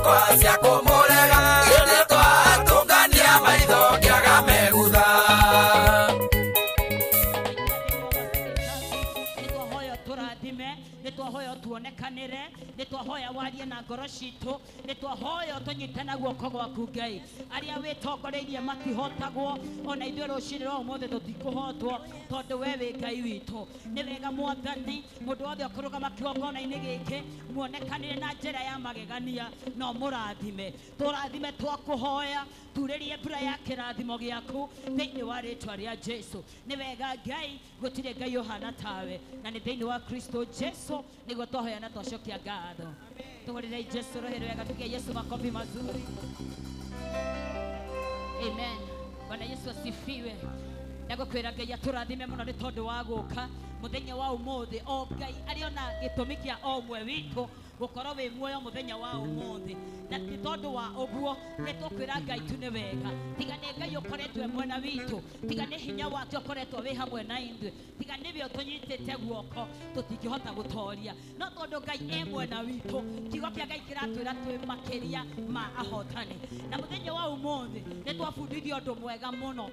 ciakwa cia kũmũrega ĩndĩ twatũngania maitho ngĩaga megutha. Nĩtwahoya tũrathime, nĩtwahoya tuonekanĩre, nĩtwahoya warie na ngoro citũ, nĩtwahoya tũnyite na guoko gwaku Ngai. Arĩa wĩtongoreirie matihotagwo, ona ithuĩ rũcinĩ rwa ũmũthĩ tũtikũhotwo, tondũ we wĩ Ngai witũ. Nĩ wega Mwathani, mũndũ wothe ũkũrũgama kĩgongona-inĩ gĩkĩ muonekanĩre na njĩra ya magegania na ũmũrathime. Tũrathime twakũhoya, turĩrie mbura ya kĩrathimo gĩaku thĩinĩ wa rĩtwa rĩa Jesu. Nĩ wega Ngai, gũtirĩ Ngai ũhana tawe, na nĩ thĩinĩ wa Kristo Jesu nĩguo twahoya na twacokia ngatho. Tũgũrĩrei Jesu rũhĩ rwega, tugie Yesu makofi mazuri. Amen. Bwana Yesu asifiwe. Ndagũkwĩra Ngai atũrathime mũno nĩ tondũ wa gũka mũthenya wa ũmũthĩ. O Ngai arĩ ona gĩtũmi kĩa o ũmwe witũ gũkorwo wĩ muoyo mũthenya wa ũmũthĩ, na ti tondũ wa ũguo nĩ tũkwĩra Ngai tu nĩ wega. Tiga nĩ Ngai ũkoretwo e mwena witũ, tiga nĩ hinya wake ũkoretwo wĩ hamwe na ithuĩ, tiga nĩwe ũtũnyitĩte guoko tũtingĩhota gũtoria. No tondũ Ngai e mwena witũ, kiugo kĩa Ngai kĩratwĩra twĩ makĩria ma ahotani. Na mũthenya wa ũmũthĩ nĩ twabundithio ũndũ mwega mũno.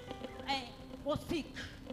Gũseek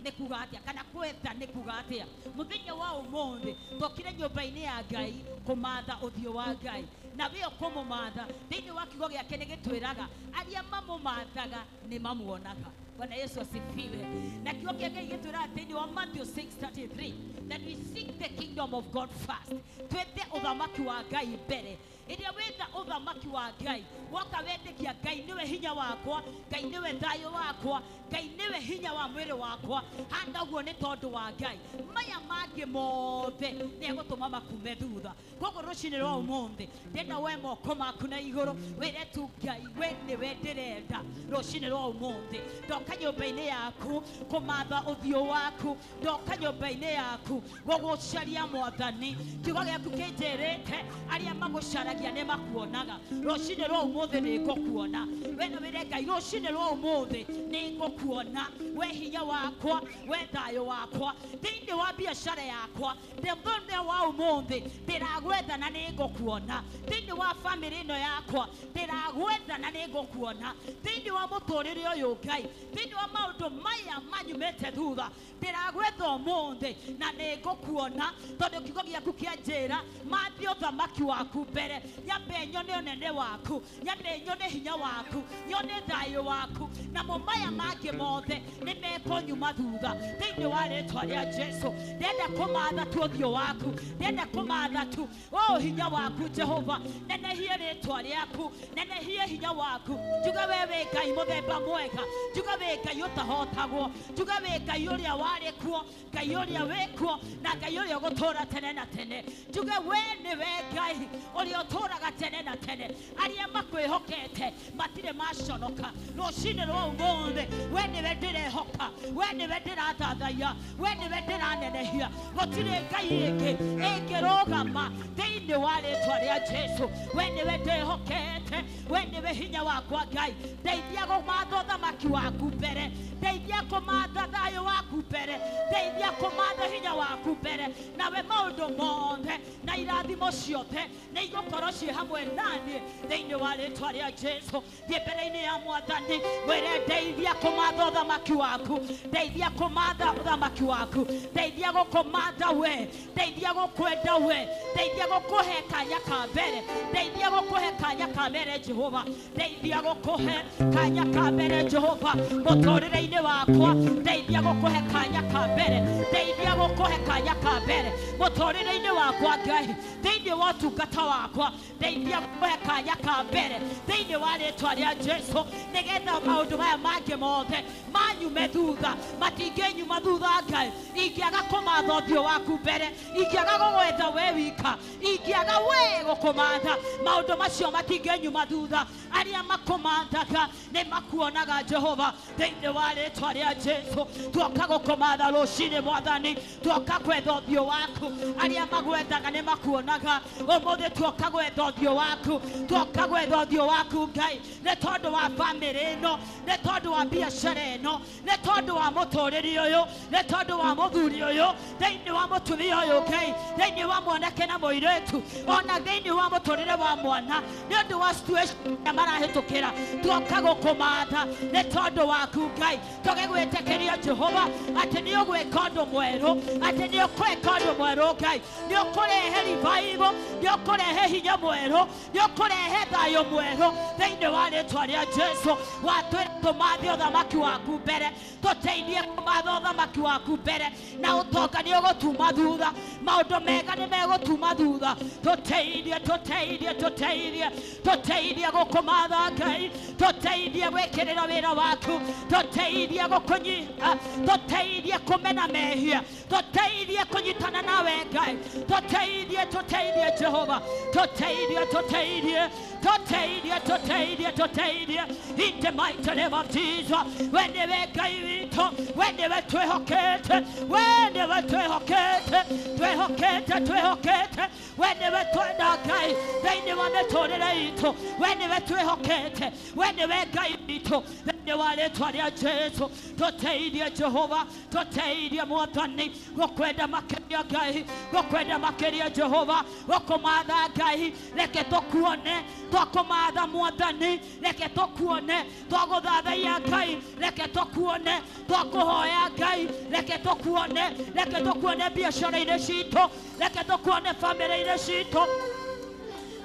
nĩ kuga atĩa, kana kwetha nĩ kuga atĩa. Mũthenya wa ũmũthĩ twokire nyũmba-inĩ ya Ngai kũmatha ũthiũ wa Ngai, na wĩo kũmũmatha thĩinĩ wa kiugo gĩake nĩ gĩtwĩraga arĩa mamũmathaga nĩ mamuonaga. Bwana Yesu asifiwe. Na kiugo kĩa Ngai gĩtwĩraga thĩinĩ wa Matthew 6:33 that we seek the kingdom of God first, twethe ũthamaki wa Ngai mbere. Ĩrĩa wetha ũthamaki wa Ngai, woka wetĩkia Ngai nĩwe hinya wakwa, Ngai nĩwe thayũ wakwa, Ngai nĩwe hinya wa mwĩrĩ wakwa, handa ũguo nĩ tondũ wa Ngai, maya mangĩ mothe nĩ egũtũma makume thutha. Koguo rũcinĩ rwa ũmũthĩ ndĩrenda woe moko maku na igũrũ wĩre tu Ngai, we nĩwe ndĩrenda rũcinĩ rwa ũmũthĩ. Ndoka nyũmba-inĩ yaku kũmatha ũthiũ waku, ndoka nyũmba-inĩ yaku gũgũcaria Mwathani. Kiugo gĩaku kĩnjĩrĩte arĩa magũcaragia nĩ makuonaga. Rũcinĩ rwa ũmũthĩ nĩ ngũkuona. We no wĩre Ngai, rũcinĩ rwa ũmũthĩ nĩ ngũkuona, we hinya wakwa, we thayũ wakwa, thĩinĩ wa biacara yakwa, mũthenya wa ũmũthĩ ndĩragwetha na nĩ ngũkuona, thĩinĩ wa bamĩrĩ ĩno yakwa ndĩragwetha na nĩ ngũkuona, thĩinĩ wa mũtũrĩre ũyũ Ngai, thĩinĩ wa maũndũ maya manyumĩte thutha ndĩragwetha ũmũthĩ na nĩ ngũkuona, tondũ kiugo gĩaku kĩanjĩra mathiĩ ũthamaki waku mbere, nyambe nyone ũnene waku, nyambe nyone hinya waku, nyone thayũ waku, namo maya mangĩ mothe nĩ mekũnyuma thutha thĩinĩ wa rĩtwa rĩa Jesu. Ndĩrenda kũmatha tu ũthiũ waku, ndĩrenda kũmatha tu o hinya waku Jehova, nenehie rĩtwa rĩaku, nenehie hinya waku. Njuga we wĩ Ngai mũthemba mwega, njuga wĩ Ngai ũtahotagwo, njuga wĩ Ngai ũrĩa warĩ kuo, Ngai ũrĩa wĩ kuo, na Ngai ũrĩa ũgũtũũra tene na tene. Njuge we nĩwe Ngai ũrĩa ũtũũraga tene na tene, arĩa makwĩhokete matirĩ maconoka. Rũcinĩ rwa ũmũthĩ we nĩwe ndĩrehoka, we nĩwe ndĩrathathaiya, we nĩwe ndĩranenehia. Gũtirĩ Ngai ĩngĩ ĩngĩrũgama thĩinĩ wa rĩtwa rĩa Jesu. We nĩwe ndĩhokete, we nĩwe hinya wakwa Ngai. Ndeithia kũmatha ũthamaki waku mbere, ndeithia kũmatha thayũ waku mbere, ndeithia kũmatha hinya waku mbere, nawe maũndũ mothe na irathimo ciothe nĩ igũkorwo ciĩ hamwe naniĩ thĩinĩ wa rĩtwa rĩa Jesu. Thiĩ mbere-inĩ ya Mwathani mwĩre ndeithia kũmatha ũthamaki waku, ndeithia kũmatha ũthamaki waku, ndeithia gũkũmatha we, ndeithia gũkwenda we, ndeithia gũkũhe kanya ka mbere, ndeithia gũkũhe kanya ka mbere Jehova, ndeithia gũkũhe kanya ka mbere Jehova mũtũrĩre-inĩ wakwa, ndeithia gũkũhe kanya ka mbere, ndeithia gũkũhe kanya ka mbere mũtũrĩre-inĩ wakwa Ngai, thĩinĩ wa ũtungata wakwa, ndeithia gũkũhe kanya ka mbere thĩinĩ wa rĩtwa rĩa Jesu, nĩgetha maũndũ maya mangĩ mothe manyume thutha, matingĩnyuma thutha Ngai. Ingĩaga kũmatha ũthiũ waku mbere, ingĩaga gũgwetha we wika, ingĩaga we gũkũmatha, maũndũ macio matingĩnyuma thutha. Arĩa makũmathaga nĩ makuonaga Jehova. Thĩinĩ wa rĩtwa rĩa Jesu tuoka gũkũmatha rũcinĩ Mwathani, tuoka gwetha ũthiũ waku. Arĩa magwethaga nĩ makuonaga. Ũmũthĩ tuoka gwetha ũthiũ waku, tuoka gwetha ũthiũ waku Ngai, nĩ tondũ wa bamĩrĩ ĩno, nĩ tondũ wa biacara ĩno, nĩ tondũ wa mũtũrĩre ũyũ, nĩ tondũ wa mũthuri ũyũ, thĩinĩ wa mũtumia ũyũ Ngai, thĩinĩ wa mwanake na mũirĩtu, ona thĩinĩ wa mũtũrĩre wa mwana, nĩ ũndũ wa situation ĩrĩa marahĩtũkĩra. Tuoka gũkũmatha nĩ tondũ waku Ngai, tũgĩgwĩtĩkĩria Jehova atĩ nĩ ũgwĩka ũndũ mwerũ, atĩ nĩ ũkwĩka ũndũ mwerũ Ngai, nĩ ũkũrehe revival, nĩ ũkũrehe hinya mwerũ, nĩ ũkũrehe thayũ mwerũ thĩinĩ wa rĩtwa rĩa Jesu. Watwĩra tũmathe ũthamaki waku mbere, tũteithie kũmatha ũthamaki waku mbere, na ũtonga nĩ ũgũtuma thutha, maũndũ mega nĩ megũtuma thutha. Tũteithie, tũteithie, tũteithie, tũteithie gũkũmatha Ngai, tũteithie gwĩkĩrĩra wĩra waku, tũteithie gũkũnyiha, tũteithie kũmena mehia, tũteithie kũnyitana nawe Ngai, tũteithie, tũteithie Jehova, tũteithie, tũteithie, tũteithie, tũteithie, tũteithie in the mighty name of Jesus. We nĩwe Ngai witũ, we nĩwe twĩhokete, we nĩwe twĩhokete, twĩhokete, twĩhokete, we nĩwe twenda Ngai thĩinĩ wa mĩtũrĩre itũ, we nĩwe twĩhokete, we nĩwe Ngai witũ thĩinĩ wa rĩtwa rĩa Jesu. Tũteithie Jehova, tũteithie Mwathani gũkwenda makĩria Ngai, gũkwenda makĩria Jehova, gũkũmatha Ngai, reke tũkuone, twakũmatha Mwathani, reke tũkuone, twagũthathaiya Ngai, reke tũkuone, twakũhoya Ngai, reke tũkuone, reke tũkuone biacara-inĩ citũ, reke tũkuone bamĩrĩ-inĩ citũ,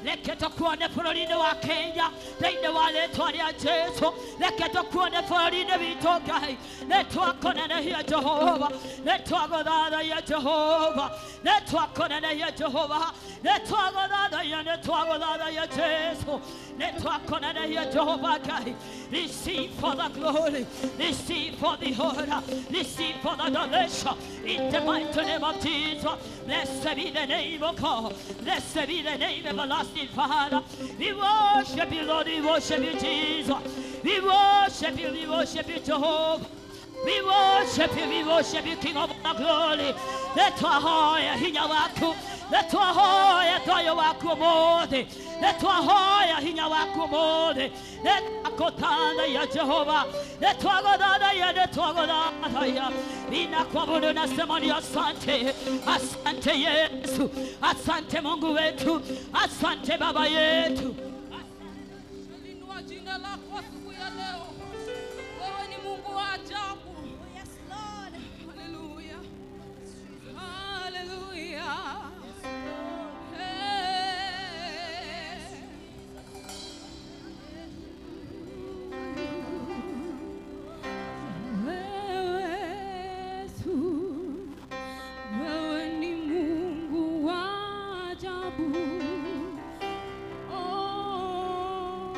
reke tũkuone bũrũri-inĩ wa Kenya thĩinĩ wa rĩtwa rĩa Jesu, reke tũkuone bũrũri-inĩ witũ Ngai. Nĩ twakũnenehia Jehova, nĩ twagũthathaiya Jehova, nĩ twakũnenehia Jehova, nĩ twagũthathaiya, nĩ twagũthathaiya Jesu, nĩ twakũnenehia Jehova Ngai. Receive for the glory, receive for the honor, receive for the adoration in the mighty name of Jesus. Blessed be the name of God, blessed be the name of everlasting Father. We worship you, Lord, we worship you, Jesus. We worship you, we worship you, Jehovah. We worship you, we worship you, King of the glory. Nĩtwahoya hinya waku, nĩtwahoya thayũ waku ũmũthĩ, nĩtwahoya hinya waku ũmũthĩ, nĩtwakũthathaiya Jehova, nĩtwagũthathaiya, nĩtwagũthathaiya. Ninakuabudu nasema ni asante, asante Yesu, asante Mungu wetu, asante Baba yetu. Linua jina lako asubuhi ya leo. Wewe ni Mungu wa ajabu. Yes, Lord. Hallelujah. Hallelujah. Hey. Wewe Yesu, wewe ni Mungu wa ajabu. Oh,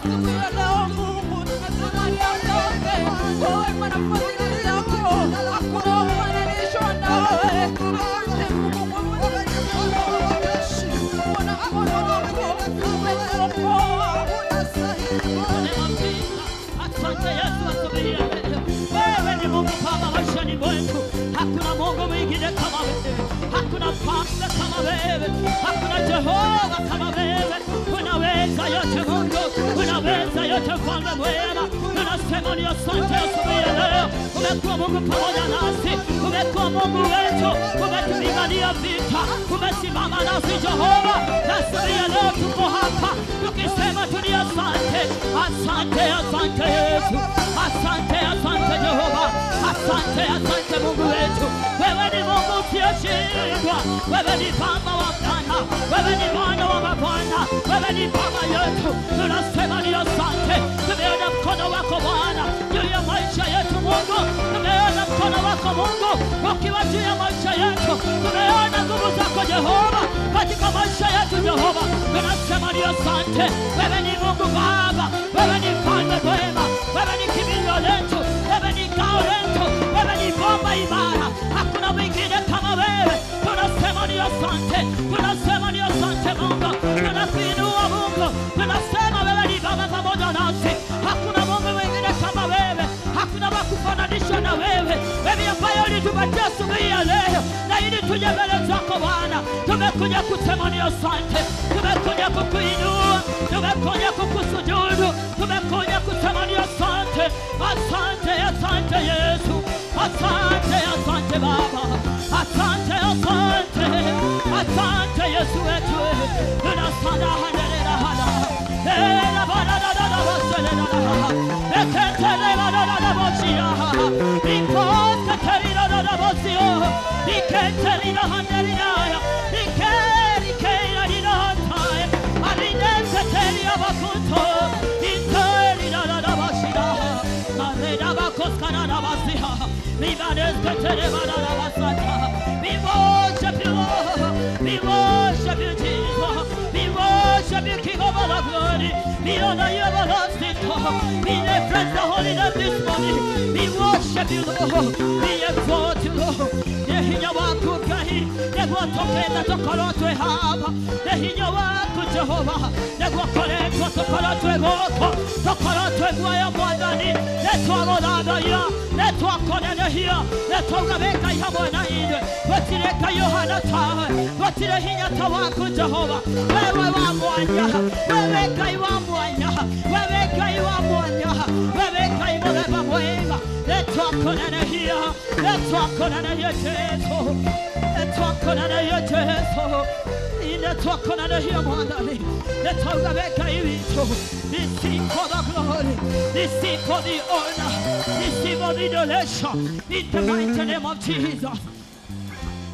Siku ya leo Mungu tunasema ni asante kwa wema na fadhili zako, hakuna wa kufananishwa nawe. Asante Mungu kwa fadhili zako, Bwana mkono wako umetuokoa. Asante Yesu asubuhi ya leo. Wewe ni Mungu Baba maishani mwetu. Hakuna Mungu mwingine kama wewe. Hakuna mfalme kama wewe. Hakuna Jehova kama wewe. Unaweza yote Mungu. Unaweza yote mfalme mwema. Tunasema ni asante asubuhi ya leo. Umekuwa Mungu pamoja nasi. Umekuwa Mungu wetu. Umetupigania vita. Umesimama nasi Jehova. Na asubuhi ya leo tuko hapa tukisema tu ni asante. Asante, asante Yesu. Asante, asante Jehova. Asante, asante Mungu wetu. Wewe ni Mungu usiyeshindwa. Wewe ni Baba wa Bwana. Wewe ni Bwana wa mabwana. Wewe ni Baba yetu. Tunasema ni asante. Tumeona mkono wako Bwana juu ya maisha yetu Mungu. Tumeona mkono wako Mungu ukiwa juu ya maisha yetu. Tumeona nguvu zako Jehova katika maisha yetu Jehova. Tunasema ni asante. Wewe ni Mungu Baba. Wewe ni mfalme mwema. Wewe ni kimbilio letu. Wewe ni ngao letu. Wewe ni bomba imara. Hakuna mwingine kama wewe. Tunasema ni asante. Tunasema ni asante Mungu. Tunakuinua Mungu. Tunasema wewe ni Baba pamoja nasi. Hakuna Mungu mwingine kama wewe. Hakuna wa kufananishwa na wewe. Wewe ambaye ulitupatia asubuhi ya leo na ili tuje mbele zako Bwana. Tumekuja kusema ni asante. Tumekuja kukuinua. Tumekuja kukusujudu. Tumekuja kusema ni asante. Asante, asante Yesu. Asante, asante Baba. Asante, asante. Asante Yesu wetu. Tunasana handelera hana. Ela bana da da da baselera ha. Eketele bana da da bosia. Ikoketerira da da bosio. Iketerira handelira. Ikeri keira dira tai. Arinenteteria bakunto. Interira da da basira. Mareda bakoskana da basia. Libanes ketere bana da basata. We worship you, Lord. We worship you, Jesus. We worship you, King of all the glory. We honor you, everlasting God. We reverence the holy name this morning. We worship you, Lord. We exalt you, Lord. Nehinya waku Ngai, negwatokenda tokorotwe hapa. Nehinya waku Jehova, negwakoretwo tokorotwe goko, tokorotwe muoyo Mwathani. Netwagũthathaiya, netwakonenehia, netwaugabĩka hamwe na ithuĩ. Gũtirĩ Ngai ũhana tawe, gũtirĩ hinya ta waku Jehova. Wewe wa mwanya, wewe Ngai wa mwanya, wewe Ngai wa mwanya, wewe Ngai mũthemba mwega. Netwakonenehia, netwakonenehia Jesu, netwakonenehia Jesu. Netwakonenehia Mwathani, netwaugabĩka witũ. Receive for the glory, receive for the honor, receive for the adoration. In the mighty name of Jesus.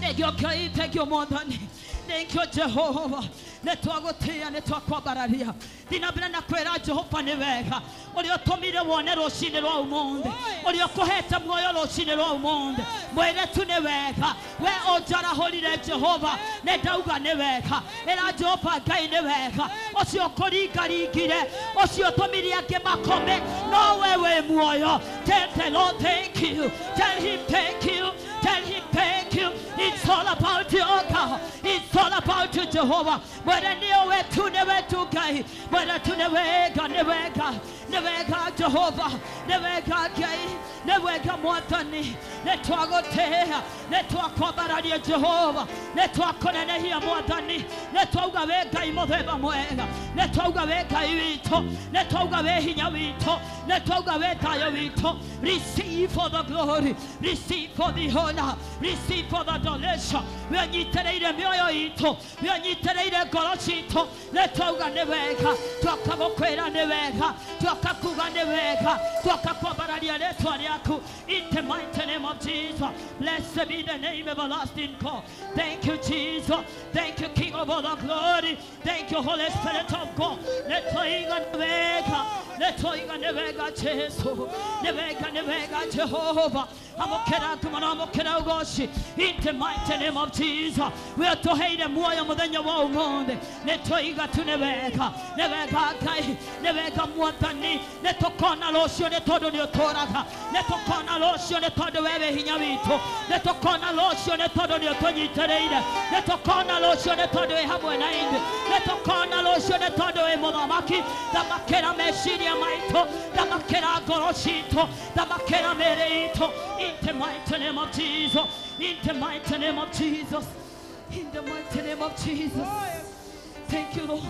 Thank you, Ngai, thank you Mwathani. Thank you Jehovah. Netwagũtĩĩa, nĩtwakwambararia. Ndinambere na kwĩra Jehova nĩ wega ũrĩa ũtũmire wone rũcinĩ rwa ũmũthĩ, ũrĩa ũkũhete muoyo rũcinĩ rwa ũmũthĩ. Mwĩre tu nĩ wega. We ũnjarahũrire Jehova, nĩ ndauga nĩ wega. Ĩra Jehova Ngai nĩ wega. Ũcio ũkũringaringire, ũcio ũtũmire angĩ makome, no we wĩ muoyo. Tell the Lord thank you. Tell him thank you. Tell him thank you. It's all about you, oh God. It's all about you, Jehovah. Mwere nĩ wetu, nĩ wetu Ngai. Mwere tu nĩ wega, nĩ wega. Nĩ wega Jehova. Nĩ wega Ngai. Nĩ wega Mwathani. Nĩ twagũtĩĩa, nĩ twakwambararia Jehova. Nĩ twakũnenehia Mwathani. Nĩ twauga wĩ Ngai mũthemba mwega. Nĩ twauga wĩ Ngai witũ. Nĩ twauga wĩ hinya witũ. Nĩ twauga wĩ thayũ witũ. Receive for the glory. Receive for the honor. Receive for the adoration. Wĩnyitĩrĩire mĩoyo itũ. Wĩnyitĩrĩire ngoro citũ. Nĩ twauga nĩ wega. Twakagũkwĩra nĩ wega. Twakakuga nĩ wega. Twakakwambararia rĩtwa rĩaku. In the mighty name of Jesus. Blessed be the name of everlasting God. Thank you, Jesus. Thank you, King of all the glory. Thank you, Holy Spirit of God. Nĩtwaiga nĩ wega. Nĩtwaiga nĩ wega Jesu. Nĩ wega, nĩ wega Jehova. Amũkĩra ngumo na amũkĩra ũgoci. In the mighty name of Jesus. We tũheire muoyo mũthenya wa ũmũthĩ. Nĩ twoiga tu nĩ wega. Nĩ wega Ngai. Nĩ wega Mwathani. Nĩ tũkona rũciũ nĩ tondũ nĩ ũtũũraga. Nĩ tũkona rũciũ nĩ tondũ we wĩ hinya witũ. Nĩ tũkona rũciũ nĩ tondũ nĩ ũtũnyitĩrĩire. Nĩ tũkona rũciũ nĩ tondũ wĩ hamwe na ithuĩ. Nĩ tũkona rũciũ nĩ tondũ wĩ mũthamaki. Thamakĩra meciria maitũ. Thamakĩra ngoro citũ. Thamakĩra mĩĩrĩ itũ. In the mighty name of Jesus. In the mighty name of Jesus. In the mighty name of Jesus. Thank you, Lord.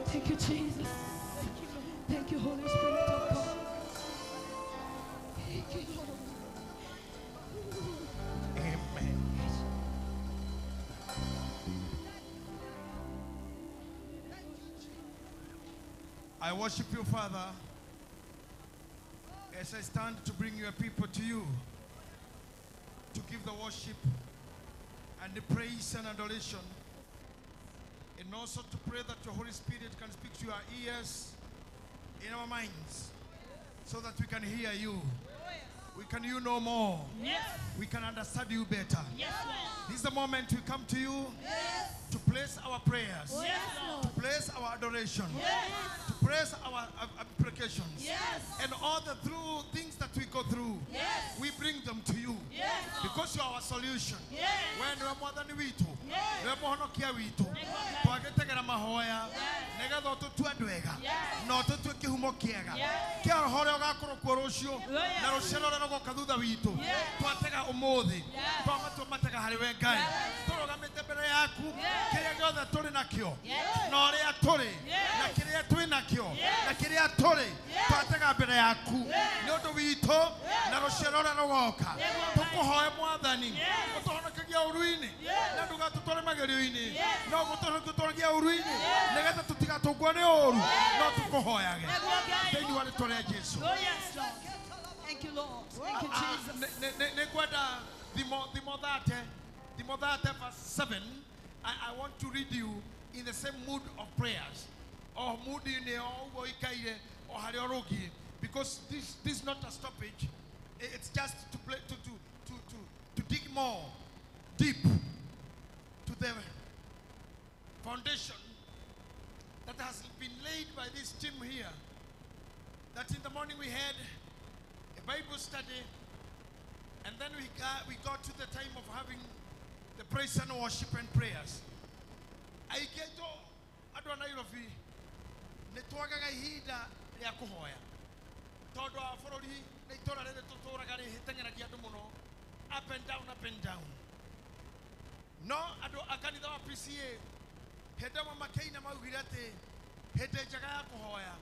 Thank you, Jesus. Thank you, Holy Spirit of God. Thank you, Lord. Amen. I worship you, Father, as I stand to bring your people to you, to give the worship and the praise and adoration, and also to pray that your Holy Spirit can speak to our ears, in our minds, so that we can hear you. We can you know more. Yes. We can understand you better. Yes, Lord. This is the moment we come to you to place our prayers, Yes, Lord. to place our adoration, to place our applications, and all the through things that we go through. We bring them to you because you are our solution. We nĩwe mwathani witũ, nĩwe mũhonokia witũ, twagĩtegera mahoya nĩgetha ũtũtue andũ ega na ũtũtue kĩhumo kĩega kĩa roho ũrĩa ũgakorwo kuo rũciũ na rũciaro rũrĩa rũgoka thutha witũ. Twatega ũmũthĩ, twamatua matega harĩ we Ngai, tũrũgamĩte mbere yaku, kĩrĩa gĩothe tũrĩ nakĩo na ũrĩa tũrĩ na kĩrĩa twĩ nakĩo na kĩrĩa tũrĩ, twatega mbere yaku nĩ ũndũ witũ na rũciaro rũrĩa rũgoka. Tũkũhoe Mwathani ũtũhonokagia ũru-inĩ na ndũgatũtware magerio-inĩ, no gũtũhonokagia ũru-inĩ nĩgetha tũtigatũngwo nĩ ũru, no tũkũhoyage thĩinĩ wa rĩtwa rĩa Jesu. Oh, yes, Lord. Thank you, Lord. Thank you, Jesus. Nĩ ngwenda thimo thate verse 7. I want to read you in the same mood of prayers or mood in o ũguo ũikaire o harĩa ũrũgiĩ, because this is not a stoppage. It's just to play, to dig more deep to the foundation that has been laid by this team here. That in the morning we had a Bible study, and then we got to the time of having the praise and worship and prayers. Aingĩ aitũ andũ a Nairobi nĩ twagaga ihinda rĩa kũhoya tondũ wa bũrũri na itũũra rĩrĩ tũtũũraga rĩhĩteng'eragia andũ mũno, up and down, up and down. No andũ a kanitha wa PCA hĩndĩ ĩmwe makĩina maugire atĩ hĩndĩ njega ya kũhoya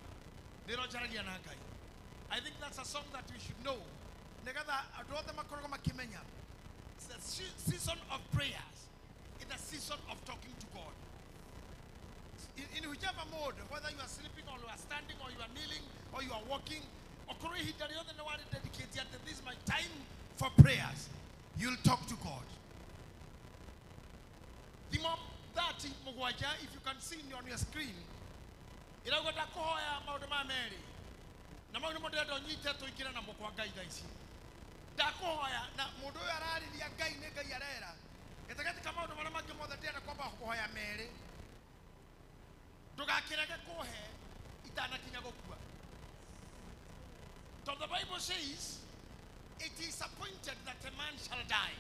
nĩ ĩrĩa ũnjaragia na Ngai. I think that's a song that we should know nĩgetha andũ othe makoragwo makĩmenya it's the season of prayers, it's the season of talking to God. In whichever mode, whether you are sleeping or you are standing or you are kneeling or you are walking, okorwo ihinda rĩothe nĩ warĩ dedicate atĩ this is my time for prayers, you'll talk to God. Thimo 30 mũgwanja, if you can see on your screen, ĩrauga ndakũhoya maũndũ ma merĩ na mau nĩmo ndĩrenda ũnyite tũingĩre namo kwa Ngai thaa ici. Ndakũhoya na mũndũ ũyũ ararĩria Ngai nĩ Ngai arera gatagatĩ ka maũndũ marĩa mangĩ mothe ndĩrenda kwamba kũhoya merĩ, ndũgakĩrege kũhe itanakinya gũkua. Tondũ the Bible says it is appointed that a man shall die.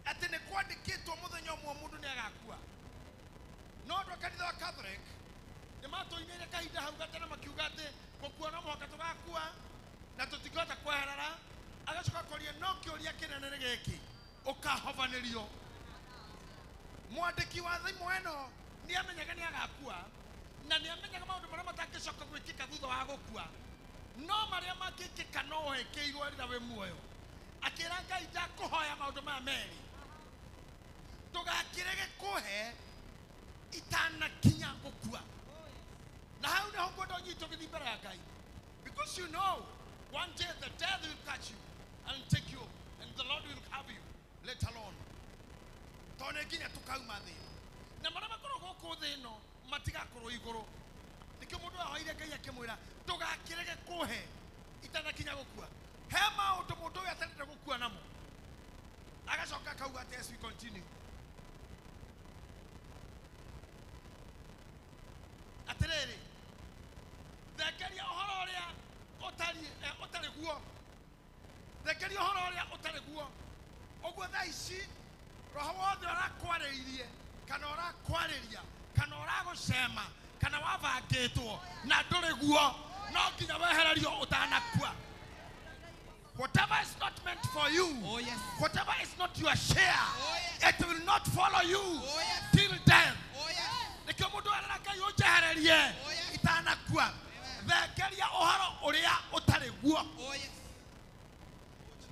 Atĩ nĩ kwandĩkĩtwo mũthenya ũmwe mũndũ nĩ agakua. No andũ a kanitha wa Catholic nĩ matũinĩire kahinda hau gatene makiuga atĩ gũkua no mũhaka tũgakua na tũtingĩhota kweherera. Agacoka akoria no kĩũria kĩnene nĩ gĩkĩ, ũkahobanĩrio. Mwandĩki wa thimo ĩno nĩ amenyaga nĩ agakua na nĩ amenyaga maũndũ marĩa matangĩcoka gwĩkĩka thutha wa gũkua, no marĩa mangĩkĩka no wekĩirwo rĩrĩa wĩ muoyo. Akĩra Ngai ndakũhoya maũndũ maya merĩ, ndũgakĩrege kũhe itanakinya gũkua. Na hau nĩho ngwenda ũnyite ũgĩthiĩ mbere ya Ngai, because you know one day the death will catch you and take you, and the Lord will have you let alone. Tondũ nĩ nginya tũkauma thĩ ĩno na marĩa makoragwo gũkũ thĩ ĩno matigakorwo igũrũ. Nĩkĩo mũndũ ahoire Ngai akĩmwĩra ndũgakĩrege kũhe itanakinya gũkua. He maũndũ mũndũ ũyũ atarenda gũkua namo. Agacoka akauga atĩ as we continue. Atĩrĩrĩ, thengeria ũhoro ũrĩa ũtarĩ guo. Thengeria ũhoro ũrĩa ũtarĩ guo. Ũguo thaa ici roho wothe ũrakwarĩirie kana ũrakwarĩria kana ũragũcema kana wabangĩtwo na ndũrĩ guo no nginya wehererio ũtanakua. Whatever is not meant for you, Oh, yes. whatever is not your share, Oh, yes. it will not follow you Oh, yes. till death. Oh, yes. Nĩkĩo mũndũ arera Ngai ũnjehererie Oh, yes. itanakua. Thengeria ũhoro ũrĩa ũtarĩ guo. Oh, yes.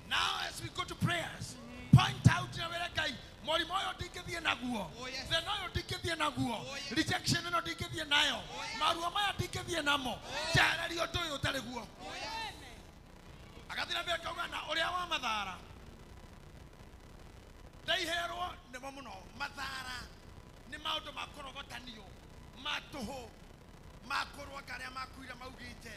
Now as we go to prayers, point out na wĩre Ngai mũrimũ ũyũ ndingĩthiĩ naguo. Oh, yes. Thĩna ũyũ ndingĩthiĩ naguo. Oh, yes. Rejection ĩno ndingĩthiĩ nayo. Oh, yes. Maruo maya ndingĩthiĩ namo. Njehereria ũndũ ũyũ ũtarĩ guo. Oh, yes. Agathiĩ na mbere akauga na ũrĩa wa mathara ndaiherwo nĩmo mũno. Mathara nĩ maũndũ ma kũrogotanio ma tũhũ ma kũrwo anga arĩa makuire maugĩte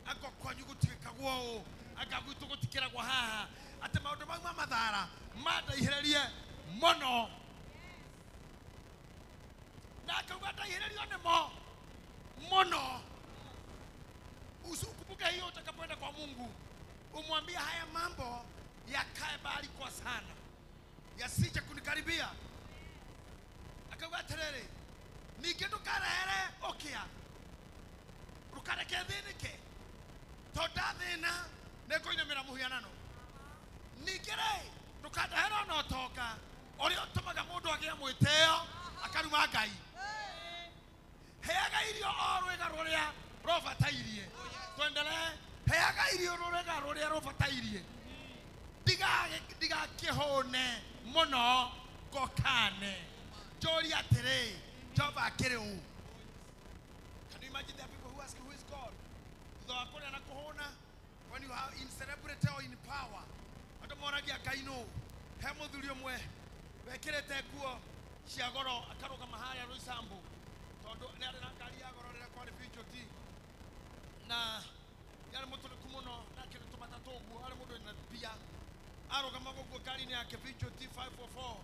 anga kwanyu gũtigĩkagwo ũũ anga gwitũ gũtikĩragwo haha, atĩ maũndũ mau ma mathara mandaihĩrĩrie mũno. Na akauga ndaihĩrĩrio nĩmo mũno. Usikumbuke hiyo utakapoenda kwa Mungu, umwambie haya mambo yakae mbali kwa sana, yasije kunikaribia. Akauga atĩrĩrĩ, ningĩ ndũkarehere ũkĩa, ndũkareke thĩnĩke, tondũ ndathĩna nĩngũinamĩra mũhianano. Ningĩ rĩ, ndũkandehere ona ũtonga ũrĩa ũtũmaga mũndũ agĩe mwĩtĩo akaruma Ngai. Heaga irio o rwĩga rũrĩa rũbatairie. Twendelee. Heaga irio rwĩga rũrĩa rũbatairie. Ndigakĩhũne mũno ngokane. Njũrie atĩrĩ, Jehova akĩrĩ ũ? Can you imagine there are people who ask who is God? Thutha wa kũrĩa na kũhũna, when you are in celebrity or in power, andũ moragia Ngai nũ. He mũthuri ũmwe wekĩrĩte nguo cia goro akarũgama harĩa Roysambu, tondũ nĩ arĩ na ngari ya goro rĩrĩa kwarĩ VJT, na yarĩ mũtũrĩku mũno na akĩrĩ tũmatatũ ũguo, arĩ mũndũ wĩna mbia. Arũgamaga ũguo ngari-inĩ yake VJT 544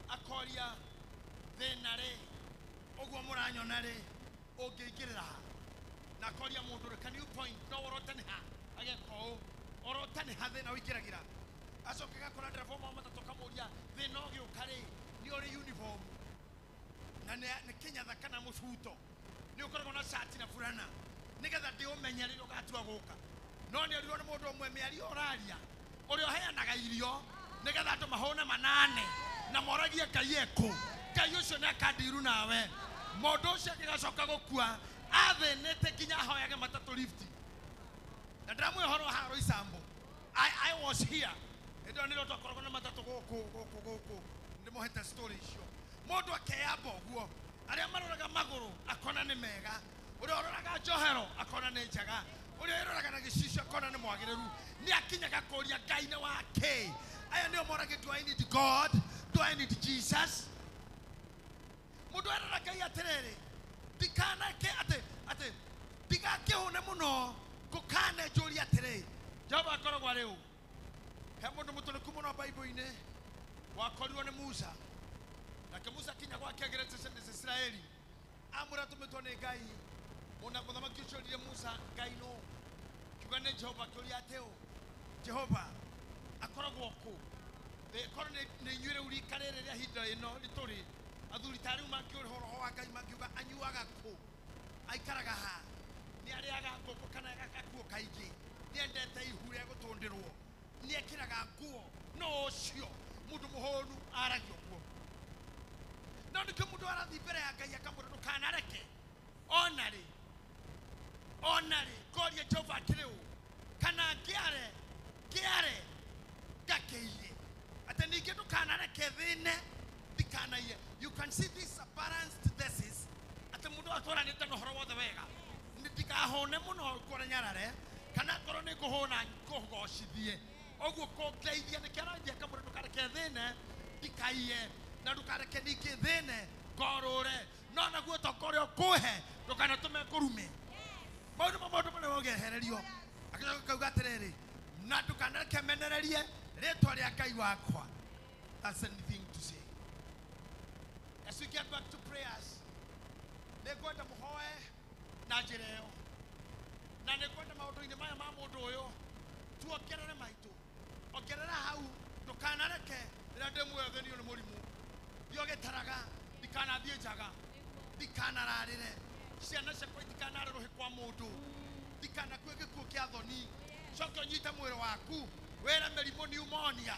akoria thĩna rĩ, ũguo mũranyona rĩ, ũngĩingĩrĩra ha? Na akoria mũndũ rĩ, can you point? No ũrote nĩ ha? Ageka ũũ, ũrote nĩ ha thĩna ũingĩragĩra? Acoka agakora ndereba ũmwe wa matatũ akamũria, thĩna ũgĩũka rĩ, nĩ ũrĩ uniform na nĩ kĩnyatha kana mũbuto, nĩ ũkoragwo na cati na burana, nĩgetha ndĩũmenye rĩrĩa ũgatua gũka. No nĩ orirwo nĩ mũndũ ũmwe mĩario ũraria, ũrĩa ũheanaga irio nĩgetha andũ mahũne manane na moragie Ngai ekũ. Ngai ũcio nĩ akandiru nawe. Mũndũ ũcio agĩgacoka gũkua athĩnĩte nginya ahoyage matatũ lift. Na ndĩramwĩra ũhoro wa haha Roysambu. I was here. Hĩndĩ ĩyo nĩrĩo twakoragwo na matatũ gũkũ gũkũ gũkũ. Ndĩmũhete story icio. Mũndũ akeyamba ũguo, arĩa maroraga magũrũ akona nĩ mega, ũrĩa ũroraga njohero akona nĩ njega, ũrĩa ũroraga na gĩcicio akona nĩ mwagĩrĩru. Nĩ akinyaga kũria Ngai nĩ wa kĩ. Aya nĩo moragia, do I need God? Do I need Jesus? Mũndũ erera Ngai atĩrĩrĩ, ndikaneke atĩ atĩ ndigakĩhũne mũno ngũkane njũrie atĩrĩ, Jehova akoragwo arĩ ũ? He mũndũ mũtũrĩku mũno Bible-inĩ wakorirwo nĩ Musa. Nake Musa akinya gwake agĩrĩte ciana cia Isiraeli, amwĩra tũmĩtwo nĩ Ngai. Mũthamaki ũcio oririe Musa, Ngai nũ? Kiuga nĩ Jehova. Akĩũria atĩ ũ? Jehova akoragwo kũ? Korwo nĩ inyuĩ rĩu rika rĩrĩ rĩa hinda ĩno rĩtũrĩ, athuri ta rĩu mangĩũrĩha roho wa Ngai mangiuga anyuaga kũ? Aikaraga ha? Nĩ arĩaga ngũkũ kana gakuo kaingĩ? Nĩ endete ihu rĩa gũtũndĩrwo? Nĩ ekĩraga nguo? No ũcio mũndũ mũhũnu aragia ũguo. No nĩkĩo mũndũ arathiĩ mbere ya Ngai akamwĩra ndũkanareke ona rĩ, ona rĩ ngoria Jehova akĩrĩ ũ, kana ngĩare ngĩare ngakĩiye, atĩ ningĩ ndũkanareke thĩne ndikanaiye. You can see this balanced thesis, atĩ mũndũ atwaranĩte na ũhoro wothe wega. Ndikahũne mũno ngore nyarare, kana ngorwo nĩ ngũhũna ngũgocithie ũguo kũngeithia. Nĩkĩo arathiĩ akamwĩra ndũkareke thĩne ndikaiye, na ndũkareke ningĩ thĩne ngorũre, no naguo ũtonga ũrĩa ũkũhe ndũkanatũme ngũrume. Maũndũ ma maũndũ marĩa ũgehererio. Agĩcoka akauga atĩrĩrĩ, Na ndũkanareke menererie rĩtwa rĩa Ngai wakwa. That's anything to say. As we get back to prayers, nĩngwenda mũhoe na njĩra ĩyo. Na nĩngwenda maũndũ-inĩ maya ma mũndũ ũyũ tuongerere maitũ. Ongerera hau, ndũkanareke rĩrĩa ndĩ muoyo thĩinĩ nĩ mũrimũ. Thiĩ ũgĩtaraga, ndikanathiĩ njaga, ndikanararĩre. Ciana ciakwa itikanarũrũhe kwa mũndũ. Ndikanakue gĩkuũ kĩa thoni. Coke ũnyite mwĩrĩ waku, wĩre mĩrimũ pneumonia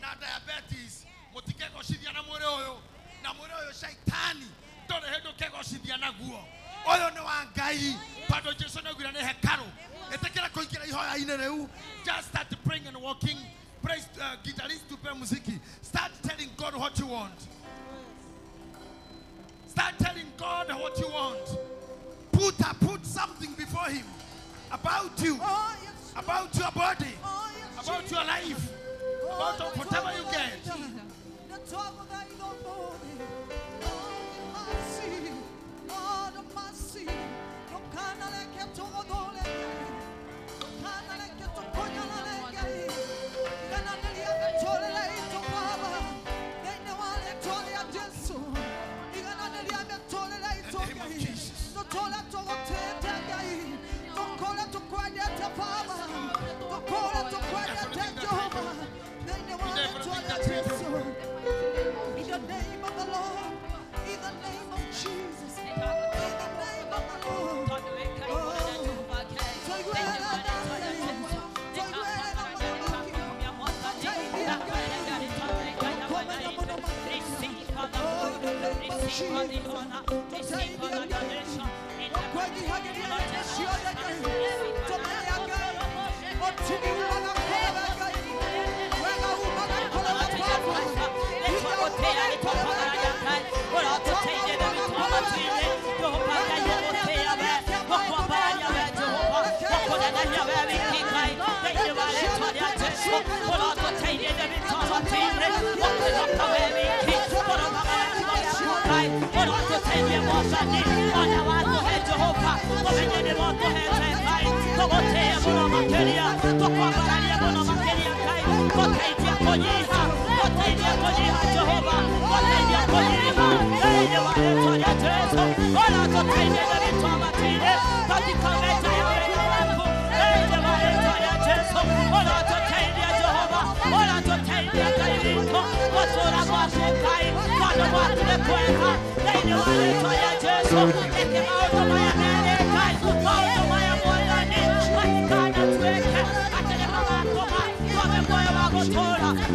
na diabetes, mũtikegocithia na mwĩrĩ ũyũ. Na mwĩrĩ ũyũ shaitani ndũrĩ hĩndĩ ũkegocithia naguo. Ũyũ nĩ wa Ngai, tondũ Jesũ nĩaugire nĩ hekarũ. Ĩtĩkĩra kũingĩra ihoya-inĩ rĩu. Just start praying and walking. Praise, guitarist tupe muziki. Start telling God what you want. Start telling God what you want. Put something before him about you, Oh, yes. about your body, Oh, yes, about your life, about whatever you get. In the name of Jesus. In the name of the Lord, in the name of Jesus, in the name of the Lord.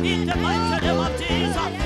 In the mighty name of Jesus,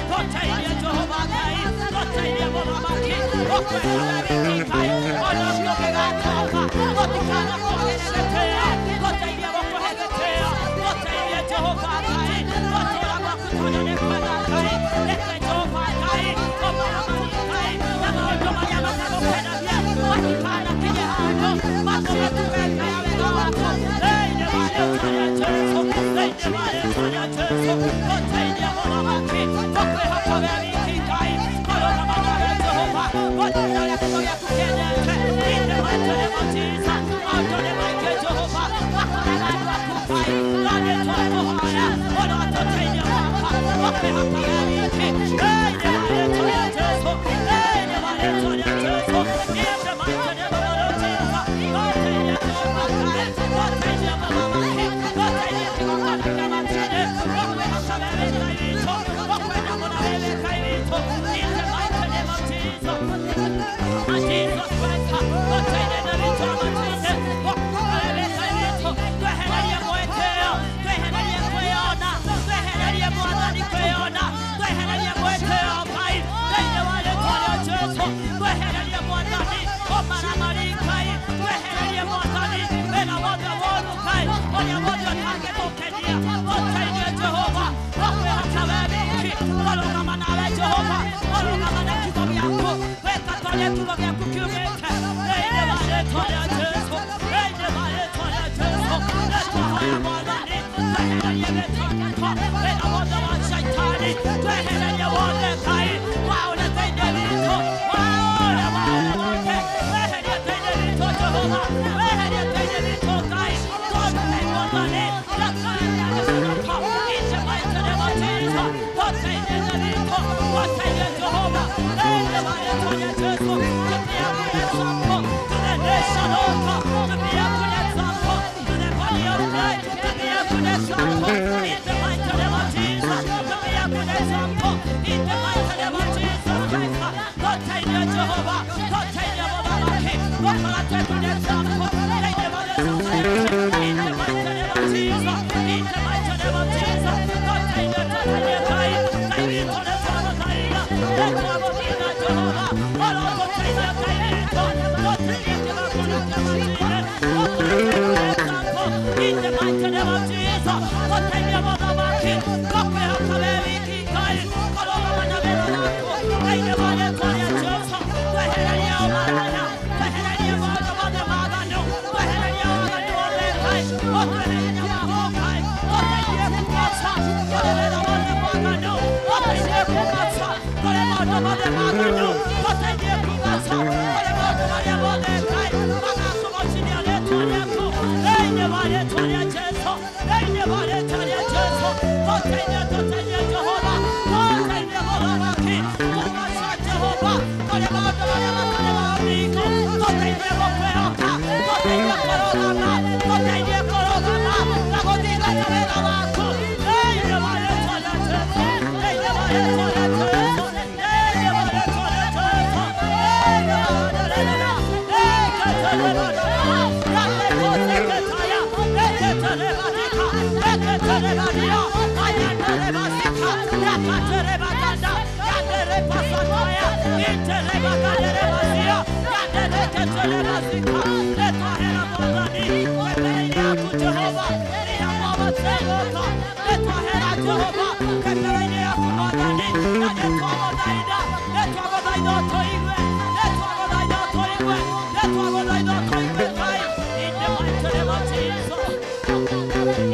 Tũteithie Mũthamaki gũkwĩhoka we wiki Ngai kũrũgama na wĩra waku thĩinĩ wa rĩĩtwa rĩa Jesũ. Twehererie ũmaraya, twehererie maũndũ mothe maganu, twehererie waganu wothe Ngai, ũtũhe hinya waku Ngai, tũteithie kũgoca kũrĩ wĩra wothe mwaganu, tũteithie kũgoca kũrĩ maũndũ mothe maganu, tũteithie kũgoca kũrĩ maũndũ marĩa mothe Ngai magatũgocithia rĩĩtwa rĩaku thĩinĩ wa rĩĩtwa rĩa Jesũ, thĩinĩ wa rĩĩtwa rĩa Jesũ. Tũteithie, tũteithie Jehova, tũteithie Mũthamaki kũgoca Jehova kũrĩ maũndũ marĩa matarĩ ma ũthingu, tũteithie gũkwĩhoka, tũteithie kũrũgama, tũteithie kũrũgama na gũthingata wĩra waku thĩinĩ wa rĩĩtwa rĩa Jesũ, thĩinĩ wa rĩĩtwa rĩa Jesũ, thĩinĩ wa rĩĩtwa rĩa Jesũ, thĩinĩ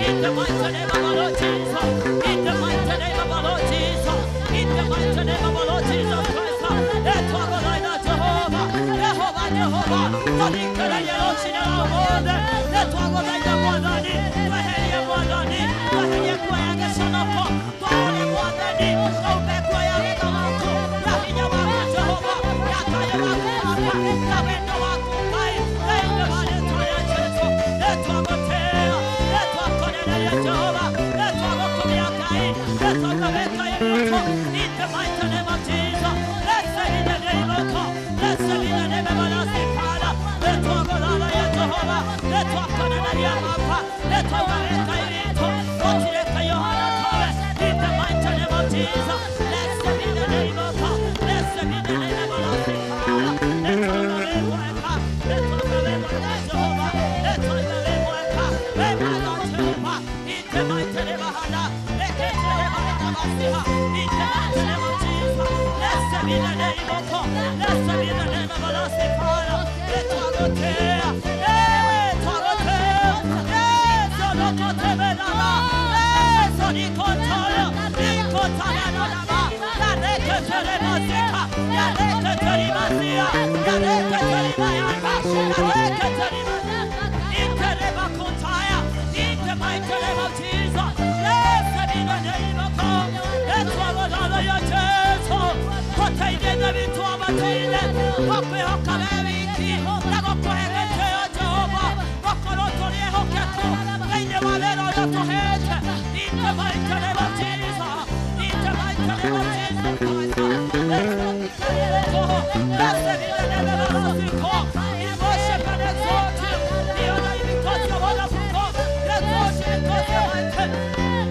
In the mighty name of our Lord Jesus, in the mighty name of our Lord Jesus, in the mighty name of our Lord Jesus Christ, Jehovah, Jehovah, Jehovah, In the mighty name of Jesus, let's say in the name of God, let's say in the name of everlasting Father, let's talk about Jehovah, let's talk about Yahweh, let's talk about in the mighty name of Jesus, let's say in the name of God, let's say in the name of everlasting Father, let's talk about let's talk about Jehovah, let's talk about Jehovah, in the mighty name of Allah, in the mighty name of Jesus, let's be the name of God, let's be the name of everlasting Father, let's talk in the mighty name of Jesus, let's be the name of God. In the mighty name of Jesus, in the mighty name of Jesus Christ, we worship and exalt you. We honor you because you are wonderful God. Let's worship because you are mighty.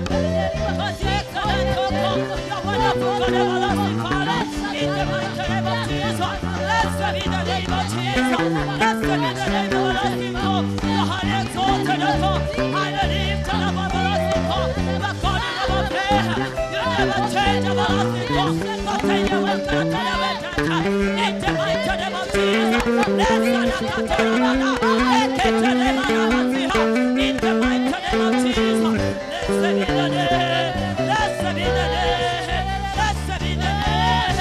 Because you are excellent, O God. You are wonderful God, everlasting Father. In the mighty name of Jesus, let's be the name of Jesus. Let's be the name of everlasting God. The highly exalted, O God. Highly lifted up, everlasting God. The God in our prayer. You never change, everlasting God. But in the mighty name of Jesus, let's in the mighty name of Jesus, let's be the name, let's be the name, let's be the name,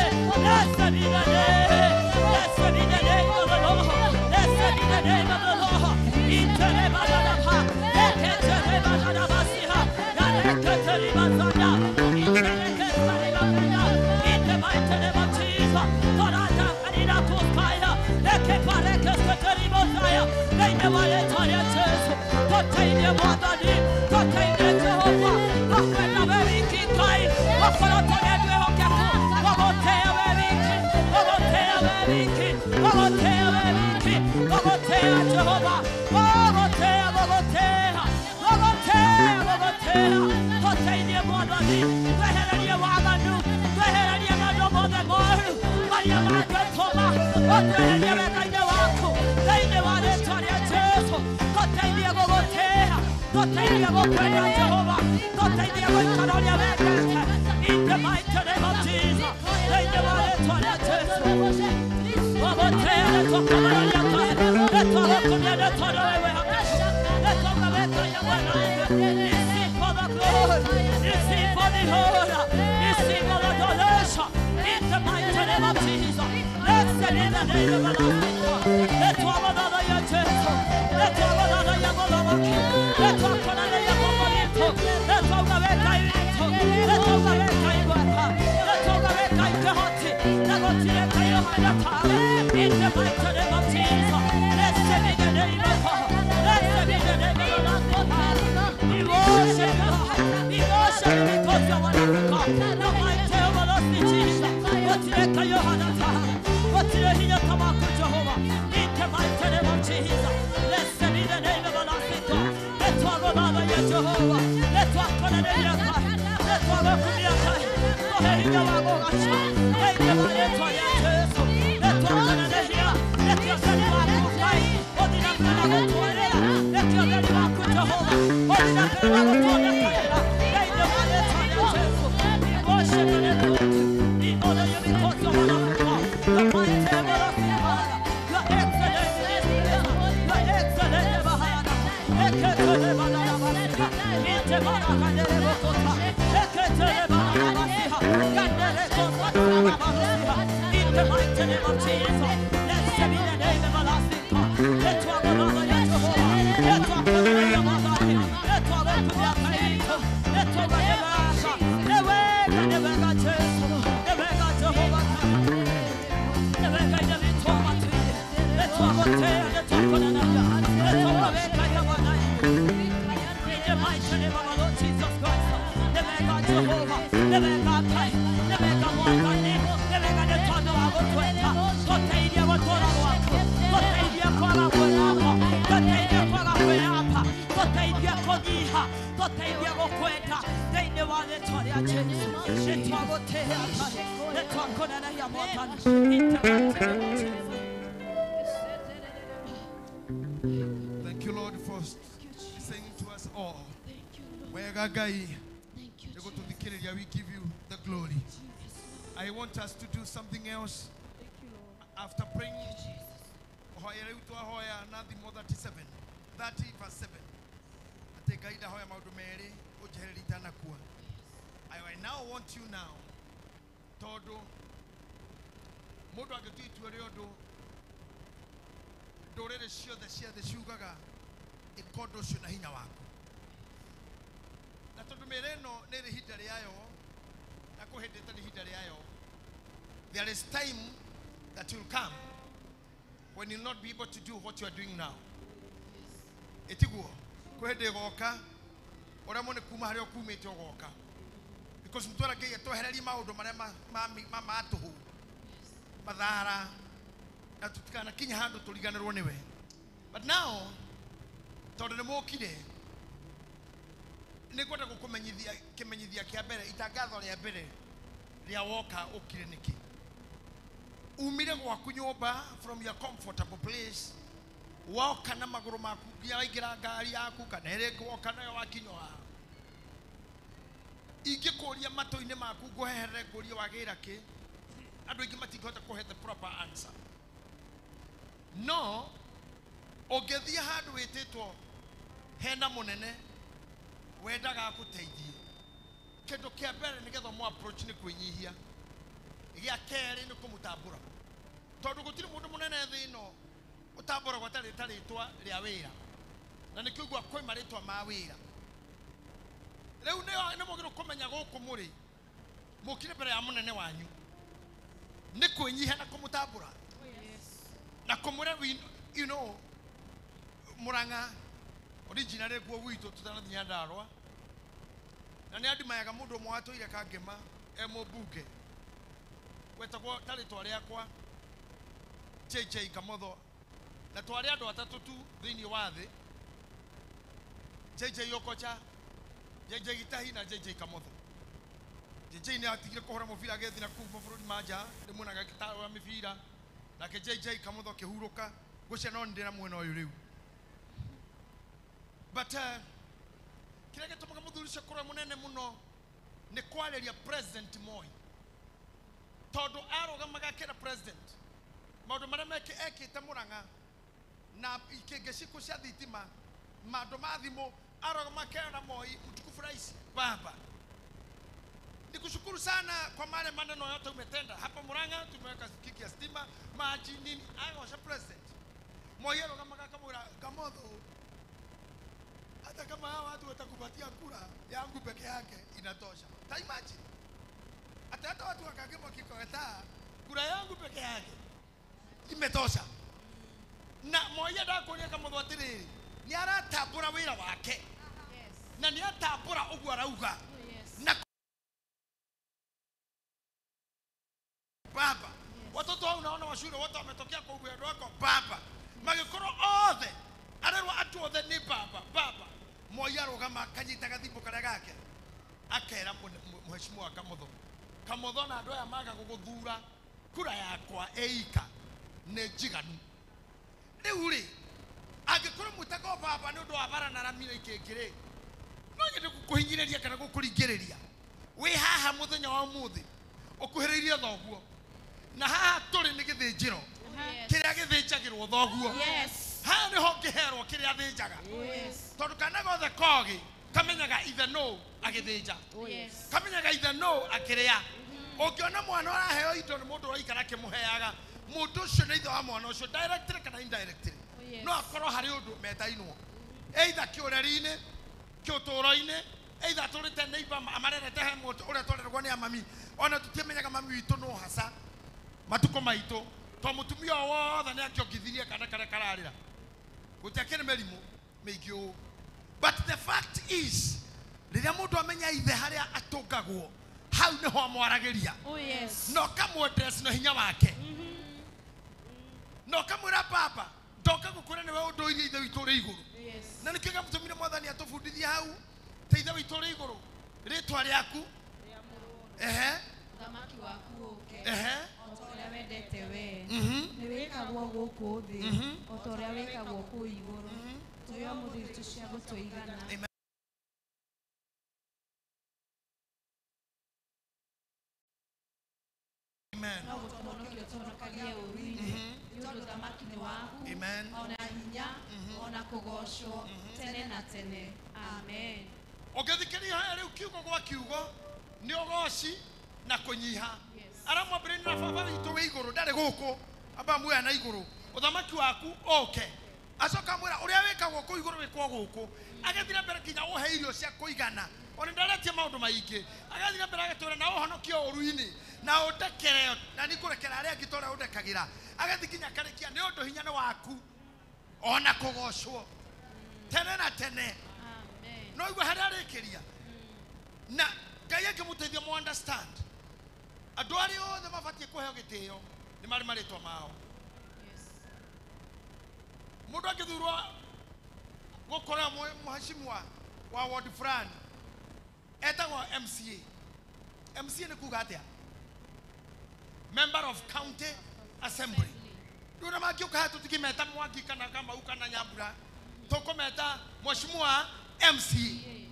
let's be the name, let's be the name of the Lord, let's be the name of the Lord. In the name of the Lord, in the mighty name of Jesus, Tũteithie gũkwenda Jehova. Tũteithie gũikara ũrĩa wendete. In the mighty name of Jesus. Thĩinĩ wa rĩĩtwa rĩa Jesũ. In the mighty name of Jesus. Let's in the name of the Lord. Let In the mighty name of Jesus. Let's in the name of God. Let's in the name of the Lord. We worship you, Lord. We worship you because you are wonderful God. No mighty everlasting Jesus. In the mighty name of Jesus. Let's in the name of the Lord. Let's talk about Jehovah. Let's talk on the Let's talk about In the mighty name of Jesus, let's be the name of everlasting God. Let's walk about the Jehovah. Let's walk about the Let's walk about the Let's walk about In the mighty name of our Lord Jesus Christ, the mega Jehovah, the mega Kai, the mega Mwakani, the mega Netono Agotweta, Totaidia Watora Wako, Totaidia Kwara Wako, Totaidia Kwara Wapa, Totaidia Koniha, Totaidia Gokweta, they know what the Toria Jesu, Netogo Tea, Netokonana Yamotan, in the mighty name of Jesus. Thank you, Lord, for saying to us all. Thank you, Jesus. We give you the glory. I want us to do something else. After praying, 30 verse 7. I now want you now. Todo mundu angĩtua itua rĩa ũndũ ndũrĩrĩ ciothe cia thĩ ciugaga ĩka ũndũ ũcio na hinya waku. Na tondũ mĩĩrĩ ĩno nĩ ĩrĩ ihinda rĩayo na kwĩ hĩndĩ ĩtarĩ ihinda rĩayo, there is time that will come when you'll not be able to do what you are doing now. Ĩtiguo kwĩ hĩndĩ ĩgoka ũremwo nĩ kuma harĩa ũkumĩte ũgoka, because mũtwara Ngai atwehererie maũndũ marĩa ma tũhũ mathara na tutikanakinya handũ tũriganĩrwo nĩwe. But now tondũ nĩ mũkire nĩ ngwenda gũkũmenyithia kĩmenyithia kĩa mbere, itangatho rĩa mbere rĩa woka ũkire nĩkĩ. Umire gwaku nyũmba from your comfortable place, woka na magũrũ maku nginya waingĩra ngari yaku kana ĩrĩa ĩngĩ woka nayo wakinya haha. Ingĩkũria matũ-inĩ maku ngũheherere ngũrie wagĩra kĩ, andũ aingĩ matingĩhota kũhe the proper answer. No ũngĩthiĩ handũ wĩtĩtwo hena mũnene wendaga akũteithie, kĩndũ kĩa mbere nĩgetha ũmũ approach nĩ kwĩnyihia, gĩa kerĩ nĩ kũmũtambũra, tondũ gũtirĩ mũndũ mũnene thĩ ĩno ũtambũragwo atarĩ ta rĩtwa rĩa wĩra, na nĩkĩo ũiguaga kwĩ marĩtwa ma wĩra. Rĩu nĩ mũgĩrĩirwo kũmenya gũkũ mũrĩ mũkire mbere ya mũnene wanyu nĩ kwĩnyihia na kũmũtambũra na kũmũra, you know, Murang'a originally kuo gwitũ tũtanathiĩ Nyandarũa, na nĩ andimayaga mũndũ ũmwe watũire Kangema e mũmbunge wetagwo ta rĩtwa rĩakwa JJ Kamotho, na twarĩ andũ atatũ tu thĩinĩ wa thĩ, JJ Okocha, JJ Gitahi na JJ Kamotho. JJ nĩ atigire kũhũra mũbira agĩthiĩ na kũu mabũrũri ma nja, ndĩmuonaga agĩtara mĩbira, nake JJ Kamotho akĩhurũka, ngwĩciria no nĩ ndĩna mwena ũyũ rĩu. But Kĩrĩa gĩtũmaga mũthuri ũcio akorwo e mũnene mũno nĩ kwarĩria President Moi. Tondũ arũgamaga akĩra president maũndũ marĩa ekĩte Murang'a na ikĩngĩ ciku cia thitima, maũndũ ma thimũ, arũgama akĩra Moi, mtukufu rais, baba, nikushukuru sana kwa male maneno yote umetenda hapa Murang'a. Tumeweka kiki ya stima, maji, nini. Agosha president Moi, arũgamaga akamwĩra, Kamotho, hata kama hawa watu watakupatia kura yangu peke yake inatosha. Ta imagine hata hata watu wakagema kikoeta kura yangu peke yake imetosha. Na Moi ndakuria Kamotho atiriri, ni aratambura wira wake na ni atambura uguo arauga na baba. Watoto hao unaona wa shule wote wametokea kwa uwezo wako baba, magikorwo othe arerwo atu othe ni baba baba. Moi arugama akanyita gathimbo karia gake akera mheshimiwa Kamotho, Kamotho na andu aya maga guguthura kura yakwa eika nĩ njiganu. Rĩu rĩ, angĩkorwo mwĩtaga o baba nĩ ũndũ wa bara na rami na ikĩngĩ rĩ, no nyende gũkũhinyĩrĩria kana gũkũringĩrĩria. Wĩ haha mũthenya wa ũmũthĩ ũkuhĩrĩirie thoguo, na haha tũrĩ nĩ gĩthĩnjĩro kĩrĩa gĩthĩnjagĩrwo thoguo. Haha nĩho ngĩherwo kĩrĩa athĩnjaga, tondũ kana gothe kogĩ kamenyaga ithe nũ agĩthĩnja, kamenyaga ithe nũ akĩrĩa. Ũngĩona mwana ũraheo indo nĩ mũndũ ũraikara akĩmũheaga, mũndũ ũcio nĩ ithe wa mwana ũcio directly kana indirectly. No akorwo harĩ ũndũ metainwo, either kĩũreri-inĩ, kĩũtũũro-inĩ, either atũrĩte neighbor amarerete he mũndũ ũrĩa twareragwo nĩ amami. Ona tũtiamenyaga mami witũ no haca matukũ maitũ, to mũtumia o wothe nĩ akĩongithirie kana karĩa kararĩra, gũtiakĩrĩ mĩrimũ mĩingĩ ũũ. But the fact is, rĩrĩa mũndũ amenya ithe harĩa atũngagwo, hau nĩho amwaragĩria. Na ũkamwendress na hinya wake, na ũkamwĩra baba, ndoka gũkwĩra nĩwe ũndũirie ithe witũ ũrĩ igũrũ. Na nĩkĩo gĩatũmire mwathani atũbundithie hau ta ithe witũ ũrĩ igũrũ, rĩtwa rĩaku, ehe, ũthamaki waku ũke, ehe, o ta ũrĩa wendete wee, nĩ wĩkagwo gũkũ thĩ o ta ũrĩa wĩkagwo kũu igũrũ. Tũhe ũmũthĩ irio cia gũtũigana. Amen. No gũtũhonokia ũtũhonokagie ũũru-inĩ, nĩ ũndũ ũthamaki nĩ waku, Amen. ona hinya, ona kũgoocwo tene na tene. Amen. Ũngĩthikĩrĩria haha rĩu kiugo gwa kiugo nĩ ũgoci na kũnyiha. Aramwambĩrĩria na baba witũ wĩ igũrũ, ndarĩ gũkũ, amba muoya na igũrũ, ũthamaki waku ũke. Acoka amwĩra ũrĩa wĩkagwo kũu igũrũ wĩkwo gũkũ. Agĩthiĩ mbere nginya ũhe irio cia kũigana. Ona ndaretie maũndũ maingĩ. Agathiĩ mbere agatwĩra na ũhonokie ũũru-inĩ, na ũndekere, na nĩngũrekera arĩa angĩ ta ũrĩa ũndekagĩra. Agathiĩ nginya akarĩkia nĩ ũndũ hinya nĩ waku, ona kũgocwo tene na tene. No igua harĩa arĩkĩria. Na Ngai angĩmũteithia mu understand, andũ arĩa othe mabatiĩ kũheo gĩtĩo nĩ marĩ marĩtwa mao. Mũndũ angĩthurwo gũkorwo mheshimiwa wa ward fulani etagwo MCA. MCA nĩ kuga atĩa? Member of County Assembly. Rĩu na mangĩũka haha tũtingĩmeta Mwangi kana Kamau kana Nyambura, tũkũmeta mheshimiwa MCA.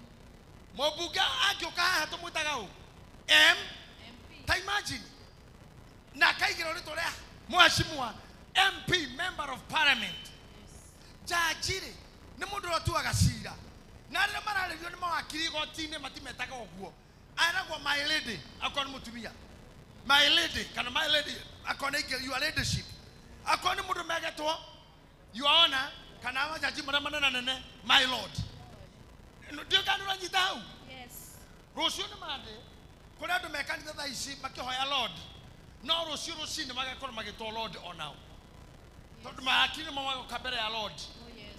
Mũmbunge angĩũka haha tũmwĩtaga ũ? M Ta imagine na akaigĩrwo rĩtwa rĩa mheshimiwa MP, Member of Parliament. Jaji rĩ nĩ mũndũ ũrĩa ũtuaga cira, na rĩrĩa mararĩrio nĩ mawakiri igoti-inĩ matimetaga ũguo, aragwo my lady akorwo nĩ mũtumia, my lady kana my lady akorwo nĩ your leadership, akorwo nĩ mũndũ megetwo your honor kana majaji marĩa manene nene my lord. Ndiũĩ kana nĩ ũranyita hau. Rũciũ nĩ Monday, kũrĩ andũ me kanitha thaa ici makĩhoya Lord, no rũciũ rũcinĩ magakorwo magĩtwo Lord onao, tondũ mawakiri nĩmo magoka mbere ya Lord.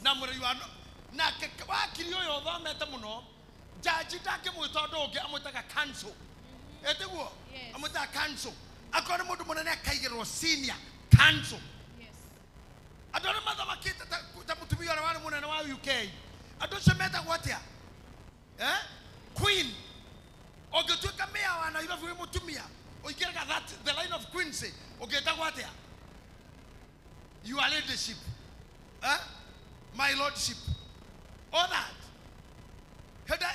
Na mwĩra you are not, nake wakiri ũyũ ũthomete mũno, jaji ndangĩmwĩta ũndũ ũngĩ, amwĩtaga counsel. Ĩtiguo? Amwĩtaga counsel. Akorwo nĩ mũndũ mũnene akaigĩrwo senior counsel. Andũ arĩa mathamakĩte ta mũtumia ũrĩa warĩ mũnene wa UK, andũ acio metagwo atĩa? Queen. Ũngĩtuĩka mayor wa Nairobi wĩ mũtumia, ũingĩraga that the line of queens, ũngĩtagwo atĩa? Your leadership. My lordship. All that. Hĩndĩ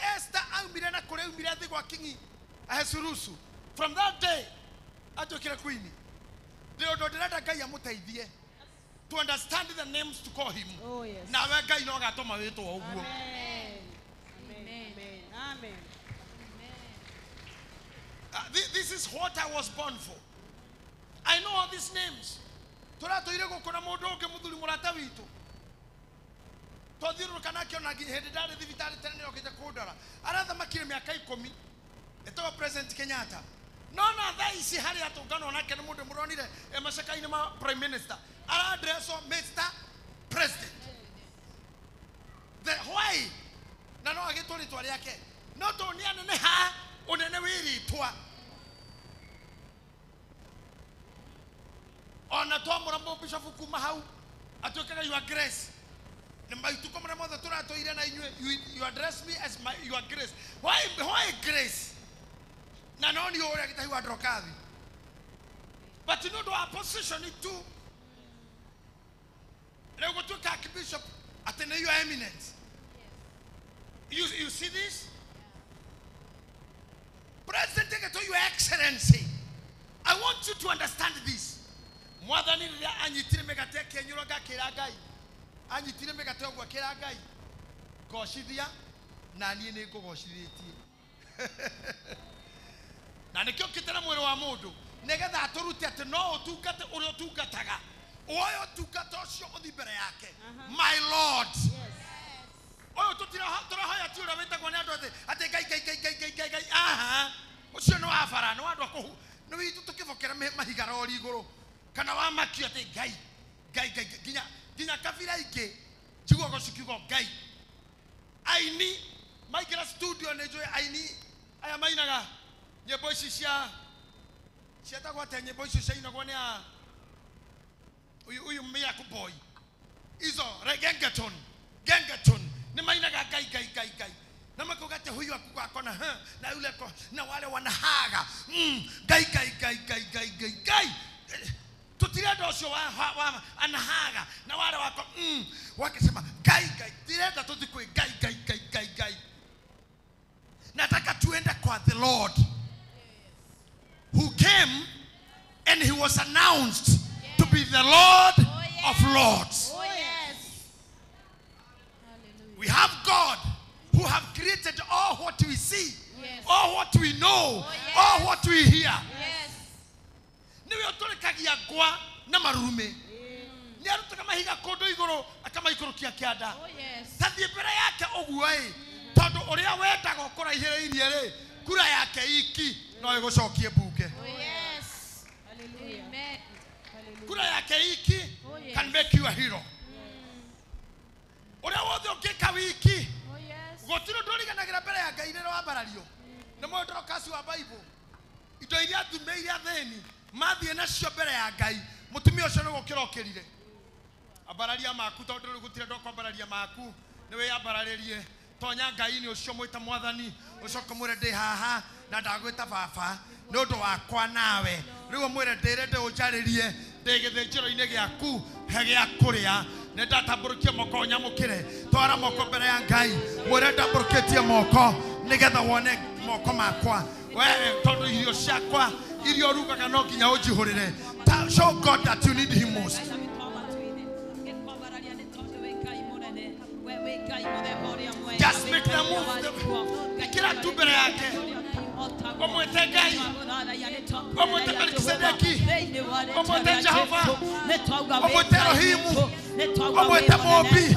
Umire athi gwa kingi ahesurusu. From that day atuĩkire queen. Ndĩ ũndũ ndĩrenda Ngai amũteithie to understand the names to call him. Oh, yes. Nawe Ngai no agatũma wĩtwo ũguo. Amen. Amen. Amen. This is what I was born for. I know all these names. Tũratũire gũkũ na mũndũ ũngĩ mũthuri mũrata witũ. Twathiũrũrũka nake ona hĩndĩ ndarĩ thibitarĩ tene nĩokĩte kũndora. Arathamakire mĩaka 10 ĩtagwo President Kenyatta. No na thaa ici harĩa atũnganwo nake nĩ mũndũ mũronire e macaka-inĩ ma Prime Minister. Aradresswo Mr. President. The why? Na no agĩtwo rĩtwa rĩake. No tondũ nĩ aneneha ũnene wĩ rĩtwa. Ona twamũra mũbishofu kuma hau atuĩkaga your grace. Nĩ maituko marĩa mothe tũratũire na inyuĩ, you address me as my your grace. Why grace? Na no nĩ ũrĩa gĩtahi wa Ndorokathi. But nĩ ũndũ wa position tu. Rĩu gũtuĩka archbishop atĩ nĩ your eminence. You see this? President to your excellency. I want you to understand this. Mwathani rĩrĩa anyitire mĩgate akĩenyũranga akĩra Ngai. Anyitire mĩgate ũguo akĩra Ngai. Ngocithia na niĩ nĩ ngũgocithĩtie. Na nĩkĩo kĩte na mwĩrĩ wa mũndũ nĩgetha atũrute atĩ no ũtungate ũrĩa ũtungataga. Woe ũtungata ũcio ũthiĩ mbere yake. My Lord. Ũyũ tũrahoya ti ũrĩa wĩtagwo nĩ andũ atĩ Ngai Ngai Ngai Ngai Ngai Ngai Ngai. Aha. Ũcio nĩ wa bara, nĩ wa andũ a kũhu. Nĩ witũ tũkĩbokera mahiga rori igũrũ. Kana wa makio atĩ Ngai Ngai Ngai nginya kabira ingĩ njiguaga cikiuga Ngai. Aini maingĩra studio nĩ njũĩ aini aya mainaga nyĩmbo ici cia cietagwo atĩa nyĩmbo icio ciainagwo nĩ a ũyũ Miracle Boy. Izo gengeton gengeton nĩ mainaga Ngai Ngai Ngai Ngai. Na makauga atĩ huyu akona ha na yule ako na wale wanahaga Ngai Ngai Ngai Ngai Ngai Ngai Ngai. Tutirenda ũcio wa anahaga na wale wako wakisema Ngai Ngai. Tirenda tuthi kwĩ Ngai Ngai Ngai Ngai Ngai. Nataka tuende kwa the Lord who came and he was announced to be the Lord of Lords. Oh, yes. We have God who have created all what we see, Yes. all what we know, Oh, yes. all what we hear. Yes. Niwe ũtũrĩkagia ngwa na marume. Nĩ arutaga mahiga kũndũ igũrũ akamaikũrũkia kĩanda. Oh, yes. Ta thiĩ mbere yake ũguo ĩ, tondũ ũrĩa wendaga ũkũraihĩrĩirie rĩ, kura yake iki no ĩgũcokie mbunge. Oh, yes. Hallelujah. Amen. Kura yake iki Oh, yes. can make you a hero. Ũrĩa wothe ũngĩka wiki Oh, yes. gũtirĩ ũndũ ũriganagĩra mbere ya Ngai rĩrĩa wambarario. Nĩ mũĩ Dorokasi wa Bible. Indo iria thume iria thĩni mathiĩ nacio mbere ya Ngai, mũtumia ũcio nĩ gũkĩra okĩrire. Ambararia maku tondũ rĩu gũtirĩ andũ a kwambararia maku, nĩ wĩyambararĩrie. Tonya Ngai-inĩ ũcio mwĩta mwathani, ũcoke ũmwĩre ndĩ haha na ndagwĩta baba nĩ ũndũ wakwa nawe. Rĩu ũmwĩre ndĩre ndĩũnjarĩrie ndĩ gĩthĩnjĩro-inĩ gĩaku he gĩa kũrĩa. Nĩ ndatambũrũkia moko nyamũkĩre. Twara moko mbere ya Ngai, mwĩre ndambũrũkĩtie moko nĩgetha wone moko makwa. We tondũ irio ciakwa iria ũrugaga no nginya ũnjihũrĩre. Show God that you need him most. Just make the move. Kila tu mbere yake. Ũmwĩte Ngai. Ũmwĩte Melkisedeki. Ũmwĩte Jehova. Ũmwĩte Elohimu. Ũmwĩte Mũũmbi.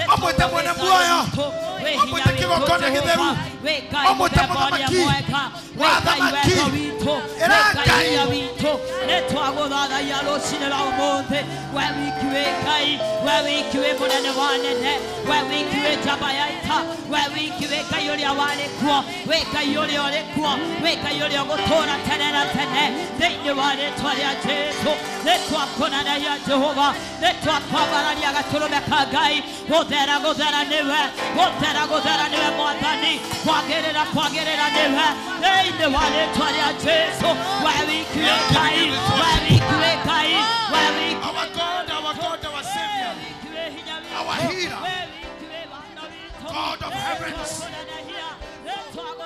Ũmwĩte mwene muoyo. Ũmwĩte kĩgongona gĩtheru. Ũmwĩte mũthamaki wa athamaki. Ĩra Ngai. Our God, our God, our Savior, our healer, God of heavens, God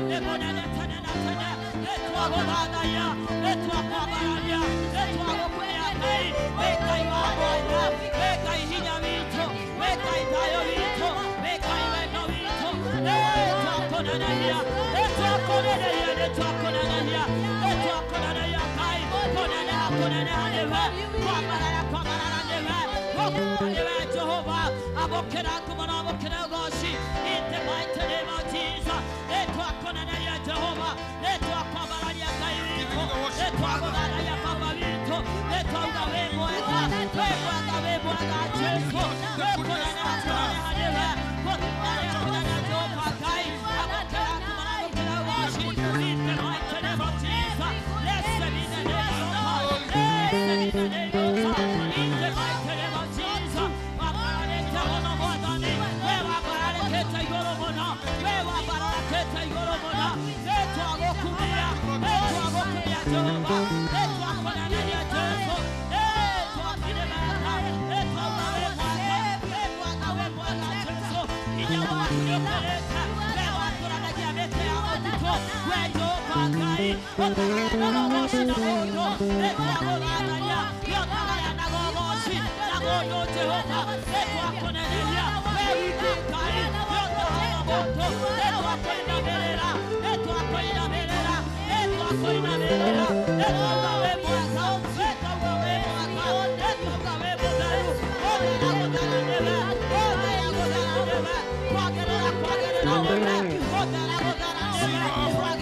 Nĩ mũnene tene na tene. Nĩtwagũthathaiya, nĩtwakwambararia, nĩtwagũkumia Ngai. Wĩ Ngai wa mwanya, wĩ Ngai hinya witũ, wĩ Ngai thayũ witũ, wĩ Ngai wendo witũ. Nĩtwakũnenehia, nĩtwakũnenehia, nĩtwakũnenehia, nĩtwakũnenehia Ngai. Kũneneha, kũneneha nĩwe, kwambarara, kwambarara nĩwe, gũkua nĩwe Jehova. Amũkĩra ngumo na amũkĩra ũgoci in the mighty name of Jesus. Nĩtwakũnenehia Jehova, nĩtwakwambararia Ngai witũ, nĩtwagũthathaiya Baba witũ, nĩtwauga wĩ mwega, wĩ mwega, wĩ mwega Jesũ. Wĩ kũneneha, kũneneha nĩwe, kũneneha, kũneneha Jehova Ngai. Amũkĩra ngumo na amũkĩra ũgoci in the mighty name of Jesus. Blessed be the name of God. Blessed be the name of God. In the mighty name of Jesus. Wambararĩte mũno Mwathani, we wambararĩkĩte igũrũ mũno, we wambararĩkĩte igũrũ mũno. Nĩtwagũkumia, nĩtwagũkumia Jehova, nĩtwakũneneria Jesũ, nĩtwakinĩmeka, nĩtwauga wĩ mwega, wĩ mwega, wĩ mwega Jesũ. Hinya waku nĩũkĩrĩte, we watũranagia mĩtĩ ya mũtitũ, we Jehova Ngai, ũtagayanaga ũgoci na mũndũ, nĩtwagũthathaiya, nĩũtagayanaga ũgoci na mũndũ Jehova, nĩtwakũneneria, we wiki Ngai, nĩũtahaga mũndũ, nĩtwakũinamĩrĩra, nĩtwakũinamĩrĩra, nĩtwakũinamĩrĩra, nĩtwauga wĩ mwega, nĩtwauga wĩ mwega, nĩtwauga wĩ mũtheru, gũthera gũthera nĩwe, gũthera gũthera nĩwe, kwagĩrĩra kwagĩrĩra nĩwe, gũthera gũthera nĩwe,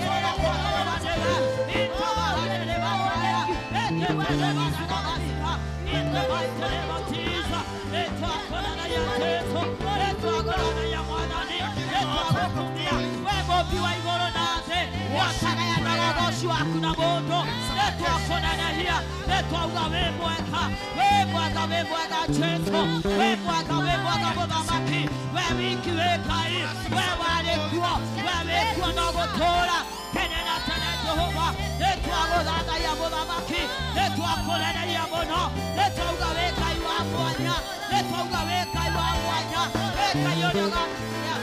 kwagĩrĩra kwagĩrĩra nĩwe, itabaranĩrĩbataya, ĩtĩtĩrĩbanagabasika, in the mighty name of Jesus, nĩtwakũneneria Jesũ, nĩtwagũneneria Mwathani, nĩtwagũkumia, we mũmbi wa igũrũ na thĩ, nĩũtagayanaga ũgoci waku na mũndũ, nĩtwakũnenehia, nĩtwauga wĩ mwega, wĩ mwega, wĩ mwega Jesũ, wĩ mwega, wĩ mwega Mũthamaki, we wiki wĩ Ngai, we warĩ kuo, we wĩ kuo no gũtũũra tene na tene Jehova, nĩtwagũthathaiya Mũthamaki, nĩtwakũneneria mũno, nĩtwauga wĩ Ngai wa mwanya, nĩtwauga wĩ Ngai wa mwanya, wĩ Ngai ũrĩa ũgakinya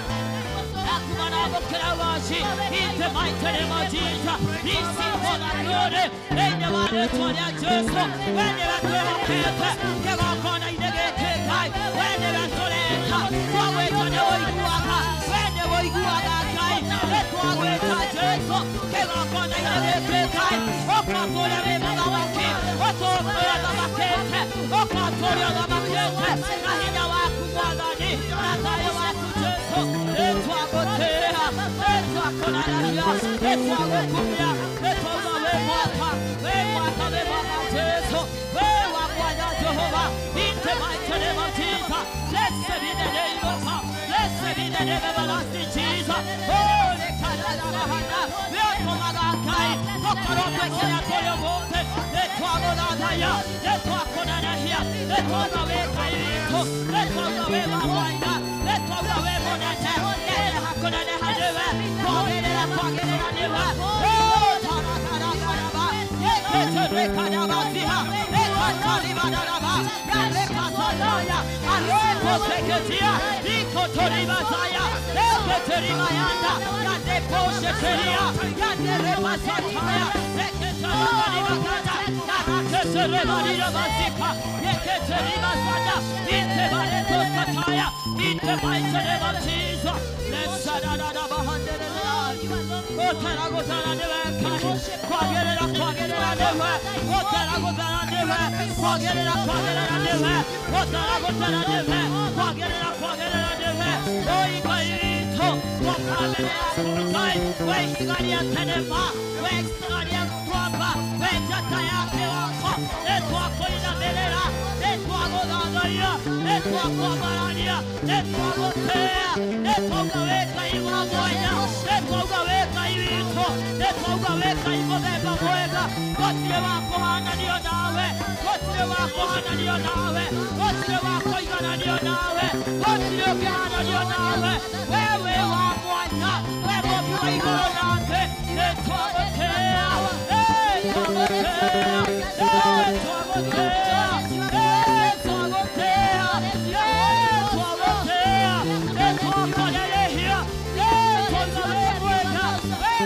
in the mighty name of Jesus. Receive all the glory. Thĩinĩ wa rĩĩtwa rĩa Jesũ, we nĩwe twĩhokete, kĩgongona-inĩ gĩkĩ Ngai, we nĩwe tũreta, twagwĩta nĩ ũiguaga, we nĩ ũiguaga Ngai, nĩtwagwĩta Jesũ, kĩgongona-inĩ gĩkĩ Ngai, ũka tũrĩa wĩ mũthamaki, ũtũũrĩa ũthamakĩte, ũka tũrĩa ũthamakĩte, na hinya waku Mwathani, na thayũ waku Jesũ, nĩtwagũtĩĩa, nĩtwakũneneria, nĩtwagũkumia, nĩtwauga wĩ mwega, wĩ mwega, wĩ mwega Jesũ, wĩ wa mwanya Jehova, in the mighty name of Jesus. Blessed be the name of God. Blessed be the name of everlasting Jesus. Oh, nĩkararabahana, nĩũtũmaga Ngai, tũkorwo twĩkĩra tũrĩ ũmũthĩ, nĩtwagũthathaiya, nĩtwakũnenehia, nĩtwauga wĩ Ngai witũ, nĩtwauga wĩ wa mwanya, nĩtwauga wĩ mũnene, neneha kũneneha nĩwe, kwagĩrĩra kwagĩrĩra nĩwe. Oh, tarakarakaraba, yeketũrĩkarabaziha, ekataribadaraba, yarekasataya, arekoseketia, ikotoribazaya, eketerimayanda, yadeposheteria, yaderebasataya, eketaribakata, yaraketerebarirabazika, yeketeribasada, intebaretosataya, in the mighty name of Jesus.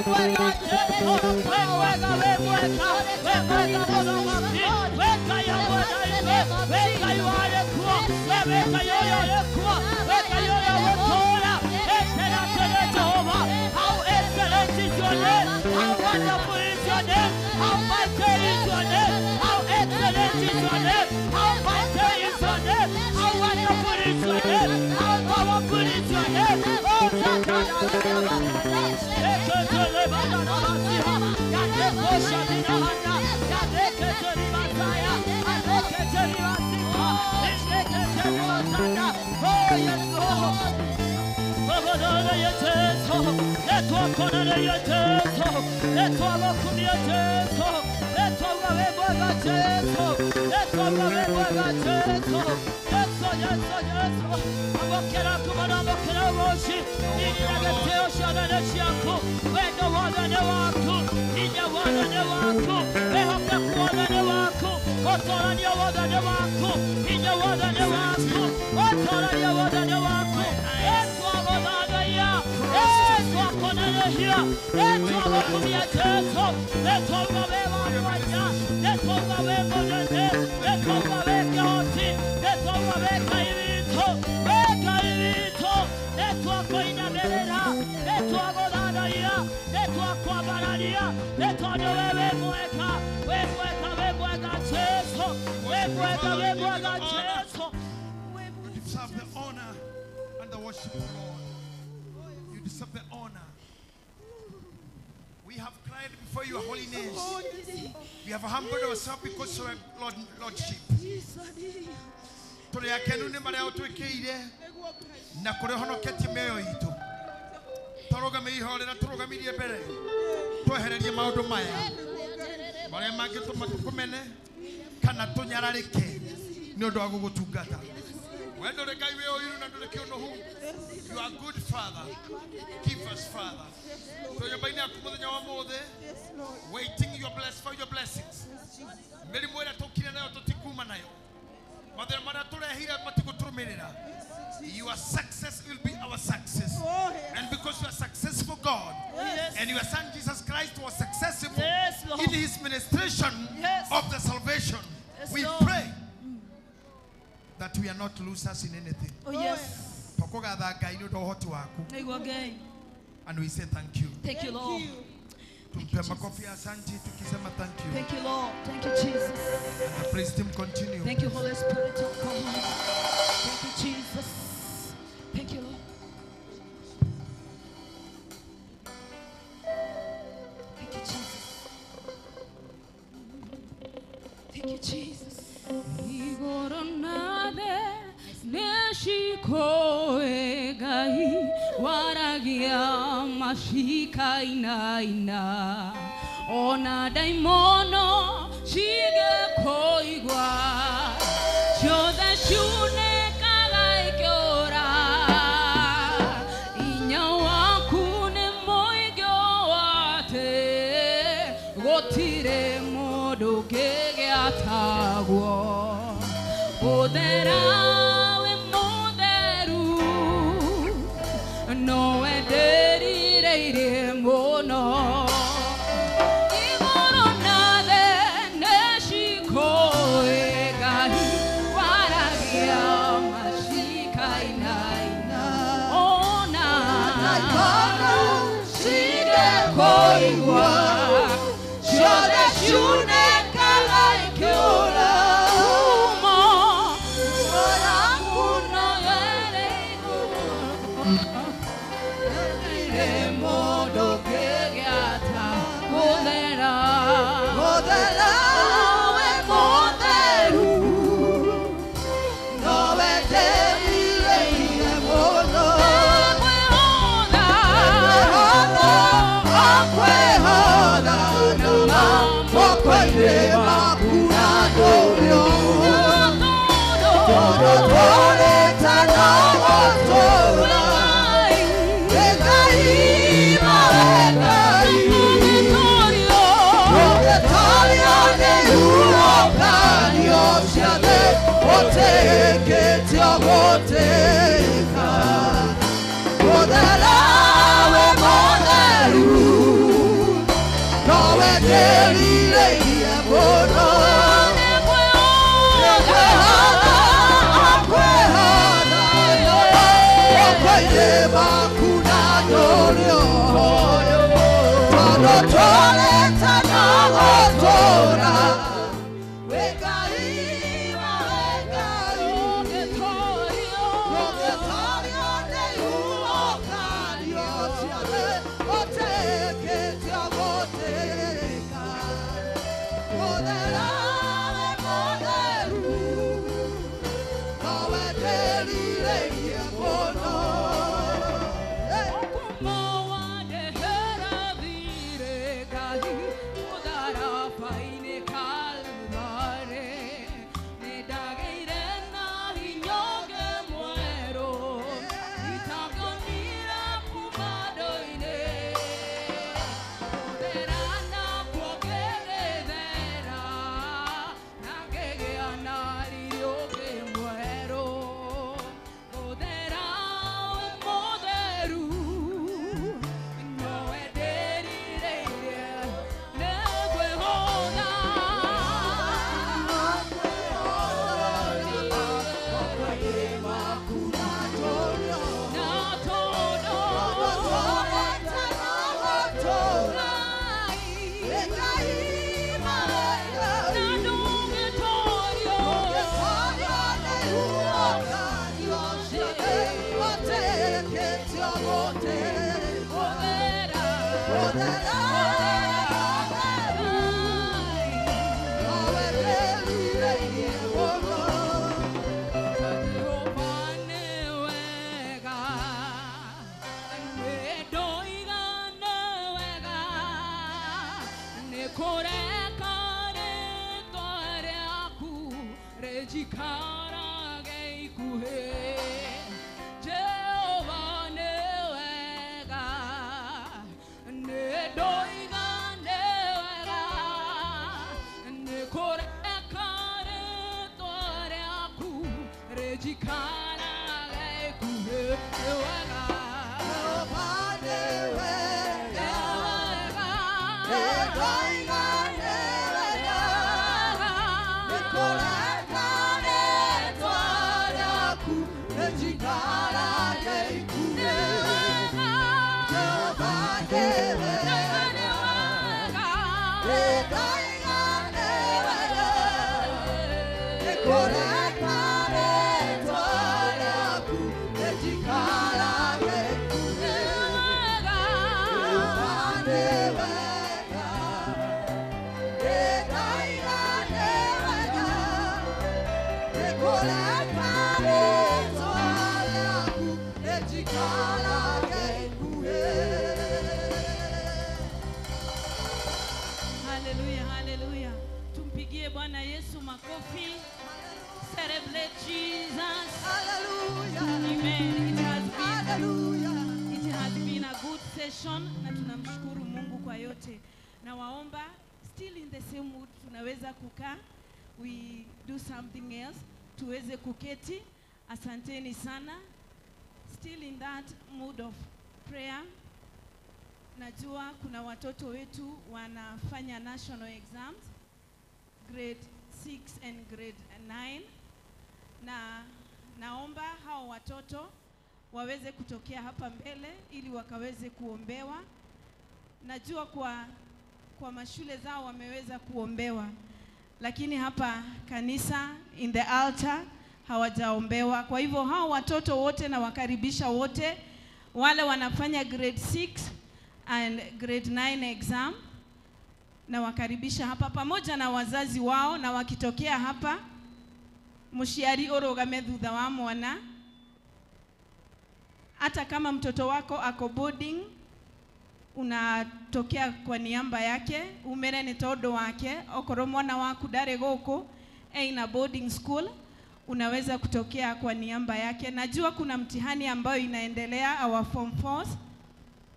mwega Jesu, wĩ mwega, wĩ mwega, wĩ mwega mũthamaki, wĩ Ngai hamwe na ithuĩ, wĩ Ngai warĩ kuo, wĩ Ngai ũrĩa ũrĩ kuo, wĩ Ngai ũrĩa ũgũtũũra. Ĩtĩra atĩrĩ Jehova, how excellent is your name, how wonderful is your name, how mighty is your name, how excellent is your name, how mighty is your name, how wonderful is your name, how powerful is your name. Oh, Oh, yes, Lord. You deserve the honor and the worship, Lord. You deserve the honor. We have cried before your holiness. We have humbled ourselves because of your Lordship. Tũrĩ akenu nĩ marĩa ũtwĩkĩire na kũrĩa ũhonoketie mĩoyo itũ. Tũrũgame ihorera, tũrũgamirie mbere, twehererie maũndũ maya marĩa mangĩtũma tũkũmene kana tũnyararĩke nĩ ũndũ wa gũgũtungata. We ndũrĩ Ngai wĩ ũiru na ndũrĩ kĩũnũhu. You are good, Father. Give us, Father. Twĩ nyũmba-inĩ yaku mũthenya wa ũmũthĩ, waiting your bless for your blessings. Mĩrimũ ĩrĩa tũkire nayo tũtikuma nayo. Mathĩna marĩa tũrehire matigũtũrũmĩrĩra. Your success will be our success. And because you are successful, God, and your Son Jesus Christ was successful Yes, Lord. in his ministration Yes. of the salvation, Yes, we Lord. pray that we are not losers in anything. Oh, yes. Tũkũgatha Ngai nĩ ũndũ wa ũhoti waku. Nĩguo Ngai. And we say thank you. Thank you, Lord. Tumpe makofi ya asante tukisema thank you. Thank you, Lord. Thank you, Jesus. And the praise team continue. Thank you, Holy Spirit of God. Thank you, Jesus. Thank you, Lord. Thank you, Jesus. Thank you, Jesus. Igoronade neshikoe gai waragia mashika ina ina ona daimono shige koigwa ciothe ciunekaga ikiura inya waku nĩ mũingĩ wate gũtirĩ mũndũ ũngĩgĩa taguo. Ũthera wĩ mũtheru nowe ndĩrirĩirie mũno. Igũrũ na thĩ nĩcikũĩ Ngai waragia macikainaina ona cigekũigua ciothe ciunekaga ikĩũra. Kumo kuno yerĩ igũrũ mũndũ ũngĩgĩa ta gũthera wĩ mũtheru nowe ndĩrirĩirie mũno. Akwĩhotha na moko-inĩ maku na ndũrio tondũ tũrĩte na gũtũũra. Wĩ Ngai mawe Ngai ũgĩtorio nĩ ihuhũkanio ciothe ũtĩkĩtio gũtĩka. Mũthera wĩ mũtheru Hallelujah, hallelujah. Tumpigie Bwana Yesu makofi. Celebrate Jesus. Hallelujah. Amen. It has been, Hallelujah. it has been a good session na tunamshukuru Mungu kwa yote. Na waomba still in the same mood tunaweza kukaa, we do something else, tuweze kuketi. Asanteni sana. Still in that mood of prayer. Najua kuna watoto wetu wanafanya national exams grade 6 and grade 9, na naomba hao watoto waweze kutokea hapa mbele ili wakaweze kuombewa. Najua kwa mashule zao wameweza kuombewa, lakini hapa kanisa in the altar hawajaombewa. Kwa hivyo hao watoto wote na wakaribisha wote wale wanafanya grade 6 and grade 9 exam, na wakaribisha hapa pamoja na wazazi wao. Na wakitokea hapa mushiari orogame thutha wa mwana, hata kama mtoto wako ako boarding unatokea kwa niamba yake, umere ni todo wake, okorwo mwana waku ndari guku ina boarding school, unaweza kutokea kwa niamba yake. Najua kuna mtihani ambayo inaendelea, our form 4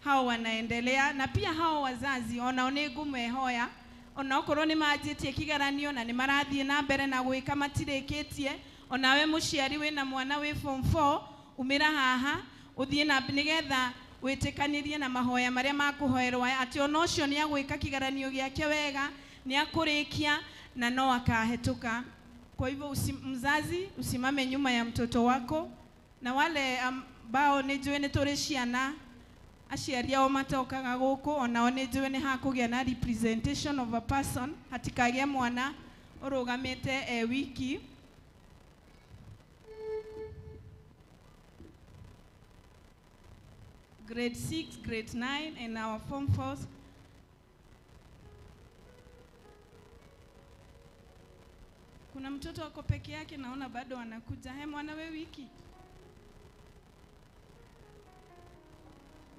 hao wanaendelea, na pia hao wazazi onao nĩ ngũmehoya, onaokorwo nĩ manjĩtie kĩgeranio na nĩ marathiĩ na mbere na gwĩka matirĩkĩtie, onawe mũciari wĩna mwana wĩ form 4 umĩra haha ũthiĩ na nĩgetha wĩtĩkanĩrie na mahoya marĩa makũhoerwo atĩ ona ũcio nĩ agwĩka kĩgeranio gĩake wega, nĩ akũrĩkia na no akahĩtũka. Kwa hivyo mzazi usimame nyuma ya mtoto wako, na wale ambao nĩ njũĩ nĩ tũrĩ ciana Aciari ao matokaga gũkũ, onao nĩ njũĩ nĩ hakũgĩa na representation of a person, hatikagĩe mwana ũrũgamĩte e wiki. Grade 6, grade 9, and our form 4. Kuna mtoto wako peke yake, naona bado anakuja. He mwana we wiki.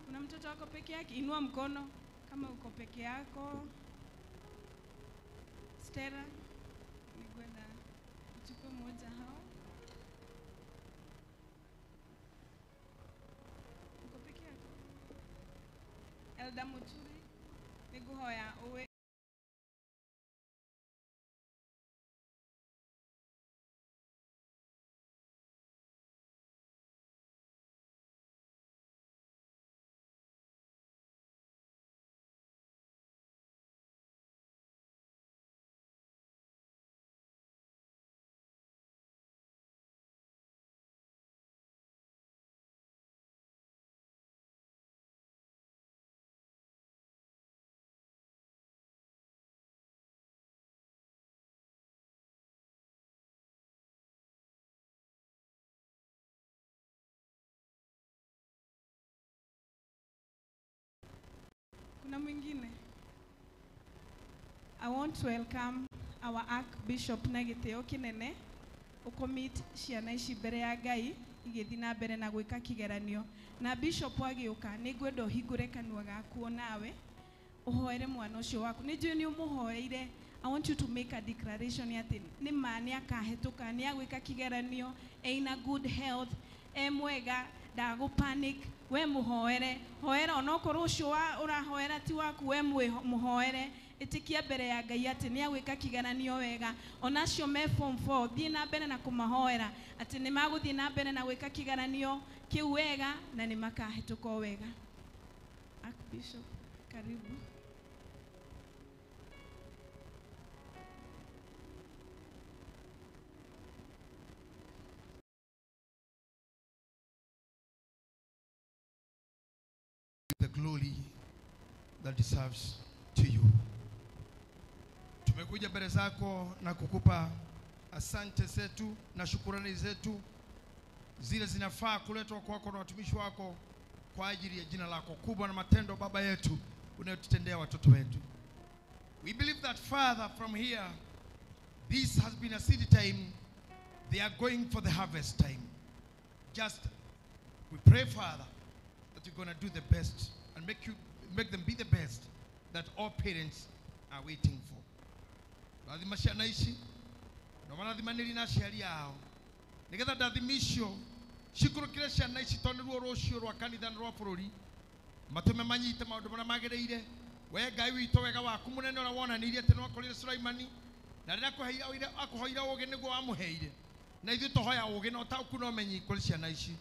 Kuna mtoto wako peke yake, inua mkono kama uko peke yako. Stella, nigwenda uchukue mmoja hao. Uko peke yako. Elda Muturi, niguhoya uwe. Kuna mwingine. I want to welcome our Archbishop na gĩtĩo kĩnene ũkũmeet ciana ici mbere ya Ngai igĩthiĩ na mbere na gwĩka kĩgeranio. Na Bishop agĩũka nĩ ngwenda ũhingũre kanua gaku onawe ũhoere mwana ũcio waku. Nĩ njũĩ nĩ ũmũhoeire. I want you to make a declaration atĩ nĩ ma nĩ akahĩtũka, nĩ agwĩka kĩgeranio, ena good health, e mwega, ndagũ panic. We mũhoere, hoera onokorwo ũcio ũrahoera ti waku, we mũhoere. Ĩtĩkia mbere ya Ngai atĩ nĩ agwĩka kĩgeranio wega. Onacio me form 4, thiĩ na mbere na kũmahoera atĩ nĩ magũthiĩ na mbere na gwĩka kĩgeranio kĩu wega na nĩ makahĩtũka o wega. Archbishop, karibu. The glory that deserves to you. Tumekuja mbele zako na kukupa asante zetu na shukurani zetu zile zinafaa kuletwa kwako na watumishi wako kwa ajili ya jina lako kubwa na matendo Baba yetu unayotutendea watoto wetu. We believe that Father, from here, this has been a seed time. They are going for the harvest time. Just we pray, Father, that you're going to do the best and make them be the best that all parents are waiting for. Rathima ciana ici na marathimanĩri na aciari ao nĩgetha ndathimi icio cikũrũkĩre ciana ici tondũ nĩruo rũciũ rwa kanitha na rwa bũrũri, matũme manyite maũndũ marĩa magĩrĩire. We Ngai witũ, wega waku mũnene ũrĩa wonanirie atĩ nĩwakorire Sulaimani na rĩrĩa akũhoire ũũgĩ nĩguo wamũheire, na ithuĩ tũhoya ũũgĩ na ũtaũku na ũmenyi kũrĩ ciana ici.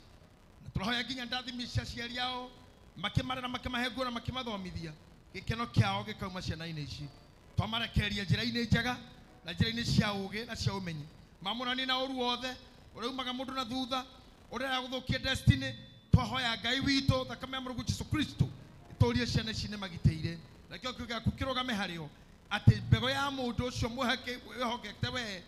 Na tũrahoya nginya ndathimi cia aciari ao makĩmarera, makĩmahe nguo na makĩmathomithia, gĩkeno kĩao gĩkauma ciana-inĩ ici. Twamarekereria njĩra-inĩ njega na njĩra-inĩ cia ũũgĩ na cia ũmenyi, mamũranie na ũru wothe ũrĩa umaga mũndũ na thutha, ũrĩa gũthũkia destiny. Twahoya Ngai witũ, thakame ya Mũrungu Jesũ Kristo ĩtũrie ciana ici nĩmagitĩire, na kĩo kiugo gĩaku kĩrũgame harĩo atĩ mbegũ ya mũndũ ũcio mwĩhokete we,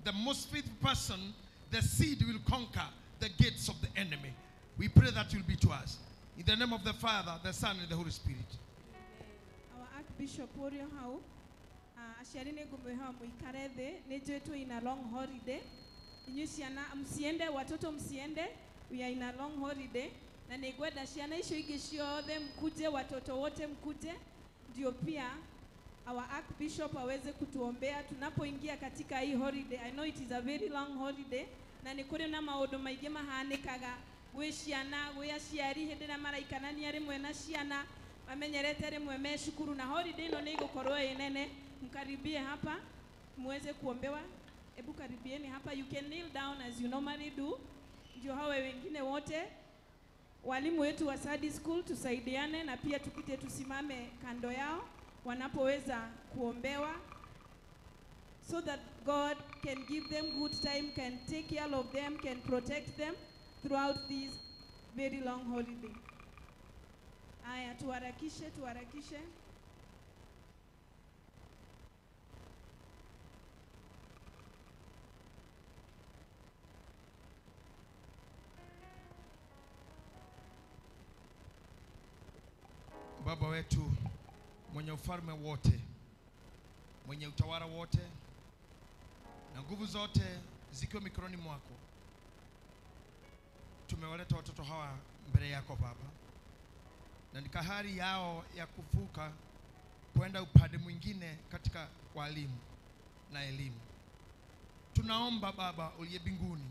the most faithful person, the seed will conquer the gates of the enemy. We pray that you'll be to us. In the name of the Father, the Son, and the Holy Spirit. Our Archbishop ũrĩ hau, aciari nĩ ngũmwĩhoya mũikare thĩ, nĩ njũĩ twĩ in a long holiday. Inyuĩ ciana msiende, watoto msiende, we are in a long holiday. Na nĩ ngwenda ciana icio ingĩ ciothe mkuje, watoto wote mkuje, ndio pia our Archbishop aweze kutuombea tunapoingia katika hii holiday. I know it is a very long holiday, na nĩ kũrĩ na maũndũ maingĩ mahanĩkaga gwĩ ciana, gwĩ aciari hĩndĩ ĩrĩa maraikarania rĩmwe na ciana mamenyerete rĩmwe me cukuru, na holiday ĩno nĩ ĩgũkorwo ĩ nene. Mkaribie hapa muweze kuombewa. Hebu karibieni hapa. You can kneel down as you normally do, ndio hawe wengine wote walimu wetu wa Sunday school tusaidiane, na pia tukite tusimame kando yao wanapoweza kuombewa, so that God can give them good time, can take care of them, can protect them throughout this very long holiday. Aya, tuharakishe, tuharakishe. Baba wetu mwenye ufalme wote, mwenye utawala wote na nguvu zote zikiwa mikononi mwako, tumewaleta watoto hawa mbele yako Baba, na ni kahari yao ya kuvuka kwenda upande mwingine katika walimu na elimu. Tunaomba Baba uliye mbinguni,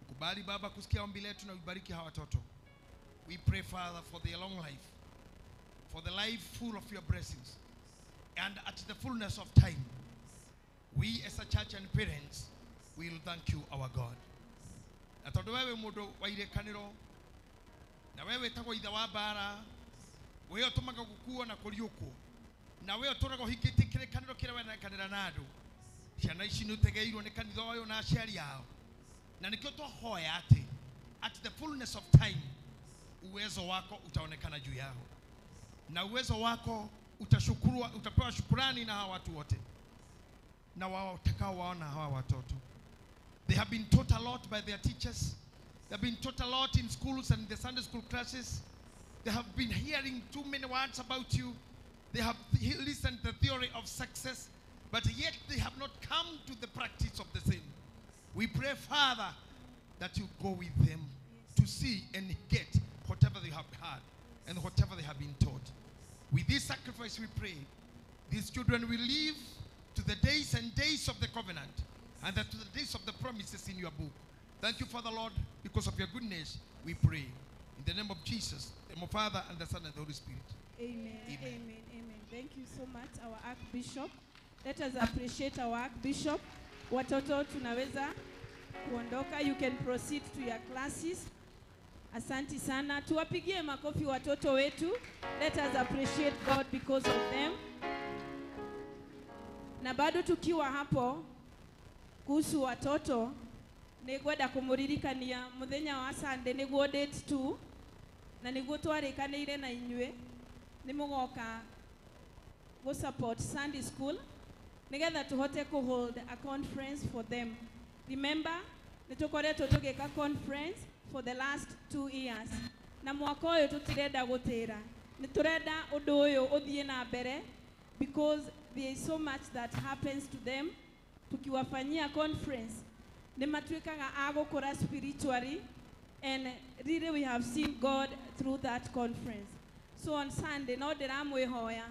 ukubali Baba kusikia ombi letu na ubariki hawa watoto. We pray, Father, for their long life, for the life full of your blessings, and at the fullness of time, we as a church and parents will thank you, our God. Na tondu wewe mundu wa irekaniro, na wewe wetagwo ithe wa mbara, we utumaga gukua na kuriukwo, na we uturaga uhingitie kirekaniro kiria werekanira na andu. Ciana ici ni utegeirwo ni kanitha uyu na aciari ao, na nikio twahoya ati at the fullness of time uwezo wako utaonekana juu yao, na uwezo wako utashukurwa, utapewa shukurani na hawa watu wote na wao utakao waona hawa watoto. They have been taught a lot by their teachers. They have been taught a lot in schools and the Sunday school classes. They have been hearing too many words about you. They have listened to the theory of success, but yet they have not come to the practice of the same. We pray, Father, that you go with them to see and get whatever they have had and whatever they have been taught. With this sacrifice we pray, these children will live to the days and days of the covenant and to the days of the promises in your book. Thank you, Father Lord, because of your goodness, we pray. In the name of Jesus, the name of Father and the Son and the Holy Spirit. Amen. Amen. Amen. Amen. Thank you so much, our Archbishop. Let us appreciate our Archbishop. Watoto tunaweza kuondoka. You can proceed to your classes. Asanti sana. Tuwapigie makofi watoto wetu. Let us appreciate God because of them. Na bado tukiwa hapo kuhusu watoto, nĩngwenda kũmũririkania mũthenya wa Sunday nĩguo date 2, na nĩguo twarĩkanĩire na inyuĩ nĩ mũgoka gũ support Sunday school nĩgetha tũhote kũ hold a conference for them. Remember, nĩ tũkoretwo tũgĩka conference for the last 2 years, na mwaka ũyũ tũtirenda gũtĩra, nĩ tũrenda ũndũ ũyũ ũthiĩ na mbere because there is so much that happens to them. Tukiwafanyia conference nĩ matuĩkaga a gũkũra spiritually, and really we have seen God through that conference. So on Sunday no ndĩramwĩhoya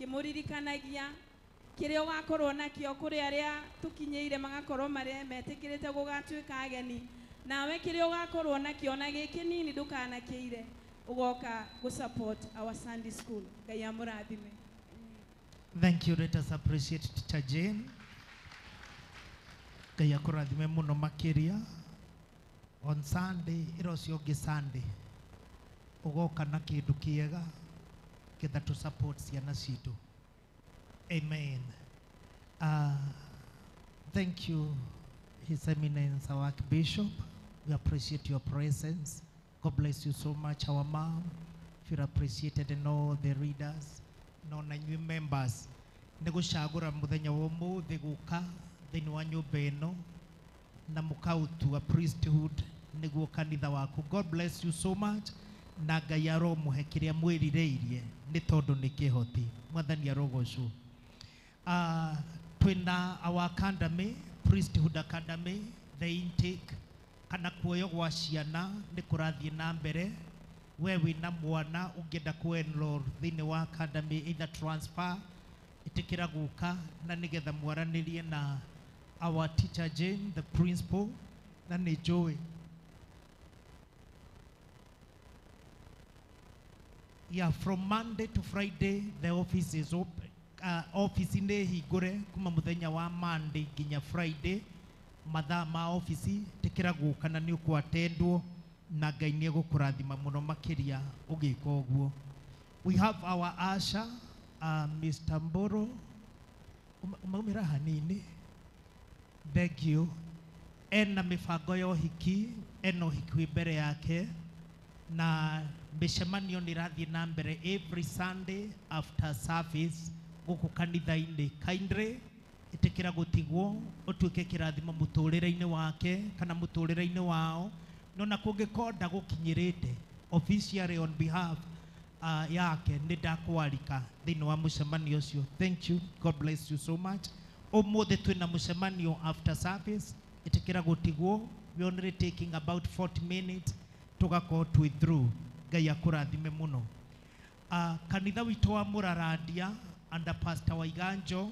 ngĩmũririkanagia kĩrĩa ũgakorwo nakĩo kũrĩ arĩa tũkinyĩire magakorwo marĩa metĩkĩrĩte gũgatuĩka ageni, nawe kĩrĩa ũgakorwo nakĩo na gĩ kĩnini ndũkanakĩire, ũgoka gũ support our Sunday school. Ngai amũrathime. Thank you. Let us appreciate Teacher Jane. Ngai akũrathime mũno makĩria. On Sunday, ĩra ũcio ũngĩ Sunday, ũgoka na kĩndũ kĩega ketha tũ support ciana citũ. Amen. Thank you, His Eminence, our Archbishop. We appreciate your presence. God bless you so much, our mom. Feel appreciated, and all the readers, no na inyuĩ members. Nĩ gũcagũra mũthenya wa ũmũthĩ gũka thĩinĩ wa nyũmba ĩno na mũkaũtua priesthood nĩguo kanitha waku. God bless you so much, na Ngai aromũhe kĩrĩa mwĩrirĩirie nĩ tondũ nĩ kĩhoti. Mwathani arogocwo. Twĩna our academy, priesthood academy, the intake kana kuoywo gwa ciana nĩ kũrathiĩ na mbere. We wĩna mwana ũngĩenda kũ enroll thĩinĩ wa academy, either transfer, ĩtĩkĩra gũka na nĩgetha mwaranĩrie na our teacher Jane, the principal, na nĩ njũĩ. Yeah, from Monday to Friday the office is open. Office nĩ hingũre kuma mũthenya wa Monday nginya Friday, mathaa ma office tĩkĩra gũka na nĩ ũkũatendwo na Ngai nĩ egũkũrathima mũno makĩria ũgĩka ũguo. We have our usher, Mr. Mboro. Umaumĩra hanini. Thank you. Ena mĩbango ya ũhiki, ena ũhiki wĩ mbere yake, na Mĩcemanio nĩ ĩrathiĩ na mbere every Sunday after service gũkũ kanitha-inĩ. Kindly ĩtĩkĩra gũtigwo ũtuĩke kĩrathimo mũtũrĩre-inĩ wake kana mũtũrĩre-inĩ wao. No na kũngĩkorwo ndagũkinyĩrĩte officially on behalf yake, nĩ ndakwarika thĩinĩ wa mũcemanio ũcio. Thank you, God bless you so much. Ũmũthĩ twĩna mũcemanio after service, ĩtĩkĩra gũtigwo. We only taking about 40 minutes tũgakorwo twĩ through. Ngai akũrathime mũno. Kanitha witũ wa Mũrarandia under Pastor Waiganjo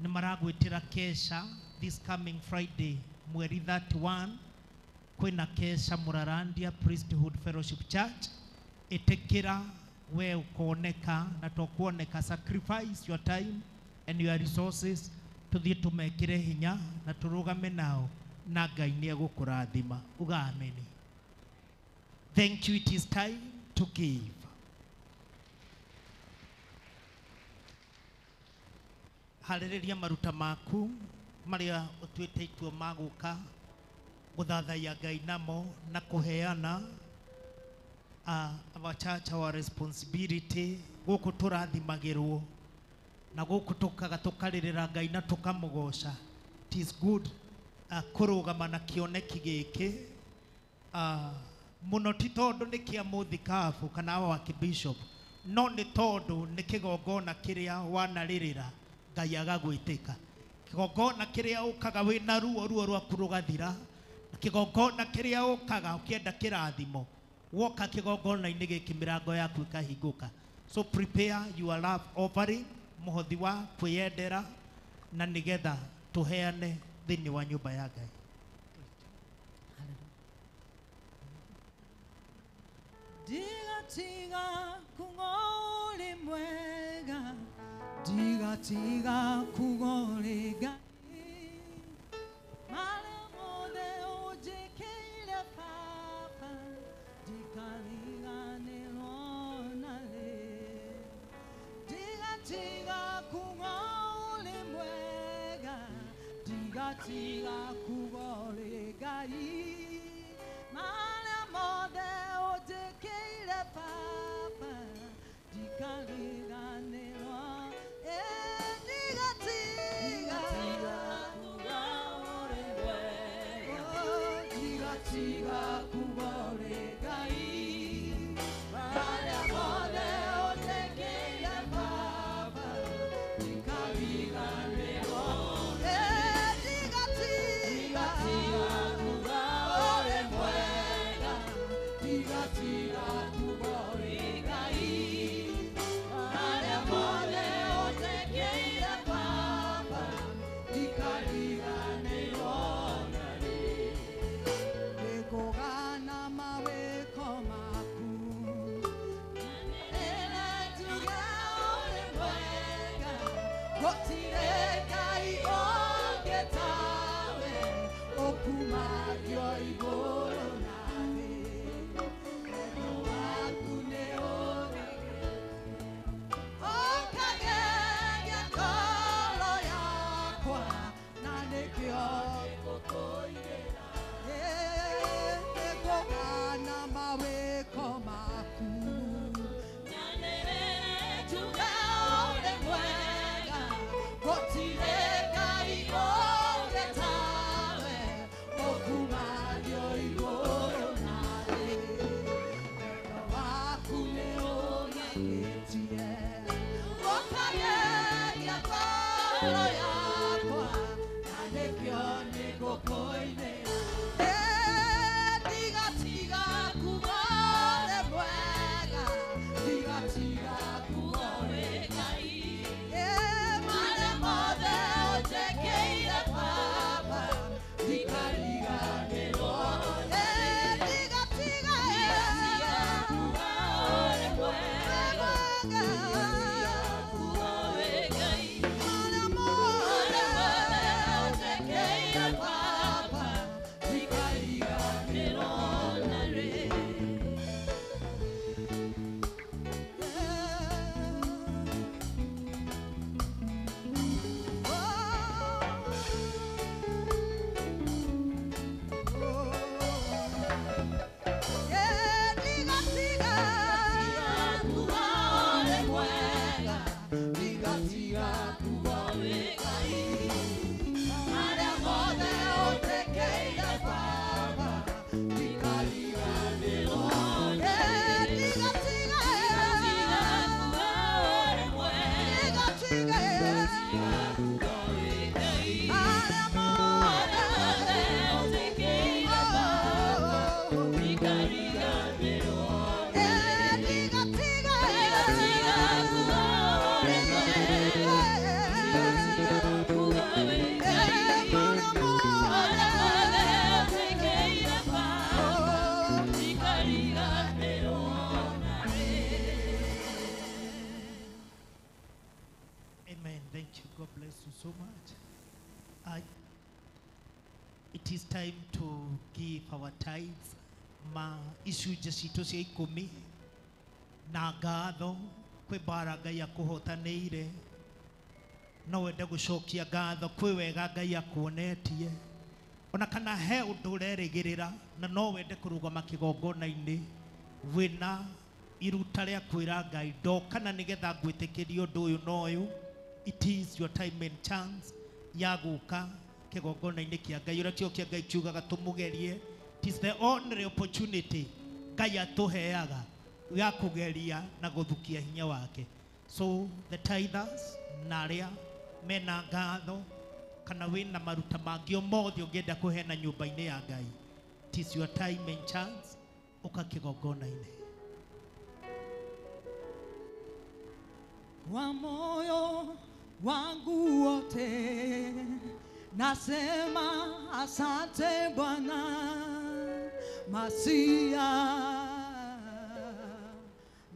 nĩ maragwĩtĩra kesha this coming Friday mweri 31. Kwĩna kesha Mũrarandia Priesthood Fellowship Church. Ĩtĩkĩra we ũkoneka na to kuoneka, sacrifice your time and your resources, tuthiĩ tũmekĩre hinya na tũrũgame nao, na Ngai nĩ egũkũrathima. Uga ameni. Thank you. It is time to give. Harĩrĩria maruta maku marĩa ũtuĩte itua ma gũka gũthathaiya Ngai namo na kũheana. Our church, our responsibility, gũkũ tũrathimagĩrwo na gũkũ tũkaga tũkarĩrĩra Ngai na tũkamũgoca. It is good kũrũgama na kĩoneki gĩkĩ mũno, ti tondũ nĩ kĩa mũthikabu kana wa bishop, no nĩ tondũ nĩ kĩgongona kĩrĩa wanarĩrĩra Ngai agagwĩtĩka, kĩgongona kĩrĩa ũkaga wĩna ruo, ruo rwaku rũgathira, kĩgongona kĩrĩa ũkaga ũkĩenda kĩrathimo, woka kĩgongona-inĩ gĩkĩ mĩrango yaku ĩkahingũka. So prepare your love offering, mũhothi wa kwĩyendera, na nĩgetha tũheane thĩinĩ wa nyũmba ya Ngai. Digatiga kungoli mwega, digatiga kungoli gai, mara mode ojekele papa, dikaliga nelonale. Digatiga kungoli mwega, digatiga kungoli gai, mara mode ojekele papa, dikaliga nelonale. Digatiga kungoli mwega, digatiga kungoli gai, mara mode ojekele papa, dikaliga nelonale. Digatiga kungoli mwega, digatiga kungoli gai, mara mode ojekele papa, dikaliga nelonale. Ekogana maweko maku, ena tuga ore mwega, gotire kai ogetawe, okumagio igoro nawe, ego waku ne orege, okagege kolo yakwa, na nekio kokoigera. Ekogana maweko maku, tuga ore mwega, gotire kai ogetawe, okumagio igoro nawe, wendo waku nĩ ũngegetie, ũkagegia ngoro yakwa, na nĩkĩo nĩngũkũinĩra. Digatiga kuga ũrĩ mwega, digatiga kuga ũrĩ Ngai, marĩa mothe ũnjĩkĩire Baba, ndikariganĩrwo. Digatiga kuga ũrĩ mwega, kuga ũrĩ Ngai, marĩa mothe ũnjĩkĩire Baba, ndikariganĩrwo narĩ. Digatiga bless you so much. It is time to give our tithes. Ma icunjĩ citũ cia ikũmi na ngatho kwĩ mbara Ngai akũhotanĩire. No wende gũcokia ngatho kwĩ wega Ngai akuonetie, ona kana he ũndũ ũrerĩgĩrĩra na no wende kũrũgama kĩgongona-inĩ wĩna iruta rĩa kwĩra Ngai ndoka na nĩgetha ngwĩtĩkĩrie ũndũ ũyũ na ũyũ. It is your time and chance ya gũka kĩgongona-inĩ kĩa Ngai. Ũrĩa kiugo kĩa Ngai kiugaga tũmũgerie. It is the only opportunity Ngai atũheaga ya kũgeria na gũthukia hinya wake. So the tithers na arĩa mena ngatho kana wĩna maruta mangĩ o mothe ũngĩenda kũheana nyũmba-inĩ ya Ngai, it is your time and chance. Ũka kĩgongona-inĩ. Kwa moyo wangu wote nasema asante Bwana Masia,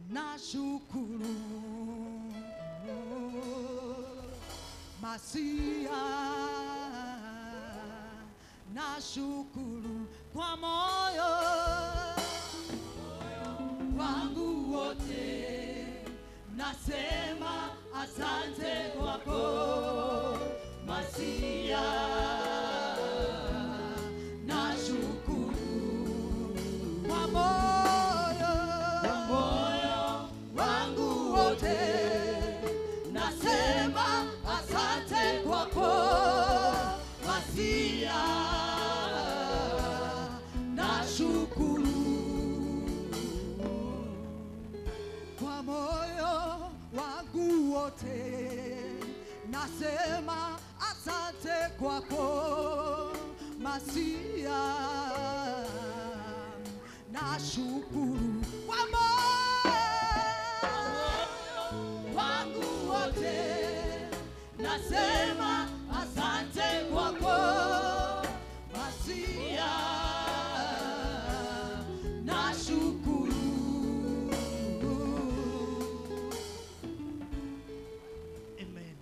nashukuru Masia, nashukuru kwa moyo wangu wote nasema asante kwako Masia, nashukuru kwa moyo wangu wote nasema asante kwako Masia, nashukuru kwa moyo wangu wote nasema asante kwako Masia, nashukuru kwa moyo wangu wote nasema asante kwako Masia, nashukuru. Amen.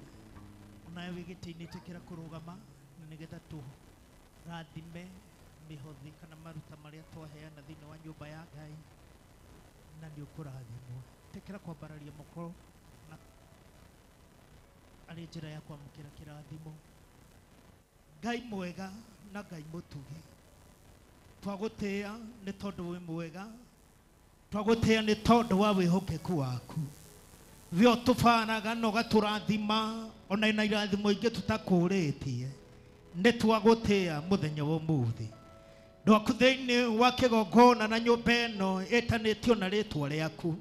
Onawe wĩ gĩtĩ-inĩ ĩtĩkĩra kũrũgama na nĩgetha tũrathime mĩhothi kana maruta marĩa twaheana thĩinĩ wa nyũmba ya Ngai, na nĩ ũkũrathimwo. Ĩtĩkĩra kwambararia moko na arĩ njĩra ya kwamũkĩra kĩrathimo. Ngai mwega na Ngai mũtugi, twagũtĩĩa nĩ tondũ wĩ mwega, twagũtĩĩa nĩ tondũ wa wĩhokeku waku. We ũtũbaraga na ũgatũrathima ona ina irathimo ingĩ tũtakũrĩtie. Nĩ twagũtĩĩa mũthenya wa ũmũthĩ. Ndwaku thĩinĩ wa kĩgongona na nyũmba ĩno ĩtanĩtio na rĩtwa rĩaku.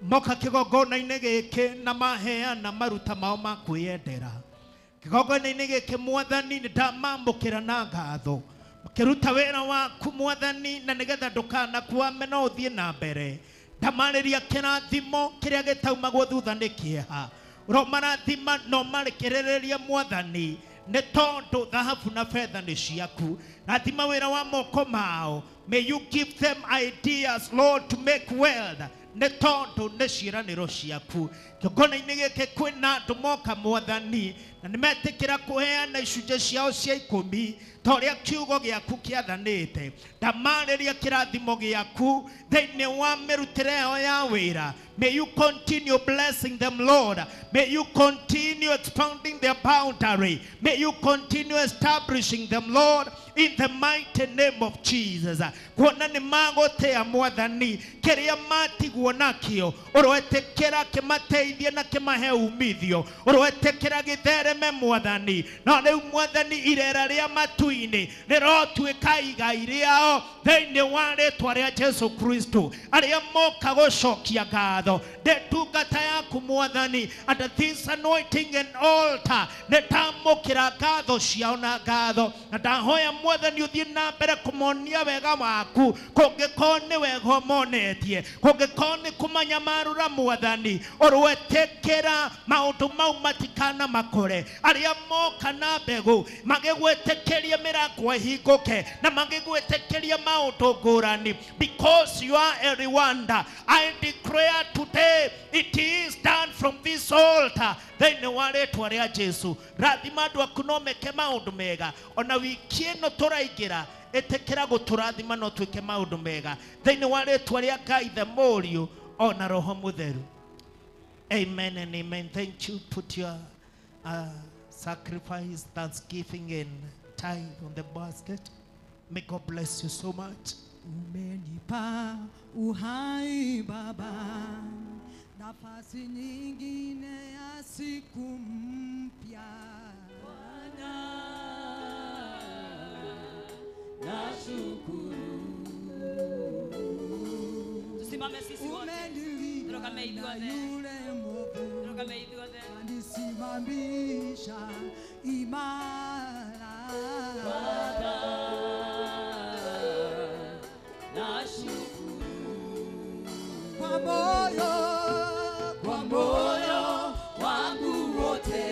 Moka kĩgongona-inĩ gĩkĩ na maheana maruta mao ma kwĩyendera. Kĩgongona-inĩ gĩkĩ Mwathani nĩ ndamamũkĩra na ngatho. Makĩruta wĩra waku Mwathani na nĩgetha ndũkanakwame no ũthiĩ na mbere. Ndamarĩria kĩrathimo kĩrĩa gĩtaumagwo thutha nĩ kĩeha. Ũromarathima no marekerererie Mwathani nĩ tondũ thahabu na betha nĩ ciaku. Rathima wĩra wa moko mao. May you give them ideas, Lord, to make wealth. Nĩ tondũ nĩ ciĩranĩro ciaku. Kĩgongona-inĩ gĩkĩ kwĩna andũ moka Mwathani na nĩmetĩkĩra kũheana icunjĩ ciao cia ikũmi ta ũrĩa kiugo gĩaku kĩathanĩte. Ndamarĩria kĩrathimo gĩaku thĩinĩ wa mĩrutĩre yao ya wĩra. May you continue blessing them, Lord. May you continue expounding their boundary. May you continue establishing them, Lord, in the mighty name of Jesus. Kuona nĩ magũtĩa Mwathani kĩrĩa matigwo nakĩo, ũroetĩkĩra kĩmateithie na kĩmahe umithio, ũroetĩkĩra gĩthereme Mwathani. No rĩu Mwathani irera rĩa matu-inĩ rĩrotuĩka igai rĩao thĩinĩ wa rĩtwa rĩa Jesu Kristo. Arĩa moka gũcokia ngatho ndungata yaku Mwathani, under this anointing and altar nĩ ndamũkĩra ngatho ciao na ngatho, na ndahoya Mwathani ũthiĩ na mbere kũmonia wega waku. Kũngĩkorwo nĩ wega ũmonetie, kũngĩkorwo nĩ kũmanyamarũra Mwathani, ũroetĩkĩra maũndũ mau matikana makore. Arĩa moka na mbegũ magĩgwĩtĩkĩria mĩrango ĩhingũke na magĩgwĩtĩkĩria maũndũ ngũrani, because you are a reward. I declare today it is done from this this altar thĩinĩ wa rĩtwa rĩa Jesu. Rathima andũ aku no meke maũndũ mega ona wiki ĩno tũraingĩra, ĩtĩkĩra gũtũrathima no twĩke maũndũ mega thĩinĩ wa rĩtwa rĩa Ngai the Mũriũ ona Roho Mũtheru. Amen and amen. Thank you. Put your sacrifice, thanksgiving and tithe on the basket. May God bless you so much. Umenipa uhai Baba, nafasi nyingine ya siku mpya. Bwana nashukuru. Tusimame sisi wote. Umenilinda na yule mwovu, anisimamisha imara. Baba nashukuru kwa moyo wangu wote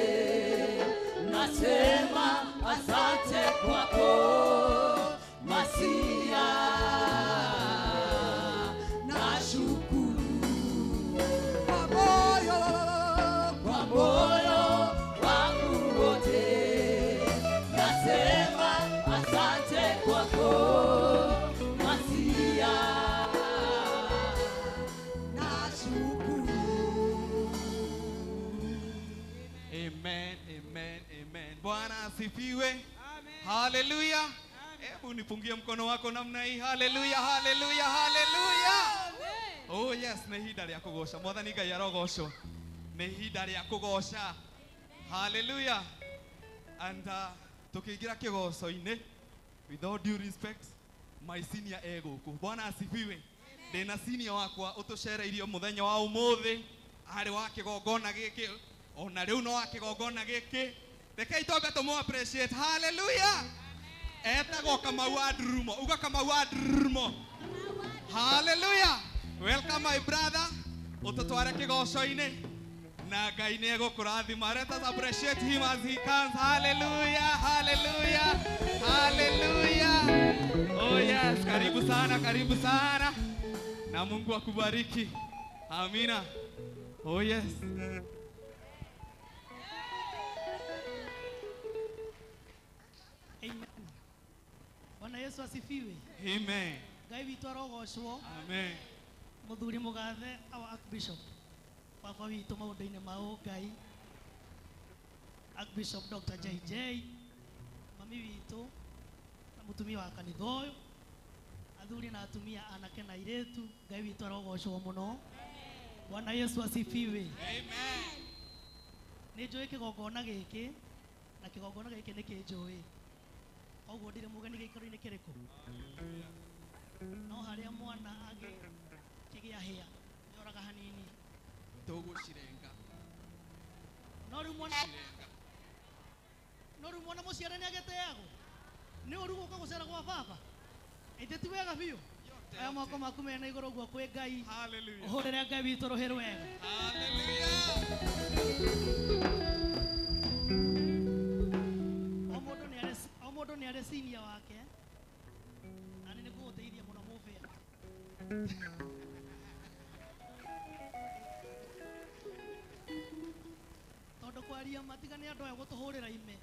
nasema asante kwako Masia. Nashukuru kwa moyo wangu wote nasema asante kwako Masia. Nashukuru. Amen, amen, amen. Bwana asifiwe. Haleluya. Hebu nipungie mkono wako namna hii. Haleluya, haleluya, haleluya. Oh yes, nĩ ihinda rĩa kũgoca. Mwathani Ngai arogocwo. Nĩ ihinda rĩa kũgoca. Haleluya. And tukiingira kĩgoco-inĩ, with all due respect, my senior e gũkũ. Bwana asifiwe. Ndĩna senior wakwa ũtũcereirio mũthenya wa ũmũthĩ, arĩ wa kĩgongona gĩkĩ, ona rĩu no wa kĩgongona gĩkĩ. Rekei twambe tũmũ appreciate. Hallelujah. Etagwo Kamau wa Ndurumo. Uga Kamau wa Ndurumo. Hallelujah. Welcome my brother. Ũtũtware kĩgoco-inĩ na Ngai nĩ egũkũrathima. Let us appreciate him as he comes. Hallelujah, hallelujah, hallelujah. Oh yes, karibu sana, karibu sana. Na Mungu akubariki. Amina. Oh yes. Amen. Bwana Yesu asifiwe. Amen. Ngai witũ arogocwo. Amen. Mũthuri mũgathe our Archbishop baba witũ maũndũ-inĩ ma ũngai, Archbishop Dr. JJ, mami witũ na mũtumia wa kanitha ũyũ, athuri na atumia, anake na airĩtu, Ngai witũ arogocwo mũno. Bwana Yesu asifiwe. Amen. Nĩ njũĩ kĩgongona gĩkĩ na kĩgongona gĩkĩ nĩ kĩnjũĩ, koguo ndirĩ mũgeni gĩikaro-inĩ kĩrĩkũ. No harĩa mwana agĩkĩgĩa hĩa nĩoraga hanini Tũgũcirenga. No rĩu mwana no rĩu mwana mũciare nĩagĩteagwo nĩ ũru gũka gũcera gwa baba. Ĩtĩ ti wega biũ. Aya moko maku mena igũrũ ũguo kwĩ Ngai. Hallelujah. Ũhũrĩre Ngai witũ rũhĩ rwega. Hallelujah. O mũndũ nĩ arĩ senior wake na nĩ nĩngũgũteithia mũno mũbĩa. Tondũ kwaria matiga nĩ andũ aya gũtũhũrĩra ime,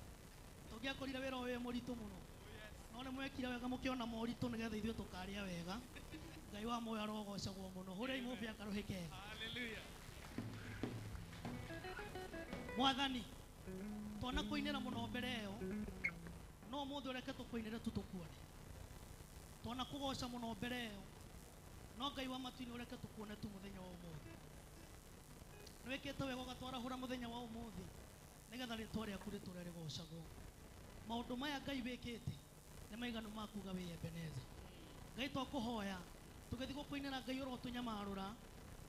tũngĩakorire wĩra ũyũ wĩ mũritũ mũno, no nĩ mwekire wega mũkĩona moritũ nĩgetha ithuĩ tũkarĩa wega. Ngai wa muoyo arogocagwo mũno. Hũrĩrai mũbĩa karũhĩ kega. Hallelujah. Mwathani, twana kũinĩra mũno mbere ĩyo, no ũmũthĩ ũreke tũkũinĩre tu tũkuone. Twana kũgoca mũno mbere ĩyo, no Ngai wa matu-inĩ ũreke tũkuone tu mũthenya wa ũmũthĩ. Nĩwĩkĩte wega ũgatwarahũra mũthenya wa ũmũthĩ nĩgetha rĩtwa rĩaku rĩtũre rĩgocagwo. Maũndũ maya Ngai wĩkĩte nĩ maiganu ma kuga wĩ Ebeneza. Ngai twakũhoya tũgĩthiĩ gũkũinĩra Ngai ũrotũnyamarũra,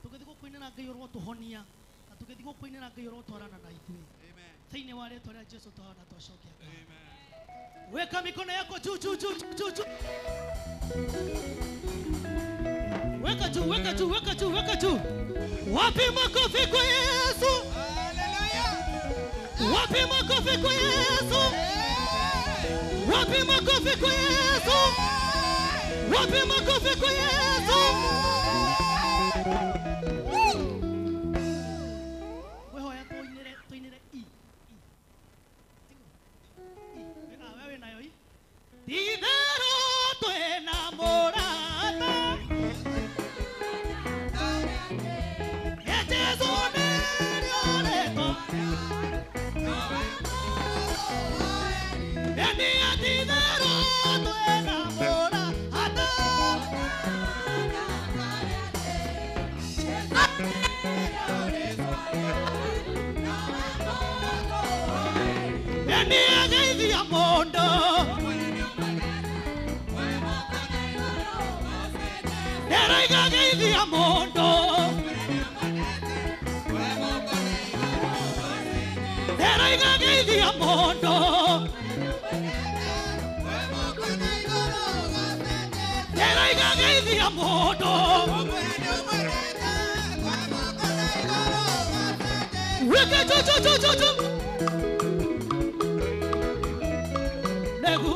tũgĩthiĩ gũkũinĩra Ngai ũrotũhonia, na tũgĩthiĩ gũkũinĩra Ngai ũrotwarana na ithuĩ. Amen. Thĩinĩ wa rĩtwa rĩa Jesu twahoya na twacokia ngatho. Amen. Weka mikono yako juu juu juu juu juu. Weka juu, weka juu, weka juu, weka juu. Wapi makofi kwa Yesu? Hallelujah. Wapi makofi kwa Yesu? Wapi makofi kwa Yesu? Wapi makofi kwa Yesu? Wehoya Eniageithia mũndũ. Nderaiga geithia mũndũ. Nderaiga geithia mũndũ. Nderaiga geithia mũndũ. Weke chu chu chu chu chu. Negu.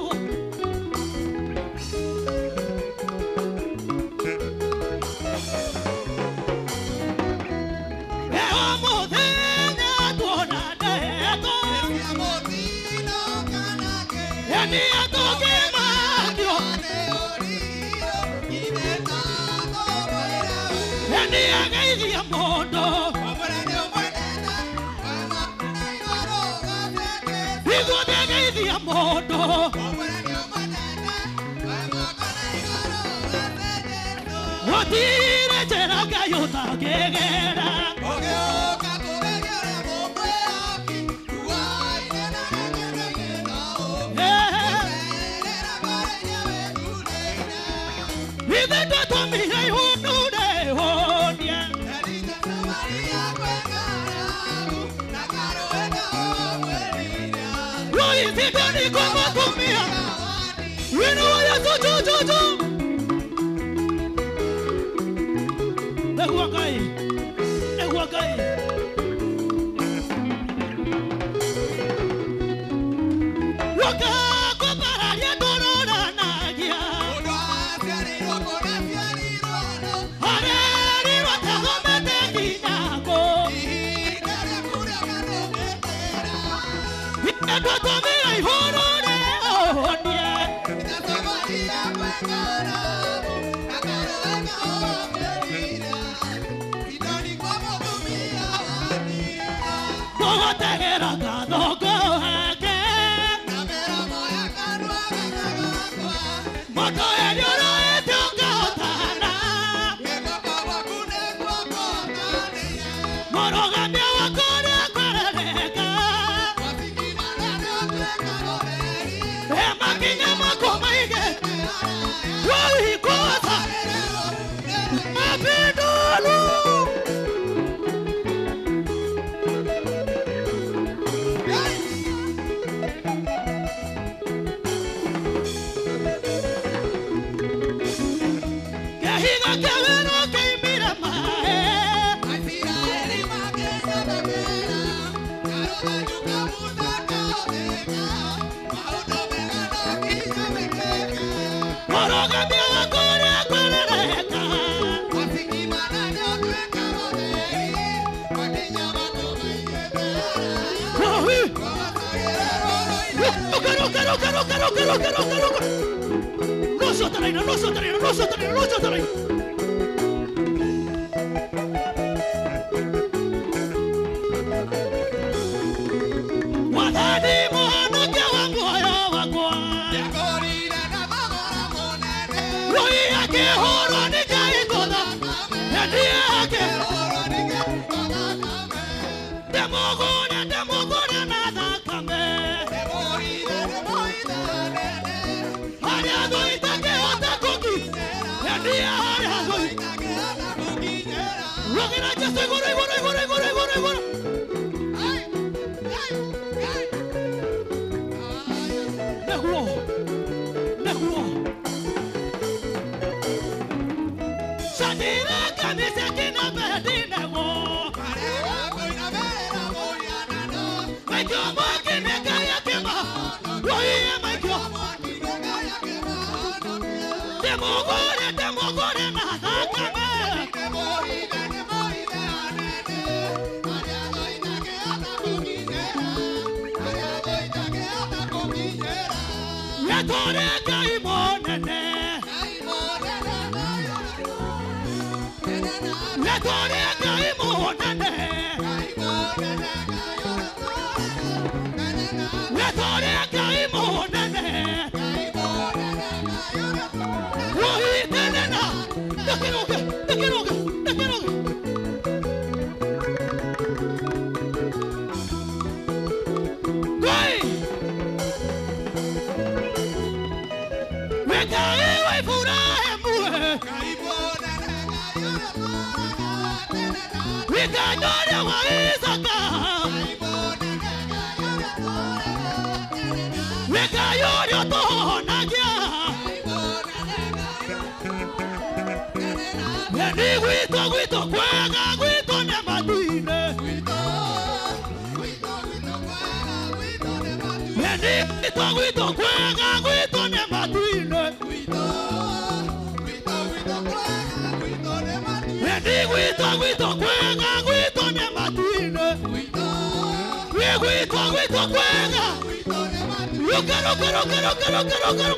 Ngai wa Isaka. Ngai ũrĩa ũtũhonagia. Nĩ gwitũ gwitũ kwega gwitũ nĩ matu-inĩ. Nĩ gwitũ gwitũ kwega gwitũ nĩ matu-inĩ. Nĩ gwitũ gwitũ kwega gwitũ nĩ matu-inĩ. Nĩ gwitũ gwitũ kwega. Ruka ruka ruka ruka ruka ruka.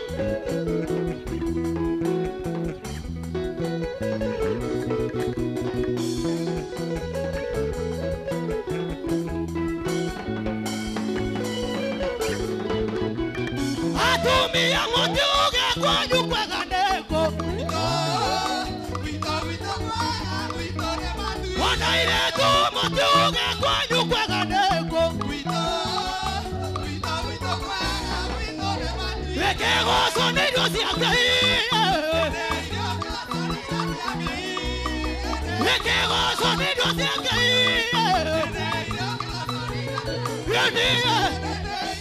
Atumia mũtiuge kwanyu kwega nĩkũ. Ona airĩtu mũtiuge kwanyu kwega nĩkũ. Kĩgoco nĩ irio cia Ngai. Kĩgoco nĩ irio cia Ngai.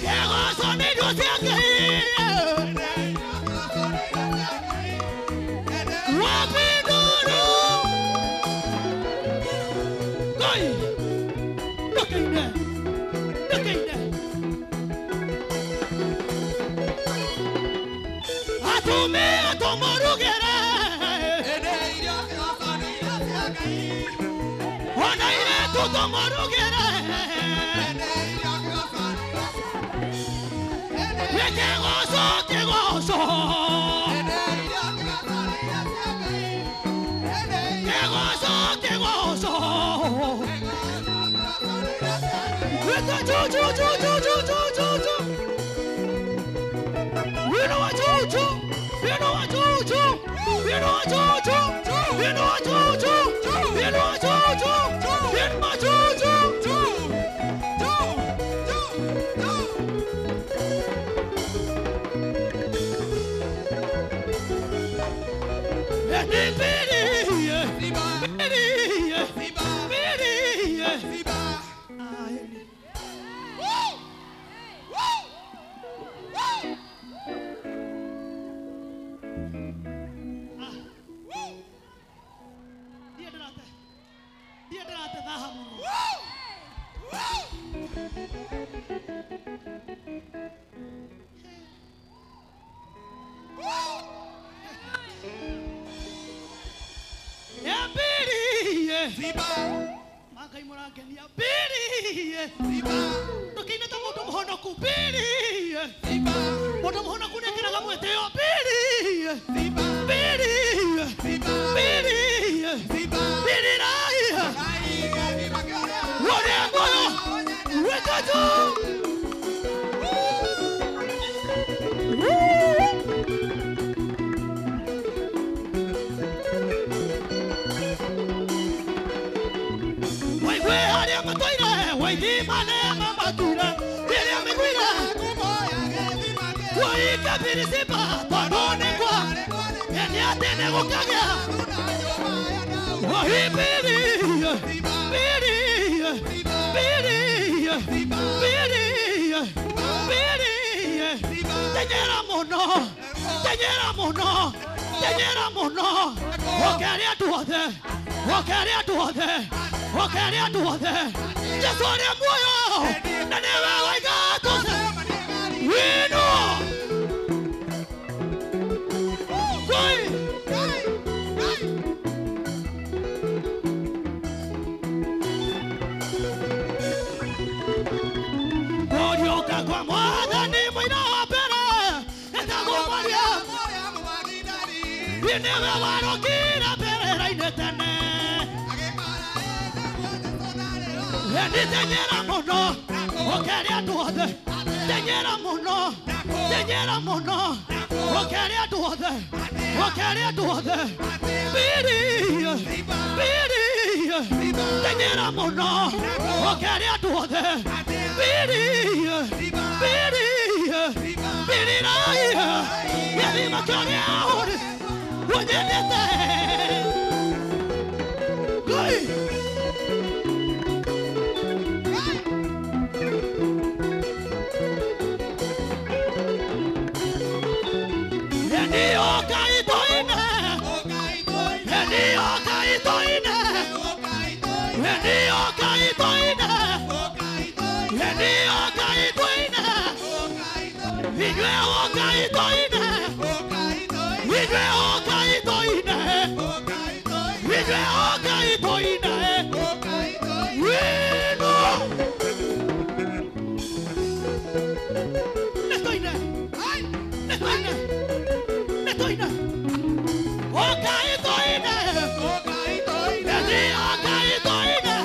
Kĩgoco nĩ irio cia Ngai. Wapinduru. Ngai. Ndũkĩine. Ndũkĩine. Atumia tũmũrugĩre. Ona airĩtu tũmũrugĩre. Kĩgoco kĩgoco. Kĩgoco kĩgoco. Wĩka chu chu chu chu chu chu chu chu. Wĩna wa chu chu. Wĩna wa chu chu. Wĩna wa chu chu. Wĩna wa chu chu. Wĩna wa chu chu. Wĩna wa chu chu. Ngai mũrangenia mbiri. Ndũkĩine ta mũndũ mũhonoku mbiri. Mũndũ mũhonoku nĩekĩraga mwĩtĩo mbiri. Mbiri. Mbiri. Mbiri rai. Ũrĩa muoyo wĩka juu. Tenyera mũno, tenyera mũno, tenyera mũno. Ũkĩaria andũ othe, ũkĩaria andũ othe, ũkĩaria andũ othe. Jesũ arĩ muoyo na nĩwe waiga tũce. Wino. Ngai. Kũriũka kwa Mwathani mũira wa mbere etagwo Maria. Nĩwe warokire mbĩrĩra-inĩ tene. Nĩ tenyera mũno, ũkĩaria andũ othe. Tenyera mũno, tenyera mũno, ũkĩaria andũ othe, ũkĩaria andũ othe. Mbiri, mbiri, tenyera mũno, ũkĩaria andũ othe. Mbiri, mbiri, mbiri rai. Gĩthima kĩrĩa ũrĩ ũnyendete. Ngai. Okai toine. Eni okai toine. Eni okai toine. Eni okai toine. Inyue okai toine. Inyue okai toine. Inyue okai toine. Wino. Netoine. Netoine. Netoine. Okai toine. Eni okai toine.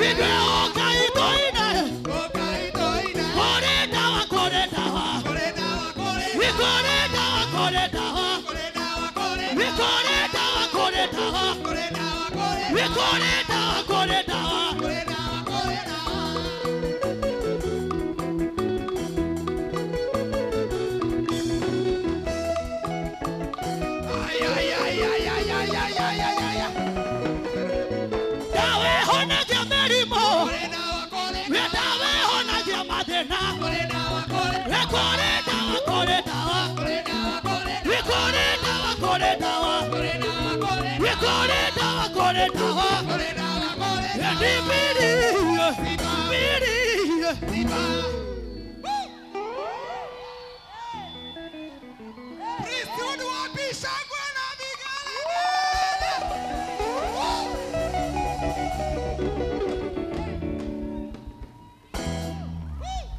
Inyue okai toine. Kore dawa, kore dawa. Kore dawa, kore dawa. Kore dawa, kore dawa. Kore dawa, kore dawa. Dawe honagia mĩrimũ. Dawe honagia mathĩna. Kore dawa, kore dawa. Kore dawa, kore dawa. Kore dawa, kore dawa. Eni biri, biri. Priesthood wapi shangwe na vigelegele.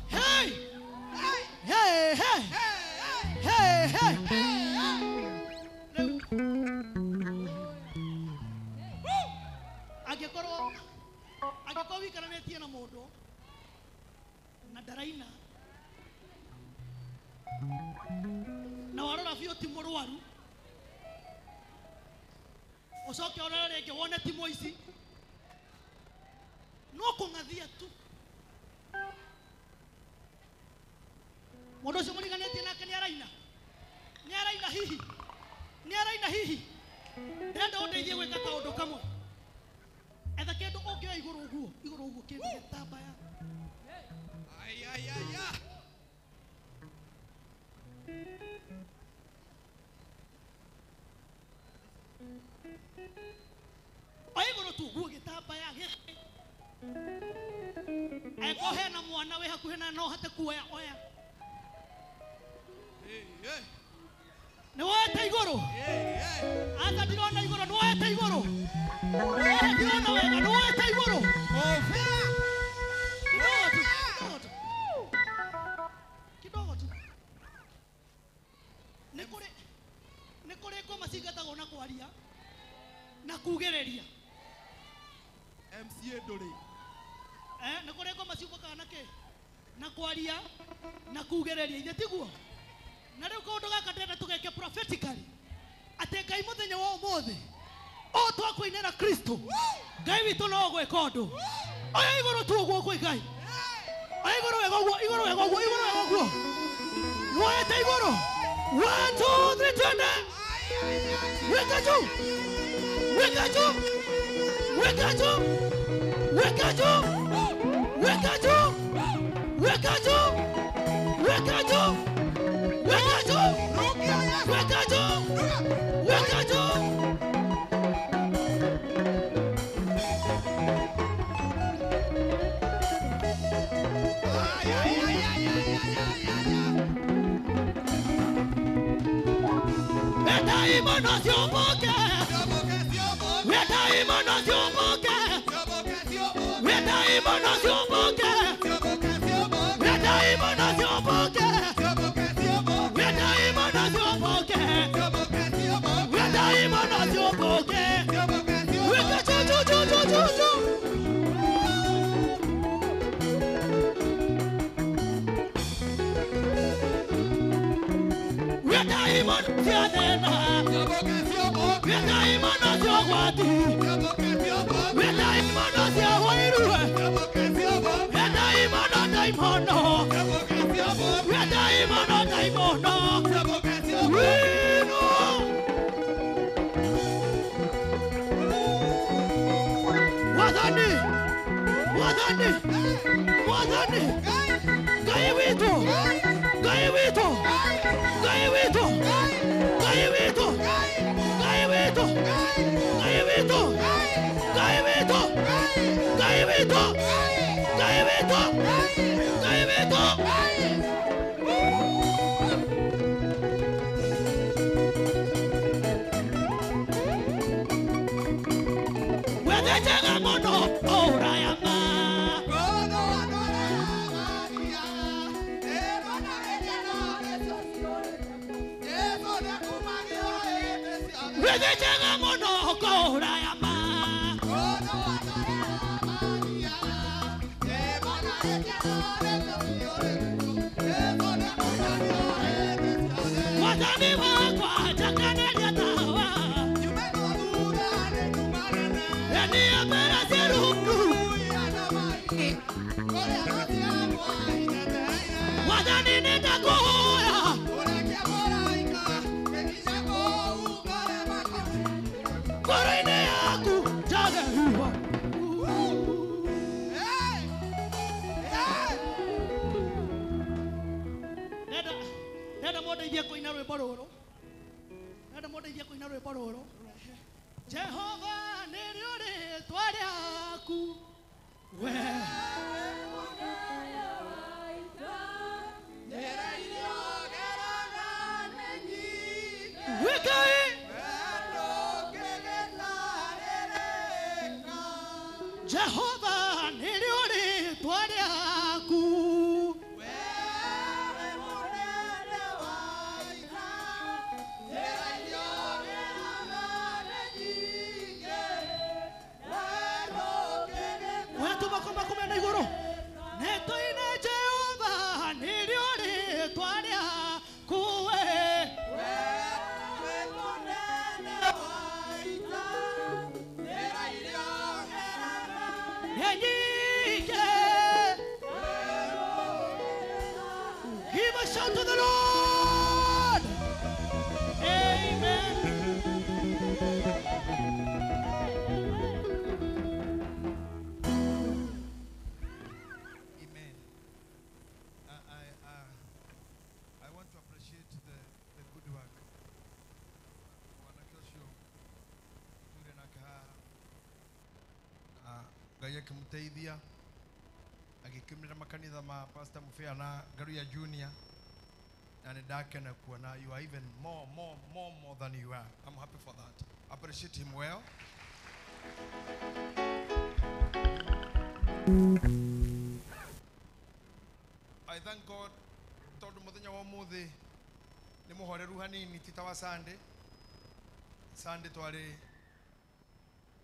Hey! Hey, hey! Hey, hey! Angĩkorwo angĩkorwo wĩikaranĩtie na mũndũ na ndaraina na warora biũ ti mũrwaru ũcoke ũrore rĩngĩ wone ti mũici no kũng'athia tu mũndũ ũcio mũriganĩtie nake nĩ araina nĩ araina hihi nĩ araina hihi ndĩrenda ũndeithie gwĩka kaũndũ kamwe etha kĩndũ ũngĩoya igũrũ ũguo igũrũ ũguo kĩndũ gĩtambaya. Ay, ay, ay, ay. Oya igũrũ tu ũguo gĩtambaya gĩkĩ angĩkorwo hena mwana wĩ hakuhĩ na no hote kuoya oya. Hey, hey. Nĩ woete igũrũ. Hey, hey. Anga ndirona igũrũ nĩ woete igũrũ. Ndirona wega nĩ woete igũrũ. Kofia. Kidogo tu, kidogo tu. Kidogo tu. Nĩ kũrĩ nĩ kũrĩ ngoma cingatagwo na kwaria na kugĩrĩria. MCA ndũrĩ. Nĩ kũrĩ ngoma ciumũkaga na kĩ? Na kwaria na kugĩrĩria ithe tiguo? Na rĩu kaũndũ gaka ndĩrenda tũgeke prophetically atĩ Ngai mũthenya wa ũmũthĩ o twakũinĩra Kristo Ngai witũ no gwĩka ũndũ. Oya igũrũ tu ũguo kwĩ Ngai. Oya igũrũ wega ũguo, igũrũ wega ũguo, igũrũ wega ũguo. Woete igũrũ. 1 2 3 twende. Weka juu. Weka juu. Weka juu. Weka juu. Weka juu. Weka juu. Weka juu. Weka juu. Weka juu. Weka juu. Ay, ay, ay, ay, ay, ay, ay, ay, ay. Etaimono ciũmbũke. Etaimono ciũmbũke. Etaimono ciũmbũke. Etaimono ciũmbũke. Etaimono ciũmbũke. Etaimono ciũmbũke. Weka juu juu juu juu juu juu. Etaimono cia thĩna. Etaimono cia ũgwati. Etaimono cia ũiru. Etaimono ndaimono. Etaimono ndaimono. Wino. Wathani. Wathani. Wathani. Ngai witũ. Ngai witũ. Ngai witũ. Ngai witũ, Ngai witũ, Ngai witũ, Ngai witũ, Ngai witũ, Ngai witũ, Ngai witũ. Wethe mũno ũraya ma. Wethe mũno ũraya ma. Mwathani wakwa njakanaria tawa. Mwathani nĩndakũhoya ngoro-inĩ yaku njagĩrĩirwo. Ndenda mũndeithie kũina rwĩmbo rũrũ. Ndenda mũndeithie kũina rwĩmbo rũrũ. Jehova nĩrĩo rĩĩtwa rĩaku we. We Ngai. Jehova nĩrĩo rĩĩtwa rĩaku. Nĩtũine Jehova nĩrĩo rĩĩtwa rĩaku we. Nyingĩ. Give a shout to the Lord. Amen. Amen. I want to appreciate the good work. Mwanake ũcio tũrĩ nake haha na Ngai akĩmũteithia agĩkĩmĩra makanitha ma Pastor Mufea na Ngaruiya Junior, na nĩ ndakena kuona you are even more, more, more, more than you are. I'm happy for that. Appreciate him well. I thank God tondu muthenya wa umuthi ni muhoreru hanini ti ta wa Sunday. Sunday twari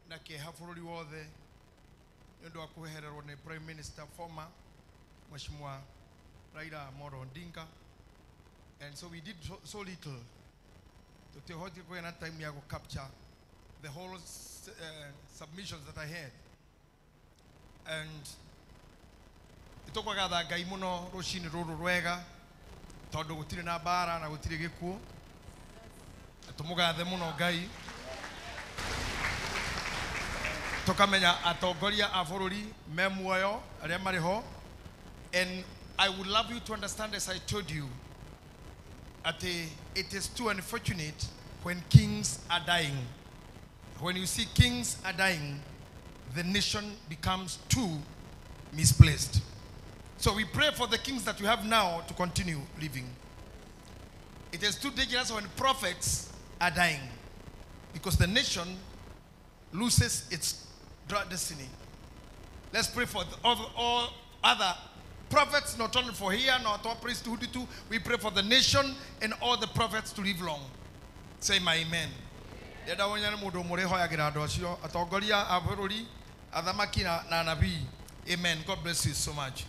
na kieha bururi wothe ni undu wa kuhehererwo ni Prime Minister former Mheshimiwa Raila Amolo Odinga, and so we did so little. Tutihotire kugĩa na time ya capture the whole submissions that I had, and nĩtũkwagatha Ngai mũno rũcinĩ rũrũ rwega tondũ gũtirĩ na mbara na gũtirĩ gĩkuũ. Na tũmũgathe mũno Ngai, tũkamenya atongoria a bũrũri me muoyo arĩa marĩ ho. And I would love you to understand, as I told you, atĩ it is too unfortunate when kings are dying. When you see kings are dying, the nation becomes too misplaced. So we pray for the kings that we have now to continue living. It is too dangerous when prophets are dying, because the nation loses its destiny. Let's pray for all other prophets, not only for here, not all priesthood too. We pray for the nation and all the prophets to live long. Say my amen. Ndĩrenda wonyane mũndũ ũmwe ũrĩhoyagĩra andũ acio, atongoria a bũrũri, athamaki na anabii. Amen. God bless you so much.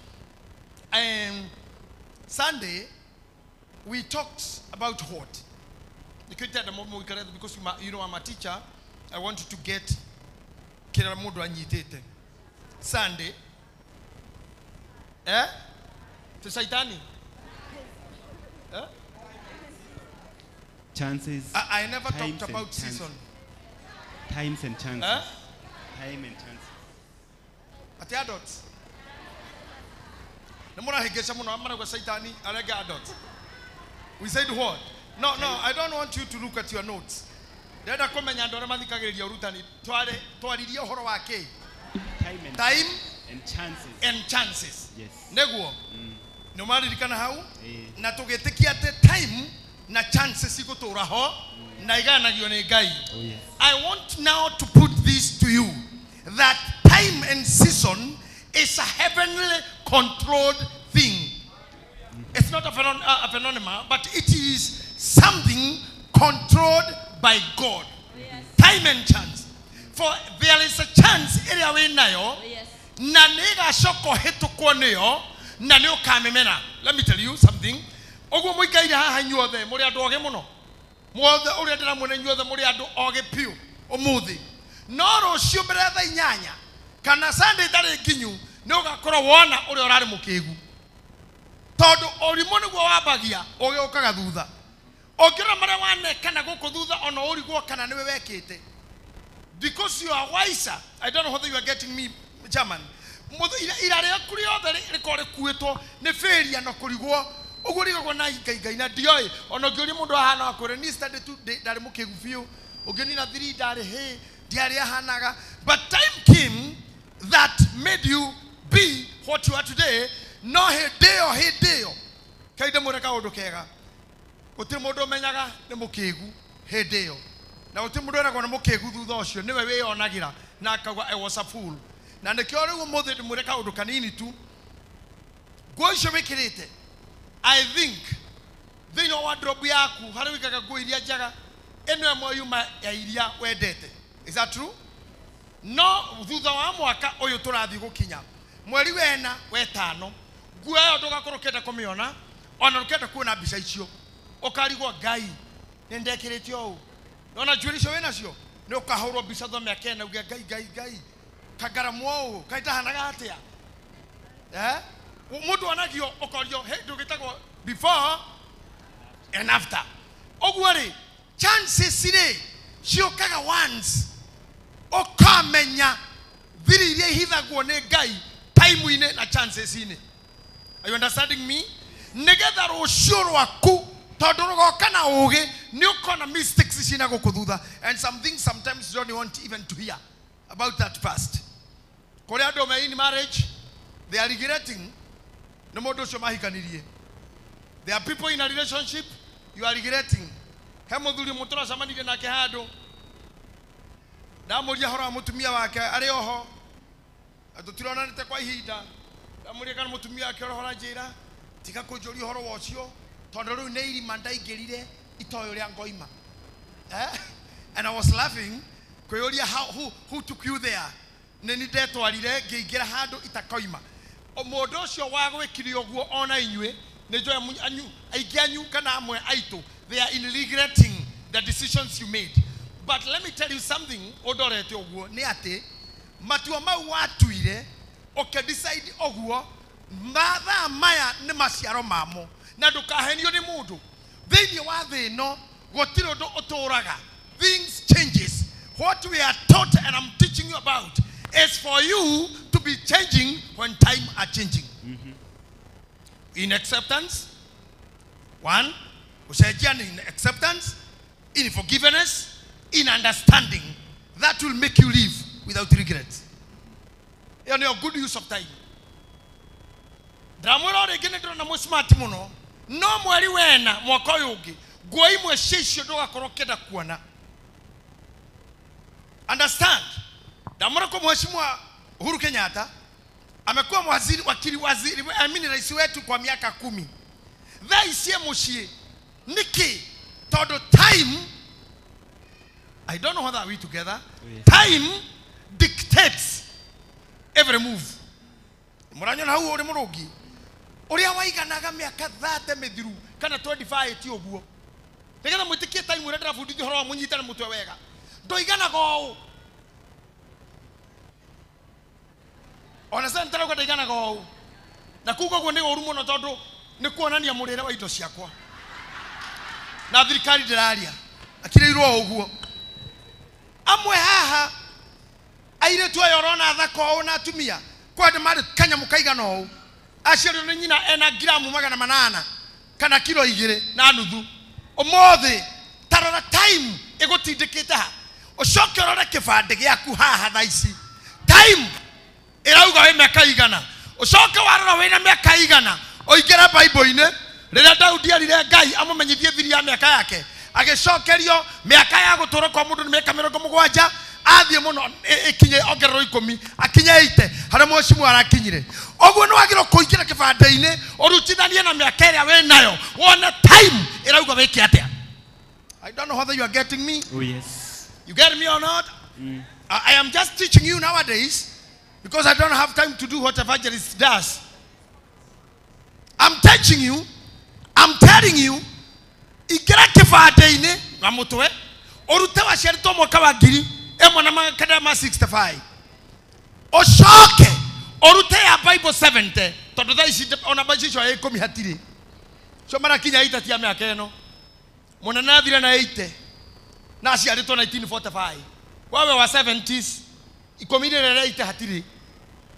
Sunday, we talked about what? Because you know I'm a teacher, I want you to get kila mũndũ anyitĩte. Sunday, eh? To Saitani? Eh? Chances. I never times talked about and chances. Season. Times and chances. Eh? Time and chances. Ati adults. Nĩ mũrahĩngĩca mũno marauga Saitani arenge adults. We said what? No, I don't want you to look at your notes. Ndĩrenda kũmenya andũ arĩa mathikagĩrĩria ũrutani twaririe ũhoro wa kĩ? Time and chances. And chances. Yes. Nĩguo. Nĩ ũmaririkana hau? Na tũgĩtĩkia atĩ time na chances igũtũra ho na iganagio nĩ Ngai. Oh, yes. I want now to put this to you that time and season is a heavenly controlled thing. It's not a phenomenon, but it is something controlled by God. Oh, yes. Time and chance. For there is a chance ĩrĩa wĩ nayo Oh, yes. na nĩ ĩgacoka ũhĩtũkwo nĩyo na nĩ ũkamĩmena. Let me tell you something. Ũguo mũikaire haha inyuothe mũrĩ andũ ogĩ mũno. Mwothe ũrĩa ndĩramuona inyuothe mũrĩ andũ ogĩ piũ ũmũthĩ. No rũciũ mbere ya thaa inyanya kana Sunday ĩtarĩ nginyu nĩ ũgakorwo wona ũrĩa ũrarĩ mũkĩgu. Tondũ ũrimũ nĩguo wambagia ũgĩ ũkaga thutha. Ũngĩrora marĩa wanekana gũkũ thutha ona ũrigwo kana nĩwe wekĩte. Because you are wiser. I don't know whether you are getting me, German. Ira rĩaku rĩothe rĩkorwo rĩkuĩtwo nĩ failure na kũrigwo ũguo rigagwo na ingaingai na ndioĩ ona ũngĩũria mũndũ ahana akwĩre niĩ study tu ndarĩ mũkĩgu biũ ũngĩnina 3 ndarĩ hĩ ndiarĩ ahanaga. But time came that made you be what you are today. No hĩndĩ ĩyo kainde mwĩre kaũndũ kega gũtirĩ mũndũ ũmenyaga nĩ mũkĩgu hĩndĩ ĩyo na gũtirĩ mũndũ eragwo nĩ mũkĩgu thutha ũcio nĩwe wĩyonagĩra na akauga I was a fool. Na nĩkĩo rĩu ũmũthĩ ndĩmwĩre kaũndũ kanini tu nguo icio wĩkĩrĩte I think thĩinĩ wa wardrobe yaku harĩa wĩikaga nguo iria njega ĩno ĩmwe yuma ya iria wendete. Is that true? No thutha wa mwaka ũyũ tũrathiĩ gũkinya mweri wena wetano nguo ĩyo ndũgakorwo ũkĩenda kũmĩona ona ndũkenda kuona mbica icio ũkarigwo Ngai nĩ ndekĩrĩte ũũ nona njuĩrĩ icio wĩnacio nĩ ũkahũrwo mbica thutha mĩaka ĩna uge Ngai Ngai Ngai kangaramu ũũ kaĩ ndahanaga atĩa. Mũndũ onagio ũkorio he ndũgĩtagwo before and after. Ũguo rĩ chances rĩ ciũkaga once ũkamenya thiri iria ihithagwo nĩ Ngai time-inĩ na chances-inĩ. Are you understanding me? Nĩgetha rũciũ rwaku tondũ rũgoka na ũgĩ nĩ ũkona mistakes cina gũkũ thutha and some things sometimes you don't want even to hear about that past. Kũrĩ andũ me in marriage they are regretting nĩ mũndũ ũcio mahikanirie. There are people in a relationship you are regretting. He mũthuri ũmwe tũracemanirie nake handũ ndamũria ũhoro wa mũtumia wake arĩ oho na tũtironanĩte kwa ihinda ndamũria kana mũtumia wake ũrĩa ũranjĩra tiga kũnjũria ũhoro wa ũcio tondũ rĩu nĩ irima ndaingĩrire itoĩ ũrĩa ngoima. And I was laughing kwĩyũria who took you there. Nĩ ni ndetwarire ngĩingĩra handũ itakoima. Mũndũ ũcio wagwĩkire ũguo ona inyuĩ nĩ njũĩ aingĩ anyu kana amwe aitũ they are in regretting the decisions you made. But let me tell you something ũndorete ũguo nĩ atĩ matua mau watuire ũkĩdecide ũguo mathaa maya nĩ maciaro mamo na ndũkahenio nĩ mũndũ. Thĩinĩ wa thĩ ĩno gũtirĩ ũndũ ũtũraga. Things changes. What we are taught and I'm teaching you about is for you to be changing when time are changing. In acceptance, one, in acceptance, in forgiveness, in understanding. That will make you live without regret. You know, good use of time. Ndamwĩra rĩngĩ nĩ ndĩrona mwĩ smart mũno no mweri wena mwaka ũyũ ũngĩ nguo imwe cia icio ndũgakorwo ũkĩenda kuona. Understand? Ndamwĩra kwa Mheshimiwa Uhuru Kenyatta amekuwa waziri, wakili, waziri, I mean rais wetu kwa miaka 10. Thaa ici e mũciĩ nĩkĩ? Tondũ time, I don't know whether we together. Yes. Time dictates every move. Mũranyona hau ũrĩ mũrũngi ũrĩa waiganaga mĩaka 30 mĩthiru kana 25 ti ũguo nĩgetha mwĩtĩkie time ũrĩa ndĩrabundithia ũhoro wa mũnyitane mũtwe wega ndũiganaga ũũ ona sasa nĩtarauga ndaiganaga ũũ na kuga ũguo nĩ ũru mũno tondũ nĩ kuonania mũrĩre wa indo ciakwa na thirikari ndĩraria akirĩirwo ũguo. Amwe haha airĩtu aya ũrona thaka ũũ na atumia kwa andũ marĩ kanyamũ kaigana ũũ aciarirwo nĩ nyina ena ngiramu 800 kana kilo 2.5 Ũmũthĩ tarora time ĩgũtindĩkĩte ha. Ũcoke ũrore kĩbandĩ gĩaku haha thaa ici. Time ĩrauga wĩ mĩaka igana. Ũcoke warora wĩna mĩaka igana. Ũingĩre Bible-inĩ rĩrĩa Daudi erire Ngai amũmenyithie thiri ya mĩaka yake. Agĩcokerio mĩaka ya gũtũũra kwa mũndũ nĩ mĩaka 70 athiĩ mũno ĩkinye ongererwo 10 akinye 80 harĩa mheshimiwa arakinyire. Ũguo nĩ wagĩrĩirwo kũingĩra kĩbandĩ-inĩ ũrutithanie na mĩaka ĩrĩa wĩ nayo wone time ĩrauga wĩke atĩa. I don't know whether you are getting me. Oh yes. You get me or not? I am just teaching you nowadays because I don't have time to do what evangelist does. I'm teaching you. I'm telling you. Ingĩra kĩbandĩ-inĩ na mũtwe ũrute waciarĩtwo mwaka wa 1965 ũcoke ũrute ya Bible 70 tondũ thaa ici ona mbeca icio ya 10 hatirĩ cio marakinya 80 cia mĩaka ĩno. Mũnene athire na 80 na aciarĩtwo 1945 wawe wa 70s 10 rĩrĩa 80 hatirĩ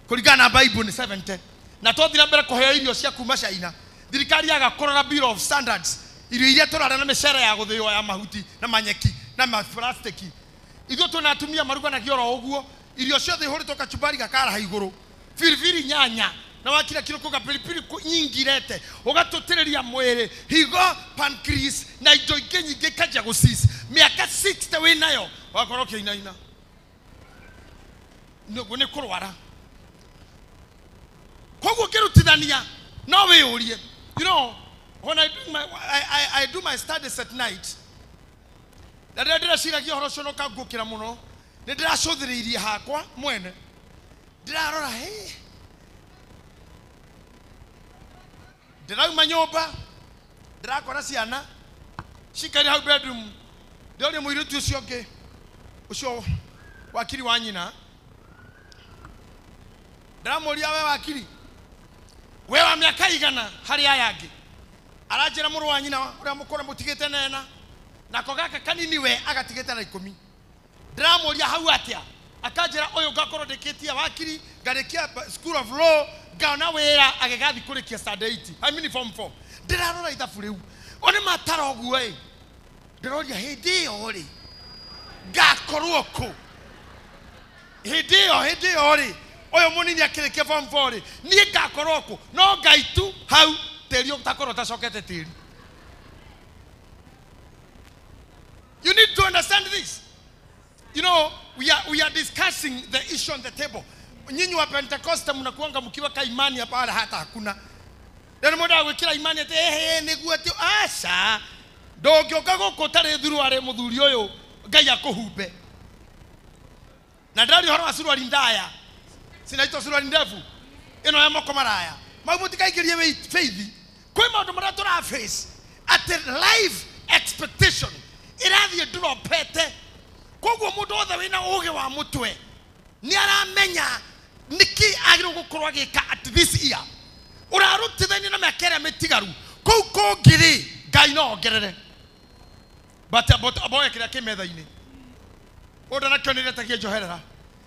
kũringana na Bible nĩ 70 na twathire mbere kũheo irio cia kuma China thirikari yaga kũrora Bureau of Standards irio iria tũrarĩa na mĩcere ya gũthĩo ya mahuti na manyeki na maplastiki ithuĩ twĩna atumia maruganagia oro ũguo irio ciothe ihũrĩtwo kachumbari gakaraha igũrũ biribiri nyanya na wakira kiro kuga pilipili nyingi rete ũgatũtĩrĩria mwĩrĩ higo pancreas na indo ingĩ nyingĩ ikanjia gũcis mĩaka 60 wĩ nayo ũgakorwo ũkĩinaina nĩguo nĩ kũrwara. Koguo ũngĩrutithania no wĩyũrie. You know, when I do my I do my studies at night, na rĩrĩa ndĩreciragia ũhoro ũcio na ũkangũkĩra mũno nĩ ndĩracũthĩrĩirie hakwa mwene ndĩrarora hĩ ndĩrauma nyũmba ndĩrakora ciana cikaire hau bedroom ndĩroria mũirĩtu ũcio ũngĩ ũcio wakiri wa nyina ndĩramũria we wakiri we wa mĩaka igana harĩ aya angĩ aranjĩra mũrũ wa nyina ũrĩa mũkũrũ mũtigĩte nena nako gaka kanini we agatigĩte na 10 ndĩramũria hau atĩa akanjĩra ũyũ ngakorwo ndĩkĩtie wakiri ngarĩkia school of law ngaona wĩra agĩgathiĩ kũrĩkia standard 8 I mean form 4 ndĩrarora ithabu rĩu o nĩ matara ũguo ĩ ndĩroria hĩndĩ ĩyo rĩ ngakorwo kũ hĩndĩ ĩyo rĩ ũyũ mũnini akĩrĩkia form 4 rĩ niĩ ngakorwo kũ no Ngai tu hau tĩri ũtakorwo ũtacokete tĩri. You need to understand this. You know, we are discussing the issue on the table. Nyinyi wa Pentecost mnakuanga mkiweka imani hapa wala hata hakuna. Ndio mũndũ agwĩkĩra imani atĩ ehe nĩguo atĩ aca ndũngĩũka gũkũ ũtarĩ thuruarĩ mũthuri ũyũ Ngai akũhumbe. Na ndĩraria ũhoro wa suruari ndaya. Sinaitwo suruari ndefu. Ĩno ya moko maraya. Mau mũtikaingĩrie faith. Kwĩ maũndũ marĩa tũra face atĩ life expectation ĩrathiĩ ndũropete. Koguo mũndũ wothe wĩna ũũgĩ wa mũtwe nĩ aramenya nĩkĩ agĩrĩirwo gũkorwo agĩka at this year. Ũrarutithania na mĩaka ĩrĩa mĩtigaru kũu kũngĩ rĩ Ngai no ongerere but aboe kĩrĩa kĩ metha-inĩ ũndũ nakĩo nĩretagia njoherera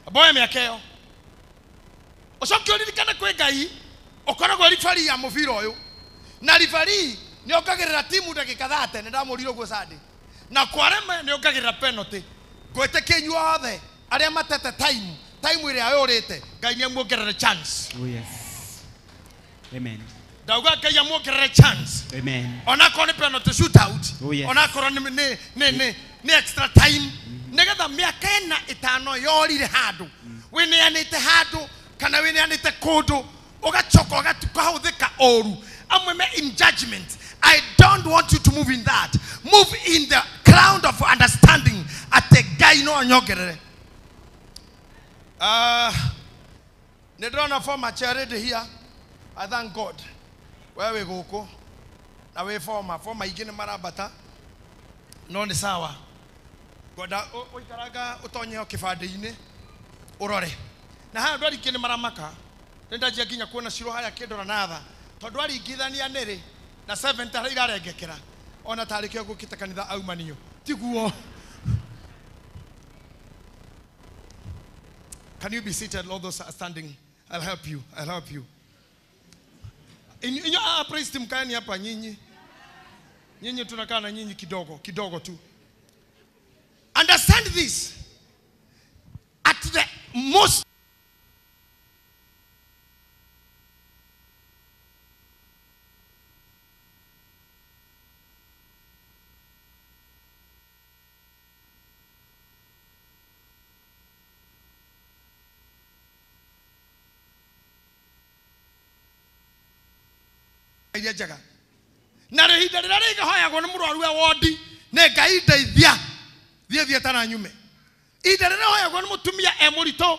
aboe mĩaka ĩyo ũcoke ũririkane kwĩ Ngai ũkoragwo ribari ya mũbira ũyũ na ribari nĩ ongagĩrĩra timu ndagĩka 30 nĩ ndamũrire ũguo Sunday na kwarema nĩ ongagĩrĩra penalty ngwĩtĩkia inyuĩ othe arĩa matete time ĩrĩa yũrĩte Ngai nĩ amuongerere chance. Oh yes. Amen. Ndauga Ngai amuongerere chance. Amen. Onakorwo nĩ penalty shootout. Oh yes. Onakorwo nĩ extra time nĩgetha mĩaka ĩna ĩtano yorire handũ wĩneanĩte handũ kana wĩneanĩte kũndũ ũgacoka ũkahũthĩka ũru amwe me in judgment. I don't want you to move in that. Move in the ground of understanding atĩ Ngai no anyongerere. Nĩ ndĩrona former chair lady here. I thank God. We wĩ gũkũ na wĩ former aingĩ nĩ marambata no nĩ sawa. Ngwenda ũikaranga ũtonye kĩbandĩ-inĩ ũrore. Na haha andũ aingĩ nĩ maramaka. Nĩ ndanjia nginya kuona Shiro harĩa kĩndora na tha tondũ aringithania nĩrĩ na 70 harĩa irarengekera ona tarĩ kĩo gũkĩte kanitha aumanio tiguo. Can you be seated? All those are standing. I'll help you. I'll help you. In your praise team kaeni hapa nyinyi. Nyinyi tunakaa na nyinyi kidogo kidogo tu. Understand this. At the most iria njega na rä ihinda rĩrĩa rĩngĩhoyagwo nĩ mũrwaru e wondi nĩ Ngai ndeithia thiĩ thiĩ na nyume. Ihinda rĩrĩa hoyagwo nĩ mũtumia e mũritũ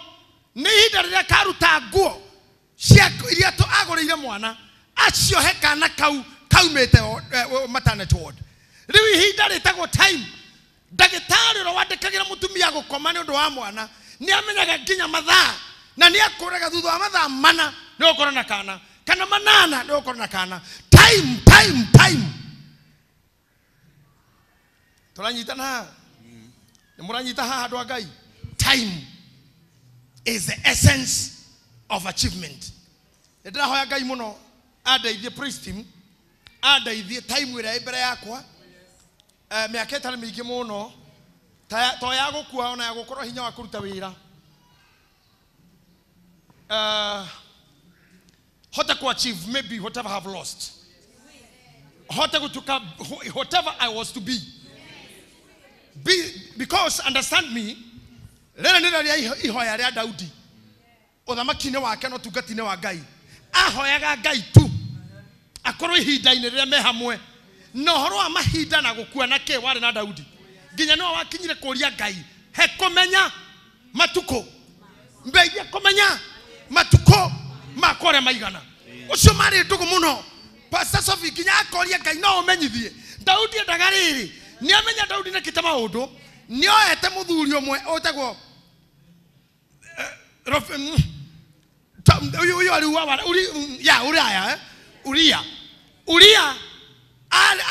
nĩ ihinda rĩrĩa karuta nguo cia iria agũrĩire mwana aciohe kana kau kaumĩte maternity ward. Rĩu ihinda rĩtagwo time. Ndagĩtarĩ ũrĩa wandĩkagĩra mũtumia gũkoma nĩ ũndũ wa mwana nĩ amenyaga nginya mathaa na nĩ akũraga thutha wa mathaa mana nĩ ũgũkorwo na kana kana manana nĩ ũgũkorwo na kana. Time, time, time. Tũranyitana haha? Nĩ mũranyita haha andũ a Ngai? Time is the essence of achievement. Nĩ ndĩrahoya Ngai mũno andeithie praise team, andeithie time ĩrĩa ĩ mbere yakwa mĩaka ĩtarĩ mĩingĩ mũno to ya gũkua ona ya gũkorwo hinya wa kũruta wĩra hote ku achieve maybe whatever I have lost, hote gutuka whatever I was to be. Because understand me, rĩrĩ nĩrĩo rĩa ihoya rĩa Daudi ũthamaki-inĩ wake na ũtungati-inĩ wa Ngai. Ahoyaga Ngai tu akorwo ihinda-inĩ rĩrĩa me hamwe na ũhoro wa mahinda na gũkua na kĩ warĩ na Daudi nginya nĩwe wakinyire kũria Ngai he kũmenya matukũ mbeithia kũmenya matukũ makwa ũrĩa maigana. Ũcio marĩ ndũgũ mũno. Pastor Sophie nginya akoria Ngai no ũmenyithie. Daudi endaga rĩrĩ nĩ amenya Daudi nĩkĩte maũndũ nĩ oete mũthuri ũmwe ũtagwo ũyũ arĩ ya Uria Uria Uria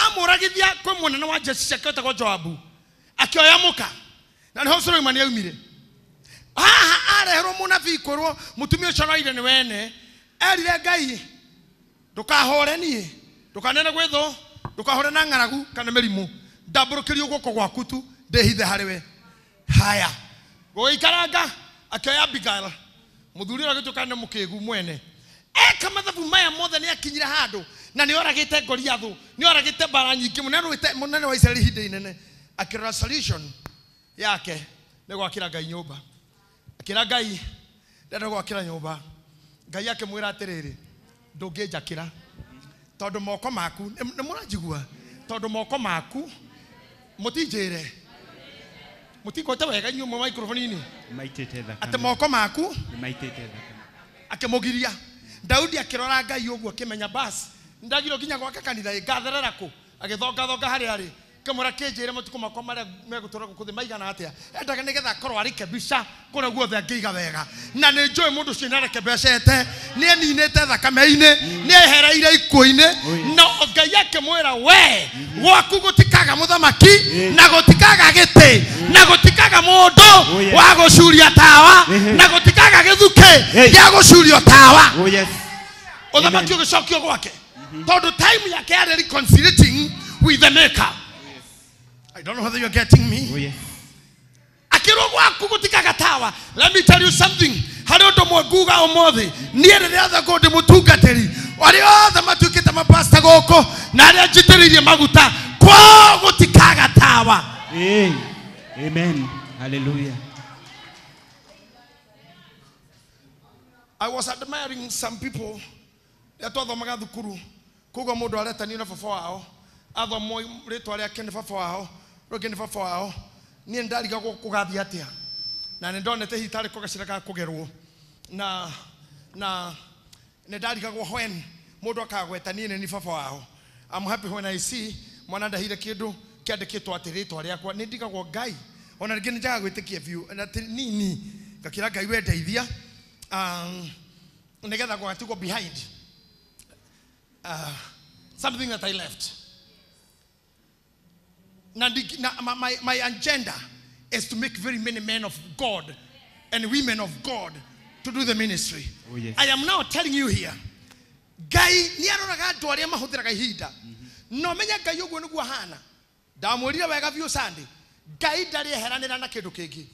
amũragithia kwĩ mũnene wa jeshi ciake wetagwo Joabu akĩoya mũka na nĩho Suleimani aumire. Haha areherwo mũnabii kwĩrwo mũtumia ũcio noire nĩ wene erire Ngai ndũkahũre niĩ ndũkanene gwĩ thũ ndũkahũre na ng'aragu kana mĩrimũ ndambũrũkĩrio guoko gwaku tu ndĩhithe harĩ we. Haya gũgĩikaranga akĩoya Abigail mũthuri ũrĩa agĩtuĩka nĩ mũkĩgu mwene eka mathabu maya mothe nĩ akinyire handũ na nĩ oragĩte Goliathũ nĩ oragĩte mbara nyingĩ mũnene wa Isiraeli ihinda inene. Akĩrora solution yake nĩ gwakĩra Ngai nyũmba. Akĩra Ngai ndenda gwakĩra nyũmba. Ngai akĩmwĩra atĩrĩrĩ ndũngĩnjakĩra tondũ moko maku nĩ mũranjigua tondũ moko maku mũtinjĩre mũtingwete wega inyuĩ mwe microphone-inĩ atĩ moko maku akĩmũgiria. Daudi akĩrora Ngai ũguo akĩmenya bas ndagirwo nginya gwaka kanitha ngatherera kũ agĩthongathonga harĩa arĩ kĩmwĩra kĩnjĩre matukũ makwa marĩa megũtũra gũkũ thĩ maigana atĩa endaga nĩgetha akorwo arĩkebisha kũrĩa guothe angĩiga wega na nĩ njũĩ mũndũ ũcio nĩarekebecete nĩaninĩte thakame-inĩ nĩehereire ikuũ-inĩ no Ngai akĩmwĩra we gwaku gũtikaga mũthamaki na gũtikaga gĩtĩ na gũtikaga mũndũ wa gũcuria tawa na gũtikaga gĩthukĩ gĩa gũcurio tawa. Ũthamaki ũgĩcokio gwake tondũ time yake yarĩ reconciliating with the maker. I don't know whether you're getting me. Oh, yes. Akĩrwo gwaku gũtikaga tawa. Let me tell you something. Harĩ ũndũ ũmwe nguga ũmũthĩ niĩ rĩrĩa othe ngũ ndĩ mũtungatĩri arĩa othe matuĩkĩte mapasta gũkũ na arĩa njitĩrĩirie maguta kwao gũtikaga tawa. Amen. Hallelujah. I was admiring some people rĩrĩa twathomaga thukuru koguo mũndũ aretanio na baba wao athomwo rĩtwa rĩake nĩ baba wao rũngĩ nĩ baba wao niĩ ndarigagwo kũgathiĩ atĩa na nĩ ndonete hihi tarĩ kũgacĩra ga kũgerwo na nĩ ndarigagwo when mũndũ akagweta niĩ nĩ ni baba wao. I'm happy when I see mwana ndahire kĩndũ kĩandĩkĩtwo atĩ rĩtwa rĩakwa nĩ ndigagwo Ngai ona rĩngĩ nĩ njagaga gwĩtĩkia biũ na atĩ nini ngakĩra Ngai we ndeithia nĩgetha gũgatigwo behind something that I left. Now, my agenda is to make very many men of God and women of God to do the ministry. Oh, yes. I am now telling you here, Ngai nĩ aroraga andũ arĩa mahũthĩraga ihinda. No menye Ngai ũguo nĩguo ahana. Ndamwĩrire wega biũ Sunday. Ngai ndarĩ eheranĩra na kĩndũ kĩngĩ.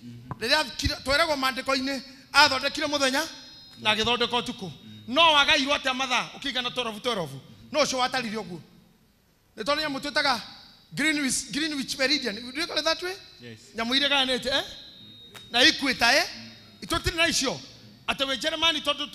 Rĩrĩa tweragwo maandĩko-inĩ athondekire mũthenya na agĩthondeka ũtukũ. No wagairwo atĩa mathaa ũkĩigana 12 12. No ũcio watarire ũguo. Nĩ tondũ nyamũ twĩtaga Greenwich Meridian. Do you call it that way? Yes. Nyamũ iria gayanĩte eh? Na equator eh? Tũtirĩ na icio. Atĩ wĩ Germany tondũ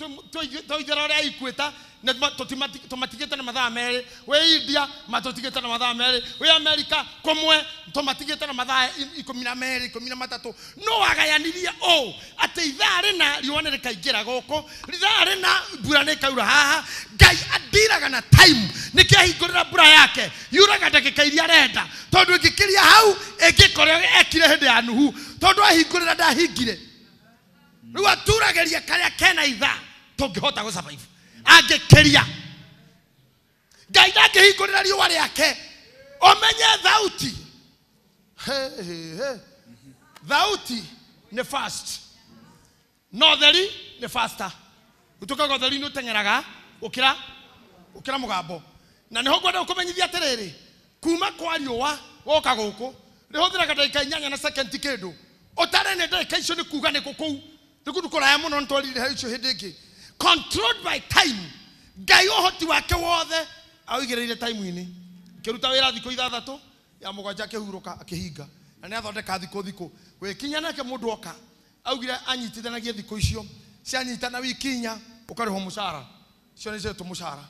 twaithera ũrĩa equator na tũmatigĩte na mathaa merĩ. Wĩ India matũtigĩte na mathaa merĩ. Wĩ America kũmwe tũmatigĩte na mathaa 12 13. No wagayanirie ũũ atĩ ithaa rĩna riũa nĩ rĩkaingĩra gũkũ, ithaa rĩna mbura nĩ ĩkaura haha. Ngai andiraga na time nĩkĩo ahingũrĩra mbura yake yuraga ndagĩka iria arenda, tondũ ĩngĩkĩria hau ĩngĩkorwo ekire hĩndĩ ya Nuhu, tondũ ahingũrĩra ndahingire. Rĩu aturageria karĩa kena ithaa tũngĩhota gũ survive. Angĩkĩria Ngai ndangĩhingũrĩra riũa rĩake ũmenye thauti. He, he, he. Thauti nĩ fast no theri nĩ faster. Gũtuĩkaga ũtheri nĩ ũteng'eraga gũkĩra mũgambo. Na nĩho ngwenda gũkũmenyithia atĩrĩrĩ, kuma kwa riũa woka gũkũ rĩhũthĩraga ndagĩka 8 na second kĩndũ. Ũtare nĩ ndagĩka icio nĩ kuga nĩ kũu nĩ kũndũ kũraya mũno nĩtwarire hau icio hĩndĩ ĩngĩ. Controlled by time. Ngai ũhoti wake wothe aũigĩrĩire time-inĩ. Akĩruta wĩra thikũ 6 ya 7 akĩhurũka akĩhinga. Na nĩathondeka thikũ. Gwĩkinya nake mũndũ oka augire anyitithanagie thikũ icio cianyitana wiki 4 ũkarĩhwo mũcara. Icio nĩcio tũ mũcara.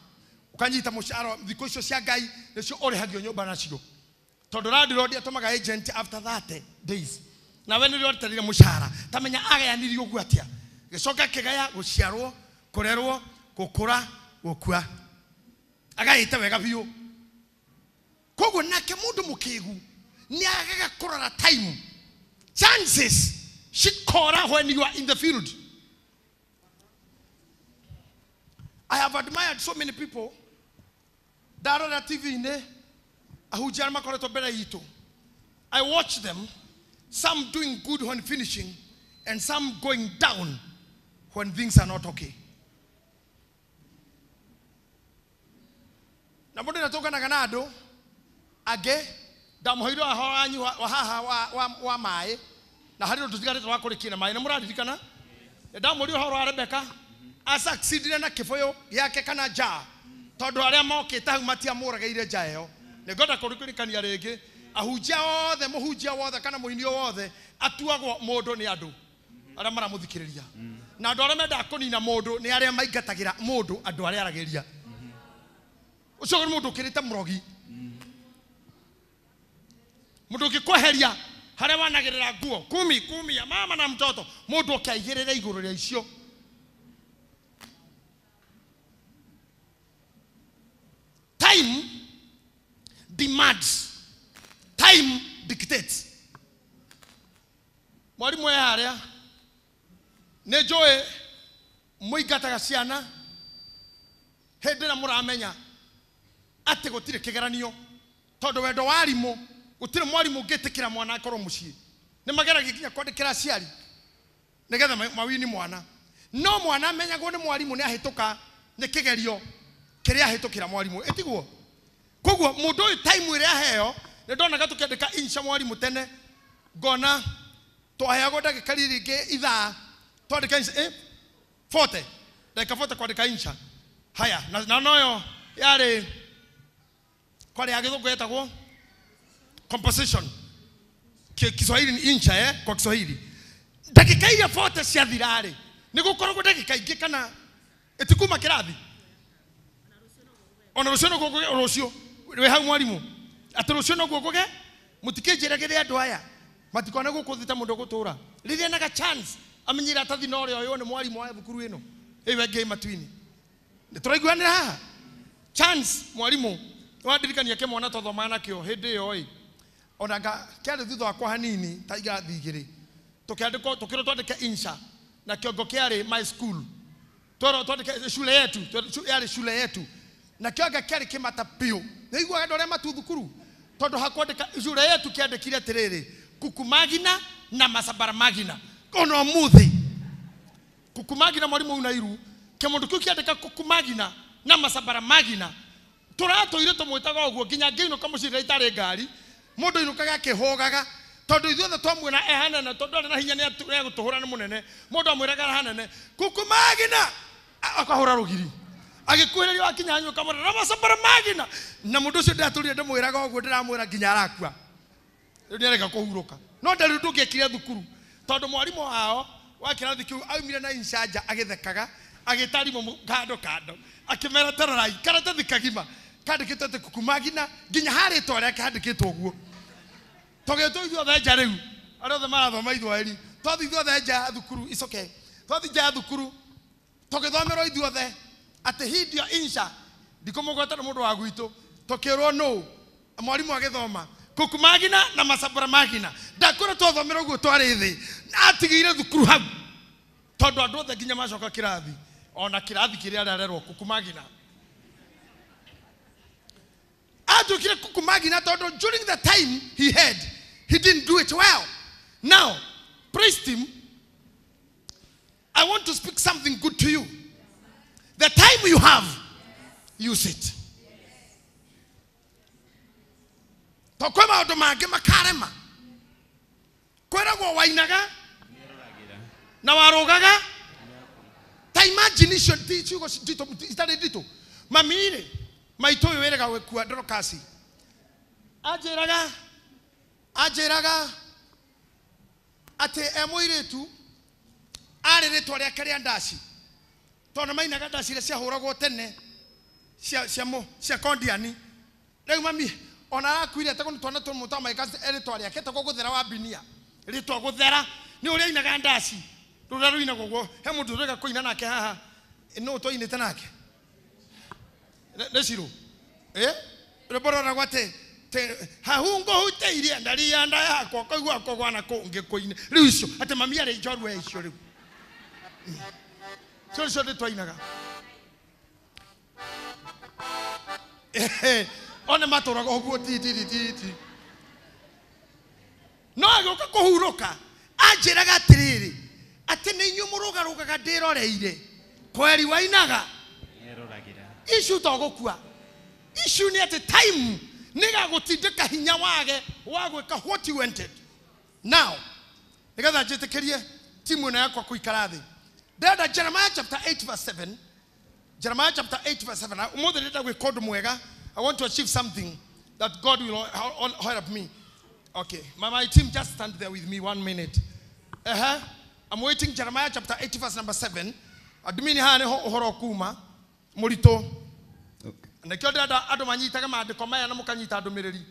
Ũkanyita mũcara thikũ icio cia Ngai nĩcio ũrĩhagio nyũmba nacio. Tondũ landlord atũmaga agent after 30 days. Nawe nĩrĩo ũreterire mũcara. Ta menya agayanirie ũguo atĩa. Gĩcoka kĩgaya gũciarwo, kũrerwo, gũkũra, gũkua. Agaĩte wega biũ. Koguo nake mũndũ mũkĩgu nĩagaga kũrora time. Chances cikora when you are in the field. I have admired so many people. Ndarora TV-inĩ ahunjia arĩa makoretwo mbere itũ. I watch them, some doing good when finishing and some going down when things are not okay. Na mũndũ nĩatũnganaga na andũ angĩ ndamũheire ũhoro wanyu wa haha wa maĩ na harĩ ũndũ tũtigarĩte wa kũrĩkia na maĩ na mũraririkana ndamũria ũhoro wa Rebecca asucceedire na kĩbũyũ gĩake kana njaa tondũ arĩa mokĩte hau matiamũragĩire njaa ĩyo. Nĩngwenda kũririkania rĩngĩ ahunjia othe mũhunjia wothe kana mũini wothe atuagwo mũndũ nĩ andũ arĩa maramũthikĩrĩria na andũ arĩa mendaga kũnina mũndũ nĩ arĩa maingatagĩra mũndũ andũ arĩa aragĩria. Ũcio nĩ mũndũ ũkĩrĩte mũrogi. Mũndũ ũngĩkweheria harĩa wanagĩrĩra nguo kumi ya mama na mtoto, mũndũ ũkĩaigĩrĩra igũrũ rĩa icio. Time demands, time dictates. Mwalimu e harĩa nĩ njũĩ mũingataga ciana hĩndĩ ĩrĩa mũramenya atĩ gũtirĩ kĩgeranio, tondũ wendo wa arimũ gũtirĩ mwarimũ ũngĩtĩkĩra mwana akorwo mũciĩ. Nĩ mageragia nginya kwandĩkĩra aciari nĩgetha mawini mwana. No mwana amenyagwo nĩ mwarimũ nĩ ahĩtũka nĩ kĩgerio kĩrĩa ahĩtũkĩra mwarimũ, ĩtiguo? Koguo mũndũ ũyũ time ĩrĩa aheo, nĩ ndonaga tũkĩandĩka insha mwarimũ tene ngona twaheagwo ndagĩka rĩngĩ ithaa twandĩka insha 40 ndagĩka 40 kwandĩka insha. Haya na noyo yarĩ kwarĩ ya gĩthũngũ yetagwo composition. Kiswahili ni insha kwa Kiswahili. Ndagĩka iria 40 ciathira-rĩ nĩ gũkoragwo ndagĩka ingĩ kana ĩtikuma kĩrathi ona rũciũ noguo ngũge rũciũ wĩ hau mwarimũ atĩ rũciũ noguo ngũge mũtikĩnjĩragĩre andũ aya matikone gũkũ thĩ ta mũndũ ũgũtũra rĩrĩa enaga chance amenye iratathi no rĩoywo nĩ mwarimũ wa thukuru ĩno ĩyo ĩngĩ matuinĩ. Nĩ tũraiguanĩra haha? Chance mwarimũ wandirikania kĩmwana twathomaga nakĩo hĩndĩ ĩyo ĩ ona kĩarĩ thutha wakwa hanini ta irathi 2 tũkĩandĩkwo tũkĩrwo twandĩke insha na kĩongo kĩarĩ my school twerwo twandĩke shule yetu yarĩ shule yetu na kĩongo kĩarĩ kĩmata biũ. Nĩiguaga andũ arĩa matu thukuru tondũ hakwandĩka shule yetu kĩandĩkire atĩrĩrĩ kukumagina na masabara magina ona ũmũthĩ kukumagina mwarimũ una iru kĩmũndũ kĩu kĩandĩka kukumagina na masabara magina Tũratũire tũmwĩtaga ũguo nginya ngĩinũka mũciĩ rĩrĩa itarĩ ngari, mũndũ ainũkaga akĩhũgaga tondũ ithuothe twamuona e hanene, tondũ arĩ na hinya nĩ egũtũhũra nĩ mũnene. Mũndũ amwĩraga hanene kuku magina, akahũra rũgiri. Agĩkuhĩrĩria wakinya hanyu ũkamwĩra Ramasambara magina, na mũndũ ũcio ndĩratũrire ndĩmwĩraga ũguo, ndĩramwĩra nginya arakua. Rĩu nĩarega kũhurũka. No ndarĩ ũndũ ũngĩekire thukuru tondũ mwarimũ wao wa kĩrathi kĩu aumire na incanja agĩthekaga, agĩta arimũ kando kando, akĩmera tarorai karatathi kagima kandĩkĩtwo atĩ kuku magina, nginya harĩtwa rĩake handĩkĩtwo ũguo. Tũgĩtwo ithuothe nja rĩu, arĩa othe marathoma Ithwaĩri, twathiĩ ithuothe nja ya thukuru, it's okay. Twathiĩ nja ya thukuru tũgĩthomerwo ithuothe atĩ hindio insha, ndikũmũgweta nĩ mũndũ wa gwitũ, tũkĩrwo nũ mwarimũ agĩthoma kuku magina na masambura magina. Ndakwĩra twathomerwo ũguo twarĩ thĩ, atigĩire thukuru hau tondũ andũ othe nginya macoka kĩrathi, ona kĩrathi kĩrĩa ararerwo kuku magina. Atuĩkire kuku magina tondũ during the time he had, he didn't do it well. Now, praise him. I want to speak something good to you. The time you have, use it. Tokwe maũndũ mangĩ makarema. Kwĩragwo wainaga na warũgaga. Ta imagine icio ti ciugo nditũ itarĩ nditũ. Mami rĩ, maitũ ũyũ wĩrĩga gũkua Dorokasi. Anjĩraga atĩ e mũirĩtu arĩ rĩtwa rĩake rĩa ndaci, tondũ mainaga ndaci iria ciahũragwo tene cia kondiani. Rĩu mami ona arakuire etagwo nĩ twana tũmwe twa maika rĩtwa rĩake etagwo Gũthera wa Mbinia. Rĩtwa Gũthera nĩ ũrĩa ainaga ndaci rũrĩa rũinagwo ũguo. He mũndũ ũreka kũina nake haha, nũ twainĩte nake nĩ Cirũ. Rwĩmbo rũragwo atĩ hahungo huteirie ndaria nda yakwa kaigua kũgwa na kũngĩ kũine. Rĩu icio atĩ mami arĩ njorua icio rĩu. Icio nĩcio ndĩ twainaga. One matũraga ũguo ti ti ti ti ti. No agĩũka kũhurũka anjĩraga atĩrĩrĩ, atĩ nĩ inyuĩ mũrũgarũgaga ndĩroreire kweri wainaga icu to gũkua. Icu nĩ atĩ time nĩgagũtindĩka hinya wage wa gwĩka what you wanted. Now nĩgetha njĩtĩkĩrie timu ĩno yakwa kũikara thĩ, ndĩrenda Jeremiah chapter 8 verse 7. Jeremiah chapter 8 verse 7. Ũmũthĩ ndĩrenda gwĩka ũndũ mwega. I want to achieve something that God will help me. Okay, my team, just stand there with me 1 minute. I'm waiting. Jeremiah chapter 8 verse number 7. Admini haha nĩho ũhoro kuma mũritũ. Nĩkĩo ndĩrenda andũ manyitaga maandĩko maya na mũkanyita ndũmĩrĩri.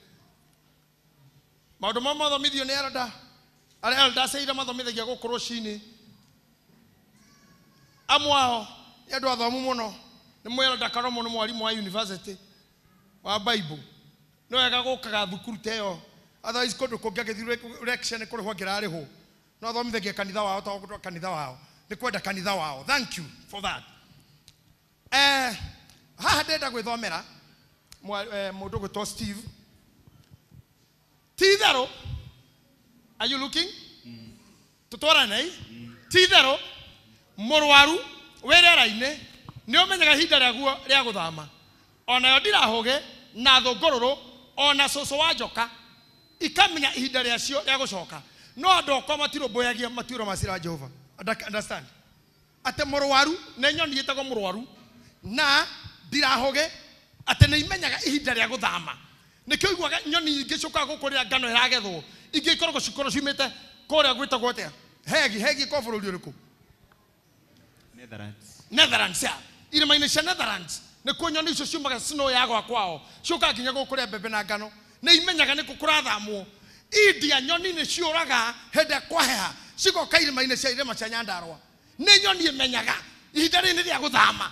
Maũndũ mamwe mathomithio nĩ elder, arĩa elders aira mathomithagia gũkũ rũcinĩ. Amwe ao nĩ andũ athomu mũno, nĩ mwĩ elder Karomo nĩ mwarimũ wa university wa Bible. Nĩ wega gũkaga thukuru ta ĩyo, otherwise kũndũ kũngĩ angĩthiĩ lecture nĩ kũrĩhwo angĩrarĩhwo. No athomithagia kanitha wao to kanitha wao, nĩ kwenda kanitha wao. Thank you for that. Haha ndĩrenda gwĩthomera mũndũ gwĩtwo Steve. Ti itherũ, are you looking? Tũtwaranei. Ti itherũ mũrwaru wĩ rĩera-inĩ nĩ ũmenyaga ihinda rĩaguo rĩa gũthama. Onayo ndirahũgĩ na thũngũrũrũ ona cũcũ wa njoka ikamenya ihinda rĩacio rĩa gũcoka. No andũ akwa matirũmbũyagia matuĩro ma cira wa Jehova. Understand? Atĩ mũrwaru nĩ nyoni ĩtagwo mũrwaru na ndirahũgĩ atĩ nĩ imenyaga ihinda rĩa gũthama. Nĩkĩo ũiguaga nyoni ingĩ ciũkaga gũkũ rĩrĩa ngano ĩragethwo, ingĩ ikoragwo cikorwo ciumĩte kũrĩa gwĩtagwo atĩa? Hegi, hegi ĩkoragwo bũrũri ũrĩkũ? Netherlands. Netherlands, ya. Irĩma-inĩ cia Netherlands nĩkuo nyoni icio ciumaga snow yagwa kwao, ciũkaga nginya gũkũ kũrĩa mbembe na ngano. Nĩ imenyaga nĩkũ kũrathamwo. India nyoni nĩ ciũraga hĩndĩ ĩrĩa kwaheha, cigoka irĩma-inĩ cia irĩma cia Nyandarua. Nĩ nyoni ĩmenyaga ihinda rĩrĩ nĩ rĩa gũthama.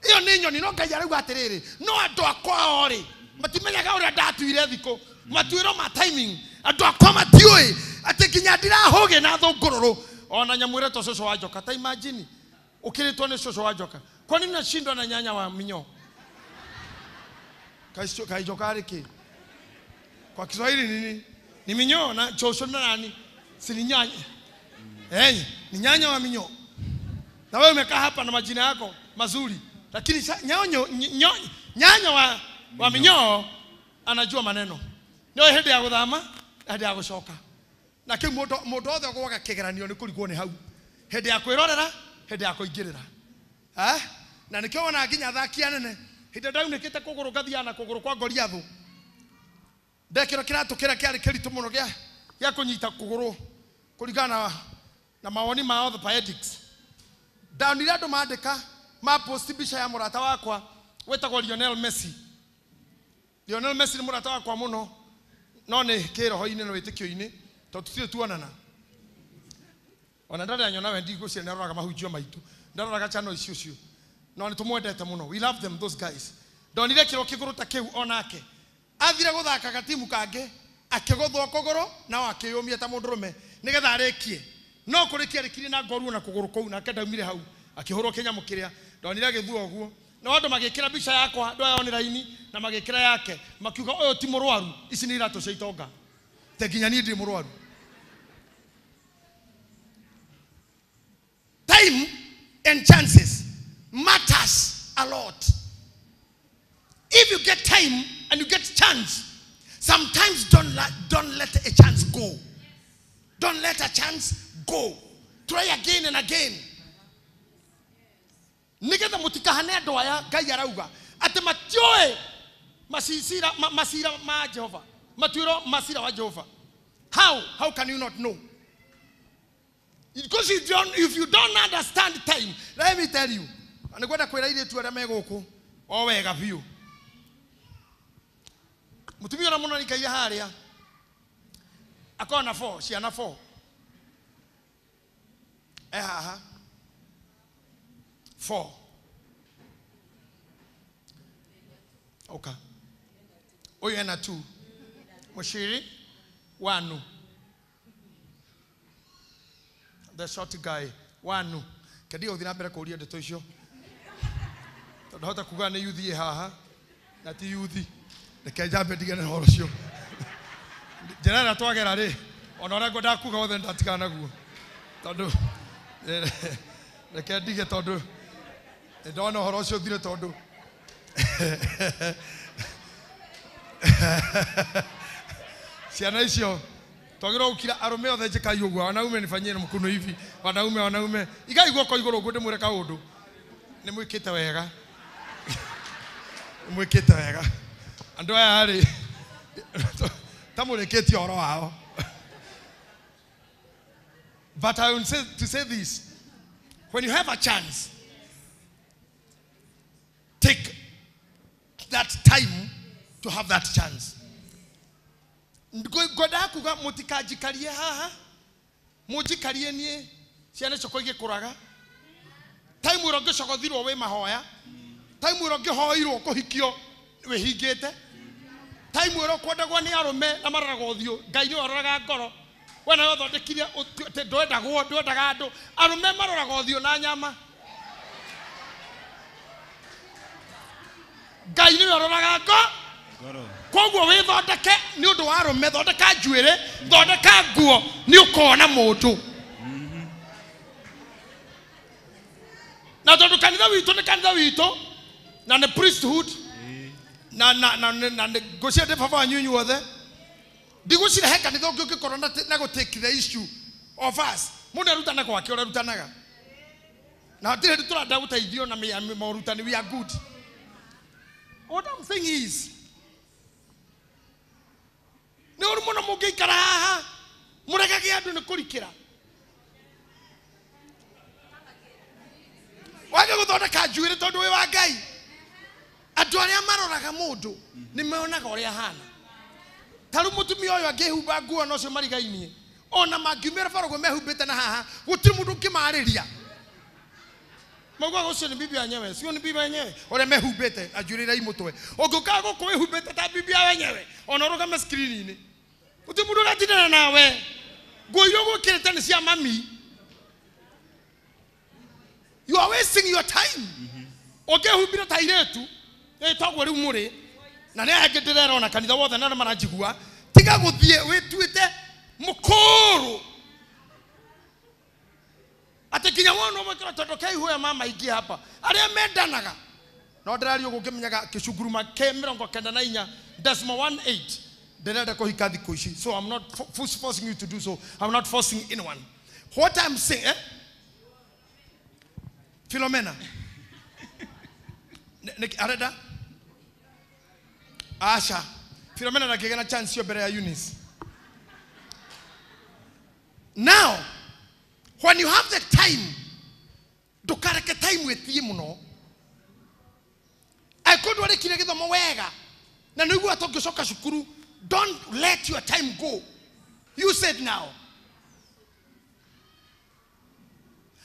Ĩyo nĩ nyoni, no Ngai arauga atĩrĩrĩ, no andũ akwa o-rĩ matimenyaga ũrĩa ndatuire thikũ, matuĩro ma timing. Andũ akwa matiũĩ atĩ nginya ndirahũgĩ na thũngũrũrũ ona nyamũ ĩretwo cũcũ wa njoka. Ta imagine ũkĩrĩtwo nĩ cũcũ wa njoka, kwa nini unashindwa na nyanya wa minyoo? Kaijoka rĩ kĩ? Kwa Kiswahili nini? Ni minyoo na cũcũ na nani? Si ni nyanya? Ni nyanya wa minyoo. Na wewe umekaa hapa na majina yako mazuri, lakini nyanya wa Wa minyoo anajua maneno. Nĩoĩ hĩndĩ ya gũthama na hĩndĩ ya gũcoka. Na kĩu mũndũ othe ũgũaga kĩgeranio nĩ kũrigwo nĩ hau. Hĩndĩ ya kwĩrorera, hĩndĩ ya kũingĩrĩra. Na nĩkĩo wona nginya athaki anene hĩndĩ ndaunĩkĩte kũgũrũ ngathiaga na kũgũrũ kwa Goliathũ. Ndekĩra kĩratũ kĩrĩa kĩarĩ kĩritũ mũno gĩa kũnyita kũgũrũ kũringana na mawoni ma orthopedics. Ndonire andũ mandĩka ma post mbica ya mũrata wakwa wĩtagwo Lionel Messi. Lionel Messi nĩ mũrata wakwa mũno no nĩ kĩroho-inĩ na wĩtĩkio-inĩ tondũ tũtirĩ tuonana. Ona ndarĩ anyona we ndigũciria nĩaroraga mahunjio maitũ, ndaroraga channel icio cio. No nĩ tũmwendete mũno. We love them, those guys. Ndonire kĩro kĩgũrũ ta kĩu onake. Athire gũthaka gatimu kangĩ akĩgũthwo kũgũrũ nao akĩyũmia ta mũndũrũme nĩgetha arĩkie. No kũrĩkia arĩkirie na ngoruo na kũgũrũ kũu nake ndaumire hau akĩhũrwo kĩnyamũ kĩrĩa. Ndonire agĩthua ũguo. Na andũ magĩkĩra mbica yakwa andũ aya online na magĩkĩra yake makiuga ũyũ ti mũrwaru, ici nĩ iratũ cia itonga. Te nginya niĩ ndirĩ mũrwaru. Time and chances matters a lot. If you get time and you get chance, sometimes don't let a chance go. Don't let a chance go. Try again and again. Nigetha mutikahane andu aya Ngai arauga ati matioe masisira masira ma Jehova, matuiro masira wa Jehova. How can you not know? Because if you don't understand time, let me tell you. Nĩngwenda kwĩra airĩtu arĩa me gũkũ o wega biũ. Mũtumia ũrĩa mũno nĩikaire harĩa akoragwo na 4 ciana 4 e haha 4. Okay. Ũyũ ena 2 mũciri 1. The short guy 1. Kendiga gũthiĩ na mbere kũũria ndeto icio tondũ hota kuga nĩ yuthi ĩ haha na ti yuthi. Reke njambe ndigane na ũhoro ũcio. Njĩra ĩrĩa twagera rĩ, ona ũrĩa ngwendaga kuga wothe nĩndatigana naguo tondũ reke ndige tondũ nĩndona ũhoro ũcio ũthire tondũ ciana icio twagĩrĩirwo gũkira arũme othe njĩkai ũguo, wanaume nifanyie na mkono hivi, wanaume wanaume igai guoko igũrũ ũguo ndĩmwĩre kaũndũ. Nĩ mwĩkĩte wega, nĩ mwĩkĩte wega. Andũ aya rĩ ta mũrĩkĩtie ũhoro wao. But I will say to say this, when you have a chance, take that time to have that chance. Ngwendaga kuga mũtikanjikarie haha, mũnjikarie niĩ ciana icio ko igĩkũraga. Time ĩrĩa ũngĩcogothirwo wĩ mahoya, time ĩrĩa ũngĩhoirwo kũhikio wĩhingĩte, time ĩrĩa ũkwendagwo nĩ arũme na maroraga ũthiũ, Ngai nĩwe ũroraga ngoro. We nawe ũthondekire ndwendagwo, ndwendaga andũ. Arũme maroraga ũthiũ na nyama, Ngai nĩwe ũroraga ngoro. Koguo wĩthondeke nĩ ũndũ wa arũme, thondeka njuĩrĩ, thondeka nguo, nĩ ũkona mũndũ. Na tondũ kanitha witũ nĩ kanitha witũ na nĩ priesthood na na na na ngũcia ndĩ baba wanyu inyuothe, ndigũcira he kanitha ũngĩ ũngĩkorwo na gũ take the issue of us. Mũndũ arutana gwake ũrĩa arutanaga, na hatirĩ hĩndĩ tũrenda gũteithio na morutani. We are good. What I'm saying is, nĩ ũru mũno mũngĩikara haha mũregage andũ nĩ kũrikĩra. Wage gũthondeka njuĩrĩ tondũ wĩ wa Ngai. Andũ arĩa maroraga mũndũ nĩ meonaga ũrĩa ahana. Ta rĩu mũtumia ũyũ angĩhumba nguo na ũcio marigainie, ona mangiumĩra bara ũguo mehumbĩte na haha, gũtirĩ mũndũ ũngĩmarĩria. Maugaga ũcio nĩ bibi yenyewe, sio nĩ bibi yenyewe ũrĩa mehumbĩte na njuĩrĩ iria imũtwe. Ũngĩũkaga gũkũ wĩhumbĩte ta bibi ya wenyewe, ona ũrũgame screen-inĩ, gũtirĩ mũndũ ũratindana nawe. Nguo iria ũgwĩkĩrĩte nĩ cia mami. You are wasting your time. Ũngĩhumbire ta airĩtu toguo rĩu mũrĩ na nĩ angĩ ndĩrerona kanitha wothe na arĩa maranjigua, tiga gũthiĩ wĩtuĩte mũkũrũ atĩ nginya wona ũmwĩkĩra tondũ keihuya mama ingĩ hapa arĩa mendanaga No ndĩraria ũguo ngĩmenyaga kĩcunguruma ke 94.18 ndĩrenda kũhika thikũ ici. So I'm not forcing you to do so. I'm not forcing anyone. What I'm saying, eh? Philomena. Areda? Asha. Philomena ndangĩgĩa na chance ĩyo mbere ya Eunice. Now, when you have the time, ndũkareke time ĩthiĩ mũno. Angĩkorwo ndwarĩkirie gĩthomo wega na nĩ ũiguaga ta ũngĩcoka cukuru, don't let your time go. Use it now.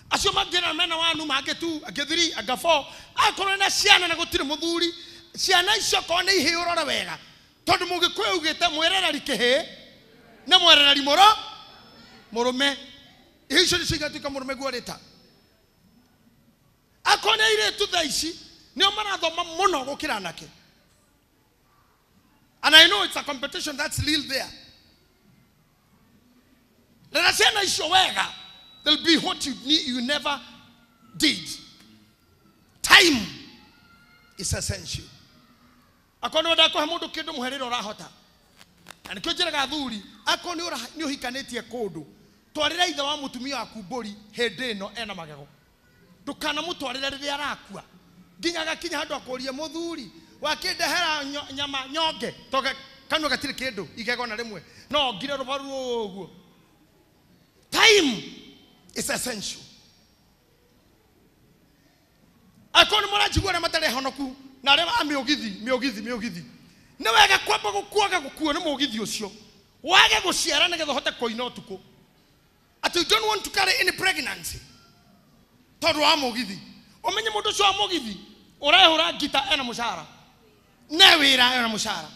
Acio mangĩra mena wanu mangĩ 2, angĩ 3, angĩ 4, akorwo na ciana na gũtirĩ mũthuri, ciana icio korwo nĩ ihĩĩ ũrore wega, tondũ mũgĩkũyũ augĩte mwerereri kĩhĩĩ na mwerereri mũrũme. Ihĩĩ icio nĩcio igatuĩka mũrũme guo rĩta. Akorwo nĩ airĩtu thaa ici nĩo marathoma mũno gũkĩra anake. And I know it's a competition that's real there. Rera ciana icio wega, they'll be what you need, you never did. Time is essential. Akorwo nĩ wenda kũhe mũndũ kĩndũ mũhe rĩrĩa ũrahota. Na nĩkĩo njĩraga athuri, akorwo nĩ ũhikanĩtie kũndũ, twarĩra ithe wa mũtumia waku mbũri hĩndĩ ĩno ena magego. Ndũkanamũtwarĩre rĩrĩa arakua. Nginya agakinya handũ akũrie mũthuri, wakĩndehera nyama nyonge, tondũ kanua gatirĩ kĩndũ, igego na rĩmwe. No ngire rũbaru ũguo. Time is essential. Akorwo nĩ mũranjigua arĩa matarĩ honoku na arĩa a mĩũgithi. Nĩ wega kwamba gũkuaga gũkuo nĩ mũgithi ũcio. Wage gũciara nĩgetha ũhote kũina ũtukũ. Atĩ you don't want to carry any pregnancy tondũ wa mũgithi. Ũmenye mũndũ ũcio wa mũgithi ũrehũra ngita ena mũcara, ne wĩra ena mũcara.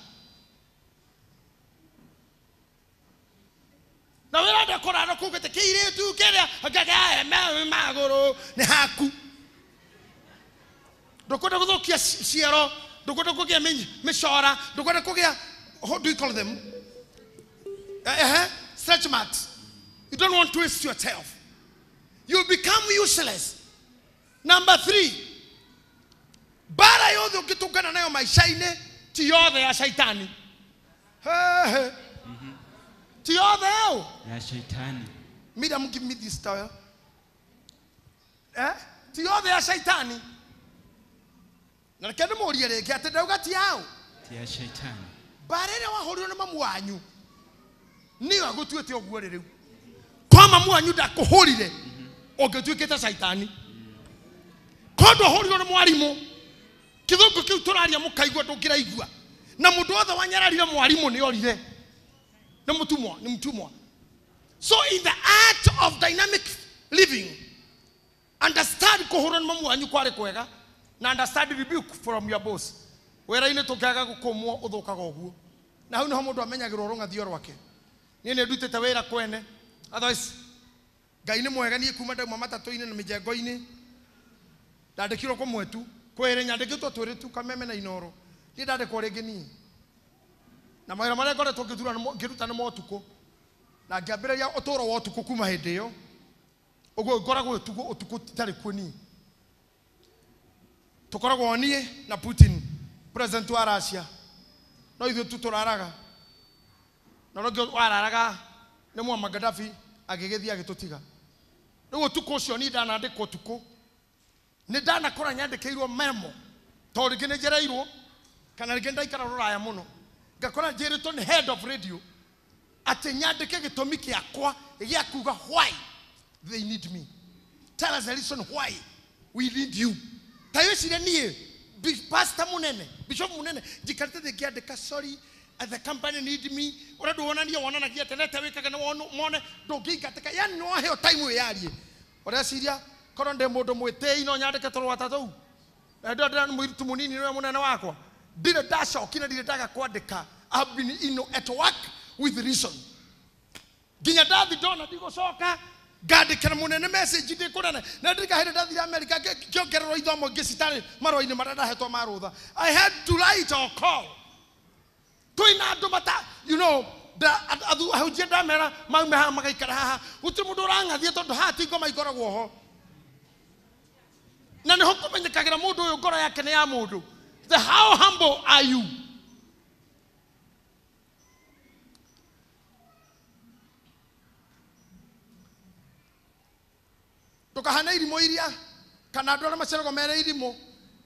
Na wĩra ndakũrara kũgĩte kĩirĩtu kĩrĩa ngagae magũrũ nĩ haku. Ndũkwenda gũthũkia ciero, ndũkwenda kũgĩa mĩcora, ndũkwenda kũgĩa, how do you call them? Stretch marks. You don't want to waste yourself. You become useless. Number 3, bara yothe ũngĩtũngana nayo maica-inĩ ti yothe ya shaitani. Ti yothe ĩyo ya shaitani. Miriam, give me this towel. Eh? Ti yothe ya shaitani. Na reke ndĩmũrie rĩngĩ atĩ ndauga ti yaũ? Ti ya shaitani. Bara ĩrĩa wahũrirwo nĩ mamu wanyu nĩyo agũtuĩte ũguo rĩ rĩu. Kwa mamu wanyu ndakũhũrire ũngĩtuĩkĩte shaitani. Kwa ndwahũrirwo nĩ mwarimũ, kĩthũngũ kĩu tũraria mũkaigua ndũngĩraigua. Na mũndũ wothe wanyararire mwarimũ nĩ orire. Nĩ mũtumwa, nĩ mũtumwa. So in the art of dynamic living, understand kũhũrwo nĩ mamu wanyu kwarĩ kwega, na understand rebuke from your boss. Wĩra-inĩ tũngĩaga gũkũmwo ũthũkaga ũguo. Na hau nĩho mũndũ amenyagĩrwo rũng'athio rwake. Niĩ nĩ ndutĩte wĩra kwene. Otherwise, Ngai nĩ mwega, niĩ kuma ndauma matatũ-inĩ na mĩjengo-inĩ. Ndandĩkirwo kũmwe tu, kwĩrĩ nyandĩkĩtwo twĩrĩ tu, Kameme na Inoro. Niĩ ndandĩkwo rĩngĩ niĩ. Na mawĩra marĩa ngoretwo ngĩruta nĩ ma ũtukũ. Na ngĩambĩrĩria ũtũũro wa ũtukũ kuma hĩndĩ ĩyo. Ũguo ngoragwo ũtukũ itarĩ kuo niĩ. Tũkoragwo niĩ na Putin, president wa Russia. No ithuĩ tu tũraraga. Na ũrĩa ũngĩ wararaga nĩ Muammar Gaddafi agĩgĩthiĩ agĩtũtiga. Rĩu ũtukũ ũcio niĩ ndanandĩkwo ũtukũ. Nĩ ndanakora nyandĩkĩirwo memo tondũ rĩngĩ nĩ njereirwo kana rĩngĩ ndaikara rũraya mũno, ngakora njĩrĩtwo nĩ head of radio atĩ nyandĩke gĩtũmi gĩakwa gĩa kuga why they need me. Tell us the reason why we need you. Ta wĩcirie niĩ pastor mũnene, bishop mũnene, njikarĩte thĩ ngĩandĩka sorry the company need me. Ũrĩa ndũwonania wonanagia atĩ nete wĩkage nĩ mone ndũngĩingatĩka. Yani nĩ waheo time wĩyarie. Ũreciria korwo ndĩ mũndũ mwĩtĩi no nyandĩke tũrũa ta tũu. Na ndĩrona ndĩra mũirĩtu mũnini nĩwe mũnene wakwa. Ndirĩ ndacokia na ndirĩ ndaga kwandĩka. I've been in at work with reason. Nginya ndathi ndona ndigũcoka ngandĩkĩra mũnene message ndĩ kũnene. Na ndirikana hĩndĩ ndathire America ngĩongererwo ithomo ingĩ citarĩ marũa-inĩ marĩa ndahetwo ma rũtha. I had to write or call. Twĩna andũ mata, you know, ahunjia ndamera maume haha magaikara haha. Gũtirĩ mũndũ ũrang'athia tondũ haha ti ngoma ikoragwo ho. Na nĩho kũmenyekagĩra mũndũ ũyũ ngoro yake nĩ ya mũndũ. The how humble are you? Ndũkahane irimũ iria kana andũ arĩa maciaragwo mere irimũ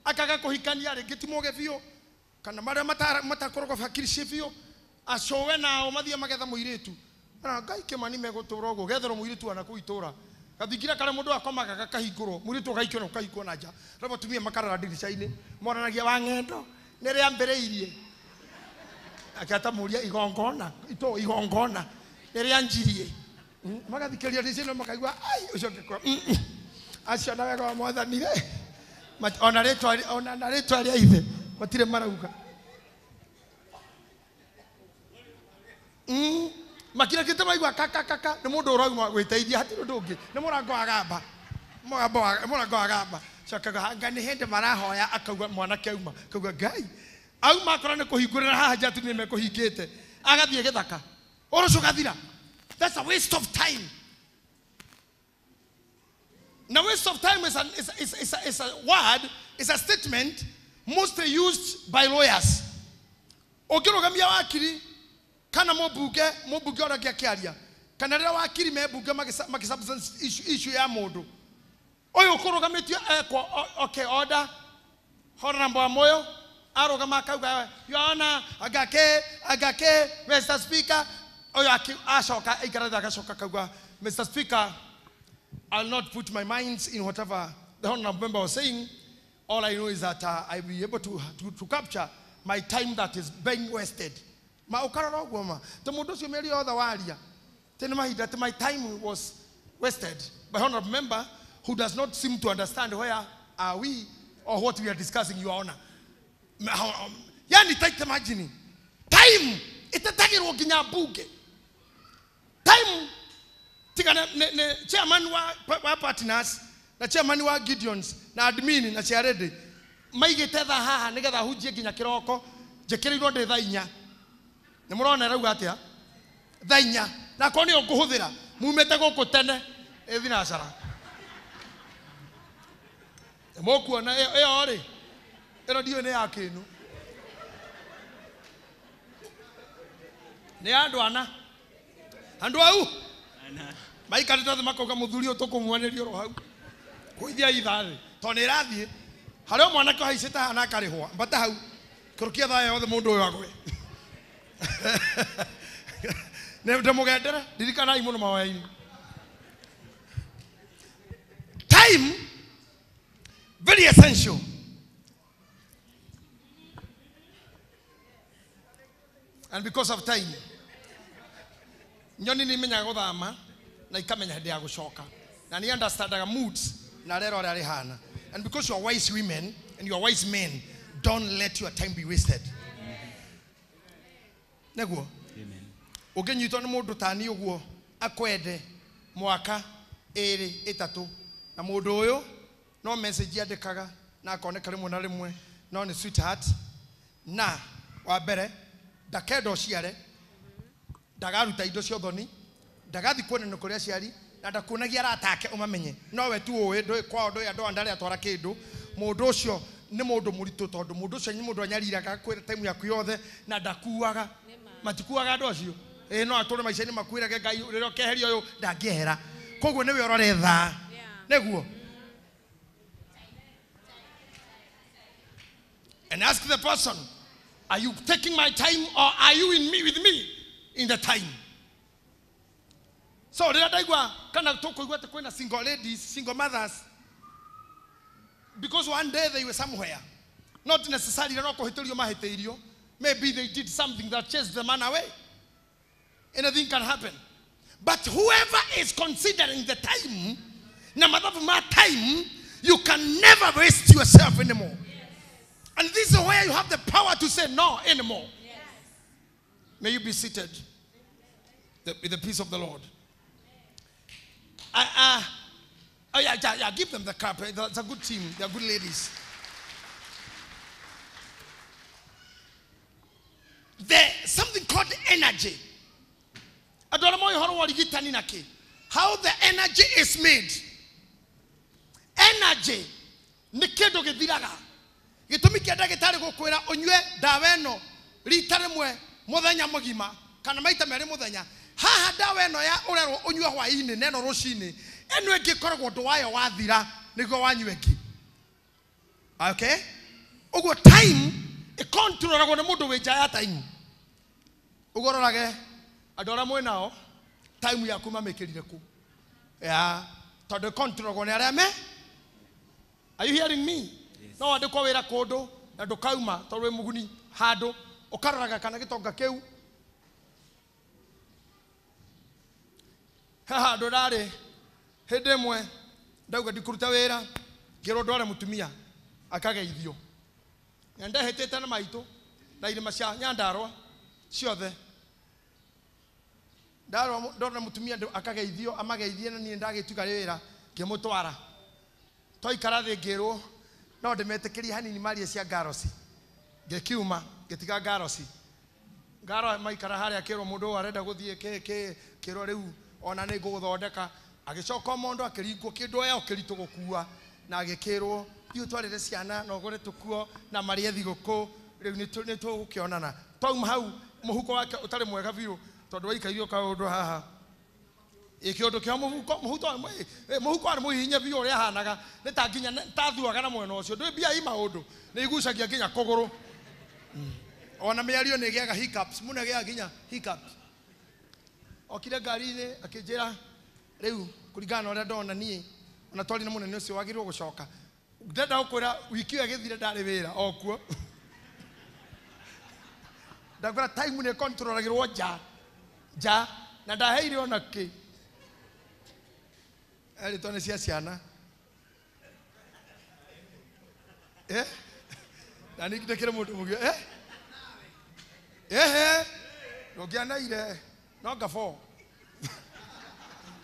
akaga kũhikania rĩngĩ ti mũge biũ kana marĩa matakoragwo hakiri ciĩ biũ acowe nao mathiĩ magetha mũirĩtu. Na Ngai kĩmani megũtũra ũguo getherwo mũirĩtu ona kũu itũra gathingira karĩa mũndũ akomaga gakahingũrwo mũirĩtu ũgaikio na ũkahingwo na nja rĩu atumia makarara ndirica-inĩ monanagia wa ng'endo nĩ rĩambĩrĩirie akĩatamũria igongona itũ igongona nĩ rĩanjirie magathikĩrĩria ndirica-inĩ makaigua ai ũcio ũngĩkora acio na wega wa Mwathani rĩ ona rĩtwa ona na rĩtwa rĩa ithe matirĩ marauga makirakĩte maigua kaka kaka nĩ mũndũ ũrauma gwĩteithia hatirĩ ũndũ ũngĩ nĩ mũrango wa gamba mũrango wa gamba cokaga anga nĩ hĩndĩ marahoya akauga mwanake auma akauga Ngai auma akora nĩ kũhingũrĩra haha nja atumia mekũhingĩte agathiĩ gĩthaka ũrũcio ũgathira. That's a waste of time. Now waste of time is a word, is a statement mostly used by lawyers. Ũngĩrũgamia wakiri kana mũmbunge ona ngĩakĩaria kana rĩrĩa wakiri me mbunge magĩ issue ya mũndũ ũyũ ũkũrũgamĩtio ekwo okay order Honorable Wamuyu arũgama akauga Your Honor agake Mr. Speaker ũyũ acoka aikara thĩ agacoka akauga Mr. Speaker, I'll not put my minds in whatever the honorable member was saying. All I know is that I'll be able to capture my time that is being wasted. Ma ukarora ũguo ma te mũndũ ũcio mĩario yothe waria te nĩ mahinda te my time was wasted by honorable member who does not seem to understand where are we or what we are discussing, Your Honor. Yani take imagine time itetagirwo nginya mbunge time tiga ne chairman wa partners na chairman wa Gideons na admin na chairede maigĩte thaa haha nĩgetha hunjie nginya kĩroko njĩkĩrĩirwo ndĩ thaa inya. Nĩ mũrona rauga atĩa thaa inya na akorwo nĩyo ngũhũthĩra mumĩte gũkũ tene ĩ thinacara mũkuona ĩyo rĩ ĩno ndiũĩ nĩ ya kĩnu nĩ ya andũ ana andũ au maikarĩte thĩ makauga mũthuri ũyũ tũkũmuanĩria oro hau kũithia ithaa thĩ tondũ nĩ ĩrathiĩ harĩ o mwanake ũhaicĩte haha na akarĩhwo ambata hau kũrũkia thaa yothe mũndũ ũyũ agwe ndĩmũgendere ndirikanai mũno mahoya-inĩ. Time very essential. And because of time nyoni nĩ imenyaga gũthama na ikamenya hĩndĩ ya gũcoka na nĩ understandaga moods na rĩera ũrĩa rĩhana. And because you are wise women and you are wise men, don't let your time be wasted. Nĩguo ũngĩnyitwo nĩ mũndũ tani ũguo akwende mwaka ĩrĩ ĩtatũ na mũndũ ũyũ no message andĩkaga na akoneka rĩmwe na rĩmwe no nĩ sweetheart na wa mbere ndakenda ũciare ndagaruta indo cia ũthoni ndagathi kuonana kũrĩ aciari na ndakuonagia arata ake ũmamenye nowe tu ũĩ ndũĩ kwao ndũĩ andũ aya ndarĩ atwara kĩndũ mũndũ ũcio nĩ mũndũ mũritũ tondũ mũndũ ũcio nĩ mũndũ anyariraga akwĩra time yaku yothe na ndakuaga matikuaga andũ acio ĩ no atũre maica-inĩ makwĩrage Ngai rĩrĩa ũkeheria ũyũ ndangĩehera koguo nĩwe ũrore thaa nĩguo. And ask the person, are you taking my time or are you in me with me in the time? So rĩrĩa ndaigua kana tũkũigua atĩ kwĩna single ladies, single mothers, because one day they were somewhere, not necessarily no kũhĩtĩrio mahĩtĩirio, maybe they did something that chased the man away. Anything can happen. But whoever is considering the time, na mathabu ma time, you can never waste yourself anymore. And this is where you have the power to say no anymore. Yes. May you be seated with the peace of the Lord. Oh yeah, give them the clap. It's a good team. They're good ladies. There's something called energy. I don't know how the energy is made. Energy. Nĩ kĩndũ gĩthiraga. Gĩtũmi kĩa ndagĩtarĩ gũkwĩra ũnyue ndawa ĩno rita rĩmwe mũthenya mũgima kana maita merĩ mũthenya. Haha ndawa ĩno ya ũrerwo ũnyue hwaĩ-inĩ na ĩno rũcinĩ, ĩno ĩngĩ ĩkoragwo ũndũ wayo wathira nĩguo wanyua ĩngĩ. Okay? Ũguo time ĩkontrolagwo nĩ mũndũ wĩ nja ya time. Ũguo rorage andũ arĩa mwĩ nao time yaku mamĩkĩrire kũ. Ya, tondũ ĩkontrolagwo nĩ arĩa me. Are you hearing me? Yes. No wandĩkwo wĩra kũndũ na ndũkauma tondũ wĩ mũguni handũ ũkaroraga kana gĩtonga kĩu. He handũ ndarĩ hĩndĩ ĩmwe ndauga ndikũruta wĩra ngĩrwo ndware mũtumia akageithio. Na ndehĩtĩte na maitũ na irĩma cia Nyandarũa ciothe. Ndarora ndona mũtumia akageithio amageithie na niĩ ndagĩtuga wĩra ngĩmũtwara. Twaikara thĩ ngĩrwo no ndĩmetĩkĩrie hanini marie cia ngaroci. Ngĩkiuma ngĩtiga ngaroci. Ngaro maikara harĩa akĩrwo mũndũ ũyũ arenda gũthiĩ kĩ kĩrwo rĩu ona nĩ ngũgũthondeka. Agĩcoka mũndũ akĩringwo kĩndũ oya kĩritũ gũkua na agĩkĩrwo thiĩ ũtwarĩre ciana na ũgũre tũkuo na marĩe thigũkũ rĩu nĩ tũgũkĩonana. Twauma hau mũhuko wake ũtarĩ mwega biũ tondũ waikairio kaũndũ haha. Ĩ kĩũndũ kĩa mũhuko, mũhuko warĩ mũhihinye biũ ũrĩa ahanaga nĩ ta nginya tathuaga na mwena ũcio. Ndũĩ mbia i maũndũ nĩ igucagia nginya kũgũrũ. Ona mĩario nĩ ĩgĩaga hiccups, mũno ĩgĩaga nginya hiccups. Okire ngari-inĩ akĩnjĩra rĩu kũringana na ũrĩa ndona niĩ ona twarĩ na mũnene ũcio wagĩrĩirwo gũcoka. Ndenda gũkwĩra wiki ĩyo ĩgĩthire ndarĩ wĩra o kuo. Ndakwĩra time nĩ ĩkontrolagĩrwo nja nja na ndaheire ona kĩ. Erĩtwo nĩ cia ciana. Na ningĩ ndĩkĩrĩ mũndũ mũgima. Ehe. Ndũngĩanaire no ngabo.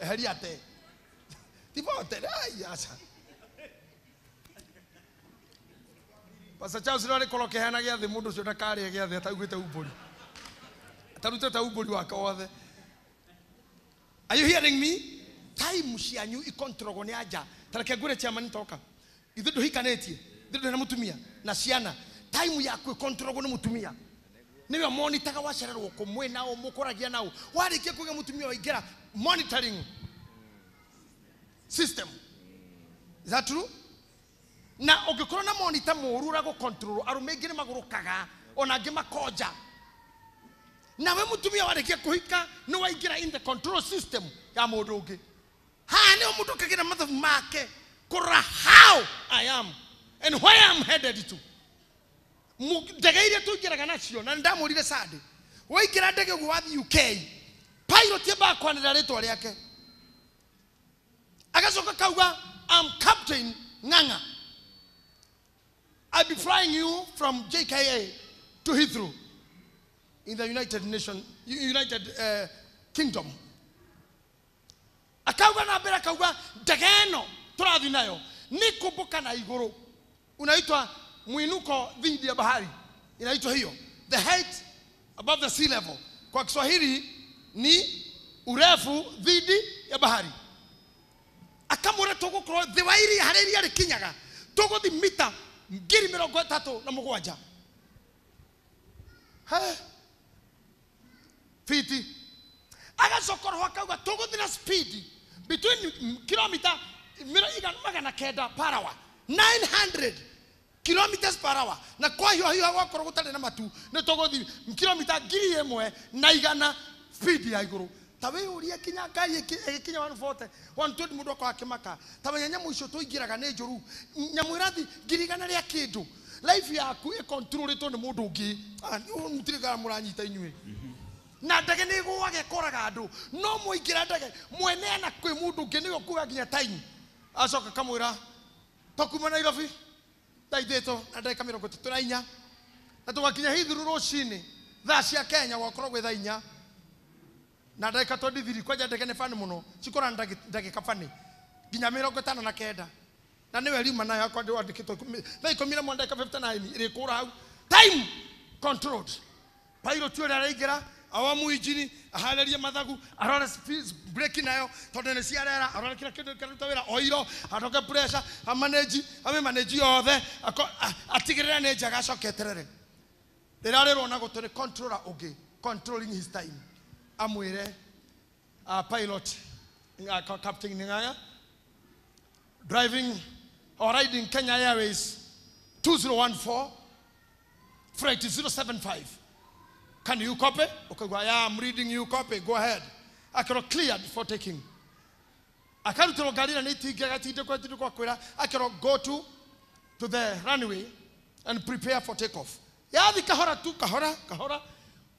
Eheria te. Ti bote, ai aca. Pastor Charles no arĩkorwo akĩheana gĩathĩ mũndũ ũcio ndakarĩe gĩathĩ ataugĩte umbũri. Atarutĩte umbũri wake wothe. Are you hearing me? Time cianyu ikontrolagwo nĩ anja. Ta reke ngwĩre chairman toka. Ithuĩ ndũhikanĩtie, ithuĩ ndũrĩ na mũtumia na ciana. Time yaku ikontrolagwo nĩ mũtumia. Nĩwe monitaga wacererwo kũ mwĩ nao mũkũragia nao. Warĩkia kũgĩa mũtumia waingĩra monitoring system. Is that true? Na ũngĩkorwo na monitor mũũru ũrĩa gũcontrol, arũme aingĩ nĩ magũrũkaga ona angĩ makonja. Nawe mũtumia warĩkia kũhika nĩ waingĩra in the control system ya mũndũ ũngĩ. Haha nĩho mũndũ akagĩra mathabu make kũrora how I am and where I am headed to. Ndege iria tũingĩraga nacio na nĩndamũrire Sunday. Waingĩra ndege ũguo wathiĩ UK, pilot ambaga kwanĩrĩra rĩtwa rĩake. Agacoka kauga I'm Captain Ng'ang'a. I'll be flying you from JKA to Heathrow in the United Kingdom. Akauga na mbere akauga ndege ĩno tũrathiĩ nayo nĩ kũmbũka na igũrũ. Unaitwa mwinuko dhidi ya bahari. Inaitwa hiyo. The height above the sea level. Kwa Kiswahili ni urefu dhidi ya bahari. Akamwĩra tũgũkorwo thĩ wa iria harĩa iria rĩkinyaga tũgũthiĩ mita 37,000. He? Fiti. Agacoka roho akauga tũgũthiĩ na speed between kilomita 900 per hour. 900 kilometers per hour. Na kwahiũhahiũha gwakorwo gũtarĩ na matu nĩ tũgũthiĩ kilomita 1,100 speed ya igũrũ. Ta wĩyũrie kinya Ngai ĩgĩkinya 140, 120 mũndũ akorwo akĩmaka. Ta menya nyamũ icio tũingĩraga nĩ njũru. Nyamũ ĩrathiĩ 100 rĩa kĩndũ. Life yaku ĩkontrolĩtwo nĩ mũndũ ũngĩ. Mũtirĩ kana mũranyita inyuĩ. Na ndege nĩ ĩgũaga ĩkoraga andũ. No mũingĩra ndege mweneana kwĩ mũndũ ũngĩ nĩwe ũkuaga nginya time. Acoka akamwĩra tũkuma Nairobi thaa ithatũ na ndagĩka 34 na tũgakinya Heathrow rũcinĩ thaa cia Kenya gwakorwo gwĩ thaa inya na ndagĩka 23. Kwanja ndege nĩ bani mũno cikora ndagĩka bani nginya 59 na nĩwe riuma nayo akwa ndĩwandĩkĩtwo thaa 11 ndagĩka 59 ĩrĩkũra hau. Time controlled. Pilot ũrĩa araingĩra Awamu injini, aharĩrie mathagu, arore breki nayo, tondũ nĩ ciarera, arore kĩrĩa kĩndũ kĩraruta wĩra, oiro, acoke pressure, amanage, amĩmanage yothe, atigĩrĩre nĩ njega, acoke eterere. Rĩrarĩrwo na gũtũ nĩ controller ũngĩ, controlling his time. Amwĩre, pilot, Captain Ng'ang'a, driving or riding Kenya Airways 2014, flight 075. Can you copy? Okay, go, yeah, I'm reading you copy. Go ahead. I cannot cleared for taking. I can't tell Galina I cannot go to the runway and prepare for takeoff. Yeah, the kahora tu kahora kahora.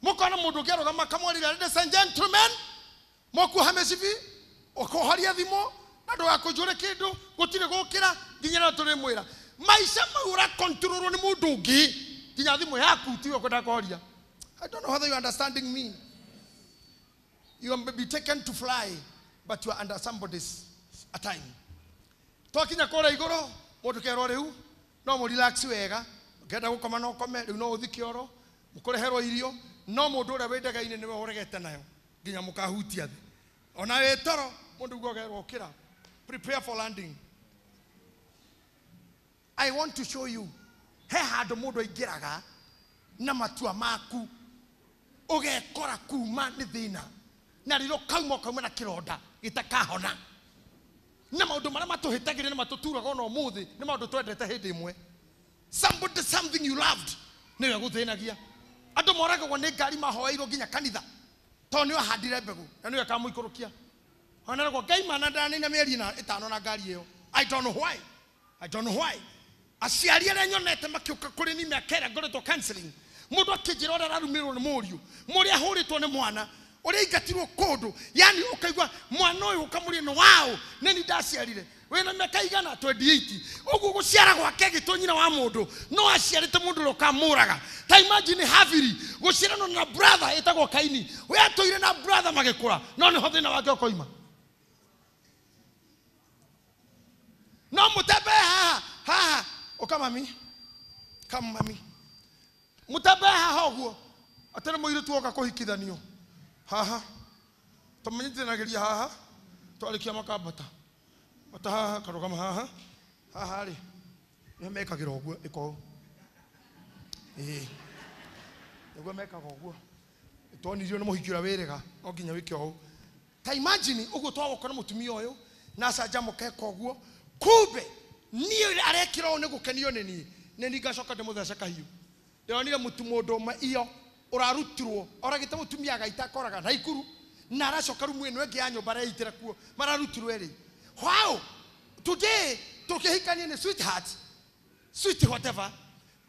Mokana mudugero kama kamwali, ladies and gentlemen. Moku hamesivi okoharia thimo na ndugakũnjũre kĩndũ gũtirĩ gũkĩra nginya rĩrĩa tũrĩmwĩra maica mau ũrakontrolwo nĩ mũndũ ũngĩ nginya thimũ yaku tiwe ũkwenda kũhoria. I don't know whether you are understanding me. You may be taken to fly, but you are under somebody's time. Twakinya kũrĩa igũrũ mũndũ kerwo rĩu no mũ relax wega ũngĩenda gũkoma no ũkome rĩu no ũthi kĩoro mũkũreherwo irio no mũndũ ũrĩa wĩ ndege-inĩ nĩwe ũregete nayo nginya mũkahutia thĩ ona wĩ toro mũndũ ugo ũkerwo ũkĩra prepare for landing. I want to show you he handũ mũndũ aingĩraga na matua maku ũgekora kuma nĩ thĩna na rĩrĩa ũkauma ũkauma na kĩronda gĩtakahona na maũndũ marĩa matũhĩtagĩria na matũturaga ona ũmũthĩ nĩ maũndũ twendete hĩndĩ ĩmwe. Somebody, something you loved nĩwe gũthĩnagia. Andũ moragagwo nĩ ngari mahoeirwo nginya kanitha tondũ nĩwe ahandire mbegũ na nĩwe akamũikũrũkia. Oneragwo Ngai mana ndanina mĩeri ĩtano na ngari ĩyo. I don't know why. I don't know why. Aciari arĩa nyonete makĩũka kũrĩ ni mĩaka ĩrĩa ngoretwo counseling mũndũ akĩnjĩra ũrĩa ararumĩrwo nĩ mũriũ mũrĩa ahũrĩtwo nĩ mwana ũrĩa aingatirwo kũndũ yani ũkaigua mwana ũyũ ũkamũria nĩ waũ nĩ ni ndaciarire wĩna mĩaka igana 28 ũguo gũciara gwake gĩtũ nyina wa mũndũ no aciarĩte mũndũ ũrĩa ũkamũraga. Ta imagine Habili gũciaranwo na brother ĩtagwo Kaini we atũire na brother magĩkũra no nĩho thĩna wake ũkoima. No mũtembe haha haha ũka mami come mami mũtembe haha ũguo atĩ nĩ mũirĩtu woka kũhikithanio haha tũmanyitithanagĩria haha twarĩkia makambata bata haha karũgama haha haha rĩ nĩho mekagĩra ũguo ĩko ĩĩ nĩguo mekaga ũguo twonirio nĩ mũhiki ũrĩa wĩrĩga no nginya wĩke ũũ. Ta imagine ũguo twagoka na mũtumia ũyũ na acanjamũke eka ũguo kumbe niĩ arekĩra ũũ nĩ gũkenio nĩ niĩ nĩ niĩ ngacoka ndĩmũthece kahiũ. Ndĩronire mũndũ ũmwe iyo ũrarutirwo oragĩte mũtumia agaita akoraga na ikuru na aracoka rumu ĩno ĩngĩ ya nyũmba areitĩra kuo mararutirwo erĩ. Wow, today tũkĩhikania nĩ sweetheart sweet whatever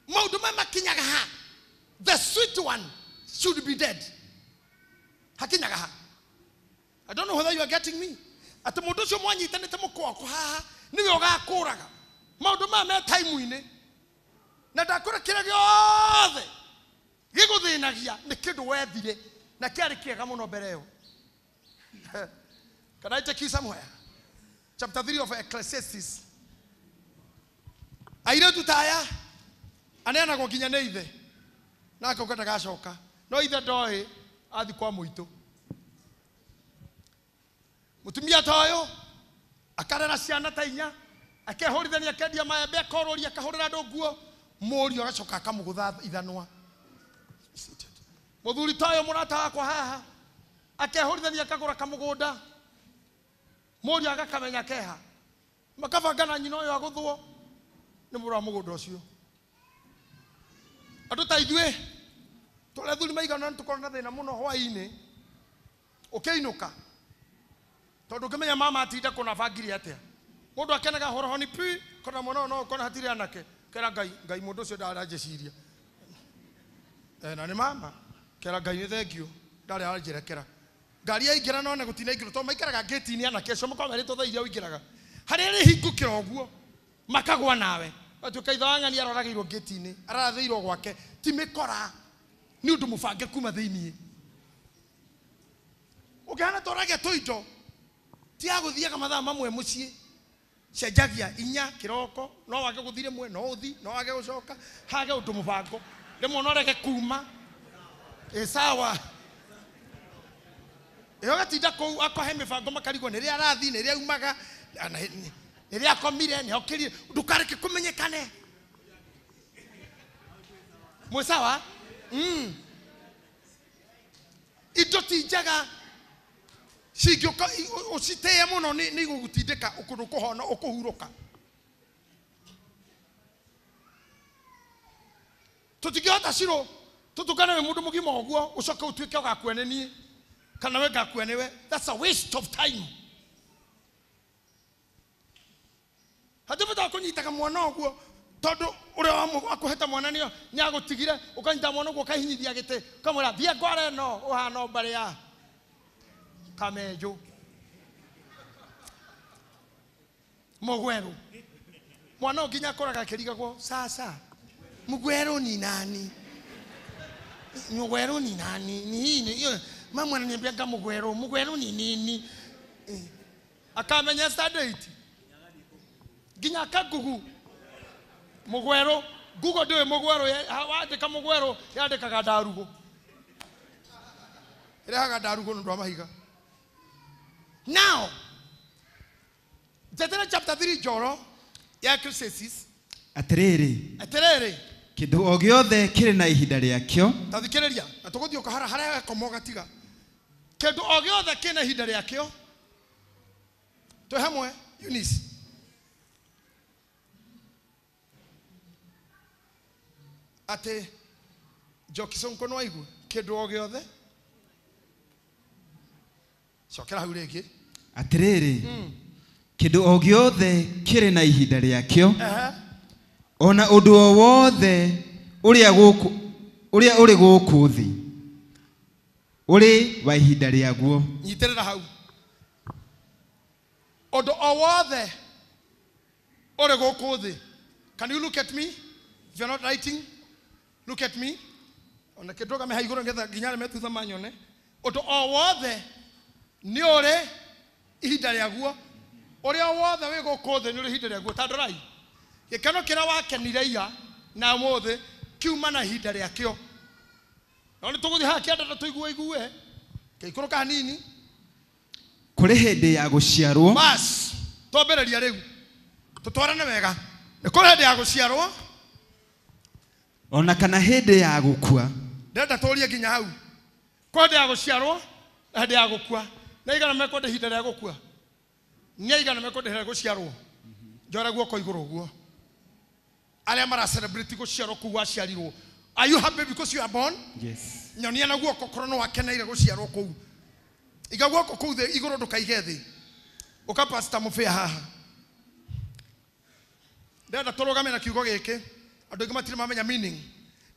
maũndũ maya makinyaga ha the sweet one should be dead hakinyaga ha. I don't know whether you are getting me. Atĩ mũndũ ũcio mwanyitanĩte mũkwa haha nĩwe ũgakũraga maũndũ maya me time-inĩ na ndakũra kĩrĩa gĩothe gĩgũthĩnagia nĩ kĩndũ wethire na kĩarĩ kĩega mũno mbere ĩyo. Can I take you somewhere? Chapter 3 of Ecclesiastes. Airĩtu ta aya aneanagwo nginya nĩ ithe na akauga ndagacoka no ithe ndoĩ athi kwa mũitũ. Mũtumia ta ũyũ akarera ciana ta inya akehũrithania akendia maembe akorũria akahũrĩra andũ nguo mũriũ agacoka akamũgũtha ithanwa. Mũthuri ta ũyũ mũrata wakwa haha akehũrithania akagũra kamũgũnda mũriũ agakamenya keha makabanga na nyina ũyũ agũthwo nĩ mũrũ wa mũgũnda ũcio. Andũ ta ithuĩ tũrĩa athuri maigana nĩ tũkorwo na thĩna mũno hwaĩ-inĩ ũkĩinũka tondũ ũngĩmenya mama atinda kũna bangiri atĩa mũndũ akenaga horohoni pi kona mwana no kona hatirĩ anake kera Ngai Ngai mũndũ ũcio ndaranjĩciria na nĩ mama kera Ngai nĩ thengio ndarĩ aranjĩrekera ngari yaingĩra none gũtinaingĩrwo tondũ maikaraga ngĩti-inĩ anake acio makoragwo merĩtwo thaa iria ũingĩraga harĩa rĩhingũkĩra ũguo makagwa nawe atuĩka ithe wa ng'ani aroragĩirwo ngĩti-inĩ ararathĩirwo gwake ti mĩkora nĩ ũndũ mũbange kuma thĩiniĩ ũngĩhana tũrage tũindo ti agũthiaga mathaa mamwe mũciĩ cenjagia inya kĩroko no wage gũthiĩ rĩmwe no ũthi no wage gũcoka hage ũndũ mũbango rĩmwe no reke kuma ĩ sawa. Ĩyo gatinda kũu akohe mĩbango makarigwo nĩ rĩa arathi nĩ rĩa umaga nĩ rĩa akomire nĩ okĩrire ndũkareke kũmenyekane. Mwĩ sawa? Indo ti njega cingĩũka ũcitĩe mũno nĩ igũgũtindĩka ũkũndũ kũhona ũkũhurũka. Tũtingĩhota cirũ tũtũkane wĩ mũndũ mũgima ũguo ũcoke ũtuĩke ũgakua nĩ niĩ kana we ngakua nĩwe. That's a waste of time. Hatibata kũnyitaga mwana ũguo tondũ ũrĩa wakũheta mwana nĩo nĩagũtigire ũkanyita mwana ũguo ũkahinyithia gĩtĩ ũkamwĩra thiĩ ngware ĩno ũhana mbarĩ ya Kamenjũ Mũgwerũ. Mwana nginya akoraga akĩrigagwo sasa Mũgwerũ ni nani? Mũgwerũ ni nani? Ni hii mama ananiambianga Mũgwerũ, Mũgwerũ ni nini? Akamenya standard nginya akagugu Mũgwerũ. Google ndĩũĩ Mũgwerũ, wandĩka Mũgwerũ yandĩkaga ndarugũ, ĩrehaga ndarugũ nĩ ũndũ wa mahiga. Now Njetera chapter 3 Njoro ya Ecclesiastes. Atĩrĩrĩ, atĩrĩrĩ, kĩndũ o gĩothe kĩrĩ na ihinda rĩakĩo. Ta thikĩrĩria na tũgũthiĩ ũkahara harĩa gakoma ũgatiga. Kĩndũ o gĩothe kĩna ihinda rĩakĩo. Twĩ hamwe Eunice? Atĩ Njoki Sonko no aigue kĩndũ o gĩothe. Cokera hau rĩngĩ. Atĩrĩrĩ, kĩndũ o gĩothe kĩrĩ na ihinda rĩakĩo, ona ũndũ o wothe ũrĩa ũrĩ gũkũ thĩ ũrĩ wa ihinda rĩaguo. Nyitĩrĩra hau. Ũndũ o wothe ũrĩ gũkũ thĩ. Can you look at me? If you're not writing, look at me. Ona kĩndũgame ha igũrũ nĩgetha nginya arĩa me thutha manyone. Ũndũ o wothe nĩ ũrĩ ihinda rĩaguo. Ũrĩa wothe wĩ gũkũ thĩ nĩ ũrĩ ihinda rĩaguo. Ta ndorai gĩkeno kĩrĩa wakenire ira na ũmũthĩ kiuma na ihinda rĩakĩo. No nĩ tũgũthiĩ haha kĩanda na tũigue igue kĩikũrũka hanini. Kũrĩ hĩndĩ ya gũciarwo. Bas twambĩrĩria rĩu tũtwarane wega. Nĩ kũrĩ hĩndĩ ya gũciarwo ona kana hĩndĩ ya gũkua. Ndĩrenda tũrie nginya hau. Kũrĩ hĩndĩ ya gũciarwo na hĩndĩ ya gũkua. Nĩ aigana mekwenda ihinda rĩa gũkua? Nĩ aigana mekwenda ihinda rĩa gũciarwo? Njore guoko igũrũ ũguo. Arĩa mara celebrate gũciarwo kũu waciarirwo. Are you happy because you are born? Yes. Nyonia na guoko korwo nĩ wakeneire gũciarwo kũu. Iga guoko kũu thĩ igũrũ ndũkaige thĩ. Ũka Pastor Mũbĩa haha. Ndĩrenda tũrũgame na kiugo gĩkĩ. Andũ aingĩ matirĩ mamenya meaning.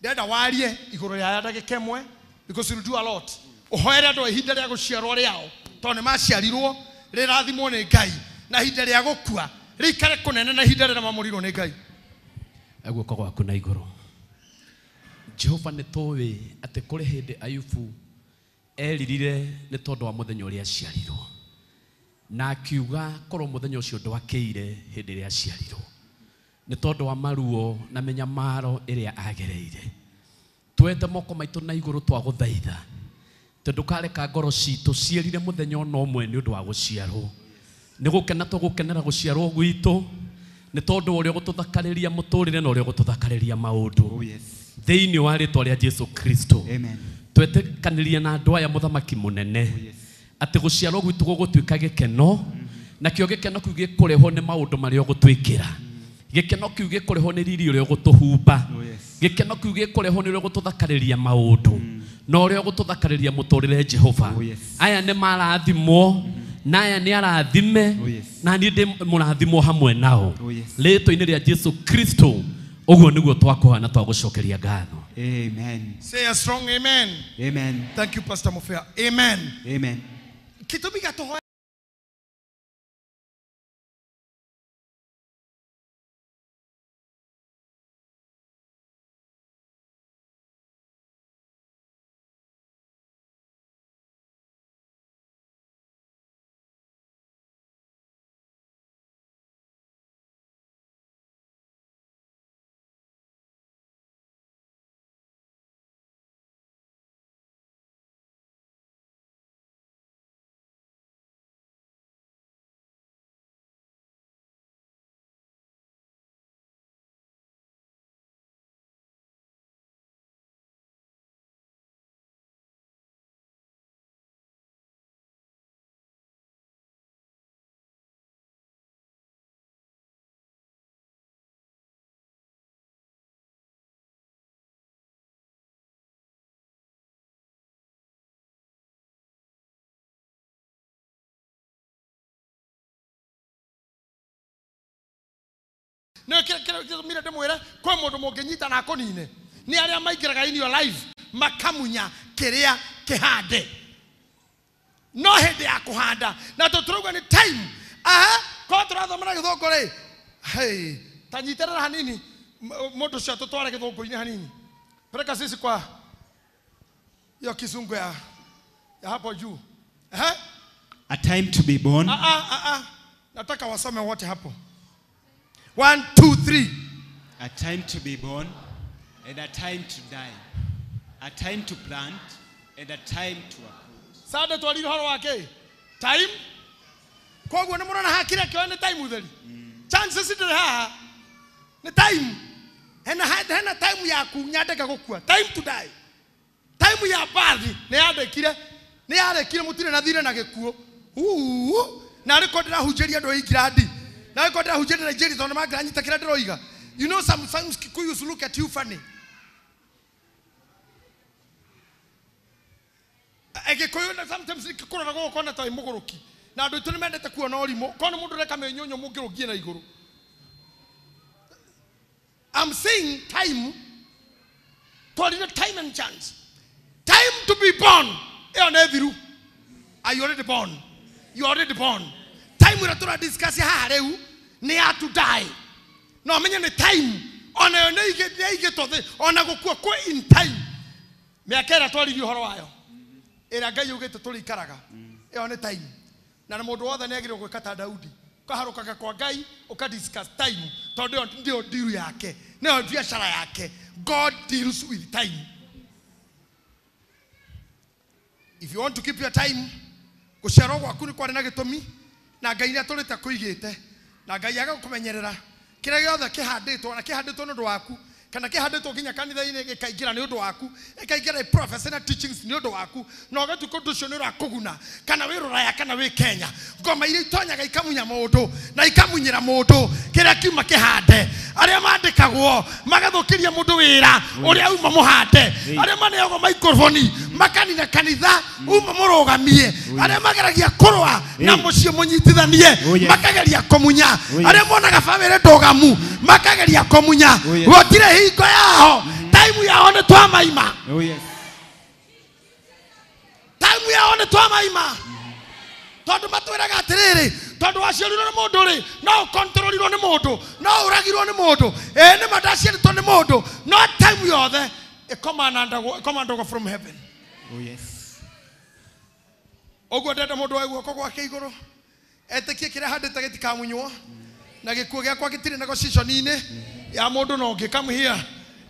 Ndĩrenda warie igũrũ rĩa ndagĩka ĩmwe because you do a lot. Ũhoere andũ ihinda rĩa gũciarwo rĩao tondũ nĩ maciarirwo rĩrathimwo nĩ Ngai na ihinda rĩa gũkua rĩikare kũnene na ihinda rĩrĩa mamũrirwo nĩ Ngai. Guoko gwaku na igũrũ. Jehova nĩ tũĩ atĩ kũrĩ hĩndĩ Ayubu eririre nĩ tondũ wa mũthenya ũrĩa aciarirwo, na akiuga korwo mũthenya ũcio ndwakĩire hĩndĩ ĩrĩa aciarirwo nĩ tondũ wa maruo na mĩnyamaro ĩrĩa agereire. Twete moko maitũ na igũrũ twagũthaitha tondũ ndũkareka ngoro citũ ciĩrire mũthenya ona ũmwe nĩ ũndũ wa gũciarwo. Nĩ gũkena tũgũkenera gũciarwo gwitũ nĩ tondũ ũrĩa ũgũtũthakarĩria mũtũrĩre na ũrĩa ũgũtũthakarĩria maũndũ. Thĩinĩ wa rĩtwa rĩa Jesu Kristo. Amen. Twetĩkanĩria na andũ aya mũthamaki mũnene atĩ gũciarwo gwitũ gũgũtuĩka gĩkeno, nakĩo gĩkeno kĩu gĩkũrehwo nĩ maũndũ marĩa ũgũtwĩkĩra. Gĩkeno kĩu gĩkũrehwo nĩ riri ũrĩa ũgũtũhumba. Gĩkeno kĩu gĩkũrehwo nĩ ũrĩa ũgũtũthakarĩria maũndũ na ũrĩa ũgũtũthakarĩria mũtũrĩre Jehova. Aya nĩ marathimwo na aya nĩ arathime na niĩ ndĩ mũrathimwo hamwe nao. Rĩtwa-inĩ rĩa Jesu Kristo ũguo nĩguo twakũhoya na twagũcokeria ngatho. Amen. Say a strong amen. Amen. Thank you, Pastor Mofea. Amen. Amen. Gĩtũmi gĩa tũhoe Nä kä ndä mwä re kwä må ndå må ngä nyita na akå nä arä a maingä in your life makamunya kä rä a kä hande no hä ndä ya kå handa na tå tå rauga nä time aha korwo tå rathoma na gä thångå rä ta nyitä rä ra hanini må ndå å cio tå tware gä thångå inä hanini peleka sisi kwa hiyo kizungu ya hapo juu. A time to be born. Nataka wasome wote hapo. 1 2 3. A time to be born and a time to die. A time to plant and a time to uproot. Sada twaliro horo wake. Time. Koguo ni murona hakire kyo ni time utheri. Chances ndire haha. Ni time. Hena time yaku nyandeka gukua. Time to die. Time ya birth ni yandekire. Ni yarekire mutire na thire na gikuo. Na ariko ndĩrahunjĩria andũ a England. Na ariko ndĩrahunjĩria Nigeria tondũ mangĩranyita kĩrĩa ndĩroiga. You know sometimes Kikuyus look at you funny. Agĩkũyũ na sometimes kũrora gũkũ ta mũgũrũki. Na andũ aitũ nĩ mendete kuona ũrimũ. Korwo nĩ mũndũ ũreka mĩnyũnyũ mũngĩrũngie na igũrũ. I'm saying time. Twarire time and chance. Time to be born. Ĩyo nĩ thiru. Are you already born? You already born. Time we are discuss haha rĩu nĩ ya to die. No menye nĩ time. Ona yo nĩ igĩtwo thĩ ona gũkua kwĩ in time. Mĩaka ĩrĩa twaririe ũhoro wayo. Ĩrĩa Ngai augĩte tũrĩikaraga. Ĩyo nĩ time. Na mũndũ wothe nĩ agĩrĩirwo gwĩka ta Daudi. Ũkaharũkaga kwa Ngai ũka discuss time tondũ ĩyo nĩyo deal yake. Nĩyo biacara yake. God deals with time. If you want to keep your time, guciarwo gwaku nĩ kwarĩ na gĩtũmi na Ngai nĩ atũrĩte kũigĩte na Ngai agakũmenyerera kĩrĩa gĩothe kĩhandĩtwo na kĩhandĩtwo nĩ ũndũ waku kana kĩhandĩtwo nginya kanitha-inĩ gĩkaingĩra nĩ ũndũ waku ĩkaingĩra prophecy na teachings nĩ ũndũ waku na ũgatuĩka ũndũ ũcio nĩ ũrakũguna kana wĩ Rũraya kana wĩ Kenya. Ngoma iria itonyaga ikamunya mũndũ na ikamunyĩra mũndũ kĩrĩa kiuma kĩhande. Arĩa mandĩkagwo magathũkĩria mũndũ wĩra ũrĩa uma mũhande, arĩa maneagwo microphone makanina kanitha uma mũrũgamie, arĩa mageragia kũrũa na mũciĩ mũnyitithanie makageria kũmunya, arĩa monaga bamĩrĩ ndũgamu makageria kũmunya. Gũtirĩ hingo yao. Time yao nĩ twamaima. Time yao nĩ twamaima. Tondũ matwĩraga atĩrĩrĩ, tondũ waciarirwo nĩ mũndũ rĩ, no ũkontrorirwo nĩ mũndũ, no ũragirwo nĩ mũndũ, ĩĩ nĩ ma ndaciarĩtwo nĩ mũndũ, no time yothe ĩkomandagwo from heaven. Oh yes. Ũguo ndenda mũndũ wa guoko gwake igũrũ etĩkie kĩrĩa handĩte gĩtikamunywo na gĩkuo gĩakwa gĩtirĩ negotiation-inĩ ya mũndũ na ũngĩ. Come here.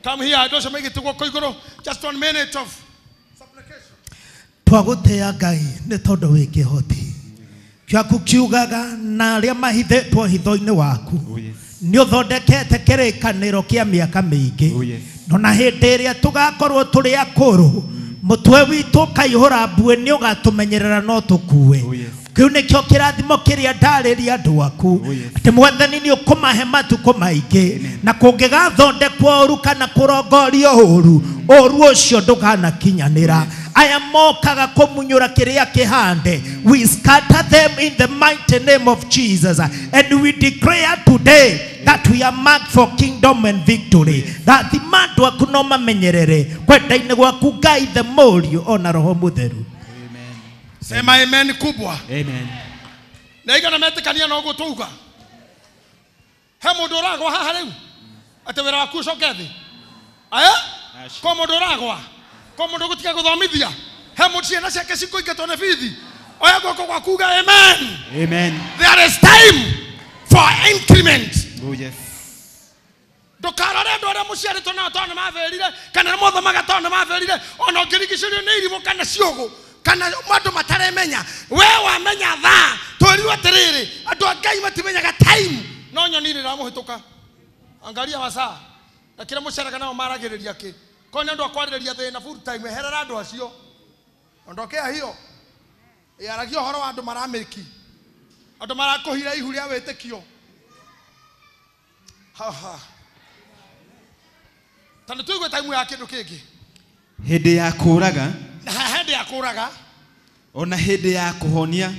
Come here. Andũ acio maigĩte guoko igũrũ. Just 1 minute of supplication. Twagũtĩĩa Ngai nĩ tondũ wĩ kĩhoti. Gĩaku kiugaga na arĩa mahithĩtwo hitho-inĩ waku nĩ ũthondekete kĩrĩkanĩro kĩa mĩaka mĩingĩ. No na hĩndĩ ĩrĩa tũgakorwo tũrĩ akũrũ mũtwe witũ ũkaihũra mbuĩ nĩ ũgatũmenyerera no tũkue. Kĩu nĩkĩo kĩrathimo kĩrĩa ndarĩria andũ aku atĩ Mwathani nĩ ũkũmahe matukũ maingĩ na kũngĩgathondekwo ũru kana kũrongorio ũru, ũru ũcio ndũkanakinyanĩra. Aya mokaga kũmunyũra kĩrĩa kĩhande, we scatter them in the mighty name of Jesus, and we declare today that we are marked for kingdom and victory. Rathima andũ aku no mamenyerere kwenda-inĩ gwaku Ngai the Mũriũ ona Roho Mũtheru. Sema amen kubwa. Amen. Na igana metikania no guo tuuga. He mundu uragwa haha riu ati wira waku ucoke thi. Aya? Ko mundu uragwa. Ko mundu gutiga guthomithia. He mundu ciana ciake cikũingatwo nĩ bithi. Oya guoko gwaku uga amen. Amen. There is time for increment. Oh yes. Ndukarore andu aria muciaritwo nao tondu maberire kana mothomaga tondu maberire ona ũngĩrigicĩrio nĩ irimũ kana ciũgũ kana andũ mataremenya. We wamenya thaa twĩrirwo atĩrĩrĩ andũ a Ngai matimenyaga time no nyoni rĩramũhĩtũka. Angalia masaa na kĩrĩa mũceraga nao maragĩrĩria kĩ korwo nĩ andũ a kwarĩrĩria thĩna full time eherera andũ acio ondokea hiyo. Yaragia ũhoro wa andũ maramĩki andũ marakũhira ihu rĩa wĩtĩkio. Ha ha. Tondũ tũigue time ya kĩndũ kĩngĩ. Hĩndĩ ya kũraga na hĩndĩ ya kũraga ona hĩndĩ ya kũhonia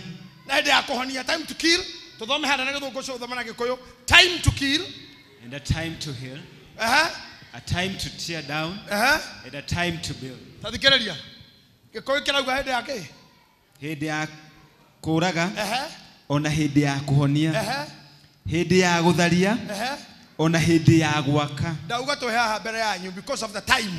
na hĩndĩ ya kũhonia. Time to kill. Tũthome harĩa na gĩthũngũ ũcio ũthome na gĩkũyũ. Time to kill And a time to heal. A time to tear down. And a time to build. Ta thikĩrĩria. Gĩkũyũ kĩrauga hĩndĩ ya kĩ? Hĩndĩ ya kũũraga. Ona hĩndĩ ya kũhonia. Hĩndĩ ya gũtharia. Ona hĩndĩ ya gwaka. Ndauga twĩ haha mbere yanyu because of the time.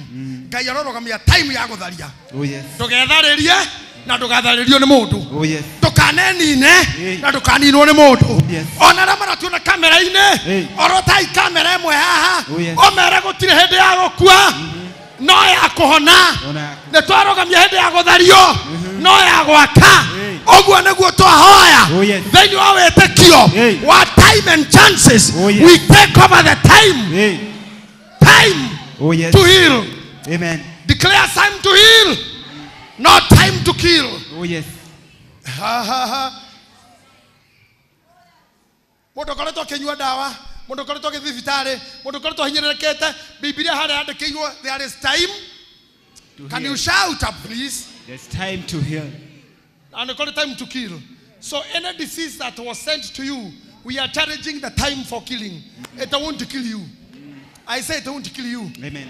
Ngai arorũgamia time ya gũtharia. Oh yes. Ndũgetharĩrie na ndũgatharĩrio nĩ mũndũ. Oh yes. Ndũkanenine na ndũkaninwo nĩ mũndũ. Yes. Ona arĩa maratuona kamera-inĩ, orotai kamera ĩmwe haha, ũmere gũtirĩ hĩndĩ ya gũkua, no ya kũhona. Nĩ twarũgamia hĩndĩ ya gũthario, no ya gwaka. Ũguo nĩguo twahoya thĩinĩ wa wĩtĩkio wa time and chances. We take over the time. Time to heal. Amen. Declare time to heal, not time to kill. Oh yes. Ha ha ha. Mũndũ ũkoretwo akĩnyua ndawa, mũndũ ũkoretwo agĩthiĩ thibitarĩ, mũndũ ũkoretwo ahinyĩrĩrĩkĩte, Bibilia harĩa yandĩkĩirwo there is time. Can you shout up please? There's time to heal. And they call it time to kill. So any disease that was sent to you, we are challenging the time for killing. It won't kill you. I say it won't kill you. Amen.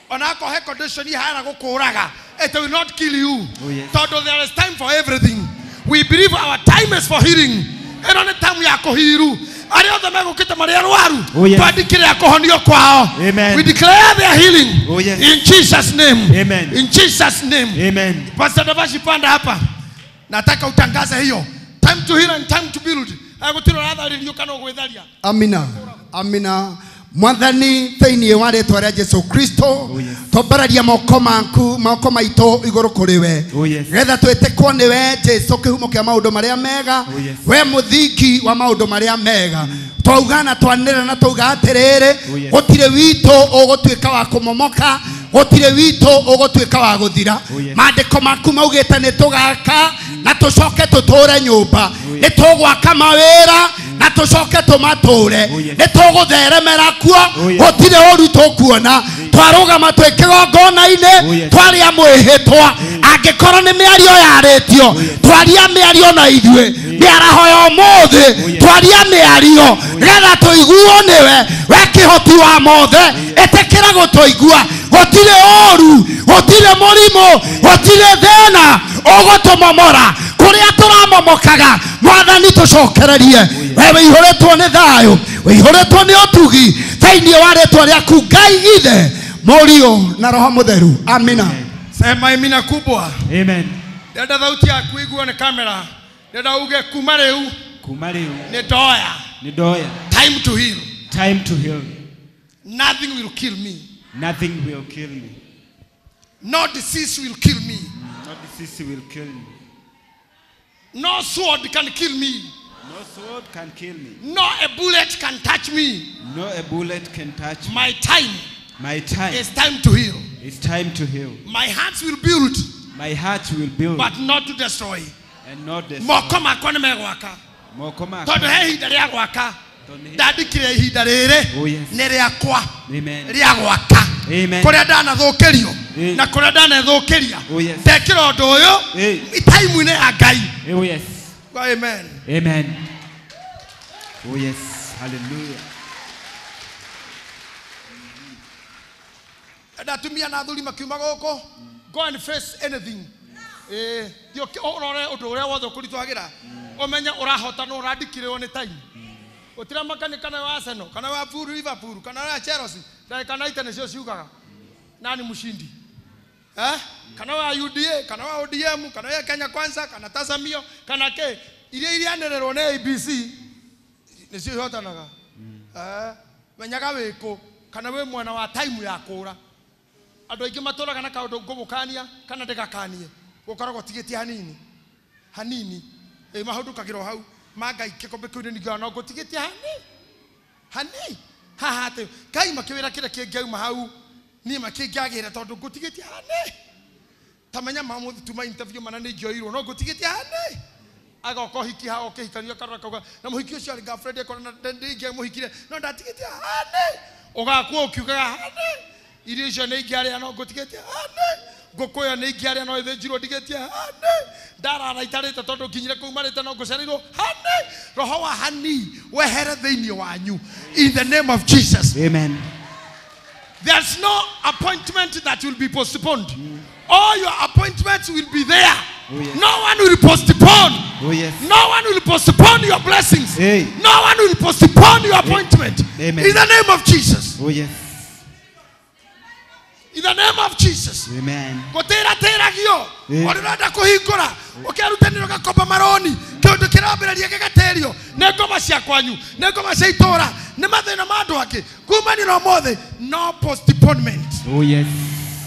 On alcohol condition, it will not kill you. Oh, yes. So there is time for everything. We believe our time is for healing. And on the time we are kohiru. Oh, yes. Amen. We declare their healing. Oh, yes. In Jesus' name. Amen. In Jesus' name. Amen. Pastor Davashi panda hapa. Nataka utangaze hiyo. Time to heal and time to build. Amina. Amina. Mwathani thĩinĩ wa rĩtwa rĩa Jesu Kristo twambararia moko maku moko maitũ igũrũ kũrĩ we getha twĩtĩkwo nĩ we Jesu kĩhumo kĩa maũndũ marĩa mega we mũthingi wa maũndũ marĩa mega twauga na twanĩrĩra na twauga atĩrĩrĩ gũtirĩ witũ ũgũtuĩka wa kũmomoka gũtirĩ witũ ũgũtuĩka wa gũthira maandĩko maku maugĩte nĩ tũgaka na tũcoke tũtũre nyũmba nĩ tũgwaka mawĩra na tũcoke tũmatũre nĩ tũgũtheremera kuo gũtirĩ ũru tũkuona twarũgama twĩ kĩgongona-inĩ twaria mwĩhĩtwa angĩkorwo nĩ mĩario yarĩtio twaria mĩario na ithuĩ mĩaraho ya ũmũthĩ twaria mĩario nĩgetha tũiguo nĩwe we kĩhoti wa mothe ĩtĩkĩra gũtũigua gũtirĩ ũru gũtirĩ mũrimũ gũtirĩ thĩna ũgũtũmomora kũrĩa tũramomokaga mwathani tũcokererie we wĩihũrĩtwo nĩ thayũ wĩihũrĩtwo nĩ ũtugi thĩinĩ wa rĩtwa rĩaku Ngai ithe Mũriũ na Roho Mũtheru. Amina. Sema amina kubwa. Amen. Ndenda thauti yaku iguo nĩ kamera. Ndenda uge kuma rĩu. Kuma rĩu. Nĩ ndoya. Nĩ ndoya. Time to heal. Time to heal. Nothing will kill me. Nothing will kill me. No disease will kill me. No disease will kill me. No sword can kill me. No sword can kill me. No a bullet can touch me. No a bullet can touch me. My time. My time. It's time to heal. It's time to heal. My heart will build. My heart will build. But not to destroy. And not destroy. Moko makwa nĩ megwaka. Moko makwa. Tondũ he ihinda rĩa gwaka. Ndandĩkire ihinda rĩrĩ nĩ rĩakwa. Amen. Rĩa gwaka. Amen. Kũrĩa ndanathũkĩrio na kũrĩa ndanethũkĩria. Ndekĩra ũndũ ũyũ time-inĩ ya Ngai. Oh yes. Amen. Amen. Oh yes. Hallelujah. Ndatumia na athuri makiuma gũkũ. Go and face anything. Thiĩ ũrore ũndũ ũrĩa wothe ũkũritũhagĩra ũmenye ũrahota no ũrandĩkirwo nĩ time. Gũtiramakania kana wa Arsenal kana wa Liverpool kana wa Chelsea ndagĩka 90 nĩcio ciugaga nani mshindi. Kana wa UDA kana wa ODM kana wa Kenya Kwanza kana Tazamio kana ke iria irianĩrĩrwo nĩ ABC nĩcio ihotanaga. Menyaga wĩkũ kana wĩ mwena wa time ya kũra. Andũ aingĩ matũraga na kaũndũ ngũmũkania kana ndĩgakanie gũkoragwo tigĩtie hanini hanini mahũndũkagĩrwo hau ma Ngai gĩkombe kĩu nĩ no ngũtigĩtie hani hani haha atĩ Ngai makĩwĩra kĩrĩa kĩngĩauma hau niĩ makĩngĩagĩra tondũ ngũtigĩtie hani ta menya mamũthi tuma interview mana nĩ ingĩoirwo no ngũtigĩtie hani agoka ũhiki haha ũkĩhikanio akarora kauga na mũhiki ũcio arĩ girlfriend akora na ndingĩamũhikire no ndatigĩtie hani ũgakua ũkiugaga hani irio icio nĩ ingĩarĩa no ngũtigĩtie hani Ngũkũ ĩyo nĩ ingĩarĩa no ĩthĩnjirwo ndigĩtie hani. Ndarara itarĩte tondũ nginyire kũu marĩte no ngũcereirwo hani. Roho wa hani wehere thĩinĩ wanyu. In the name of Jesus. Amen. There's no appointment that will be postponed. All your appointments will be there. Oh, yes. No one will postpone. Oh, yes. No one will postpone your blessings. Hey. No one will postpone your appointment. Amen. In the name of Jesus. Oh, yes. In the name of Jesus. Amen. Gutira tiragio. Eh. Urenda kuhingura. Ukirutaniro gakomba maroni. Kiundu kirambiriria gigaterio. Ni ngoma cia kwanyu. Ni ngoma cia itura. Ni mathina ma andu angi. Kumanira mothe. No postponement. Oh, yes.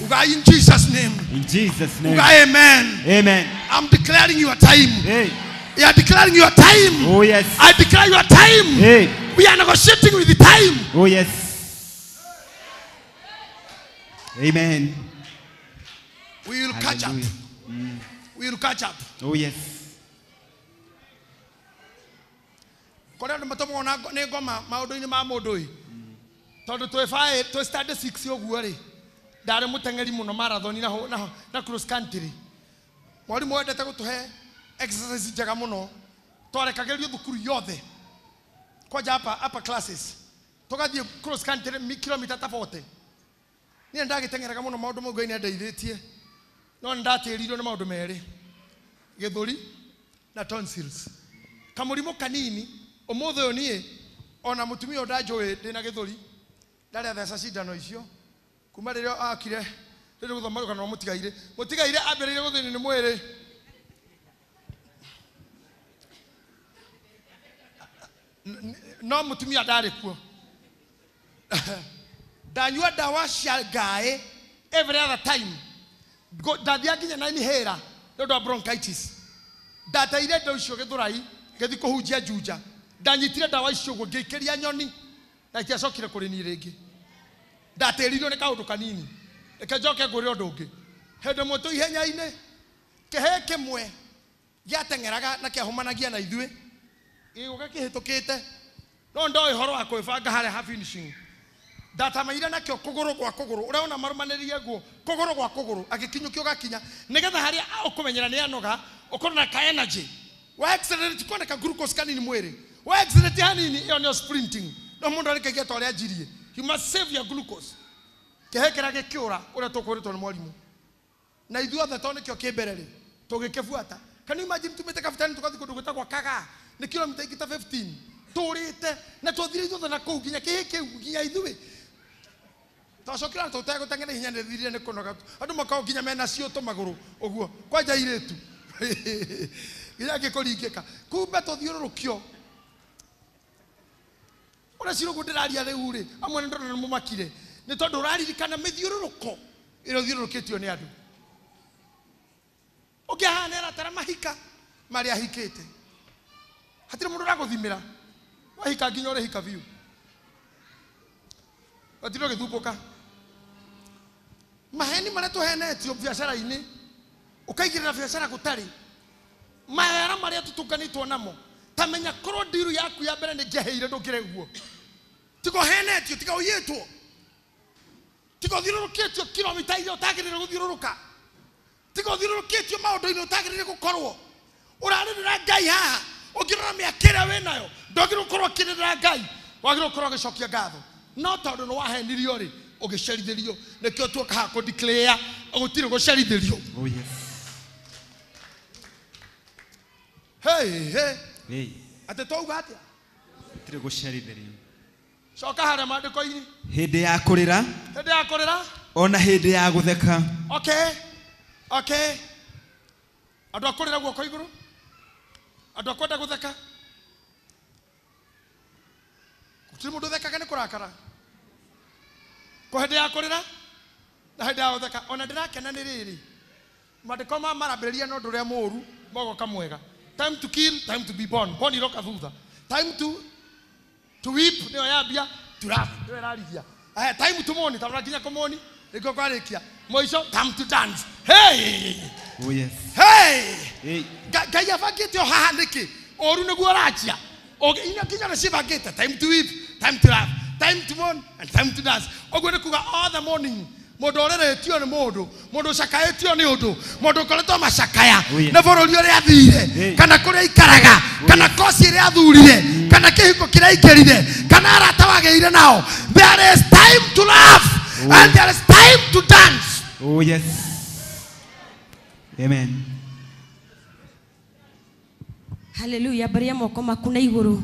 Uga in Jesus' name. In Jesus' name. Uga amen. Amen. I'm declaring your time. Hey. You are declaring your time. Oh, yes. I declare your time. Hey. We are negotiating with the time. Oh, yes. Amen. We will catch up. We will catch up. Oh, yes. Kore andu matomwo na nĩ ngoma maũndũ-inĩ ma mũndũ ĩ. Tondũ twĩ standard 6 ũguo rĩ. Ndarĩ mũteng'eri mũno marathon na cross country. Mwarimũ wendete gũtũhe exercise njega mũno. Twarekagĩrio thukuru yothe. Kwanja upper classes. Tũgathiĩ cross country kilomita ta 40. Niĩ ndagĩteng'eraga mũno maũndũ mau Ngai nĩandeithĩtie. No nĩndatĩririo nĩ maũndũ merĩ. Gĩthũri na tonsils. Kamũrimũ kanini ũmũthĩ ũyũ niĩ ona mũtumia ũyũ ndanjũĩ ndĩna gĩthũri. Ndarĩ atheca cindano icio. Kuma rĩrĩa akire rĩrĩ gũthoma rũgano rwa mũtigairĩ. Mũtigairĩ ambĩrĩirie gũthĩnio nĩ mwĩrĩ. No mũtumia ndarĩ kuo. Ndanyua ndawa cia ngaĩ every other time. Ndathiaga nginya na inhaler nĩ ũndũ wa bronchitis. Ndateire indo icio Gĩthũrai ngĩthiĩ kũhunjia Juja. Ndanyitire ndawa icio ũguo ngĩikĩria nyoni na itiacokire kũrĩ niĩ rĩngĩ. Ndatĩririo nĩ kaũndũ kanini. Reke njoke ngũre ũndũ ũngĩ. Hĩndĩ ĩmwe twĩ ihenya-inĩ kĩhĩĩ kĩmwe gĩateng'eraga na kĩahũmanagia na ithuĩ gĩgũka kĩhĩtũkĩte no ndoĩ ũhoro wa kwĩbanga harĩa ha finishing. Ndatamaire nakĩo kũgũrũ gwa kũgũrũ ũrĩa ona marũmanĩrĩrie nguo kũgũrũ gwa kũgũrũ agĩkinyũkio gakinya nĩgetha harĩa ũkũmenyera nĩ anoga ũkorwo na ka energy wa accelerate kona ka glucose kanini mwĩrĩ wa accelerate hanini ĩyo nĩyo sprinting no mũndũ arĩkagia ta ũrĩa anjirie. You must save your glucose. Kĩhĩĩ kĩrĩa gĩkĩũra ũrĩa tũkwĩrĩtwo nĩ mwarimũ na ithuothe tondũ nĩkĩo kĩ mbere rĩ tũgĩkĩbuata. Can you imagine tumĩte kabutani tũgathiĩ kũndũ gwĩtagwo Kagaa nĩ kilomita ingĩ ta 15 tũrĩte na twathire ithuothe na kũu nginya kĩhĩĩ kĩu nginya ithuĩ twacokire na tũtegũteng'era ihenya nĩthirire nĩ kũnoga andũ makoragwo nginya mena ciũtũ magũrũ ũguo kwanja airĩtu nginya ngĩkũringĩka kumbe tũthiũrũrũkio ũrĩa cirũgũ ndĩraria rĩu rĩ amwe nĩndĩrona nĩmũmakire nĩ tondũ ũraririkana mĩthiũrũrũko ĩrĩa ũthiũrũrũkĩtio nĩ andũ ũngĩ haha nĩaratara mahika marĩa ahikĩte hatirĩ mũndũ ũragũthimĩra wahika nginya ũrĩhika biũ watirĩ ũgĩthumbũka maheni marĩa tũhenetio biacara-inĩ ũkaigĩrĩra biacara gũtarĩ mawega marĩa tũtũnganĩtwo namo ta menya korwo ndiru yaku ya mbere nĩngĩaheire ndũngĩre guo tiga ũhenetio tiga ũiyĩtwo tiga ũthiũrũrũkĩtio kilomita iria ũtagĩrĩire gũthiũrũrũka tiga ũthiũrũrũkĩtio maũndũ-inĩ ũtagĩrĩire gũkorwo ũrarĩrĩra Ngai haha ũngĩrora mĩaka ĩrĩa wĩnayo ndwagĩrĩirwo gũkorwo ũkĩrĩrĩra Ngai wagĩrĩirwo gũkorwo ũgĩcokia ngatho no tondũ nĩ wahenirio rĩ ũgĩcerithĩrio nĩkĩo tuoka haha kũ declare gũtirĩ gũcerithĩrio. Oh, yes. Hey, hey. Hey. Atĩ twauga atĩa? Gũtirĩ gũcerithĩrio. Coka harĩa maandĩko-inĩ. Hĩndĩ ya kũrĩra. Hĩndĩ ya kũrĩra. Ona hĩndĩ ya gũtheka. Okay. Okay. Andũ a kũrĩra guoko igũrũ. Andũ a kwenda gũtheka. Gũtirĩ mũndũ ũthekaga nĩ kũrakara. Kwa hĩndĩ ya kũrĩra na hĩndĩ ya gũtheka. Ona ndĩrakena nĩ rĩrĩ. Maandĩko ma marambĩrĩria na ũndũ ũrĩa mũũru magoka mwega. Time to kill, time to be born. Born iroka thutha. Time to weep nĩyo yambia, to laugh nĩyo ĩrarigia. Aya, time to mourn, tarora nginya kũmoni nĩkĩo kwarĩkia. Mũico time to dance. Hey! Oh, yes. Hey! Hey. Ngai abangĩte o haha nĩkĩ? Ũru nĩguo ũranjia. Inya nginya nĩcibangĩte. Time to weep, time to laugh, time to mourn and time to dance. Ũguo nĩ kuga all the morning Mundu ureretio ni mundu, mundu ucakaitio ni undu, mundu ukoretwo macakaya na bururi uria athire, kana kuria ikaraga, kana kosi iria athurire, kana kihiko kiria aingirire, kana arata wageire nao. There is time to laugh and there is time to dance. Oh yes. Amen. Hallelujah. Baria moko maku na iguru.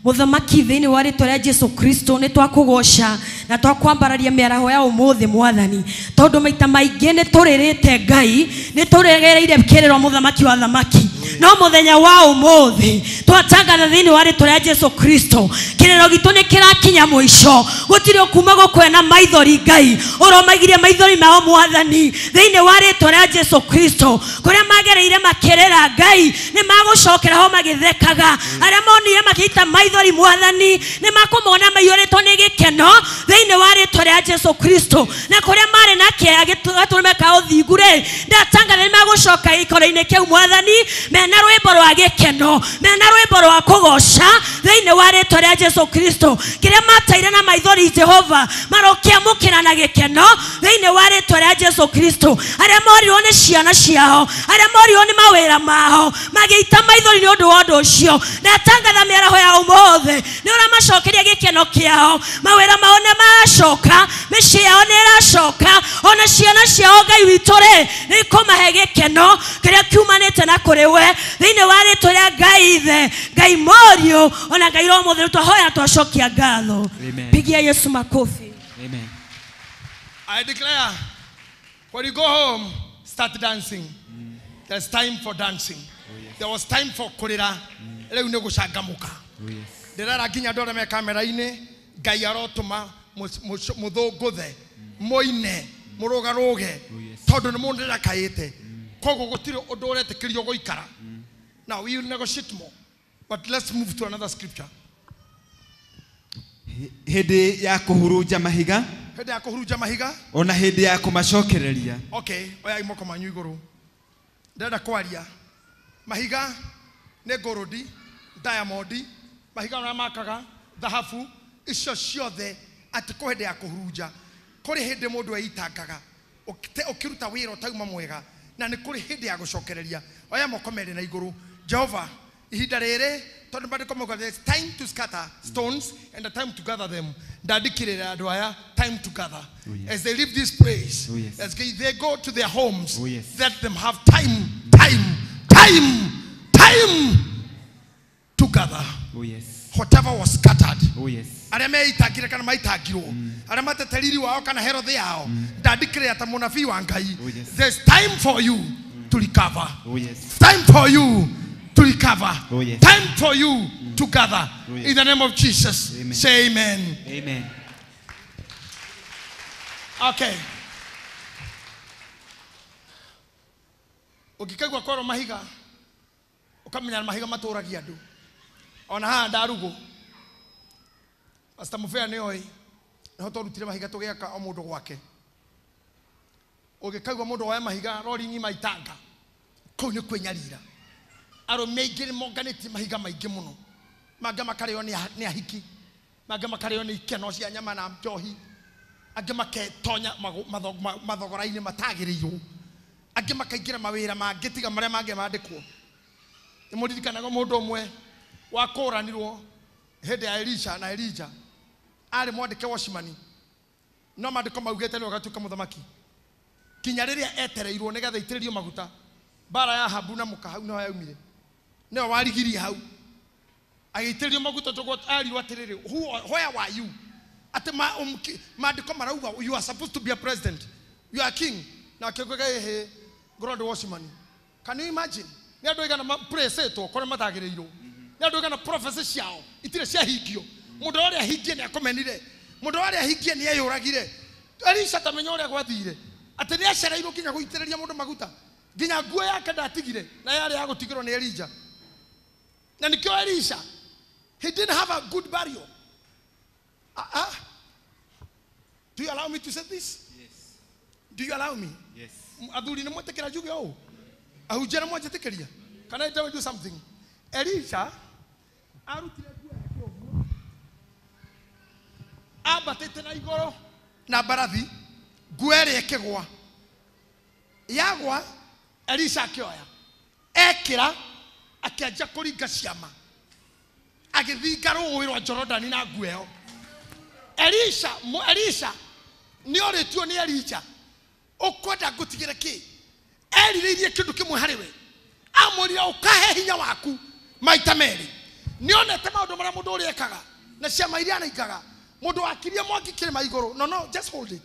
Muthamaki thiini wa ritwa ria Jesu Kristo ni twakugoca na twakwambararia miaraho ya umuthi mwathani tondu maita maingi ni turirite Ngai ni turegereire kiriro muthamaki wa thamaki no muthenya wa umuthi twatangatha thiini wa ritwa ria Jesu Kristo kiriro gitu ni kirakinya mwisho gutiri ukuma gukwena maithori Ngai uromaigirie maithori mao mwathani thiini wa ritwa ria Jesu Kristo kuria magereire makirira Ngai ni magucokera ho magithekaga aria monire makiita maithori mwathani ni makumona maiyũrĩtwo nĩ gĩkeno thĩinĩ wa rĩtwa rĩa Jesu Kristo na kũrĩa marĩ na kĩeha gĩtũrũme ka ũthingu rĩ ndatangatha nĩ magũcoka gĩikaro-inĩ kĩu mwathani mena rwĩmbo rwa gĩkeno mena rwĩmbo rwa kũgoca thĩinĩ wa rĩtwa rĩa Jesu Kristo kĩrĩa mataire na maithori Jehova marokĩamũkĩra na gĩkeno thĩinĩ wa rĩtwa rĩa Jesu Kristo arĩa morirwo nĩ ciana ciao arĩa morirwo nĩ mawĩra mao magĩita maithori nĩ ũndũ wa ũndũ ũcio ndatangatha mĩaraho ya ũmũthĩ nĩ ũramacokeria gĩkeno kĩao mawĩra mao nĩ maracoka mĩciĩ yao nĩ ĩracoka ona ciana ciao Ngai witũ rĩ nĩ ikũmahe gĩkeno kĩrĩa kiumanĩte na kũrĩ we thĩinĩ wa rĩtwa rĩa Ngai Ithe Ngai Mũriũ ona Ngai Roho Mũtheru twahoya twacokia ngatho. Pigia Yesu makofi. Amen. I declare, when you go home, start dancing. There's time for dancing. Oh, yes. There was time for kurira. Rĩu nĩ gũcangamũka. Oh, yes. Ndĩrera nginya andũ arĩa me kamera-inĩ Ngai arotũma mũthũngũthe mũine mũrũgarũge tondũ nĩ mũndũ ndĩrakaĩte koguo gũtirĩ ũndũ ũretĩkĩrio gũikara. Now we will negotiate more, but let's move to another scripture. Hĩndĩ ya kũhurunja mahiga, hĩndĩ ya kũhurunja mahiga ona hĩndĩ ya kũmacokereria. Okay, oyai moko manyu igũrũ. Ndĩrenda kwaria mahiga nĩ ngũrũndi, diamond, mahiga marĩa makaga thahabu, icio ciothe atĩ kũ hĩndĩ ya kũhurunja kũrĩ hĩndĩ mũndũ eitangaga ũkĩruta wĩra ũtauma mwega na nĩ kũrĩ hĩndĩ ya gũcokereria. Oya moko merĩ na igũrũ. Jehova, ihinda rĩrĩ tondũ maandĩko mauga there is time to scatter stones and a time to gather them. Ndandĩkĩrĩra andũ aya time to gather. Oh, yes. As they leave this place, oh, yes, as they go to their homes, oh, yes, let them have time, time, time, time to gather. Oh, yes. Whatever was scattered. Oh, yes. Arĩa meitangire kana maitangirwo, arĩa matete riri wao kana Herode yao, ndandĩkĩrĩra ta mũnabii wa Ngai. Oh, yes. There's time for you to recover. Oh, yes. Time for you to recover. Oh, yes. Time for you to gather. Oh, yes. In the name of Jesus. Amen. Say amen. Amen. Okay. Ũngĩkaigua kwarwo mahiga ũkamenya mahiga matũragia andũ. Ona haha ndarugũ Pastor Mufea nĩ oĩ nĩho twarutire mahiga tũgĩaka o mũndũ gwake. Ũngĩkaigua mũndũ woya mahiga rori ng'ima itanga kũu nĩ kwĩnyarira. Arũme aingĩ nĩ monganĩtie mahiga maingĩ mũno, mangĩ makarĩo nĩ ahiki, mangĩ makarĩo nĩ ikeno cia nyama na njohi, angĩ maketonya mathogora-inĩ matagĩrĩirwo, angĩ makaingĩra mawĩra mangĩ tiga marĩa mangĩ mandĩkwo. Nĩ mũririkanaga mũndũ ũmwe wakũranirwo hĩndĩ ya Elisha na Elijah, arĩ mwandĩke watchman, no maandĩko maugĩte nĩwe ũgatuĩka mũthamaki kinya rĩrĩa etereirwo nĩgetha aitĩrĩrio maguta. Mbara ya Ahabu na mũka hau nĩho yaumire, nĩwe warigirie hau agĩitĩrĩrio maguta tũgwo arirwo atĩrĩrĩ, where were you? Atĩ maandĩko marauga you are supposed to be a president, you are king. Na akĩuga ĩhĩ ngorwo ndĩ watchman. Can you imagine? Nĩ andũ aigana praisĩtwo kũrĩa matagĩrĩirwo, nĩ andũ aigana prophecy ciao itirĩ ciahingio. Mũndũ ũrĩa ahingie nĩ akomenire, mũndũ ũrĩa ahingie nĩ eyũragire. Elisha tamenya ũrĩa gwathire atĩ nĩ acereirwo nginya gũitĩrĩria mũndũ maguta, nginya nguo yake ndatigire na yarĩ ya gũtigĩrwo nĩ Elijah. Na nĩkĩo Elisha, he didn't have a good burial. Do you allow me to say this? Yes. Do you allow me? Yes. Athuri nĩ mwetĩkĩra njuge ũũ? Ahunjia nĩ mwanjĩtĩkĩria? Can I tell you something? Elisha arutire nguo yake ũguo, ambatĩte na igũrũ na mbarathi Nguo ĩrĩa ĩkĩgwa. Yagwa Elisha akĩoya. Ekĩra akĩanjia kũringa ciama. Agĩthinga rũũĩ rwa Jorodani na nguo ĩyo. Elisha, Elisha nĩ orĩtio nĩ Elija, ũkwenda ngũtigĩre kĩ? Erirĩirie kĩndũ kĩmwe harĩ we. Amwĩrire ũkahe hinya waku maita merĩ. Nĩonete maũndũ marĩa mũndũ ũrĩa ekaga na ciama iria anaingaga. Mũndũ wakirie mwaki kĩrĩma igũrũ. No, no, just hold it.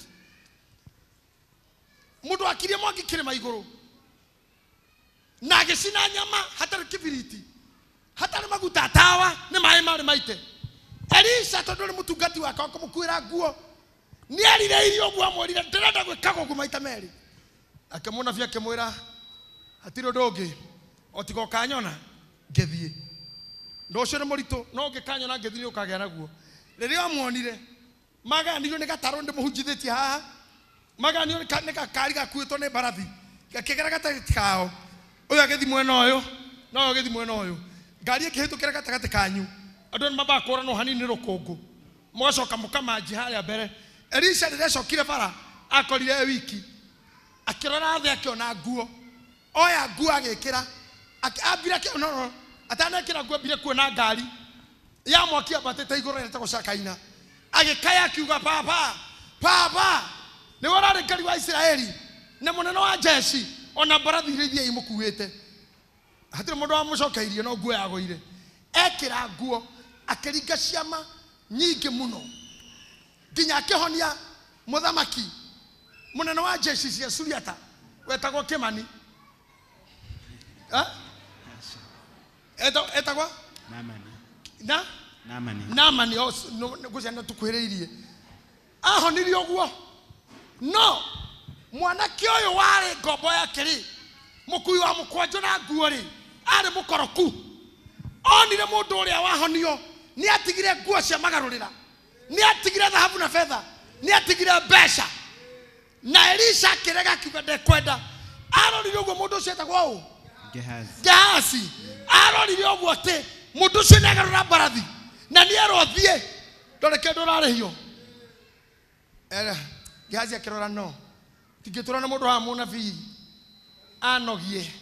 Mũndũ wakirie mwaki kĩrĩma igũrũ na agĩcina nyama hatarĩ kibiriti, hatarĩ maguta tawa, nĩ maĩ marĩ maite. Elisha tondũ nĩ mũtungati wake wa kũmũkuĩra nguo, nĩ erirĩirie ũguo, amwĩrire ndĩrenda gwĩkaga ũguo maita merĩ. Ake mũnabii akĩmwĩra hatirĩ ũndũ ũngĩ o tiga ũkanyona ngĩthiĩ. Ũndũ ũcio nĩ mũritũ, no ũngĩkanyona ngĩthiĩ nĩ ũkagĩa naguo. Rĩrĩa amuonire maganirio nĩ gatarũ ndĩmũhunjithĩtie haha, maganirio nĩ gakari gakuĩtwo nĩ mbarathi gakĩgera gatagatĩ kao. Ũyũ agĩthiĩ mwena ũyũ na ũyũ agĩthiĩ mwena ũyũ, ngari ĩkĩhĩtũkĩra gatagatĩ kanyu, andũ nĩ mambaga kũranwo hanini nĩ rũkũngũ, mũgacoka mũkamanji harĩa mbere. Elisha rĩrĩa acokire bara akorire e wiki, akĩrora thĩ akĩona nguo, oya nguo agĩkĩra, ambire no atanekĩra nguo ambire kuona ngari ya mwaki ambatĩte igũrũ ĩretagwo Shakaina. Agĩkaya akiuga, baba, baba, nĩwe ũrarĩ Ngai wa Isiraeli na mũnene wa jeshi, ona mbarathi iria ithiĩ imũkuĩte. Hatirĩ mũndũ wamũcokeirie, no nguo yagũire. Ekĩra nguo akĩringa ciama nyingĩ mũno nginya akĩhonia mũthamaki mũnene wa jeshi cia Suriata wetagwo Kĩmani. Etagwo Naamani. Na Naamani. Naamani ngũciana tũkuhĩrĩirie. Ahonirie ũguo. No mwanake ũyũ warĩ ngombo yake rĩ, mũkui wa mũkwanjũ na nguo rĩ, arĩ mũkoroku. Onire mũndũ ũrĩa wahonio nĩ atigire nguo cia magarũrĩra, nĩ atigire thahabu na betha, nĩ atigire mbeca. Na Elisha akĩrega akiuga ndekwenda. Arorire ũguo mũndũ ũcio etagwo ũ? Gehazi. Gehazi. Arorire ũguo atĩ mũndũ ũcio nĩ agarũra mbarathi na nĩ erwo thiĩ, ndũrĩ kĩndũ ũrarĩhio. Gehazi akĩrora, no tingĩtũra na mũndũ wa mũnabii anogie,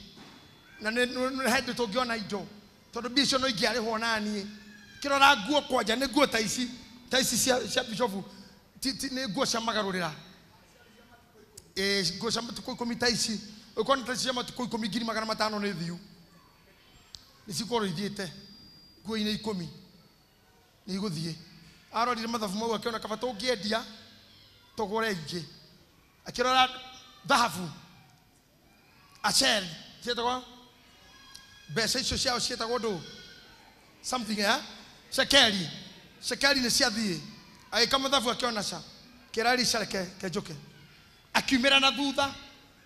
na nĩ hĩndĩ tũngĩona indo tondũ mbia icio no ingĩarĩhwo na niĩ. Kĩrora nguo kwanja nĩ nguo ta ici, ta ici cia bishofu, nĩ nguo cia magarũrĩra. Nguo cia matukũ ikũmi ta ici, ũkorwo nĩ ta ici cia matukũ ikũmi 500,000 nĩ thiu, nĩ cikorwo ithiĩte nguo-inĩ ikũmi nĩ igũthiĩ. Arorire mathabu mau akĩona kaba tũngĩendia tũgũre ingĩ. Akĩrora thahabu asheri ciĩtagwo mbeca icio ciao ciĩtagwo ndũ something shekeli, shekeli nĩ ciathiĩ. Agĩka mathabu akĩona ca kĩra Elisha reke kenjũke. Akiumĩra na thutha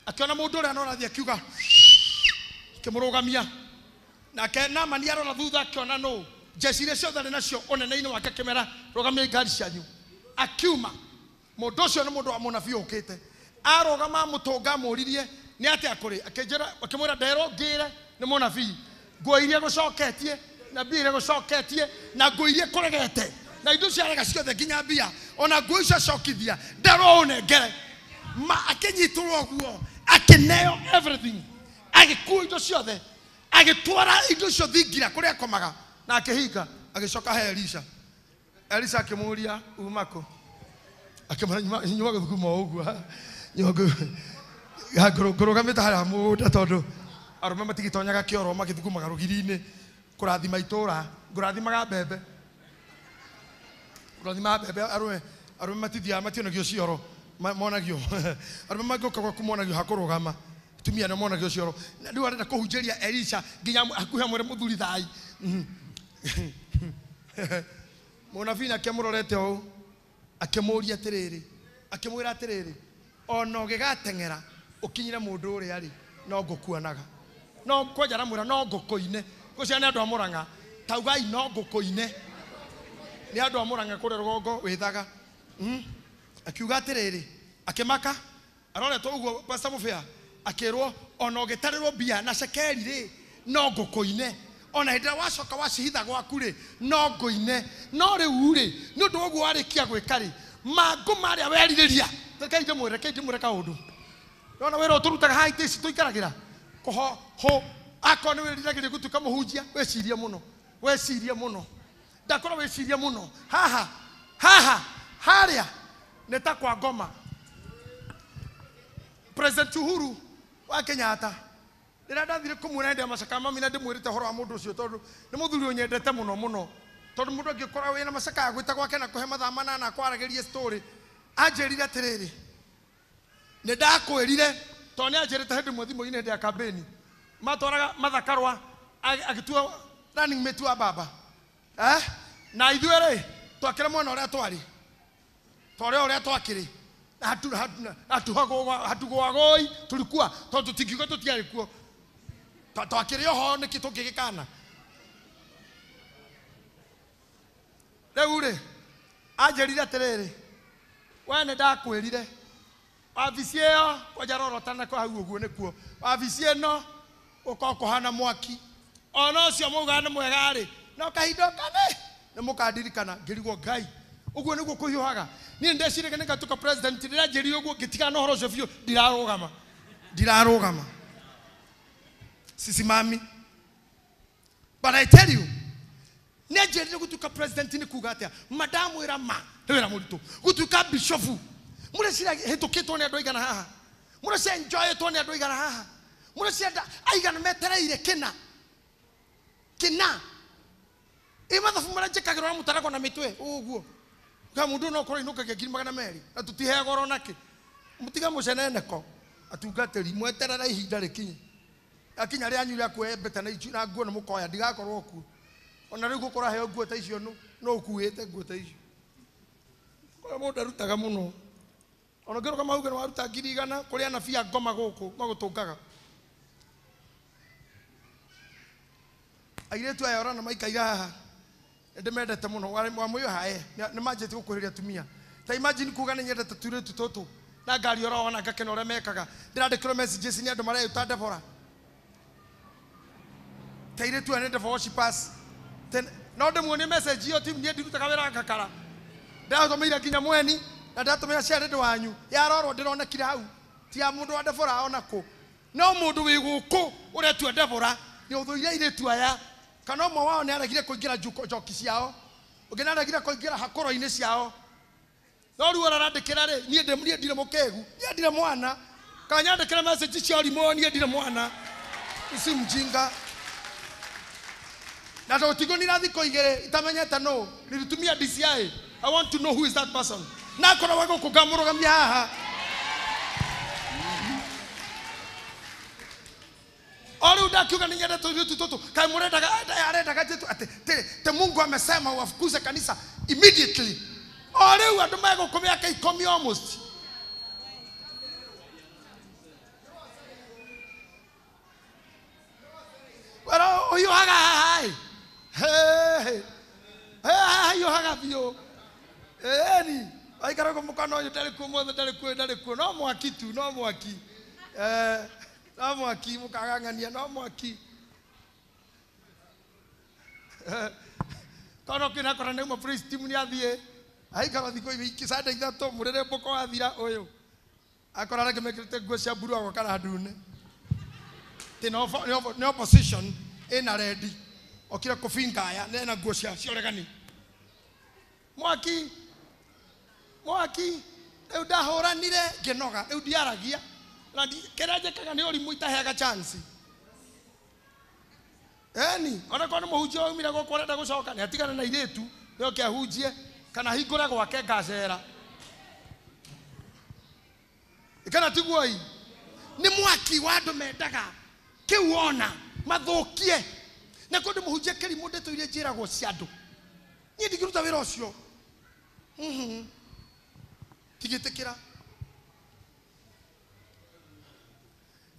akĩona mũndũ ũrĩa no arathiĩ, akiuga akĩmũrũgamia. Nake Naamani arora thutha akĩona nũ jeshi iria ciothe arĩ nacio ũnene-inĩ wake, akĩmera rũgamiai ngari cianyu. Akiuma mũndũ ũcio nĩ mũndũ wa mũnabii ũkĩte, arũgama amũtũnga amũririe nĩ atĩa kũrĩ, akĩmwĩra nderwo ngĩre nĩ mũnabii nguo iria gũcoketie na mbia iria gũcoketie na nguo iria kũregete na indo ciarega ciothe nginya mbia ona nguo icio acokithia nderwo ũnengere. Ma akĩnyitũrwo ũguo akĩneo everything, agĩkua indo ciothe, agĩtwara indo icio thingira kũrĩa akomaga na akĩhinga. Agĩcoka he Elisha. Elisha akĩmũũria uma kũ? Akĩmwĩra nyuma gũthuguma o ũguo, ngũrũgamĩte harĩa mũgũnda tondũ arũme matigĩtonyaga kĩoro magĩthugumaga rũgiri-inĩ kũrathima itũũra, ngũrathimaga mbembe, kũrathimaga mbembe. Arũme matithiaga mationagio cioro, monagio arũme mangĩũka gwaku monagio hakũrũgama, atumia nĩo monagio cioro. Na rĩu arenda kũhunjĩria Elisha nginya hakuhĩ amwĩre mũthuri thai. Mũnabii nake amũrorete ũũ akĩmũũria atĩrĩrĩ, akĩmwĩra atĩrĩrĩ, ona ũgĩgateng'era ũkinyire mũndũ ũrĩa rĩ, no ngũkuonaga. No kwanja aramwĩra no ngũkũine. Ngũcia nĩ andũ a Mũrang'a, taugai no ngũkũine. Nĩ andũ a Mũrang'a kũrĩa rũgongo wĩthaga. Akiuga atĩrĩrĩ, akĩmaka aroretwo ũguo Pastor Mũbĩa, akĩrwo ona ũgĩtarĩrwo mbia na cekeri rĩ, no ngũkũine. Ona hĩndĩ ĩrĩa wacoka wacihitha gwaku rĩ, no ngũine. No rĩu rĩ, nĩ ũndũ wa ũguo warĩkia gwĩka rĩ, Mangũ marĩa werirĩria. Rekei ndĩmwĩre kaũndũ. Nona wĩra ũtũrutaga haha itĩ ici tũikaragĩra. Kũho ho akorwo nĩ wĩriragĩria gũtuĩka mũhunjia, wĩcirie mũno. Wĩcirie mũno. Ndakorwo wĩcirie mũno. Haha haha harĩa nĩ ta kwa ngoma. President Uhuru wa Kenyatta rĩrĩa ndathire kũmuona ndĩ macaka mami na ndĩmwĩrĩte ũhoro wa mũndũ ũcio tondũ nĩ mũthuri ũnyendete mũno mũno. Tondũ mũndũ angĩkorwo wĩna macakaya gwĩta gwake na kũhe mathaa manana akwaragĩrie story, anjĩrire atĩrĩrĩ, nĩ ndakwĩrire tondũ nĩ anjĩrĩte hĩndĩ ĩmwe thimũ-inĩ hĩndĩ ya campaign matwaraga Mathakarwa agĩtua running mate wa baba. Na ithuĩ rĩ twakĩra mwena ũrĩa twarĩ twarĩ ũrĩa twakĩrĩ hatugwagoi tulikuwa tondũ tũtingiuga tũtiarĩ kuo twakĩrĩ oho nĩkĩ tũngĩgĩkana. Rĩu rĩ anjĩrire atĩrĩrĩ, we nĩ ndakwĩrire wabici ĩyo kwanja rorotana kwa hau ũguo nĩkuo wabici ĩno gũkorwo kũhana mwaki ona ũcio maugaga nĩ mwega rĩ no kahinda kane nĩ mũkandirikana. Ngĩrigwo Ngai ũguo nĩguo kũhiũhaga. Niĩ ndeciragia nĩ ngatuĩka president rĩrĩa njĩrire ũguo ngĩtigana na ũhoro ũcio biũ. Ndirarũgama sisimami. But I tell you, nĩ anjĩrire gũtuĩka president nĩ kuga atĩa, madamwĩra ma nĩ wĩra mũritũ gũtuĩka bishofu. Mũreciria hĩtũkĩtwo nĩ andũ aigana haha, mũreciria enjoyĩtwo nĩ andũ aigana haha, mũreciria aigana metereire kĩna kĩna ĩ mathabu marĩa njĩkagĩrwo na mũtaragwo na mĩtwe ũguo ka mũndũ no ũkorwo inũkagia 200,000 na tũtiheagwo oro nakĩ. Mũtiga mũceneneko atungatĩri mweterere ihinda rĩkinye akinya rĩanyu rĩa kuoya mbete na icu na nguo nĩ mũkoya ndigakorwo kuo. Ona rĩu gũkorwo heo nguo ta icio no ũkuĩte nguo ta icio kũrĩa mũndũ arutaga mũno. Ona ngĩrũka mauge nĩ waruta 100,000 kũrĩ anabii a ngoma gũkũ magũtũngaga. Airĩtu aya orana maikaire haha nĩndĩmendete mũno wamwĩoha nĩ manjĩtie gũkuhĩrĩria atumia. Ta imagine kuga nĩ nyendete tũirĩtu tũtũ na ngari oro ona ngakena ũrĩa mekaga. Ndĩrandĩkĩrwo messages nĩ andũ mareyũta Deborah. Ta airĩtu aya nĩ Deborah worshipers. No ndĩmuonie message ĩyo ti niĩ ndirutaga wĩra ngakara. Ndĩratũmĩire nginya mweni na ndatũmĩra ciarĩ wanyu yarorwo ndĩronekire hau ti ya mũndũ wa Deborah ona kũ. No mũndũ wĩ gũkũ ũretua Deborah nĩ ũthũire airĩtu aya kana ũmwe wao nĩ aregire kũingĩra njoki ciao, ũngĩ nĩ aregire kũingĩra hakũro-inĩ ciao. No rĩu ararandĩkĩra rĩ, niĩ ndirĩ mũkĩgu, niĩ ndirĩ mwana. Kana nyandĩkĩre message cia ũrimũ, niĩ ndirĩ mwana. Ici mjinga. Na tũtigonira thikũ igĩrĩ itamenyete nũ, nilitumia DCI. I want to know who is that person. Na akorwo wa gũkũ ngamũrũgamia haha. O rĩu ndakiuga nĩ nyendete tũirĩtu tũtũ, kaĩ mũrendaga arendaga njĩtu atĩ te Mungu amesema wafukuze kanisa immediately. O rĩu andũ megũkũ mĩaka 10 almost. Wera ũhiũhaga haha ĩ. Hey, hiũhaga biũ. Ĩni, waikara ũguo mũkona ũyũ ndarĩ kuo mũthĩ, ndarĩ kuo, ndarĩ kuo. No mwaki tu, no mwaki. No mwaki mũkagang'ania, no mwaki. Kono kĩna kora nĩ uma praise team nĩ athiĩ. Aikara thikũ wiki Sunday ithatũ mũrĩrĩmbũko wathira ũyũ. Akora arĩa mekĩrĩte nguo cia mburu agoka na ndune. Tĩ nĩ opposition ĩna rendi. Okire kũbinga aya nena nguo cia ũregani. Mwaki mwaki rĩu ndahũranire ngĩnoga rĩu ndiaragia na kĩrĩa njĩkaga nĩ ũrimũ itaheaga chance. Eni ona korwo nĩ mũhunjia waumire gũkũ arenda gũcoka nĩ atigane na airĩtu nĩoke ahunjie kana hingũre gwake ngacera. Kana tiguo-ĩ nĩ mwaki wa andũ mendaga kĩu ona mathũkie. Na kũndũ mũhunjia kĩrimũ ndeto iria njĩragwo cia andũ. Niĩ ndingĩruta wĩra ũcio. Tigĩtĩkĩra.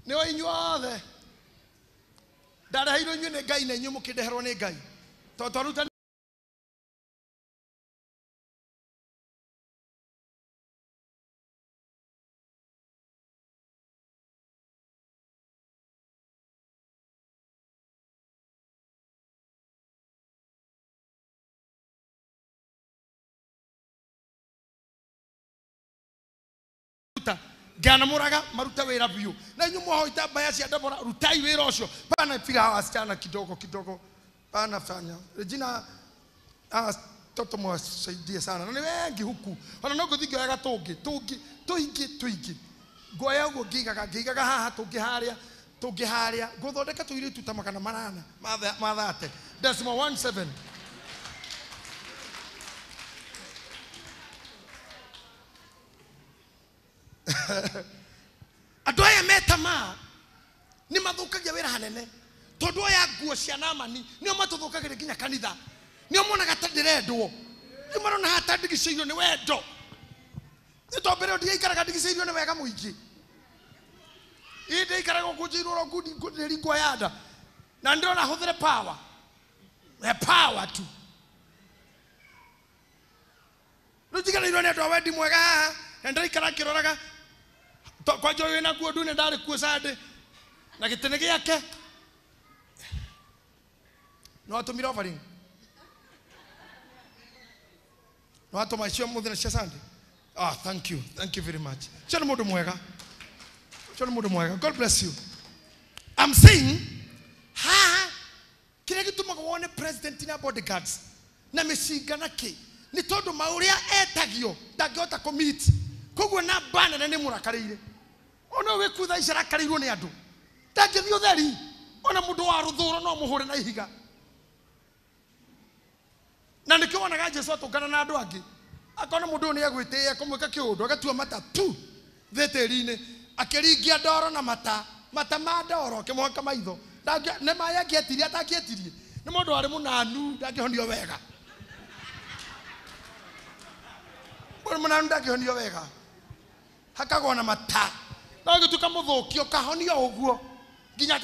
Nĩ o inyuothe. Ndareheirwo inyuĩ nĩ Ngai na inyuĩ mũkĩndeherwo nĩ Ngai. Tondũ twaruta Nganamũraga marute wĩra biũ. Na inyuĩ mwahoita mbaya cia Debora, rutai wĩra ũcio. Pana piga hawa wasichana kidogo kidogo. Pana fanya. Regina, toto mwasaidie sana. Na nĩ wengi huku. Ona no ngũthiĩ ngĩoyaga tũngĩ, tũngĩ, tũingĩ, tũingĩ. Nguoya ũguo ngĩigaga, ngĩigaga haha, tũngĩ harĩa, tũngĩ harĩa. Ngũthondeka tũirĩtu ta 800 mathate. Decimal 17. Andũ aya metamaa nĩ mathũkagia wĩra hanene tondũ aya nguo cia Naamani nĩo matũthũkagĩria nginya kanitha. Nĩo monaga ta ndĩrendwo, nĩo marona haha ta ndigicĩirio nĩ wendo. Nĩ tondũ mbere ĩyo ndiaikaraga ndigicĩirio nĩ wega mũingĩ. Ĩ ndĩikaraga ngũnjĩirwo oro ngundi nguoya nda na ndĩrona hũthĩre power, power tu. Rĩu njiganĩirwo nĩ andũ a wendi mwega haha na ndĩraikara ngĩroraga kwanja ũyũ wĩna nguo ndune ndarĩ kuo Sunday na gĩtĩ gĩake no atũmire offering no atũma icio mũthenya cia Sunday. Ah, thank you, thank you very much. Ũcio nĩ mũndũ mwega, ũcio nĩ mũndũ mwega. God bless you. I'm saying haha kĩrĩa gĩtũmaga wone president na bodyguards na mĩcinga na kĩ nĩ tondũ maũrĩa etagio ndangĩhota kũmeet. Koguo namba nene nĩ mũrakarĩire. Ona wĩ thaa ici arakarĩirwo nĩ andũ ndangĩthiĩ ũtheri. Ona mũndũ wa rũthũro no mũhũre na ihiga. Na nĩkĩo wonaga Jesũ atũngana na andũ angĩ akona mũndũ ũyũ nĩ egwĩtĩĩa kũmwĩka kĩũndũ agatua mata tu thĩ tĩri-inĩ akĩringia ndoro na mata mata ma ndoro akĩmũhaka maitho. Nĩ maĩ angĩetirie atangĩetirie nĩ mũndũ warĩ mũnanu ndangĩhonio wega. Mũndũ mũnanu ndangĩhonio wega hakagwo na mata no gĩtuĩka mũthũkio kahonio ũguo nginya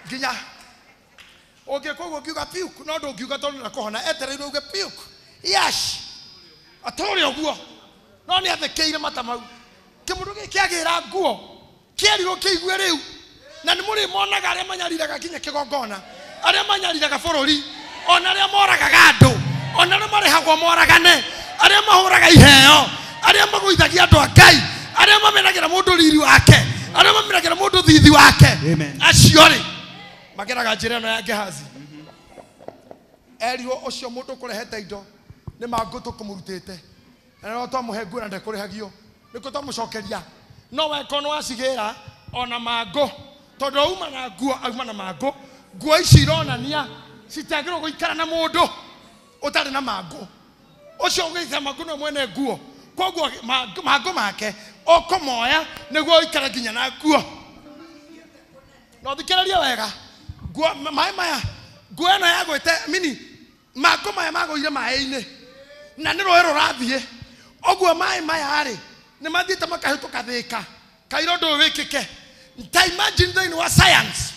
nginya ũngĩka ũguo ũngiuga puke no ndũngiuga tondũ ndakũhona etereire uge puke yes atũre ũguo no nĩ athekeire mata mau. Kĩmũndũ gĩkĩ kĩagĩra nguo kĩerirwo kĩigue rĩu na nĩ mũrĩmonaga arĩa manyariraga nginya kĩgongona, arĩa manyariraga bũrũri, ona arĩa moragaga andũ, ona arĩa marĩhagwo moragane, arĩa mahũraga iheo, arĩa magũithagia andũ a Ngai, arĩa mamenagĩra mũndũ riri wake, arĩa mamenagĩra mũndũ thithi wake. Acio rĩ mageraga njĩra ĩno ya Gehazi. Erirwo ũcio mũndũ ũkũrehete indo nĩ mangũ tũkũmũrutĩte na no twamũhe nguo na ndekũrĩhagio nĩkĩo twamũcokeria. No we korwo nĩwacigĩra ona mangũ tondũ auma na nguo auma na mangũ. Nguo ici ironania citiagĩrĩirwo gũikara na mũndũ ũtarĩ na mangũ. Ũcio ũgĩita mangũ nĩwe mwene nguo, koguo mangũ make ũkũmoya nĩguo ũikare nginya na nguo. No thikĩrĩrie wega, nguo maĩ maya nguo ĩno yagwĩte mini mangũ maya magũire maĩ-inĩ na nĩ rũĩ rũrathiĩ ũguo maĩ maya rĩ nĩ mathiĩte makahĩtũka thĩka kaira ũndũ ũyũ wĩkĩke. Ta imagine thĩinĩ wa science,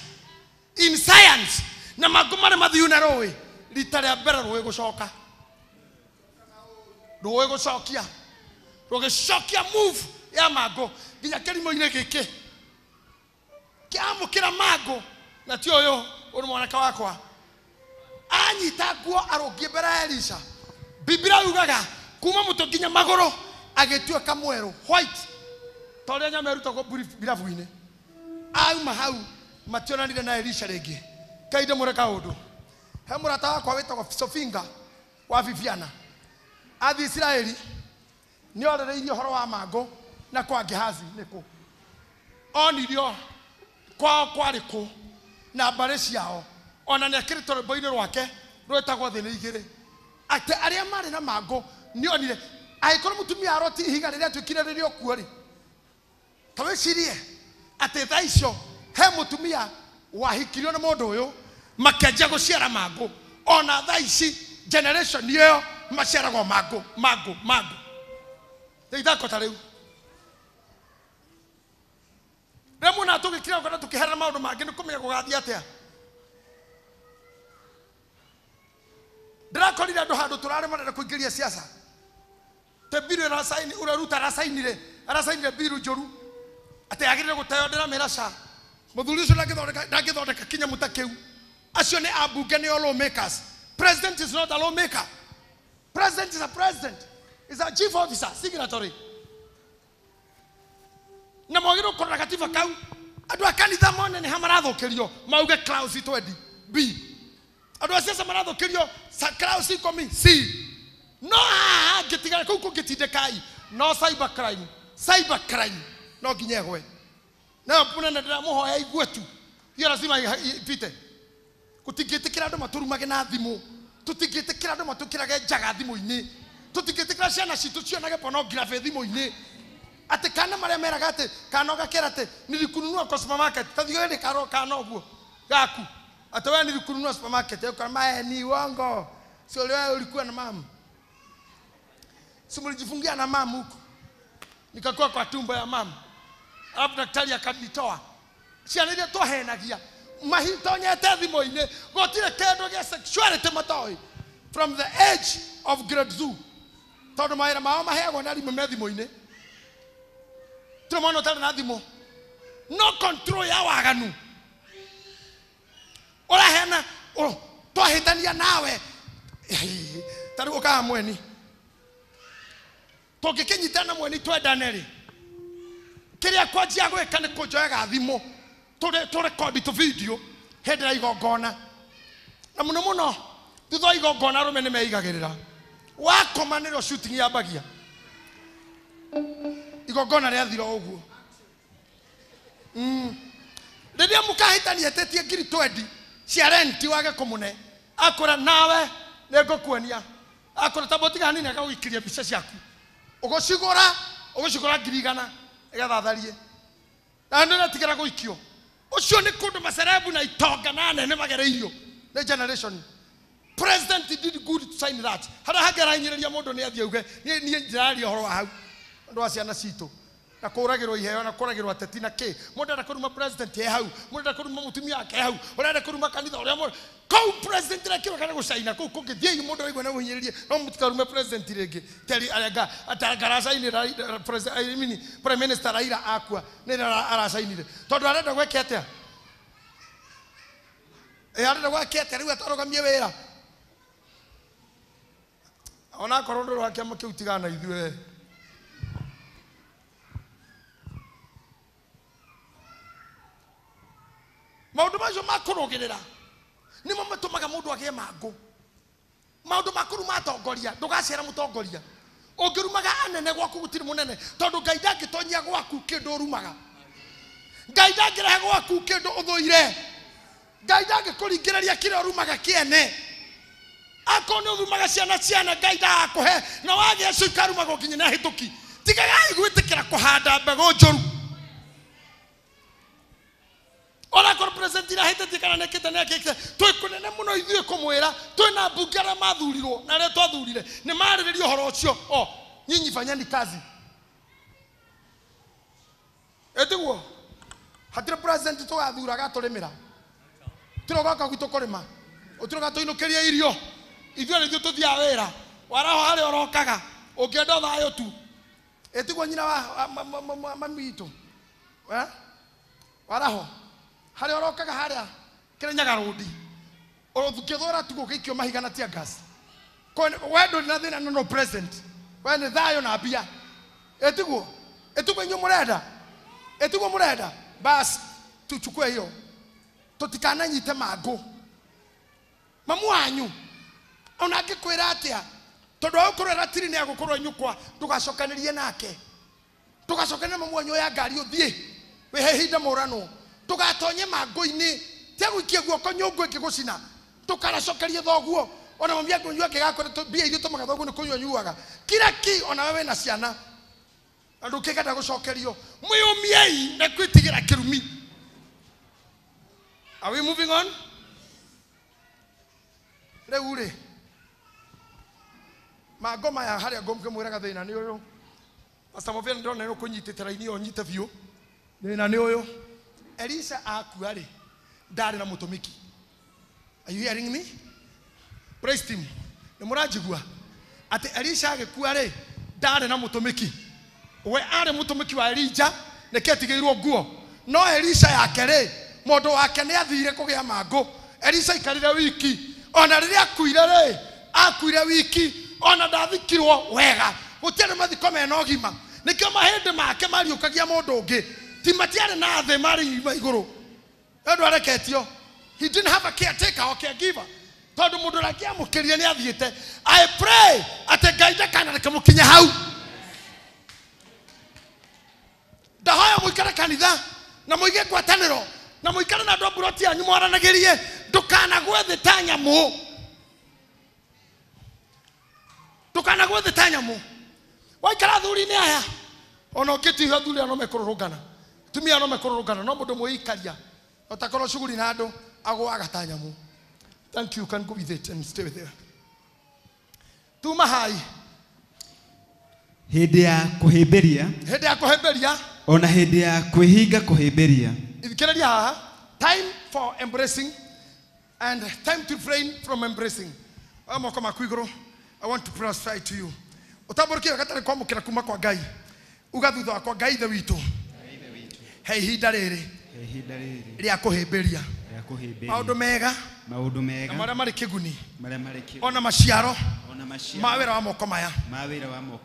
in science na mangũ marĩa mathiu na rũĩ rita rĩa mbere rũĩ gũcoka rũĩ gũcokia rũgĩcokia move ya mangũ nginya kĩrimũ-inĩ gĩkĩ kĩamũkĩra mangũ. Na ti ũyũ ũyũ nĩ mwanake wakwa anyita nguo arũngiĩ mbere ya Elisha. Biblia yugaga kuma mũtwe nginya magũrũ agĩtuĩka mwerũ white ta ũrĩa nyama ĩrutagwo birabu-inĩ. Auma hau mationanire na Elisha rĩngĩ. Ngai ndĩmwĩre kaũndũ, he mũrata wakwa wĩtagwo Sofinga wa Viviana athiĩ Isiraeli nĩ orĩrĩirie ũhoro wa mangũ na kwa Gehazi nĩkũ onirio kwao kwarĩ kũ na mbarĩ ciao. Ona nĩ akĩrĩtwo rwĩmbo-inĩ rwake rwĩtagwo thĩ nĩ igĩrĩ atĩ arĩa marĩ na mangũ nĩ onire angĩkorwo mũtumia aroti ihiga rĩrĩa atuĩkire rĩrĩ okuo rĩ, ta wĩcirie atĩ thaa icio he mũtumia wahikirio nĩ mũndũ ũyũ makĩanjia gũciara mangũ. Ona thaa ici generation ĩyo maciaragwo mangũ mangũ mangũ. Rĩu ithako ta rĩu rĩmwe muona tũgĩkira kana tũkĩherera maũndũ mangĩ nĩ kũmenya gũgathiĩ atĩa. Ndĩrakorire andũ handũ tũrarĩ marenda kũingĩria siasa te biru ĩrasaini ũrĩa Ruto arasainire biru njũru atĩ yagĩrĩire gũteo. Ndĩramĩra ca mũthuri ũcio ndangĩthondeka kĩnyamũ ta kĩu. Acio nĩ ambunge nĩo lawmakers. President is not a lawmaker. President is a president. Is a chief officer signatory. Na mwagĩrĩirwo kũrora gatiba kau. Andũ a kanitha mone nĩ ha marathũkĩrio mauge clause 20 B. Andũ a siasa marathũkĩrio clause 10 C. No haha ngĩtigara kũu kũngĩtindĩkai no cyber crime, cyber crime no nginya ĩgwe. Nayo mũnene ndĩramũhoya igue tu. Hiyo lazima ipite. Gũtingĩtĩkĩra andũ matũrumage na thimũ. Tũtingĩtĩkĩra andũ matũkĩrage njaga thimũ-inĩ. Tũtingĩtĩkĩra ciana citũ cionage pornography thimũ-inĩ. Atĩ kana marĩa meraga atĩ kana ũgakera atĩ nilikununua kwa supermarket. Ta thiĩ hĩndĩ karo kana ũguo gaku. Atĩ wewe nilikununua supermarket. Ũkora mae ni uongo. Sio wewe ulikuwa na mama. Si mlijifungia na mama huko. Nikakuwa kwa tumbo ya mama. Alafu daktari akanitoa. Ciana iria twahenagia mahitonyete thimũ-inĩ gũtirĩ kĩndũ gĩa sexuality matoĩ from the age of grade 2 tondũ mawĩra mao maheagwo nĩ arimũ me thimũ-inĩ. Tũrĩ mwana ũtarĩ na thimũ. No control ya waganu. Ũraheana twahĩtania nawe ta rĩu ũkaga mweni. Tũngĩkĩnyitana mweni twendane rĩ, kĩrĩa kwanjia gwĩka nĩ kũnjoyaga thimũ tũrekondi tũ video hĩndĩ ya igongona. Na mũno mũno thutha wa igongona arũme nĩ meigagĩrĩra. Wakoma nĩrĩo shooting yambagia. Igongona rĩathira ũguo. Rĩrĩa mũkahĩtania etĩtie ngiri 20 cia renti wage kũmũne, akũra nawe nĩngũkuonia. Akũra ta mũtiga hanini agagũikĩria mbica ciaku. Ũgũcigũra, ũgũcigũra ngiri 100 nĩgetha atharie. Na nĩ ũretigĩra gũikio. Ũcio nĩ kũndũ macerebu na itonga na anene magereirio nĩ generation. President did good to sign that. Harĩa hangĩ arahinyĩrĩria mũndũ nĩ athiĩ auge niĩ ndĩraria ũhoro wa hau ũndũ wa ciana citũ na kũragĩrwo iheo na kũragĩrwo ateti na kĩ. Mũndũ arenda kũruma president e hau, mũndũ arenda kũruma mũtumia wake e hau, ũrenda kũruma kanitha ũrĩa mũndũ kũu president rekĩrwo kana gũcaina kũu kũngĩ thiĩi mũndũ aigua na mũhinyĩrĩrie no mũtikarume president rĩngĩ. Teri arĩa aracainire president, I mean prime minister Raila akua nĩ aracainire tondũ arenda gwĩka atĩa? Arenda gwĩka atĩa rĩu atarũgamie wĩra? Ona akorwo ndũrĩ wa kĩama kĩu tigana na ithuĩ. Maũndũ macio ma kũrũgĩrĩra nĩmo matũmaga mũndũ agĩe mangũ. Maũndũ ma kũruma atongoria, ndũgacera mũtongoria. Ũngĩrumaga anene gwaku gũtirĩ mũnene tondũ Ngai ndangĩtonyia gwaku kĩndũ ũrumaga. Ngai ndangĩrehe gwaku kĩndũ ũthũire. Ngai ndangĩkũringĩrĩria kĩrĩa ũrumaga kĩene. Akorwo nĩ ũrumaga ciana ciana Ngai ndagakũhe na wagĩa cio ikarumagwo nginya nĩ ahĩtũki. Tigagai gwĩtĩkĩra kũhanda mbegũ njũru. Ona korwo president irahĩtĩtie kana nĩekĩte nĩekĩte, twĩ kũnene mũno ithuĩ kũmwĩra twĩna mbunge arĩa mathurirwo na arĩa twathurire nĩ marĩrĩria ũhoro ũcio. O nyinyi fanyeni kazi. Ĩtiguo hatirĩ president tũgathura agatũrĩmĩra. Tũrogoka gwitũ kũrĩma, ũtũroga tũinũkĩrie irio. Ithuĩ nĩithuĩ tũthiaga wĩra waraho harĩa ũrokaga ũngĩenda thayũ tu. Ĩtiguo nyina wa mami witũ waraho harĩa ũrokaga harĩa Kĩrĩnyaga rũndi ũngĩthũra tu gũgĩikio mahiga na tear gas. We ndũrĩ na thĩna no president, we nĩ thayũ na mbia. Ĩtiguo ĩtiguo inyuĩ mũrenda, ĩtiguo mũrenda bas tuchukue hiyo. Tũtikananyite mangũ. Mamu wanyu ona angĩkwĩra atĩa tondũ agũkũrwo ratiri nĩ agũkũrwo nyũkwa ndũgacokanĩrie nake. Ndũgacokanĩrie mamu wanyu oya ngari ũthiĩ wĩhe ihinda mũranwo. Ndũgatonye mangũ-inĩ tia gũikia guoko nyũngũ ĩngĩgũcina. Ndũkanacokerie thoguo ona mami angĩnyua angĩgakora mbia iria ũtũmaga thoguo nĩ kũnyua anyuaga. Kira ki ona we wĩna ciana na ndũkĩenda gũcokerio. Mwĩyũmiei na gwĩtigĩra kĩrumi. Are we moving on? Rĩu rĩ mangũ maya harĩa ngũmwĩraga thĩna nĩ ũyũ. Pastor Mobia ndĩrona nĩ ũkũnyitĩte raini ĩyo nyite biũ. Thĩna nĩ ũyũ. Elisha akua rĩ ndarĩ na mũtũmĩki. Are you hearing me? Praise team. Nĩ mũranjigua atĩ Elisha agĩkua rĩ ndarĩ na mũtũmĩki. We arĩ mũtũmĩki wa Elijah nĩkĩo atigĩirwo nguo. No Elisha yake rĩ mũndũ wake nĩ athire kũgĩa mangũ. Elisha aikarire wiki. Ona rĩrĩa akuire rĩ akuire wiki ona ndathikirwo wega. Gũtiarĩ mathiko mena ũgima. Nĩkĩo mahĩndĩ make mariũkagia mũndũ ũngĩ. Ti matiarĩ na thĩ marĩ igũrũ. Andũ areketio. He didn't have a caretaker or caregiver. Tondũ mũndũ ũrĩa angĩamũkĩrire nĩ athiĩte. I pray atĩ Ngai ndakanareke mũkinye hau. Ndahoya mũikare kanitha na mũige ngwatanĩro na mũikare na andũ a mburoti yanyu mwaranagĩrie. Ndũkanagwe thĩ ta nyamũ. Ndũkanagwe thĩ ta nyamũ. Waikara athuri-inĩ aya ona ũngĩtihio athuri aya no mekũrũrũngana, atumia no mekũrũrũngana, no mũndũ mwĩikaria ũtakorwo cuguri na andũ agũaga ta nyamũ. Thank you, can go with it and stay with there. Tuma hai. Hĩndĩ ya kũhĩmbĩria. Hĩndĩ ya kũhĩmbĩria. Ona hĩndĩ ya kwĩhinga kũhĩmbĩria. Ithikĩrĩria haha. Time for embracing and time to refrain from embracing. Oya moko maku igũrũ. I want to prophesy to you. Ũtambũrũkie gatarĩ kwamũkĩra kuma kwa Ngai. Uga thutha wakwa, Ngai ithe witũ. He ihinda rĩrĩ rĩa kũhĩmbĩria. Maũndũ mega. Maũndũ mega. Na marĩa marĩ kĩguni. Marĩa marĩ kĩguni. Ona maciaro. Ma wĩra wa moko maya.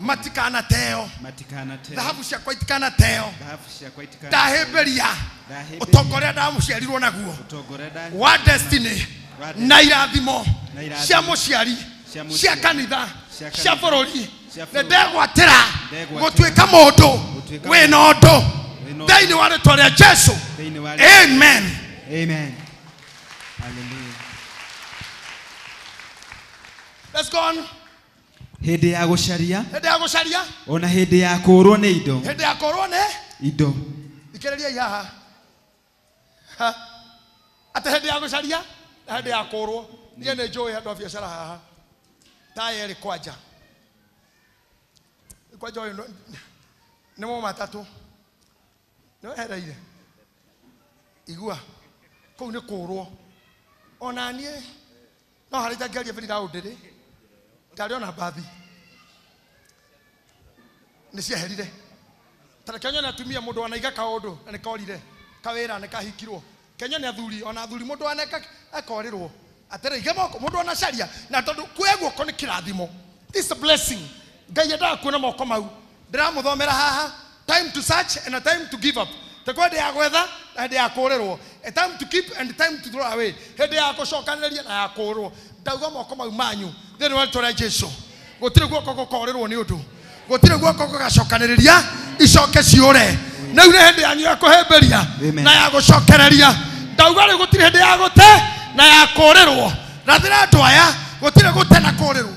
Matikanateo. Thahabu ciakwa itikanateo. Ndahĩmbĩria ũtonga ũrĩa ndamũciarirwo naguo wa destiny na irathimo cia mũciari cia kanitha cia bũrũri nĩ ndegwatĩra gũtuĩka mũndũ wĩna ũndũ thĩinĩ wa rĩtwa rĩa Jesu. Amen. Amen. Hallelujah. Let's go on. Hĩndĩ ya gũcaria. Hĩndĩ ya gũcaria. Ona hĩndĩ ya kũũrwo nĩ indo. Hĩndĩ ya kũũrwo nĩ indo. Thikĩrĩriai haha. Ha. Atĩ hĩndĩ ya gũcaria na hĩndĩ ya kũũrwo. Niĩ nĩ njũĩ andũ a biacara haha. Taya ĩrĩ kwanja. Kwanja ũyũ nĩ mo matatũ. Nĩ wehereire. Igua. Kũu nĩ kũũrwo. Ona niĩ no harĩ itangĩaria very loud rĩ. Ndarĩ ona mbathi. Nĩ ciaherire. Ta reke nyone atumia mũndũ wanaiga kaũndũ na nĩ korire. Kawĩra nĩ kahikirwo. Ke nyone athuri ona athuri mũndũ waneka akorirwo. Atĩrĩ iga moko mũndũ wanacaria na tondũ kuoya guoko nĩ kĩrathimo. This is a blessing. Ngai endaga kuona moko mau. Ndĩramũthomera haha. Time to search and a time to give up. Te kwa hĩndĩ ya gwetha na hĩndĩ ya kũũrĩrwo. A time to keep and time to throw away. Hĩndĩ ya gũcokanĩrĩria na ya kũũrwo. Ndauga moko mau manyu thĩinĩ wa rĩtwa rĩa Jesu. Gũtirĩ guoko gũkorĩrwo nĩ ũndũ. Gũtirĩ guoko gũgacokanĩrĩria icoke ciũre. Rĩu nĩ hĩndĩ yanyu ya kũhĩmbĩria na ya gũcokereria. Ndauga rĩu gũtirĩ hĩndĩ ya gũte na ya kũũrĩrwo. Rathĩra andũ aya gũtirĩ gũte na kũũrĩrwo.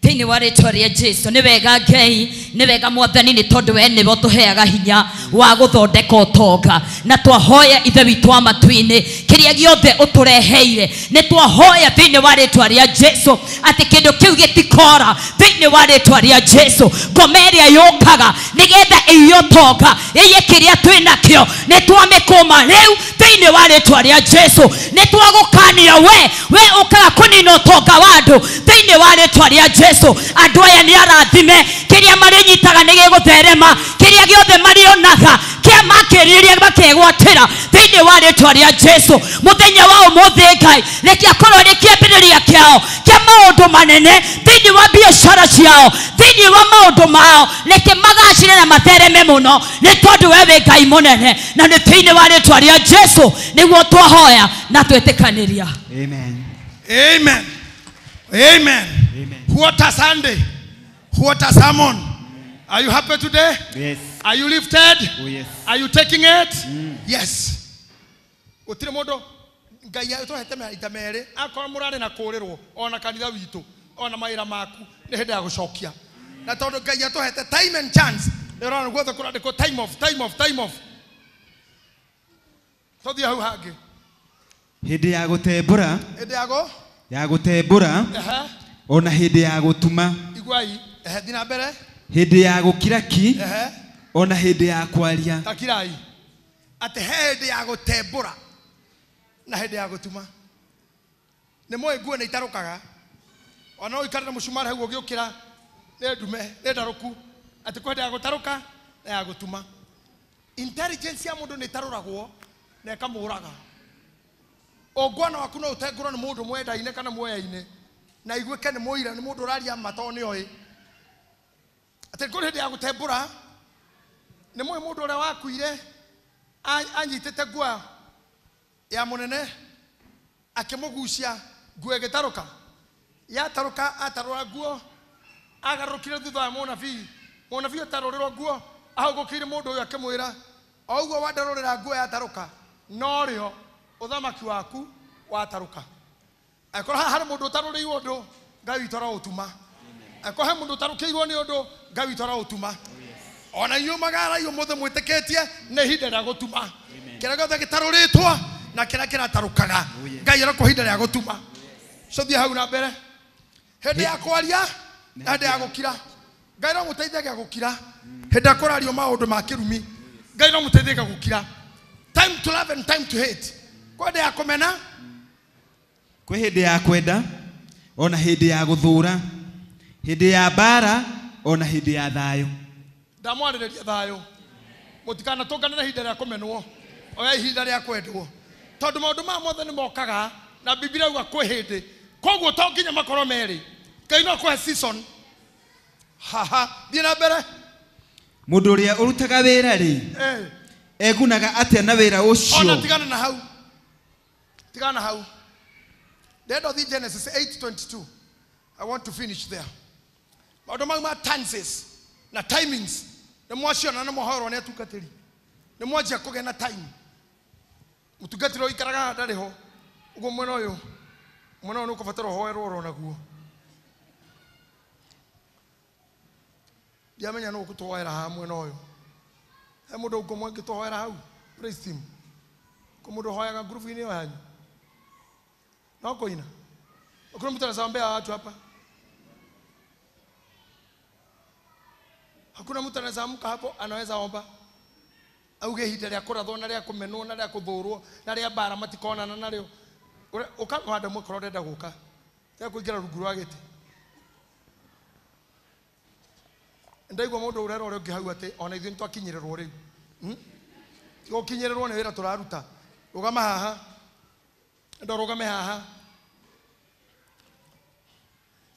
Thĩinĩ wa rĩtwa rĩa Jesu nĩ wega Ngai, nĩ wega Mwathani, nĩ tondũ we nĩwe ũtũheaga hinya wa gũthondeka ũtonga. Na twahoya Ithe witũ wa matu-inĩ kĩrĩa gĩothe ũtũreheire, nĩ twahoya thĩinĩ wa rĩtwa rĩa Jesu atĩ kĩndũ kĩu gĩtikora thĩinĩ wa rĩtwa rĩa Jesu. Ngoma ĩrĩa yũkaga nĩgetha ĩiye ũtonga, ĩiye kĩrĩa twĩ nakĩo, nĩ twamĩkũma rĩu thĩinĩ wa rĩtwa rĩa Jesu. Nĩ twagũkania we ũkaga kũnina ũtonga wa andũ thĩinĩ wa rĩtwa rĩa Jesu. Andũ aya nĩ arathime, kĩrĩa marĩnyitaga nĩ gĩgũtherema, kĩrĩa gĩothe marĩonaga kĩa makĩrĩria makegwatĩra thĩinĩ wa rĩtwa rĩa Jesu. Mũthenya wa ũmũthĩ Ngai, reke akorwo arĩ kĩambĩrĩria kĩao kĩa maũndũ manene thĩinĩ wa biacara ciao, thĩinĩ wa maũndũ mao, reke magacĩre na mathereme mũno, nĩ tondũ we wĩ Ngai mũnene. Na nĩ thĩinĩ wa rĩtwa rĩa Jesu nĩguo twahoya na twetĩkanĩria. Amen. Amen. Amen. Amen. What a Sunday. What a sermon. Are you happy today? Yes. Are you lifted? Oh, yes. Are you taking it? Yes. Gũtirĩ mũndũ Ngai atũhete maita merĩ akorwo mũrarĩ na kũũrĩrwo ona kanitha witũ ona mawĩra maku nĩ hĩndĩ ya gũcokia. Na tondũ Ngai atũhete time and chance, nĩ ũrona guothe kũrandĩkwo time off, time off, time off. Tũthiĩ hau hangĩ. Hĩndĩ ya gũtembũra. Hĩndĩ ya go? Ya gũtembũra. Ona hĩndĩ ya gũtuma. Iguai, thiĩ na mbere. Hĩndĩ ya gũkira ki. Ona hĩndĩ ya kwaria. Takirai. Atĩ he hĩndĩ ya gũtembũra na hĩndĩ ya gũtuma. Nĩ mũĩ nguo nĩ itarũkaga. Ona no ũikare na mũcumarĩ hau ũgĩũkĩra nĩ ndume, nĩ ndarũku. Atĩ kwĩ hĩndĩ ya gũtarũka na ya gũtuma. Intelligence ya mũndũ nĩ ĩtarũragwo na ĩkamũraga. Ũngwana waku no ũtengũrwo nĩ mũndũ mwendaine kana mweyaine na iguĩke nĩ mũira, nĩ mũndũ ũraria ma tondũ nĩoĩ. Atĩ kũrĩ hĩndĩ ya gũtembũra Nĩ mũĩ mũndũ ũrĩa wakuire anyitĩte nguo ya mũnene akĩmũgucia nguo ĩgĩtarũka. Yatarũka atarũra nguo agarũrũkire thutha wa mũnabii. Mũnabii atarũrĩrwo nguo ahũgũkĩire mũndũ ũyũ akĩmwĩra o ũguo wandarũrĩra nguo yatarũka norĩo ũthamaki waku watarũka. Angĩkorwo haha harĩ mũndũ ũtarũrĩirwo ũndũ Ngai witũ aroũtuma. Angĩkorwo he mũndũ ũtarũkĩirwo nĩ ũndũ Ngai witũ aroũtuma. Ona inyuĩ magarai ũmũthĩ mwĩtĩkĩtie nĩ ihinda rĩa gũtuma. Kĩrĩa gĩothe gĩtarũrĩtwo na kĩrĩa kĩratarũkaga Ngai aroka ihinda rĩa gũtuma. Cũthiĩ hau na mbere. Hĩndĩ ya kwaria na hĩndĩ ya gũkira. Ngai no mũteithagia gũkira. Hĩndĩ ya kũrario maũndũ ma kĩrumi Ngai no mũteithagia gũkira. Time to love and time to hate. Kwĩ hĩndĩ ya kũmena, kwĩ hĩndĩ ya kwenda ona hĩndĩ ya gũthũra, hĩndĩ ya mbara ona hĩndĩ ya thayũ. Ndamwarĩrĩria thayũ. Mũtikanatũnganĩre ihinda rĩa kũmenwo oya ihinda rĩa kwendwo, tondũ maũndũ maya mothe nĩ mokaga na Biblia yauga kwĩ hĩndĩ. Koguo to nginya makorwo merĩ. Ngai no akũhe season. Haha, thiĩ na mbere. Mũndũ ũrĩa ũrutaga wĩra rĩ, egunaga atĩa na wĩra ũcio? Ona tigana na hau. Tigana na hau. Ndĩrenda ũthiĩ Genesis 8:22. I want to finish there. Maũndũ mau ma tenses na timings nĩ mwaciona nĩ mwahoerwo nĩ atungatĩri. Nĩ mwanjia kũgĩa na time. Mũtungatĩri ũikaraga haha ndarĩ ho. Ũguo mwena ũyũ nĩ ũkũbatara ũhoerwo oro naguo. Ndiamenya nũ ũgũtũhoera haha mwena ũyũ. He mũndũ ũngĩ ũngĩtũhoera hau? Praise team. Kũ mũndũ ũhoyaga ngurubu-inĩ ĩyo yanyu? No kũina. Kuna mtu anawaombea watu hapa? Hakuna mtu anaweza amka hapo anaweza omba. Auge ihinda rĩa kũrathwo na rĩa kũmenwo na rĩa kũthũrwo na rĩa mbara matikonana narĩo. Ũkamwanda mũkorwo ũrenda gũka. Tiga kũingĩra rungu rwa gĩtĩ. Ndaigua mũndũ ũrera ũrĩa ũngĩ hau atĩ ona ithuĩ nĩtwakinyĩrĩrwo rĩu. Tiga gũkinyĩrĩrwo nĩ wĩra tũraruta. Rũgama haha. Enda ũrũgame haha.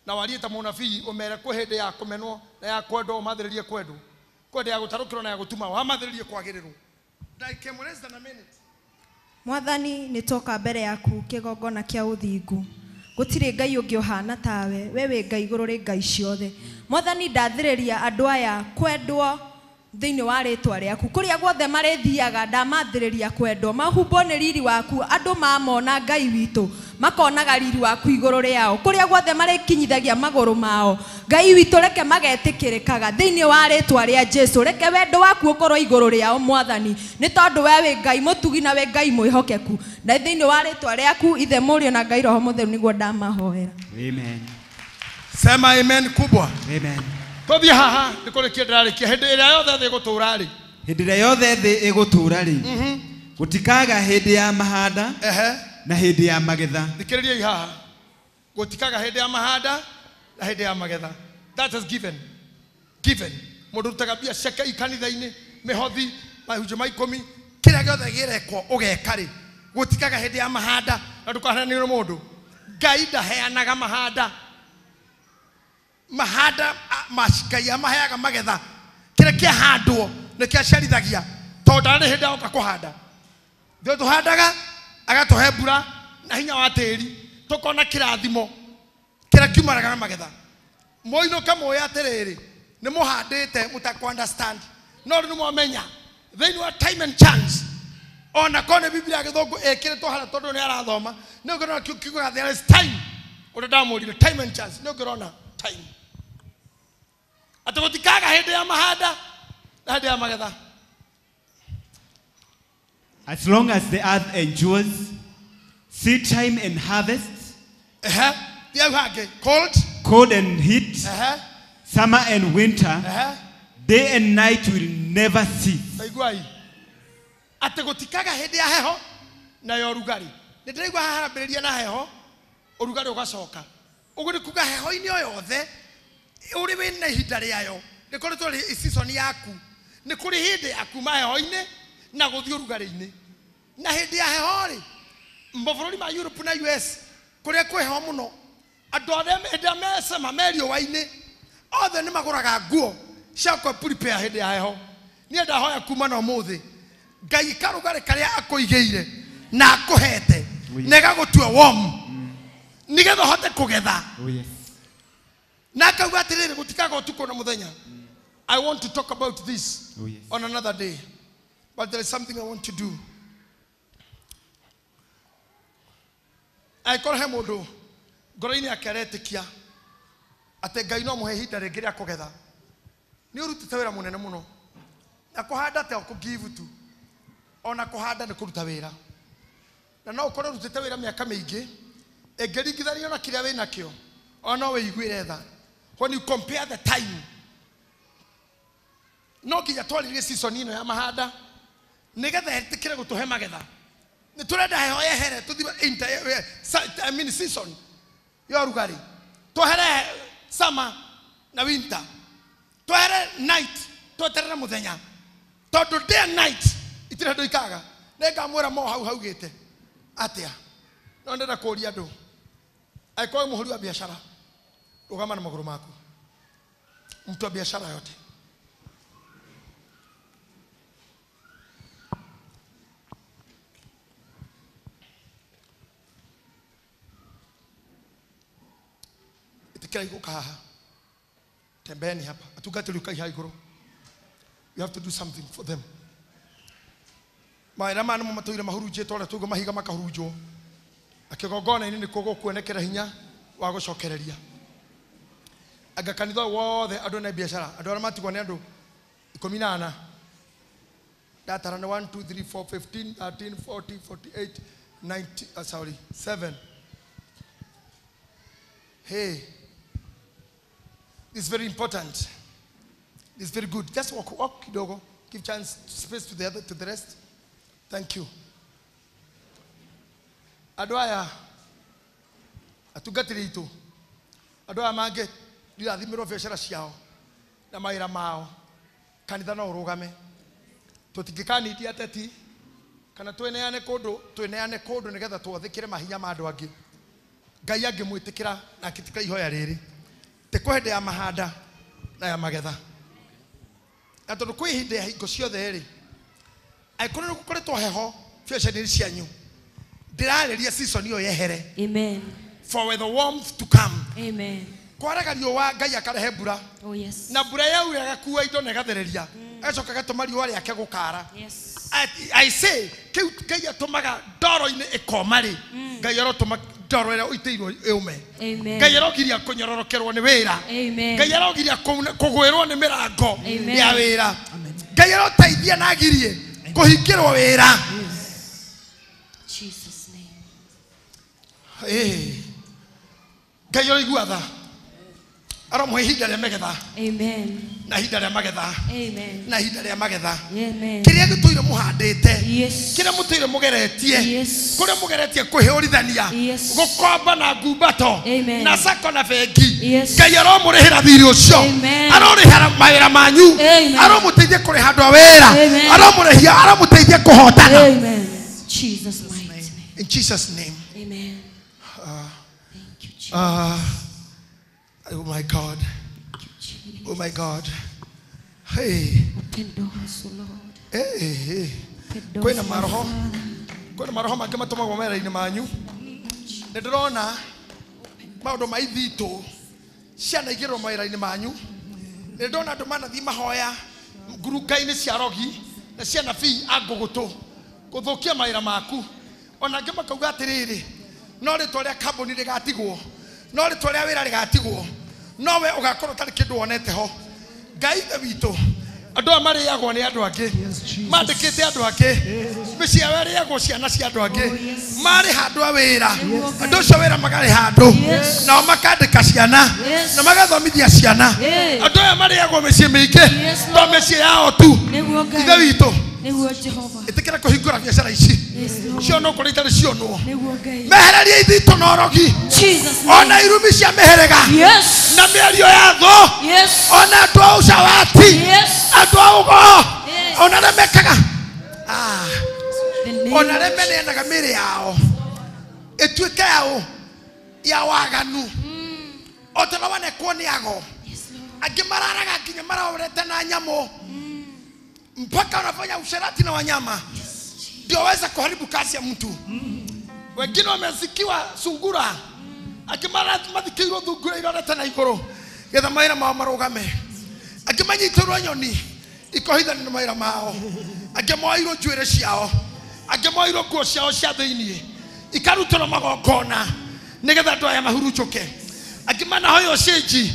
Na warie ta mũnabii ũmere kwĩ hĩndĩ ya kũmenwo na ya kwendwo ũmathĩrĩrie kwendwo. Kwĩ hĩndĩ ya gũtarũkĩrwo na ya gũtuma wamathĩrĩrie kwagĩrĩrwo. Ndagĩka ĩmwe, less than a minute. Mwathani nĩ twoka mbere yaku kĩgongona kĩa ũthingu. Gũtirĩ Ngai ũngĩ ũhana tawe, we wĩ Ngai igũrũ rĩ ngai ciothe. Mwathani ndathĩrĩria andũ aya kwendwo thĩinĩ wa rĩtwa rĩaku. Kũrĩa guothe marĩthiaga ndamathĩrĩria kwendwo, mahumbwo nĩ riri waku, andũ mamona Ngai witũ makonaga riri waku igũrũ rĩao. Kũrĩa guothe marĩkinyithagia magũrũ mao Ngai witũ reke magetĩkĩrĩkaga thĩinĩ wa rĩtwa rĩa Jesu. Reke wendo waku ũkorwo igũrũ rĩao Mwathani, nĩ tondũ we wĩ Ngai mũtugi na wĩ Ngai mwĩhokeku. Na thĩinĩ wa rĩtwa rĩaku Ithe, Mũriũ na Ngai Roho Mũtheru nĩguo ndamahoera. Amen. Sema amen kubwa. Amen. Tũthiĩ haha nĩ kũrĩkia ndĩrarĩkia. Hĩndĩ ĩrĩa yothe thĩ ĩgũtũũra rĩ, hĩndĩ ĩrĩa yothe thĩ ĩgũtũũra rĩ, gũtikaga hĩndĩ ya mahanda na hĩndĩ ya magetha. Thikĩrĩriai haha. Gũtikaga hĩndĩ ya mahanda na hĩndĩ ya magetha. That is given. Given. Mũndũ ũrutaga mbia ciake ikanitha-inĩ, mĩhothi, mahunjio ma ikũmi, kĩrĩa gĩothe gĩrekwo ũgeka rĩ, gũtikaga hĩndĩ ya mahanda na ndũkaheanĩrwo nĩ mũndũ. Ngai ndaheanaga mahanda. Mahanda Ngai amaheaga magetha. Kĩrĩa kĩahandwo nĩ kĩaciarithagia, tondũ ndarĩ hĩndĩ agoka kũhanda. Ithuĩ tũhandaga agatũhe mbura na hinya wa tĩri, tũkona kĩrathimo kĩrĩa kiumanaga na magetha. Mũinũke mũĩ atĩrĩrĩ, nĩ mũhandĩte mũtakũ understand, no rĩu nĩ mwamenya thĩinĩ wa time and chance. Ona korwo nĩ Biblia ya gĩthũngũ ĩkĩrĩtwo harĩa tondũ nĩ arathoma, nĩ ũngĩrona kiugaga there is time. Ũrĩa ndamũrire time and chance, nĩ ũngĩrona time. Atĩ gũtikaga hĩndĩ ya mahanda na hĩndĩ ya magetha. As long as the earth endures, seed time and harvest, cold, cold and heat, summer and winter, day and night will never cease. Taiguai. Atĩ gũtikaga hĩndĩ ya heho na ya ũrugarĩ. Nĩ ndĩraigua haha harambĩrĩria na heho, ũrugarĩ ũgacoka. Ũguo nĩ kuga heho-inĩ o yothe, ũrĩ wĩna ihinda rĩayo, rĩkoretwo rĩ season yaku. Nĩ kũrĩ hĩndĩ ya kuma heho-inĩ na gũthiĩ ũrugarĩ-inĩ. Na hĩndĩ ya heho rĩ, mabũrũri ma Europe na US kũrĩa kwĩ heho mũno, andũ arĩa hĩndĩ ĩrĩa mecema me riũa-inĩ, othe nĩ magũraga nguo cia kũ prepare hĩndĩ ya heho. Niĩ ndahoya kuma na ũmũthĩ Ngai karũgarĩ karĩa akũigĩire na akũhete na ĩgagũtua warm nĩgetha ũhote kũgetha. Na akauga atĩrĩrĩ gũtikaga ũtukũ na mũthenya. I want to talk about this on another day, but there is something I want to do. Angĩkorwo he mũndũ ngoro-inĩ yake aretĩkia atĩ Ngai no mũhe ihinda rĩngĩ rĩa kũgetha, nĩ ũrutĩte wĩra mũnene mũno. Na kũhanda te kũgive tu, ona kũhanda nĩ kũruta wĩra. Na no ũkorwo ũrutĩte wĩra mĩaka mĩingĩ ĩngĩringithanio na kĩrĩa wĩnakĩo, ona no wĩiguĩre tha. When you compare the time, no nginya twarĩrie season ĩno ya mahanda nĩgetha ĩtĩkĩre gũtũhe magetha. Nĩ tũrenda heho yehere tũthiĩ season ya ũrugarĩ, twehere summer na winter, twehere night tweterere mũthenya, tondũ day and night itirĩ handũ ikaga. Nĩngamwĩra mo hau haugĩte atĩa. No ndĩrenda kũũria andũ, angĩkorwo wĩ mũhũri wa biacara, rũgama na magũrũ maku. Mtu wa biashara yote, ĩtĩkĩra igũka haha, tembeeni hapa, atungatĩri ũkai haha igũrũ. You have to do something for them. Mawĩra maya nĩmo matũire mahurunjĩtwo ũrĩa tũigua mahiga makahurunjwo, na kĩgongona-inĩ nĩkuo gũkuonekera hinya wa gũcokereria. Anga kanitha wothe andũ na biacara, andũ arĩa matigwo nĩ andũ 14. Ndatara nĩ 1 2 3 4 15 13 40 48 90, sorry, 7. Hey, it's very important. It's very good. Just walk kidogo. Give chance, space to the other, to the rest. Thank you. Andũ aya atungatĩri aitũ, andũ aya mangĩ irathimĩrwo biacara ciao na mawĩra mao, kanitha no ũrũgame. Tũtingĩkanitia ateti kana twĩneane kũndũ, twĩneane kũndũ nĩgetha twathĩkĩre mahinya ma andũ angĩ. Ngai angĩmwĩtĩkĩra na akĩtĩkĩra ihoya rĩrĩ, tĩ kwĩ hĩndĩ ya mahanda na ya magetha. Na tondũ kwĩ ihinda ya hingo ciothe rĩ, angĩkorwo nĩ gũkoretwo heho biacara-inĩ cianyu, ndĩrarĩria season ĩyo yehere. Amen. For the warmth to come. Amen. Kwaraga riũa Ngai akarehe mbura. Oh yes. Na mbura yaura ĩgakua indo na ĩgathereria, agacoka agatũma riũa rĩake gũkara. Yes. I say kĩu Ngai atũmaga ndoro-inĩ ĩkoma rĩ, Ngai arotũma ndoro ĩrĩa ũitĩirwo ĩũme. Amen. Ngai arogiria kũnyororokerwo nĩ wĩra. Amen. Ngai arogiria kũgwĩrwo nĩ mĩrango Amen. ya wĩra. Ngai aroteithia na agirie kũhingĩrwo wĩra. Jesus name. Hey. Ngai aroigua tha, aromũhe ihinda rĩa magetha. Amen. Na ihinda rĩa magetha. Amen. Na ihinda rĩa magetha. Amen. Kĩrĩa gĩtũire mũhandĩte, Yes. kĩrĩa mũtũire mũgeretie, Yes. kũrĩa mũgeretie kwĩhũrithania, Yes. gũkomba na ngumbato, Amen. na sako na bengi, Yes. Ngai aromũrĩhĩra thirĩ ũcio. Amen. Arorĩhĩra mawĩra manyu. Amen. Aromũteithia kũrĩha andũ a wĩra. Amen. Aromũrĩhia, aromũteithia kũhotana. Amen. Jesus mighty name. In Jesus name. Amen. Thank you, Jesus. Oh my God. Oh my God. Hey. Open doors, O Lord. Hey, hey. Open doors, Kwĩna my maroho. Father. Kwĩna maroho mangĩ matũmagwo mawĩra-inĩ manyu. Nĩ ndĩrona maũndũ ma ithitũ ciana igĩrwo mawĩra-inĩ manyu. Nĩ ndĩrona andũ manathiĩ mahoya ngurunga-inĩ cia rogi na cia anabii a ngũgũtũ gũthũkia mawĩra maku. Ona angĩ makauga atĩrĩrĩ, no rĩtwa rĩa kambuni rĩgatigwo, no rĩtwa rĩa wĩra rĩgatigwo, no we ũgakorwo ũtarĩ kĩndũ wonete ho. Ngai ithe witũ, andũ aya marĩagwo nĩ andũ angĩ, mandĩkĩte andũ angĩ, mĩciĩ yao ĩrĩagwo ciana cia andũ angĩ, marĩ handũ a wĩra, andũ acio wĩra makarĩha andũ, nao makandĩka ciana, na magathomithia ciana. Andũ aya marĩagwo mĩciĩ mĩingĩ, to mĩciĩ yao tu. Nĩguo Ngai. Ithe witũ, Nĩguo Jehova. ĩtĩkĩra kũhingũra biacara ici Yes, Lord. cionwo kũrĩa itarĩ cionwo, Nĩguo Ngai. mehererie ithitũ na ũrogi, Jesus name. ona irumi cia mĩhĩrĩga, Yes. na mĩario ya thũ, Yes. ona andũ a ũcawati, Yes. andũ a ũgo, Yes. ona arĩa mekaga, The name ona arĩa meneanaga mĩĩrĩ yao ĩtuĩke ya waganu, o ta ũrĩa wanekwo nĩ ago. Yes, Lord. Angĩ mararaga nginya marorete na nyamũ. Mpaka wanafanya usherati na wanyama ndio waweza kuharibu kazi ya mtu. Wengine wamezikiwa sungura. Akimara mathikirwo thungura irorete na iguru getha mawira mao marugame. Akimanyitĩrwo nyoni ikohithania na mawira mao. Angĩ moirwo njuĩrĩ ciao, angĩ moirwo nguo ciao cia thĩinĩ ikarutĩrwo magongona nĩgetha andũ aya mahurunjũke. Angĩ manahoywo cĩnji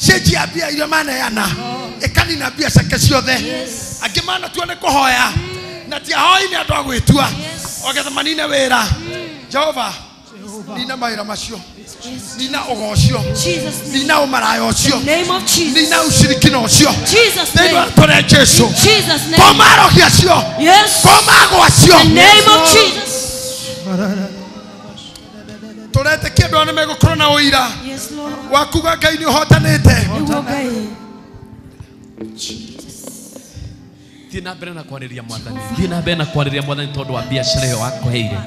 cĩnji ya mbia iria maneana ĩkanina mbia ciake ciothe. Angĩ manatua nĩ kũhoya na ti ahoi nĩ andũ a gwĩtua ogetha manine wĩra. Jehova, nina mawĩra macio, nina ũgo ũcio, nina ũmaraya ũcio, nina ushirikina ũcio thĩinĩ wa rĩĩtwa rĩa Jesu. Koma arogi acio, koma agwa acio. Tũretĩkia andũ aya nĩmegũkorwo na ũira wa kuga Ngai nĩ ũhotanĩte. Thiĩ na mbere na kwarĩria Mwathani, thiĩ na mbere na kwarĩria Mwathani tondũ wa biacara ĩyo wakũheire.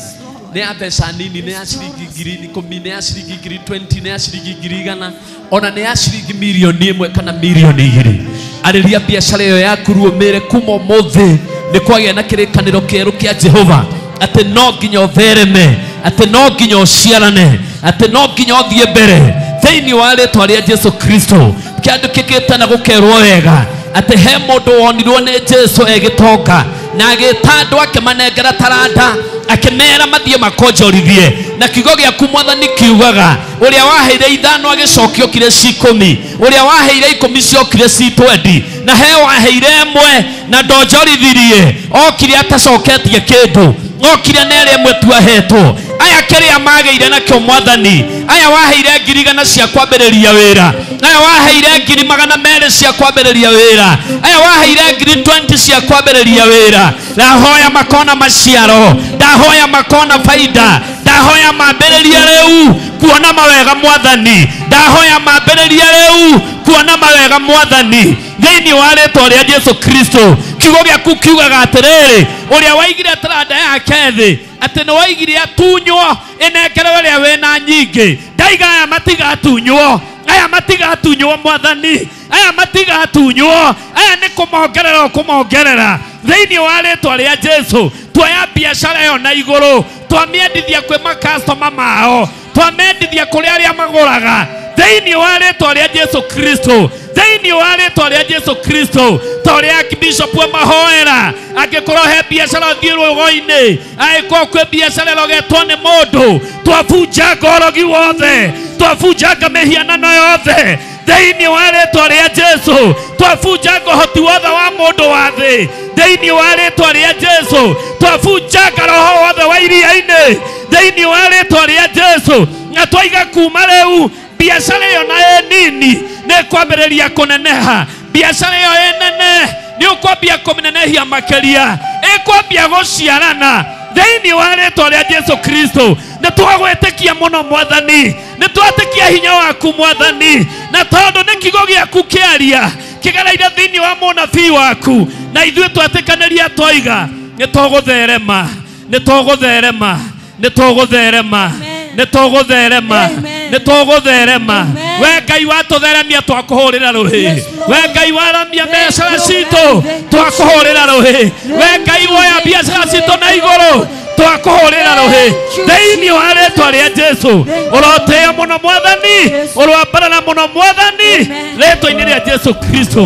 Nĩ ya mbeca nini, nĩ ya ciringi 10,000, nĩ ya ciringi 20,000, nĩ ya ciringi 100,000, ona nĩ ya ciringi 1,000,000 kana 2,000,000. Arĩria biacara ĩyo yaku ruo mĩre kuma ũmũthĩ nĩ kwagĩa na kĩrĩkanĩro kĩerũ kĩa Jehova atĩ no nginya ũthereme, atĩ no nginya ũciarane, atĩ no nginya ũthiĩ mbere thĩinĩ wa rĩĩtwa rĩa Jesu Kristo. Kĩandĩkĩkĩte na gũkerwo wega atĩ he mũndũ wonirwo nĩ Jesu egĩtonga na agĩta andũ akĩmanengera taranda akĩmera mathiĩ makonjorithie. Na kiugo gĩaku Mwathani kiugaga ũrĩa waheire 5 agĩcokia okire ci 10, ũrĩa waheire 10 ciokire ci 20, na he waheire 1 na ndonjorithirie okire atacoketie kĩndũ, okire na ĩrĩa ĩmwe tu ahetwo. Aya kĩrĩa magĩire nakĩo Mwathani, aya waheire 100,000 cia kwambĩrĩria wĩra, aya waheire 200,000 cia kwambĩrĩria wĩra, aya waheire 20,000 cia kwambĩrĩria wĩra. Ndahoya makona maciaro, ndahoya makona faida, ndahoya mambĩrĩrie rĩu kuona mawega Mwathani, ndahoya mambĩrĩrie rĩu kuona mawega Mwathani thĩinĩ wa rĩĩtwa rĩa Jesu Kristo. Kiugo gĩaku kiugaga atĩrĩrĩ, ũrĩa waigire taranda yake thĩ atĩ nĩ waigire atunywo ĩnengerwo ĩrĩa wĩna nyingĩ. Ndaiga aya matigatunywo, aya matigatunywo Mwathani, aya matigatunywo, aya nĩ kũmongerera ũkũmongerera thĩinĩ wa rĩĩtwa rĩa Jesu. Tuoya biacara ĩyo na igũrũ, twamĩendithia kwĩ makastoma mao, twamĩendithia kũrĩ arĩa magũraga thĩinĩ wa rĩĩtwa rĩa Jesu Kristo, thĩinĩ wa rĩĩtwa rĩa Jesu Kristo. Ta ũrĩa Archbishop amahoera, angĩkorwo he biacara ũthiĩ rũgo-inĩ, angĩkorwo kwĩ biacara ĩrogetwo nĩ mũndũ, twabunjanga ũrogi wothe, twabunjanga mĩhianano yothe thĩinĩ wa rĩĩtwa rĩa Jesu, twabunjanga ũhoti wothe wa mũndũ wa thĩ thĩinĩ wa rĩĩtwa rĩa Jesu, twabunjanga roho wothe wa iria-inĩ thĩinĩ wa rĩĩtwa rĩa Jesu. Na twaiga kuma rĩu biacara ĩyo na ĩ nini nĩ ĩkwambĩrĩria kũneneha, biacara ĩyo ĩ nene nĩ ũkwambia kũmĩnenehia makĩria, ĩkwambia gũciarana thĩinĩ wa rĩĩtwa rĩa Jesu Kristo. Nĩ twagwĩtĩkia mũno Mwathani, nĩ twetĩkia hinya waku Mwathani, na tondũ nĩ kiugo gĩaku kĩaria kĩgereire thĩinĩ wa mũnabii waku, na ithuĩ twetĩkanĩria twaiga nĩ tũgũtherema, nĩ tũgũtherema, nĩ tũgũtherema, nĩ tũgũtherema, nĩ tũgũtherema. We Ngai watũtheremia twakũhũrĩra rũhĩ, we Ngai waramia biacara citũ twakũhũrĩra rũhĩ, we Ngai woya biacara citũ na igũrũ twakũhũrĩra rũhĩ thĩinĩ wa rĩĩtwa rĩa Jesu. Ũrotĩĩa mũno Mwathani, ũroambarara mũno Mwathani rĩĩtwa-inĩ rĩa Jesu Kristo.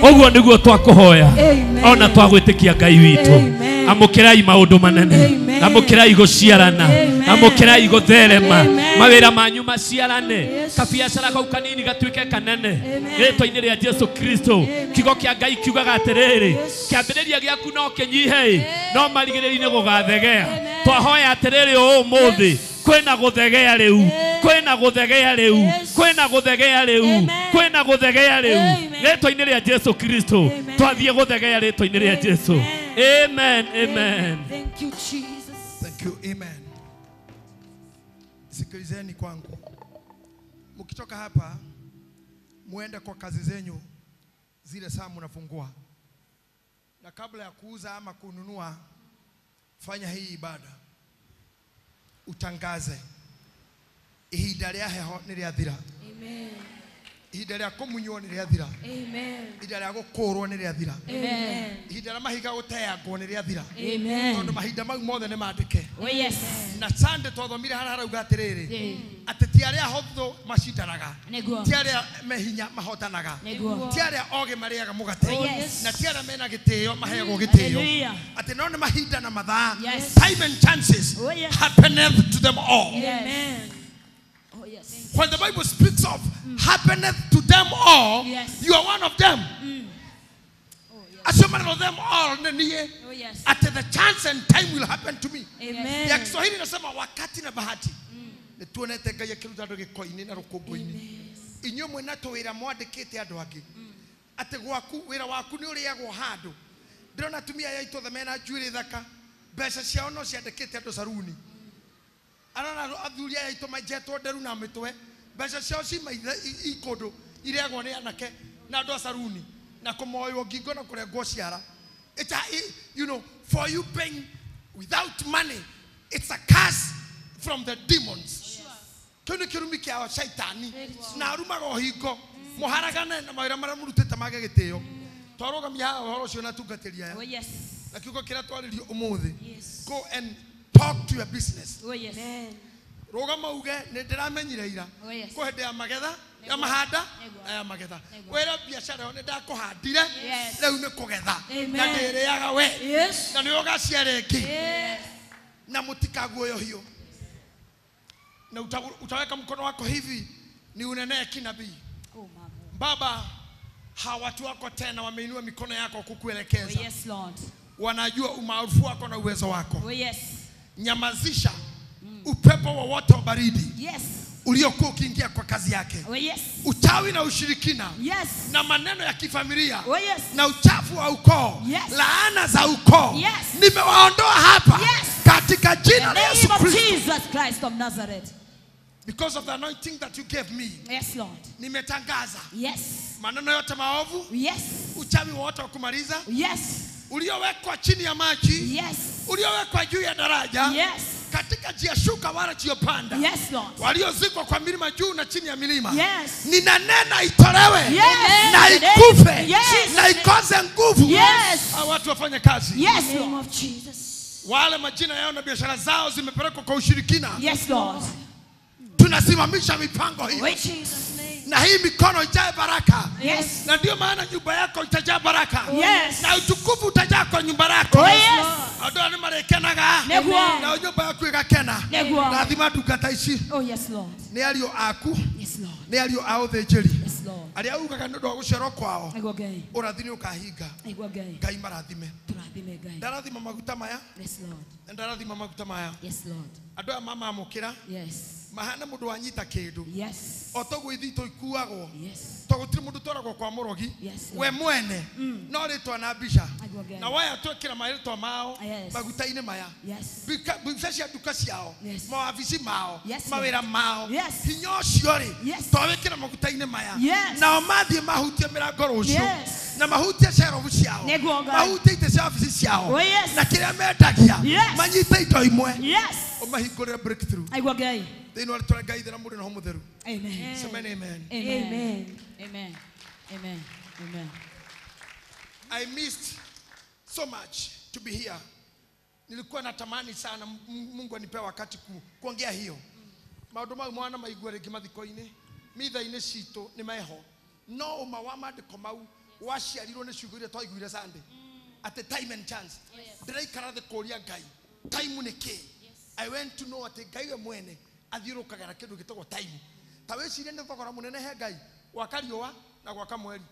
Ũguo nĩguo twakũhoya ona twagwĩtĩkia Ngai witũ. Amũkĩrai maũndũ manene, amũkĩrai gũciarana, amũkĩrai gũtherema, mawĩra manyu maciarane, kabiacara kau kanini gatuĩke kanene rĩĩtwa-inĩ rĩa Jesu Kristo. Kiugo kĩa Ngai kiugaga atĩrĩrĩ, kĩambĩrĩria gĩaku no kĩnyihe no marigĩrĩrio-inĩ gũgathegea. Twahoya atĩrĩrĩ ũmũthĩ kwĩna gũthegea rĩu, kwĩna gũthegea rĩu, kwĩna gũthegea rĩu, kwĩna gũthegea rĩu rĩĩtwa-inĩ rĩa Jesu Kristo. Twathiĩ gũthegea rĩĩtwa-inĩ rĩa Jesu. Amen, amen. Thank you Jesus. Thank you, amen. Sikilizeni kwangu. Mkitoka hapa muende kwa kazi zenyu zile saa mnafungua. Na kabla ya kuuza ama kununua, fanya hii ibada. Utangaze. Ihinda rĩa heho nĩ rĩathira. Amen. Ihinda rĩa kũmunywo nĩ rĩathira. Amen. Ihinda rĩa gũkũrwo nĩ rĩathira. Amen. Ihinda rĩa mahiga gũteangwo nĩ rĩathira. Amen. Tondũ mahinda mau mothe nĩ mandĩke. Oh yes. Na Sunday twathomire harĩa harauga atĩrĩrĩ, atĩ ti arĩa ahũthũ macindanaga, Nĩguo. ti arĩa me hinya mahotanaga, Nĩguo. ti arĩa ogĩ marĩaga mũgate, Oh, yes. na ti arĩa mena gĩtĩo maheagwo gĩtĩo. Hallelujah. Atĩ no nĩ mahinda na mathaa. Yes. Time and chances Oh, yes. happeneth to them all. Amen. Oh yes. When the Bible speaks of happeneth to them all, Yes. you are one of them. Acio marero them all nĩ niĩ. Oh yes. At the chance and time will happen to me. Amen. Ya Kiswahili nasema wakati na bahati. Nĩ tuonete Ngai akĩruta andũ gĩko-inĩ na rũkũngũ-inĩ. Inyuĩ mwĩna tũwĩra mwandĩkĩte andũ angĩ. Atĩ gwaku wĩra waku nĩ ũrĩagwo handũ. Ndĩrona atumia aya aitũ othe mena njuĩrĩ thaka. Mbeca ciao no ciandĩkĩte andũ saruni. Arona athuri aya aitũ menjetwo nderu na mĩtwe. Mbeca ciao cima i kũndũ irĩagwo nĩ anake na andũ a saruni na kũmoywo ngingo na kũrengwo ciara. It's a, you know, for you being without money, it's a curse from the demons. Kĩu nĩ kĩrumi kĩa shaitani na arumaga ũhingo mũharagane na mawĩra marĩa mũrutĩte mage gĩtĩo. Twarũgamia haha ũhoro ũcio na tungatĩri aya. Oh yes. Na kiugo kĩrĩa twarĩrio ũmũthĩ. Yes. Go and talk to your business. Oh yes. Rũgama uge nĩ ndĩramenyire ira. Oh yes. Kwĩ hĩndĩ ya magetha, ya mahanda na ya magetha. Wĩra biacara ĩyo nĩ ndakũhandire, Yes. rĩu nĩ kũgetha. Amen. Na ndĩrĩaga we. Yes. Na nĩ ũgaciara ĩngĩ. Yes. Na mũtikaguoyohio. Na utaweka mkono wako hivi ni unenee kinabii. Oh mama. Baba, hawa watu wako tena wameinua mikono yako kukuelekeza. Oh yes Lord. Wanajua umaarufu wako na uwezo wako. Oh yes. Nyamazisha upepo wowote wa baridi Yes. uliokuwa ukiingia kwa kazi yake. Oh yes. Uchawi na ushirikina Yes. na maneno ya kifamilia Oh yes. na uchafu wa ukoo, Yes. laana za ukoo, Yes. nimewaondoa hapa Yes. katika jina In la the Yesu name of Kristo. Jesus Christ of Nazareth. Because of the anointing that you gave me, Yes Lord. nimetangaza Yes. maneno yote maovu, Yes. uchawi wote wa kumaliza, Yes. uliowekwa chini ya maji, Yes. uliowekwa juu ya daraja, Yes. katika njia shuka wala njia panda, Yes Lord. waliozikwa kwa milima juu na chini ya milima, Yes. ninanena itolewe, Yes. na ikufe, Yes. na ikose nguvu. Yes. Hawa watu wafanye kazi. Yes In the name Lord. of Jesus. Wale majina yao na biashara zao zimepelekwa kwa ushirikina, Yes Lord. tunasimamisha mipango hiyo, Oh Jesus. na hii mikono ijae baraka. Yes. Na ndio maana nyumba yako itajaa baraka. Yes. Na utukufu utajaa kwa nyumba yako. Oh yes. Andũ aya nĩ marĩkenaga. Nĩguo. Na nyũmba yaku ĩgakena. Nĩguo. Rathima ndungata ici. Oh yes Lord. Nĩ ariũ aku, Yes Lord. nĩ ariũ a ũthĩnjĩri. Yes Lord. Arĩa ugaga nĩ ũndũ wa gũciarwo kwao, Nĩguo Ngai. ũrathi nĩ ũkahinga. Nĩguo Ngai. Ngai marathime. Tũrathime Ngai. Ndarathima maguta maya, Yes Lord. na ndarathima maguta maya. Yes Lord. Andũ aya mamamũkĩra, Yes. mahana mũndũ wanyita kĩndũ. Yes. O toguo ithitũ ikuagwo. Yes. To gũtirĩ mũndũ twaragwo kwa mũrogi. Yes, Lord. We mwene no rĩtwa na mbica. Nĩguo Ngai. Na waya twekĩra marĩtwa mao Yes. maguta-inĩ maya. Yes. Mbica cia nduka ciao, Yes. mawabici mao, Yes, Lord. mawĩra mao. Yes. Hinya ũcio rĩ, Yes. twawĩkĩra maguta-inĩ maya. Yes. Nao mathiĩ mahutie mĩrango rũciũ. Yes. Na mahutie cerobu ciao. Nĩguo Ngai. Mahutie itĩ cia wabici ciao. Oh, yes. Na kĩrĩa mendagia. Yes. Manyite indo imwe. Yes. Ũmahingũrĩre breakthrough. Aigua Ngai. Thĩinĩ wa rĩtwa rĩa Ngai Ithe na Mũriũ na Roho Mũtheru. Amen. Semeni amen. Amen. Amen. Amen. Amen. I missed so much to be here. Nilikuwa natamani sana Mungu anipe wakati kuongea hiyo. Maũndũ mau mwana maigua rĩngĩ mathiko-inĩ, mitha-inĩ citũ nĩ meho. No ũma wa maandĩko mau waciarirwo nĩ ciugo iria twaiguire Sunday. Atĩ time and chance. Ndĩraikara thĩ kũũria Ngai, time nĩ kĩ? I went to know atĩ Ngai we mwene athiũrũkaga na kĩndũ gĩtagwo time. Ta wĩcirie nĩ thogora mũnene he Ngai gwaka riũa na gwaka mweri.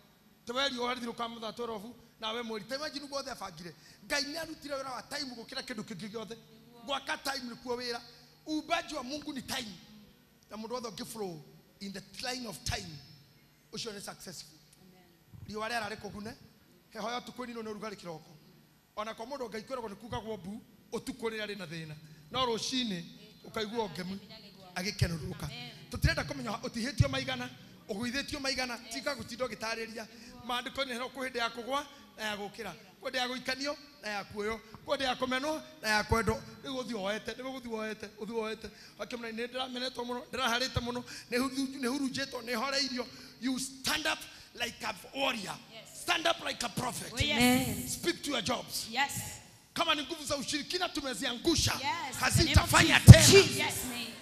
Tewe riũa rĩthirũkaga mũthaa 12 nawe mweri. Ta imagine guothe abangire. Ngai nĩ arutire wĩra wa time gũkĩra kĩndũ kĩngĩ gĩothe. Gwaka time nĩkuo wĩra. Uumbaji wa Mungu ni time. Na mũndũ wothe ũngĩ flow in the line of time ũcio nĩ successful. Riũa rĩara rĩkũgune, heho ya ũtukũ ĩninwo nĩ ũrugarĩ kĩroko. Ona kwa mũndũ Ngai kwĩragwo nĩ kugagwo mbu ũtukũ rĩrĩa rĩna thĩna. No rũcinĩ ũkaigua ngemu agĩkenũrũka. Tũtirenda kũmenya ũtihĩtio maigana, ũgũithĩtio maigana, tiga gũtinda ũgĩtarĩria. Maandĩko-inĩ hero kwĩ hĩndĩ ya kũgwa na ya gũkĩra, kwĩ hĩndĩ ya gũikanio na ya kuoywo, kwĩ hĩndĩ ya kũmenwo na ya kwendwo. Rĩu ũthiĩ woete, nĩguo gũthiĩ woete, ũthiĩ woete. Wakĩmenya nĩ ndĩramenetwo mũno, ndĩraharĩte mũno, nĩ hurunjĩtwo, nĩ horeirio. You stand up like a warrior. Yes. Stand up like a prophet. Oh, yes. Speak to your jobs. Yes. Kama ni nguvu za ushirikina tumeziangusha. Yes. Hazitafanya tena. Jesus name.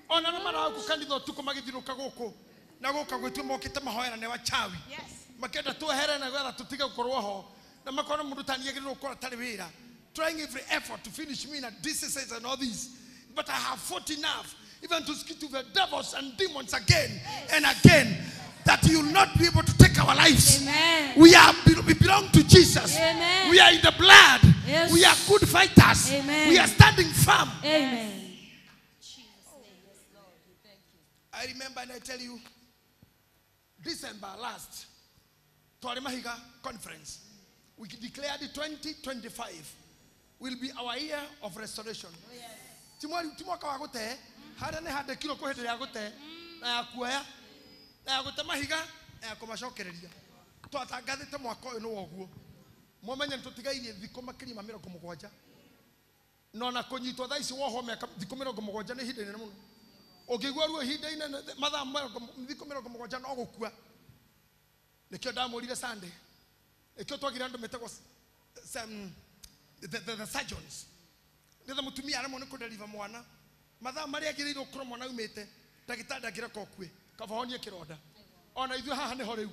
Ona na mara gukanitha tuko magithiruka guku na guka gwitu mokite mahoera ne wachawi. Yes. Makenda twehere na gwetha tutige gukorwo ho na makona mundu taniagirwo gukora tari wira. Trying every effort to finish me and diseases and all these, but I have fought enough even to speak to the devils and demons again and again that you will not be able to take our lives. Amen. We belong to Jesus. Amen. We are in the blood. Yes. We are good fighters. Amen. We are standing firm. Amen. I remember, and I tell you, December last, Twarimahiga conference, we declared 2025 will be our year of restoration. Oh, yes. Timwaka wa gute, haria ni handikirwo kwĩ hĩndĩ ya gute, na ya kuoya, na ya gute mahiga, na ya kũmacokereria. Twatangathĩte mwaka ũyũ nĩ woguo. Mũmenye nĩtũtigairie thikũ makĩria ma 70. No na kũnyitwo thaa ici wohwo mĩaka thikũ 70 nĩ ihinda inene mũno. Ũngĩigua ruo ihinda inene mathaa thikũ 70 no gũkua. Nĩkĩo ndamũrire Sunday. Nĩkĩo twagire andũ metagwo the surgeons. Nĩgetha mũtumia aremwo nĩ kũdeliver mwana mathaa marĩa agĩrĩirwo gũkorwo mwana aumĩte ndagĩtarĩ ndangĩreka ũkue kaba honie kĩronda. Ona ithuĩ haha nĩho rĩu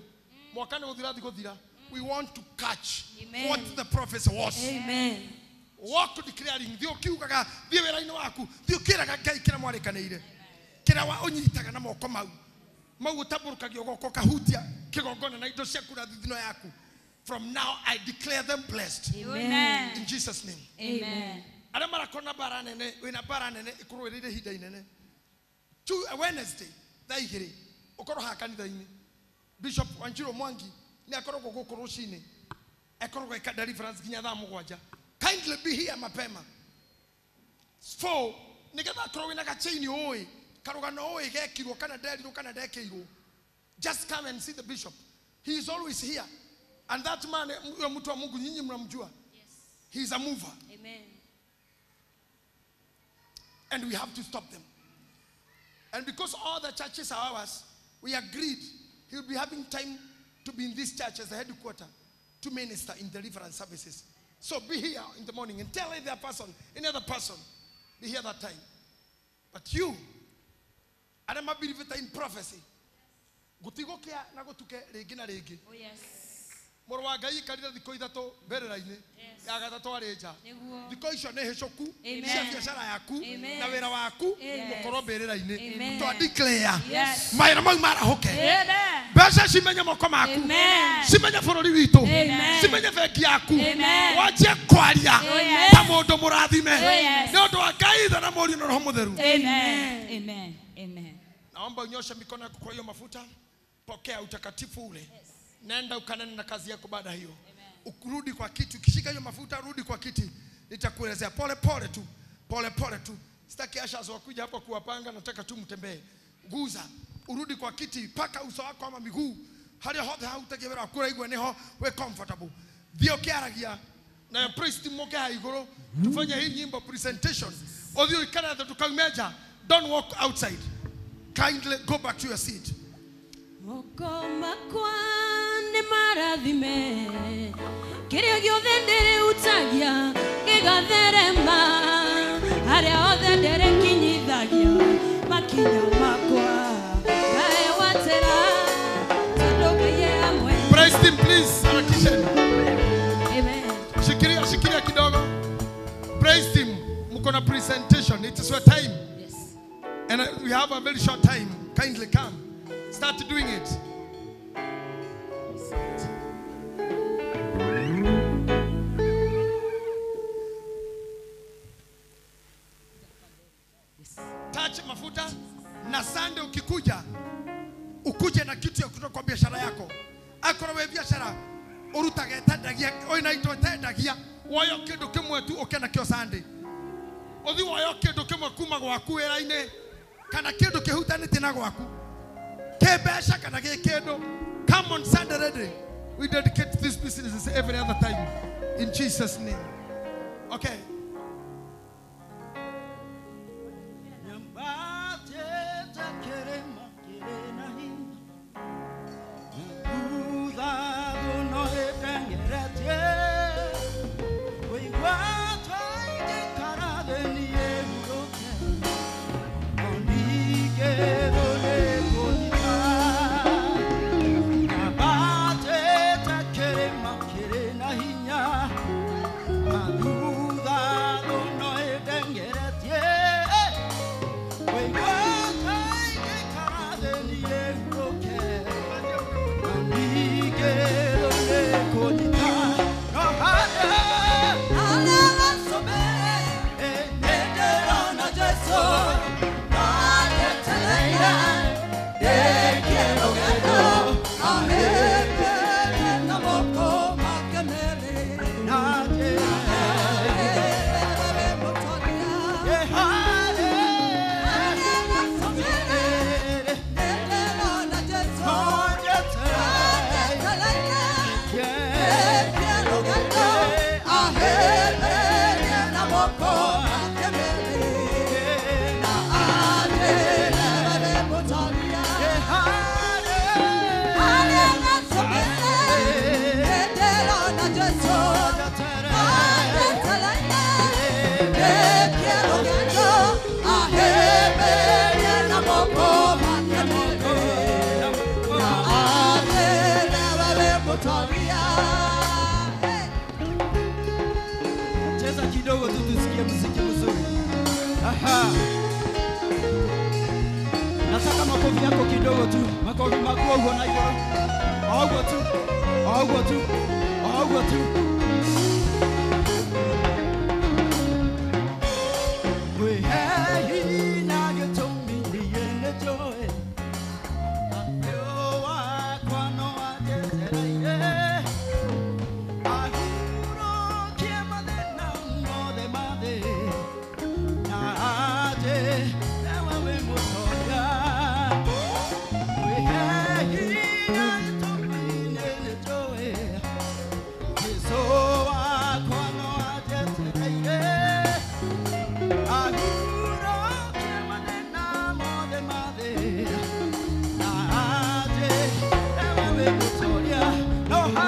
mwaka nĩ gũthira gũthira. We want to catch Amen. what the prophecy was. Amen. Walk declaring thiĩ ũkiugaga thiĩ wĩra-inĩ waku thiĩ ũkĩraga Ngai kĩrĩa mwarĩkanĩire kĩrĩa ũnyitaga na moko mau mau ũtambũrũkagia guoko ũkahutia kĩgongona na indo ciaku na thithino yaku. From now I declare them blessed. Amen. In Jesus name. Amen. Arĩa marakorwo na mbara nene wĩna mbara nene ĩkũrũĩrĩire ihinda inene. Wednesday thaa 2 ũkorwo haha kanitha-inĩ. Bishop Wanjiru Mwangi nĩ akoragwo gũkũ rũcinĩ akoragwo eka deliverance nginya thaa 7. Kindly be here mapema. 4 nĩgetha akorwo wĩna gachaini ũĩ karũgano ũĩ gekirwo kana nderirwo kana ndekĩirwo. Just come and see the bishop. He is always here. And that man, huyo mtu wa Mungu nyinyi mnamjua. Yes. He is a mover. Amen. And we have to stop them. And because all the churches are ours, we agreed he will be having time to be in this church as the headquarters to minister in deliverance services. So be here in the morning and tell either person, any other person, be here that time. But you, I don't believe in prophecy. Gutigokia na gutuke rĩngĩ na rĩngĩ. Oh yes. Mũrũ wa Ngai ikarire thikũ 3 mbĩrĩra-inĩ ya gatatũ arĩ nja. Thikũ icio nĩ hĩcũku cia biacara yaku na wĩra waku gũkorwo mbĩrĩra-inĩ. Twa declare mawĩra mau marahũke. Mbeca cimenye moko maku, cimenye bũrũri witũ, cimenye bengi yaku, wanjie kwaria ta mũndũ mũrathime nĩ ũndũ wa Ngai Ithe na Mũriũ na Roho Mũtheru. Amen. Amen. Amen. Naomba unyoshe mikono yako kwa hiyo mafuta, pokea utakatifu ule. Nenda ukanene na kazi yako baada hiyo. Ukurudi kwa kiti, ukishika hiyo mafuta rudi kwa kiti. Nitakuelezea pole pole tu. Pole pole tu. Sitaki asha wakuja hapa kuwapanga, nataka tu mtembee. Guza, urudi kwa kiti, paka uso wako ama miguu. Haria hothe hautagebera kura igwe niho we comfortable. Thiĩ ũkĩaragia na priest moke ha igũrũ tufanye hii nyimbo presentation. Ũthiĩ ũikare thĩ ndũkaume nja. Don't walk outside. Kindly go back to your seat. Moko makwa nĩ marathime kĩrĩa gĩothe ndĩrĩhutagia gĩgatherema harĩa hothe ndĩrĩkinyithagia makinya makwa ngaewatĩra tondũ Ngai e hamwe. Praise him please, harakisheni. Amen. Shikilia, shikilia kidogo. Praise him. Mko na presentation. It is your time. Yes. And we have a very short time. Kindly come. Start doing it. Touch mafuta na Sunday ukikuja ukuje na kitu ya kutoka kwa biashara yako. Akorwo we biashara urutaga etendagia oina into etendagia woyo kindu kimwe tu uke nakio Sunday. Uthi woyo kindu kimwe kuma gwaku wira-ini kana kindu kihutanĩtie na gwaku. Kembeca kana gĩ kindu. Come on Sunday ready. We dedicate this business every other time in Jesus name. Okay. Aha. Nataka makofi yako kidogo tu. Makofi makubwa na igoro. Ogo tu. Ogo tu. Ogo tu. We hey na getomi ni joy. Ayo kwano ajetere. Aguro kiemade na no de made. Na aje ewa we motoya. We hey na getomi ni joy. So kwano ajetere. Aguro kiemade na mo de made. Na aje ewa we motoya. No ha.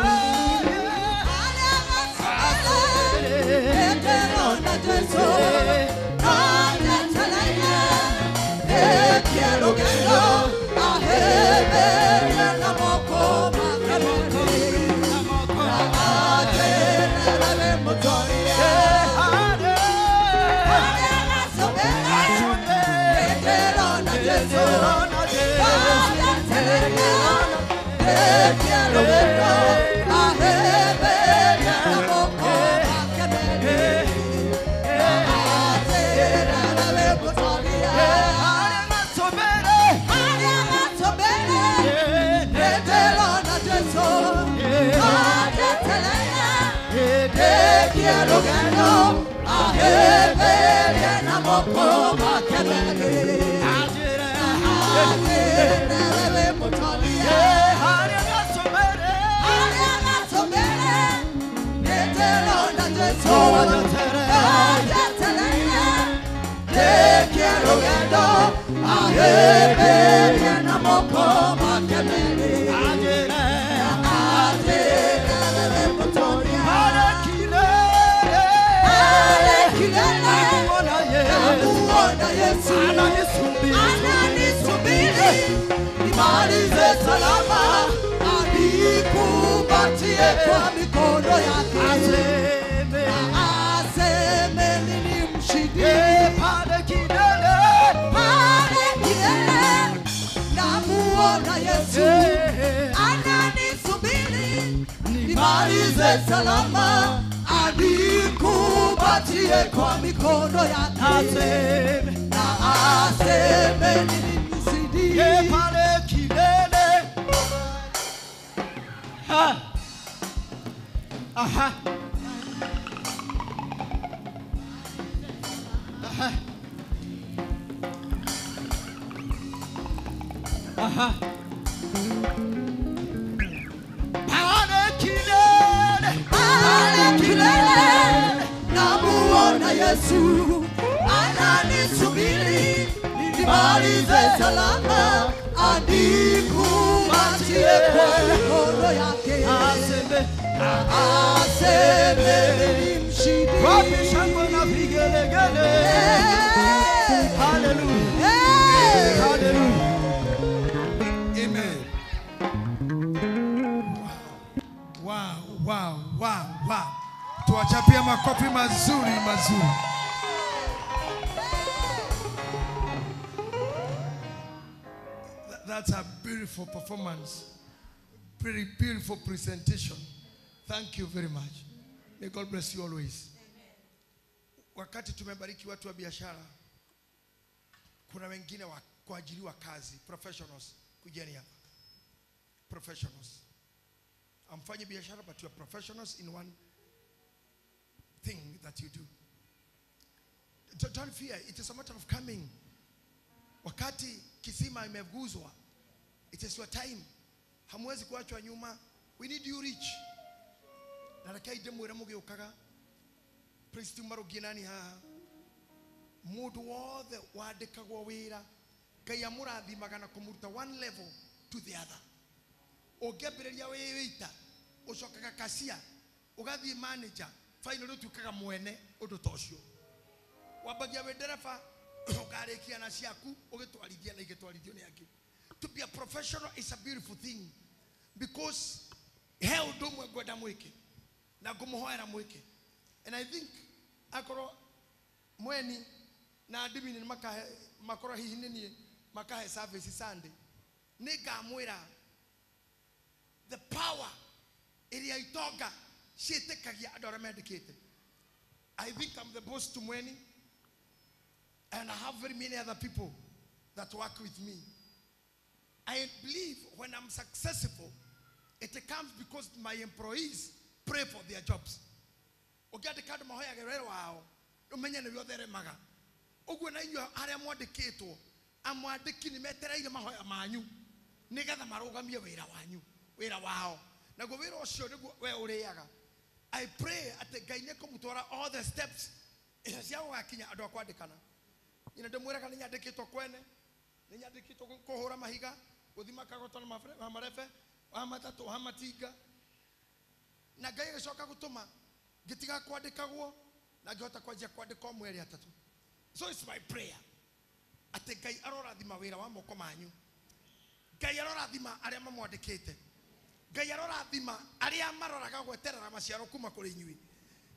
Nimalize salama, anikumbatie kwa mikono yake. Aseme nini mshindi. Pale kilele, namuona Yesu ananisubiri. Nimalize salama, anikumbatie kwa mikono yake. Aseme nini mshindi. Pale kilele. Ha. Aha. Aha. Aha. Pale kilele, pale kilele, namuona Yesu ananisubiri. Nimalize salama, anikumbatie kwa mikono yake. Aseme ni mshindi. Wapi shangwe na vigelegele. Hallelujah. Hallelujah. Amen. Wow, wow, wow, wow. Tuwachapia makofi mazuri mazuri. That's a beautiful performance. Very beautiful presentation. Thank you very much. May God bless you always. Wakati tumebariki watu wa biashara, kuna wengine wa kuajiriwa kazi, professionals. Kujeni hapa. Professionals. Amfanye biashara, but you are professionals in one thing that you do. Don't fear. It is a matter of coming. Wakati kisima imeguzwa, it is your time. Hamwezi kuachwa nyuma. We need you rich. Na rakai demu ramuge ukaga. Priest marugie nani haha. Mundu wothe wandikagwo wira, Ngai amũrathimaga na kũmũruta one level to the other. Ũngĩambĩrĩria wĩ waiter, ũcokaga cashier, ũgathiĩ manager, finally ũtuĩkaga mwene ũndũ ta ũcio. Wambagia wĩ ndereba, ũkarĩkia na ciaku, ũgĩtwarithia na igĩtwarithio nĩ angĩ. To be a professional is a beautiful thing, because he ũndũ ũmwe ngwenda mwĩke na ngũmũhoera mwĩke. And I think akorwo mweni Na admin makahe makorwo hihi nĩ niĩ makahe service Sunday. Nĩ ngamwĩra the power ĩrĩa itonga ciĩtĩkagia andũ arĩa mendĩkĩte. I think I'm the boss to many, and I have very many other people that work with me. I believe when I'm successful, it comes because my employees pray for their jobs. Ũngĩandĩka andũ mahoyage wĩra wao, ũmenye nĩwe ũtheremaga. Ũguo na inyuĩ arĩa mwandĩkĩtwo, amwandĩki nĩ metereire mahoya manyu nĩgetha marũgamie wĩra wanyu, wĩra wao. Naguo wĩra ũcio nĩguo we ũrĩaga. I pray atĩ Ngai nĩ ekũmũtwara all the steps cia gũgakinya andũ a kwandĩkana. Nyina ndĩmwĩraga nĩ nyandĩkĩtwo kwene, nĩ nyandĩkĩtwo kũhũra mahiga, gũthima kagoto na marebe, wa matatũ, wa matinga. Na Ngai agĩcoka gũtũma ngĩtiga kwandĩkagwo na ngĩhota kwanjia kwandĩka mweri atatũ. So it's my prayer atĩ Ngai arorathima wĩra wa moko manyu. Ngai arorathima arĩa mamwandĩkĩte. Ngai arorathima arĩa maroraga gweterera maciaro kuma kũrĩ inyuĩ.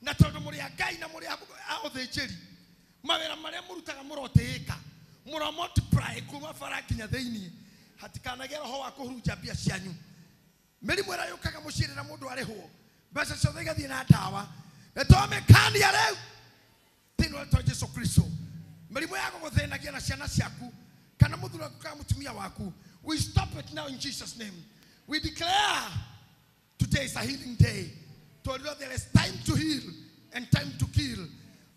Na tondũ mũrĩ a Ngai na mũrĩ a ũthĩnjĩri, mawĩra marĩa mũrutaga mũrotĩĩka, mũro multiply kuma bara nginya thĩinĩ. Hatikanagĩe roho wa kũhurunja mbia cianyu. Mĩrimũ ĩrĩa yũkaga mũciĩ rĩrĩa mũndũ arĩhwo, mbeca ciothe igathiĩ na ndawa. Nĩ twamĩkania rĩu thĩinĩ wa rĩĩtwa Jesũ Kristo. Mĩrimũ ya gũgũthĩnagia na ciana ciaku kana mũthuri waku kana mũtumia waku, we stop it now in Jesus' name. We declare today is a healing day. Told there is time to heal and time to kill.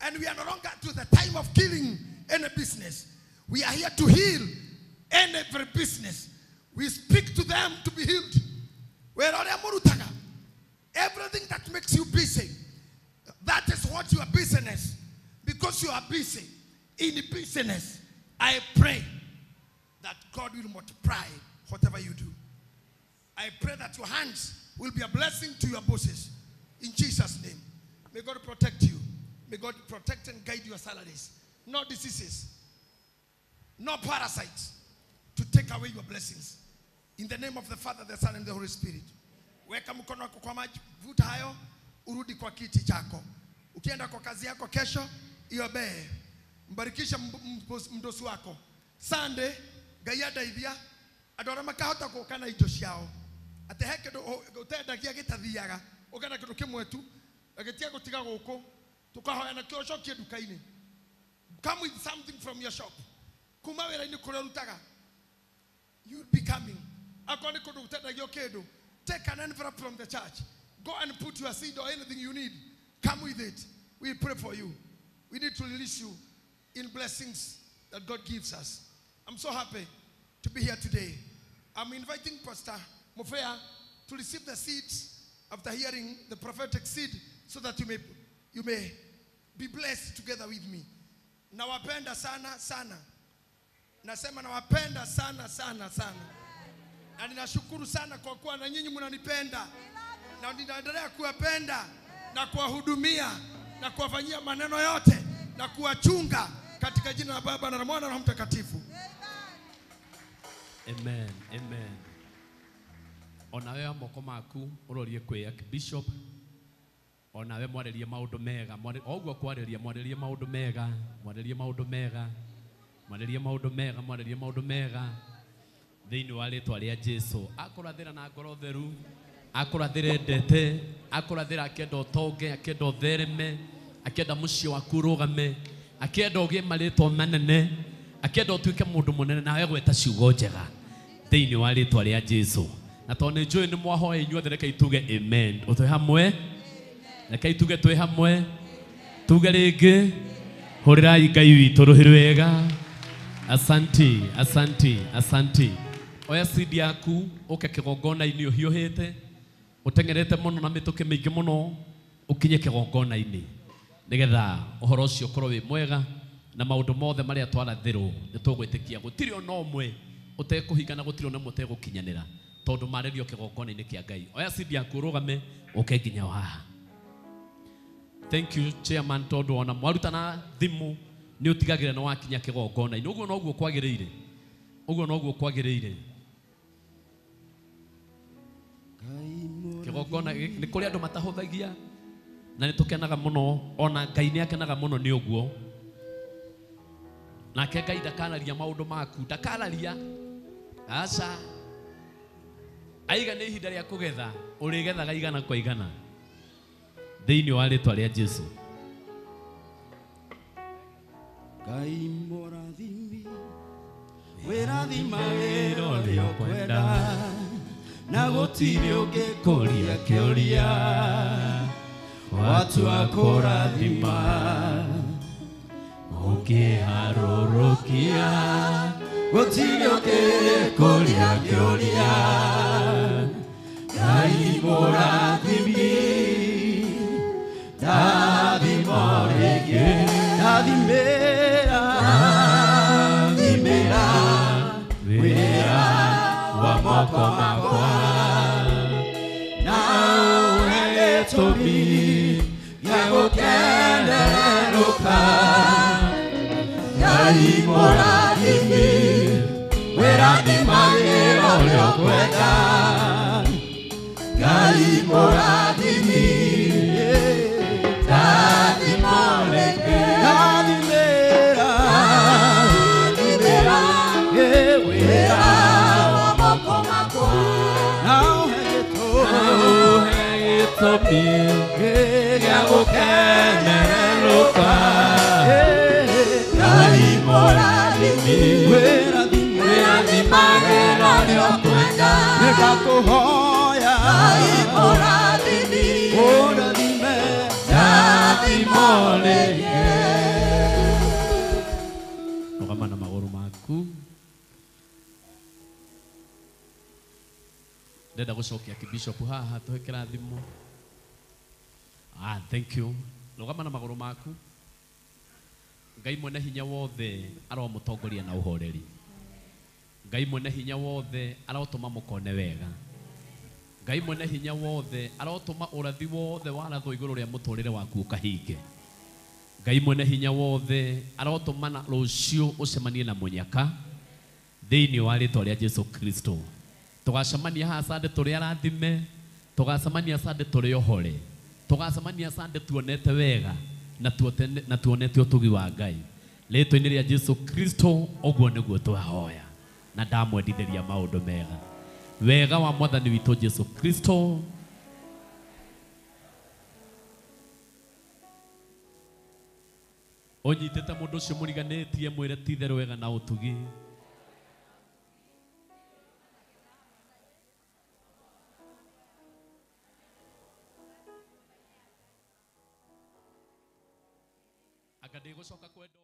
And we are no longer to the time of killing any business. We are here to heal every business. We speak to them to be healed. Everything that makes you busy, that is what your business. Because you are busy in business, I pray that God will multiply whatever you do. I pray that your hands will be a blessing to your bosses. In Jesus' name. May God protect you. May God protect and guide your salaries. No diseases, no parasites to take away your blessings. In the name of the Father, the Son, and the Holy Spirit. Weka mkono wako kwa maji, vuta hayo, urudi kwa kiti chako. Ukienda kwa kazi yako kesho, iobee. Mbarikisha mdosi wako. Sunday, Ngai andeithia, andũ arĩa makahota gũka na indo ciao. Atĩ he kĩndũ ũtendagia gĩtathiaga, ũka na kĩndũ kĩmwe tu, gĩtige gũtiga gũkũ, tũkahoya nakĩo ũcokie nduka-inĩ. Come with something from your shop. Kuma wĩra-inĩ kũrĩa ũrutaga, you'll be coming. Akorwo nĩ kũndũ gũtendagio kĩndũ, take an envelope from the church. Go and put your seed or anything you need. Come with it. We pray for you. We need to release you in blessings that God gives us. I'm so happy to be here today. I'm inviting Pastor Mofea to receive the seeds after hearing the prophetic seed so that you may be blessed together with me. Nawapenda sana sana. Nasema nawapenda sana sana sana. Na ninashukuru sana kwa kuwa na nyinyi mnanipenda. Na ninaendelea kuwapenda na kuwahudumia na kuwafanyia maneno yote na kuwachunga katika jina la Baba na la Mwana na Roho Mtakatifu. Amen. Amen. Onawe moko maku urorie kwi Archbishop, onawe mwarerie maundu mega, oguo kwariria mwarerie maundu mega, mwarerie maundu mega, mwarerie maundu mega, mwarerie maundu mega thiini wa ritwa ria Jesu. Akurathira na ngoro theru, akurathira endete, akurathira akenda utonge, akenda uthereme, akenda muciĩ waku urugame, akenda ugie maritwa manene, akenda utuike mundu munene, nawe gweta ciugo njega thiini wa ritwa ria Jesu. Na tondũ nĩ njũĩ nĩ mwahoya inyuothe, reke ituge amen. Twĩ hamwe, reke ituge twĩ hamwe, tuge rĩngĩ. Hũrĩrai Ngai witũ rũhĩ rwega. Asanti, asanti, asanti. Oya seed yaku ũke kĩgongona-inĩ ũhiũhĩte, ũteng'erete mũno na mĩtũkĩ mĩingĩ mũno, ũkinye kĩgongona-inĩ nĩgetha ũhoro ũcio ũkorwo wĩ mwega na maũndũ mothe marĩa twarathĩrwo nĩ tũgwĩtĩkia gũtirĩ ona ũmwe ũtekũhinga na gũtirĩ ona ũmwe ũtegũkinyanĩra tondũ marĩrio kĩgongona-inĩ kĩa Ngai. Oya seed yaku ũrũgame ũke nginya haha. Thank you chairman, tondũ ona mwarutana thimũ nĩ ũtigagĩra nĩ wakinya kĩgongona-inĩ. Ũguo noguo kwagĩrĩire, ũguo noguo kwagĩrĩire. Kĩgongona nĩ kũrĩ andũ matahũthagia na nĩ tũkenaga mũno, ona Ngai nĩ akenaga mũno nĩ ũguo. Nake Ngai ndakararia maũndũ maku, ndakararia. Aca. Aiga nĩ ihinda rĩa kũgetha, ũrĩgethaga igana kwa igana. Thĩinĩ wa rĩtwa rĩa Jesu. Ngai mũrathimi, wĩrathimagĩra ũrĩa ũkwenda, na gũtirĩ ũngĩkũria kĩũria, watua kũrathima, ũkĩharũrũkia, gũtirĩ ũngĩkũria kĩũria, Ngai mũrathimi, ndathima rĩngĩ, ndathimĩra, ndathimĩra, wĩra wa moko makwa, na ũhe gĩtũmi gĩa gũkenerũka. Ngai mũrathimi, wĩrathimagĩra ũrĩa ũkwenda, Ngai mũrathimi, ndathima rĩngĩ, ndathimĩra, ndathimĩra, wĩra wa moko makwa, na ũhe gĩtũmi gĩa gũkenerũka. Ngai mũrathimi, wĩrathimagĩra ũrĩa ũkwenda, nĩndakũhoya, Ngai mũrathimi, ũrathime, ndathima rĩngĩ. Rũgama na magũrũ maku. Ndenda gũcokia kĩbishop haha tũhe kĩrathimo. Ah, thank you. Rũgama na magũrũ maku. Ngai mwene hinya wothe aromũtongoria na ũhoreri. Ngai mwene hinya wothe arotũma mũkone wega. Ngai mwene hinya wothe arotũma ũrathi wothe warathwo igũrũ rĩa mũtũrĩre waku ũkahinge. Ngai mwene hinya wothe arotũma na rũciũ ũcemanie na mũnyaka thĩinĩ wa rĩtwa rĩa Jesu Kristo. Tũgacemania haha Sunday tũrĩ arathime, tũgacemania Sunday tũrĩ ohore, tũgacemania Sunday tuonete wega na tuonete ũtugi wa Ngai. Rĩtwa-inĩ rĩa Jesu Kristo ũguo nĩguo twahoya na ndamwendithĩria maũndũ mega. Wega wa Mwathani witũ Jesu Kristo ũnyitĩte mũndũ ũcio mũriganĩtie mwĩre ti itherũ wega na ũtugi. Anga ndĩgũcoka kwenda.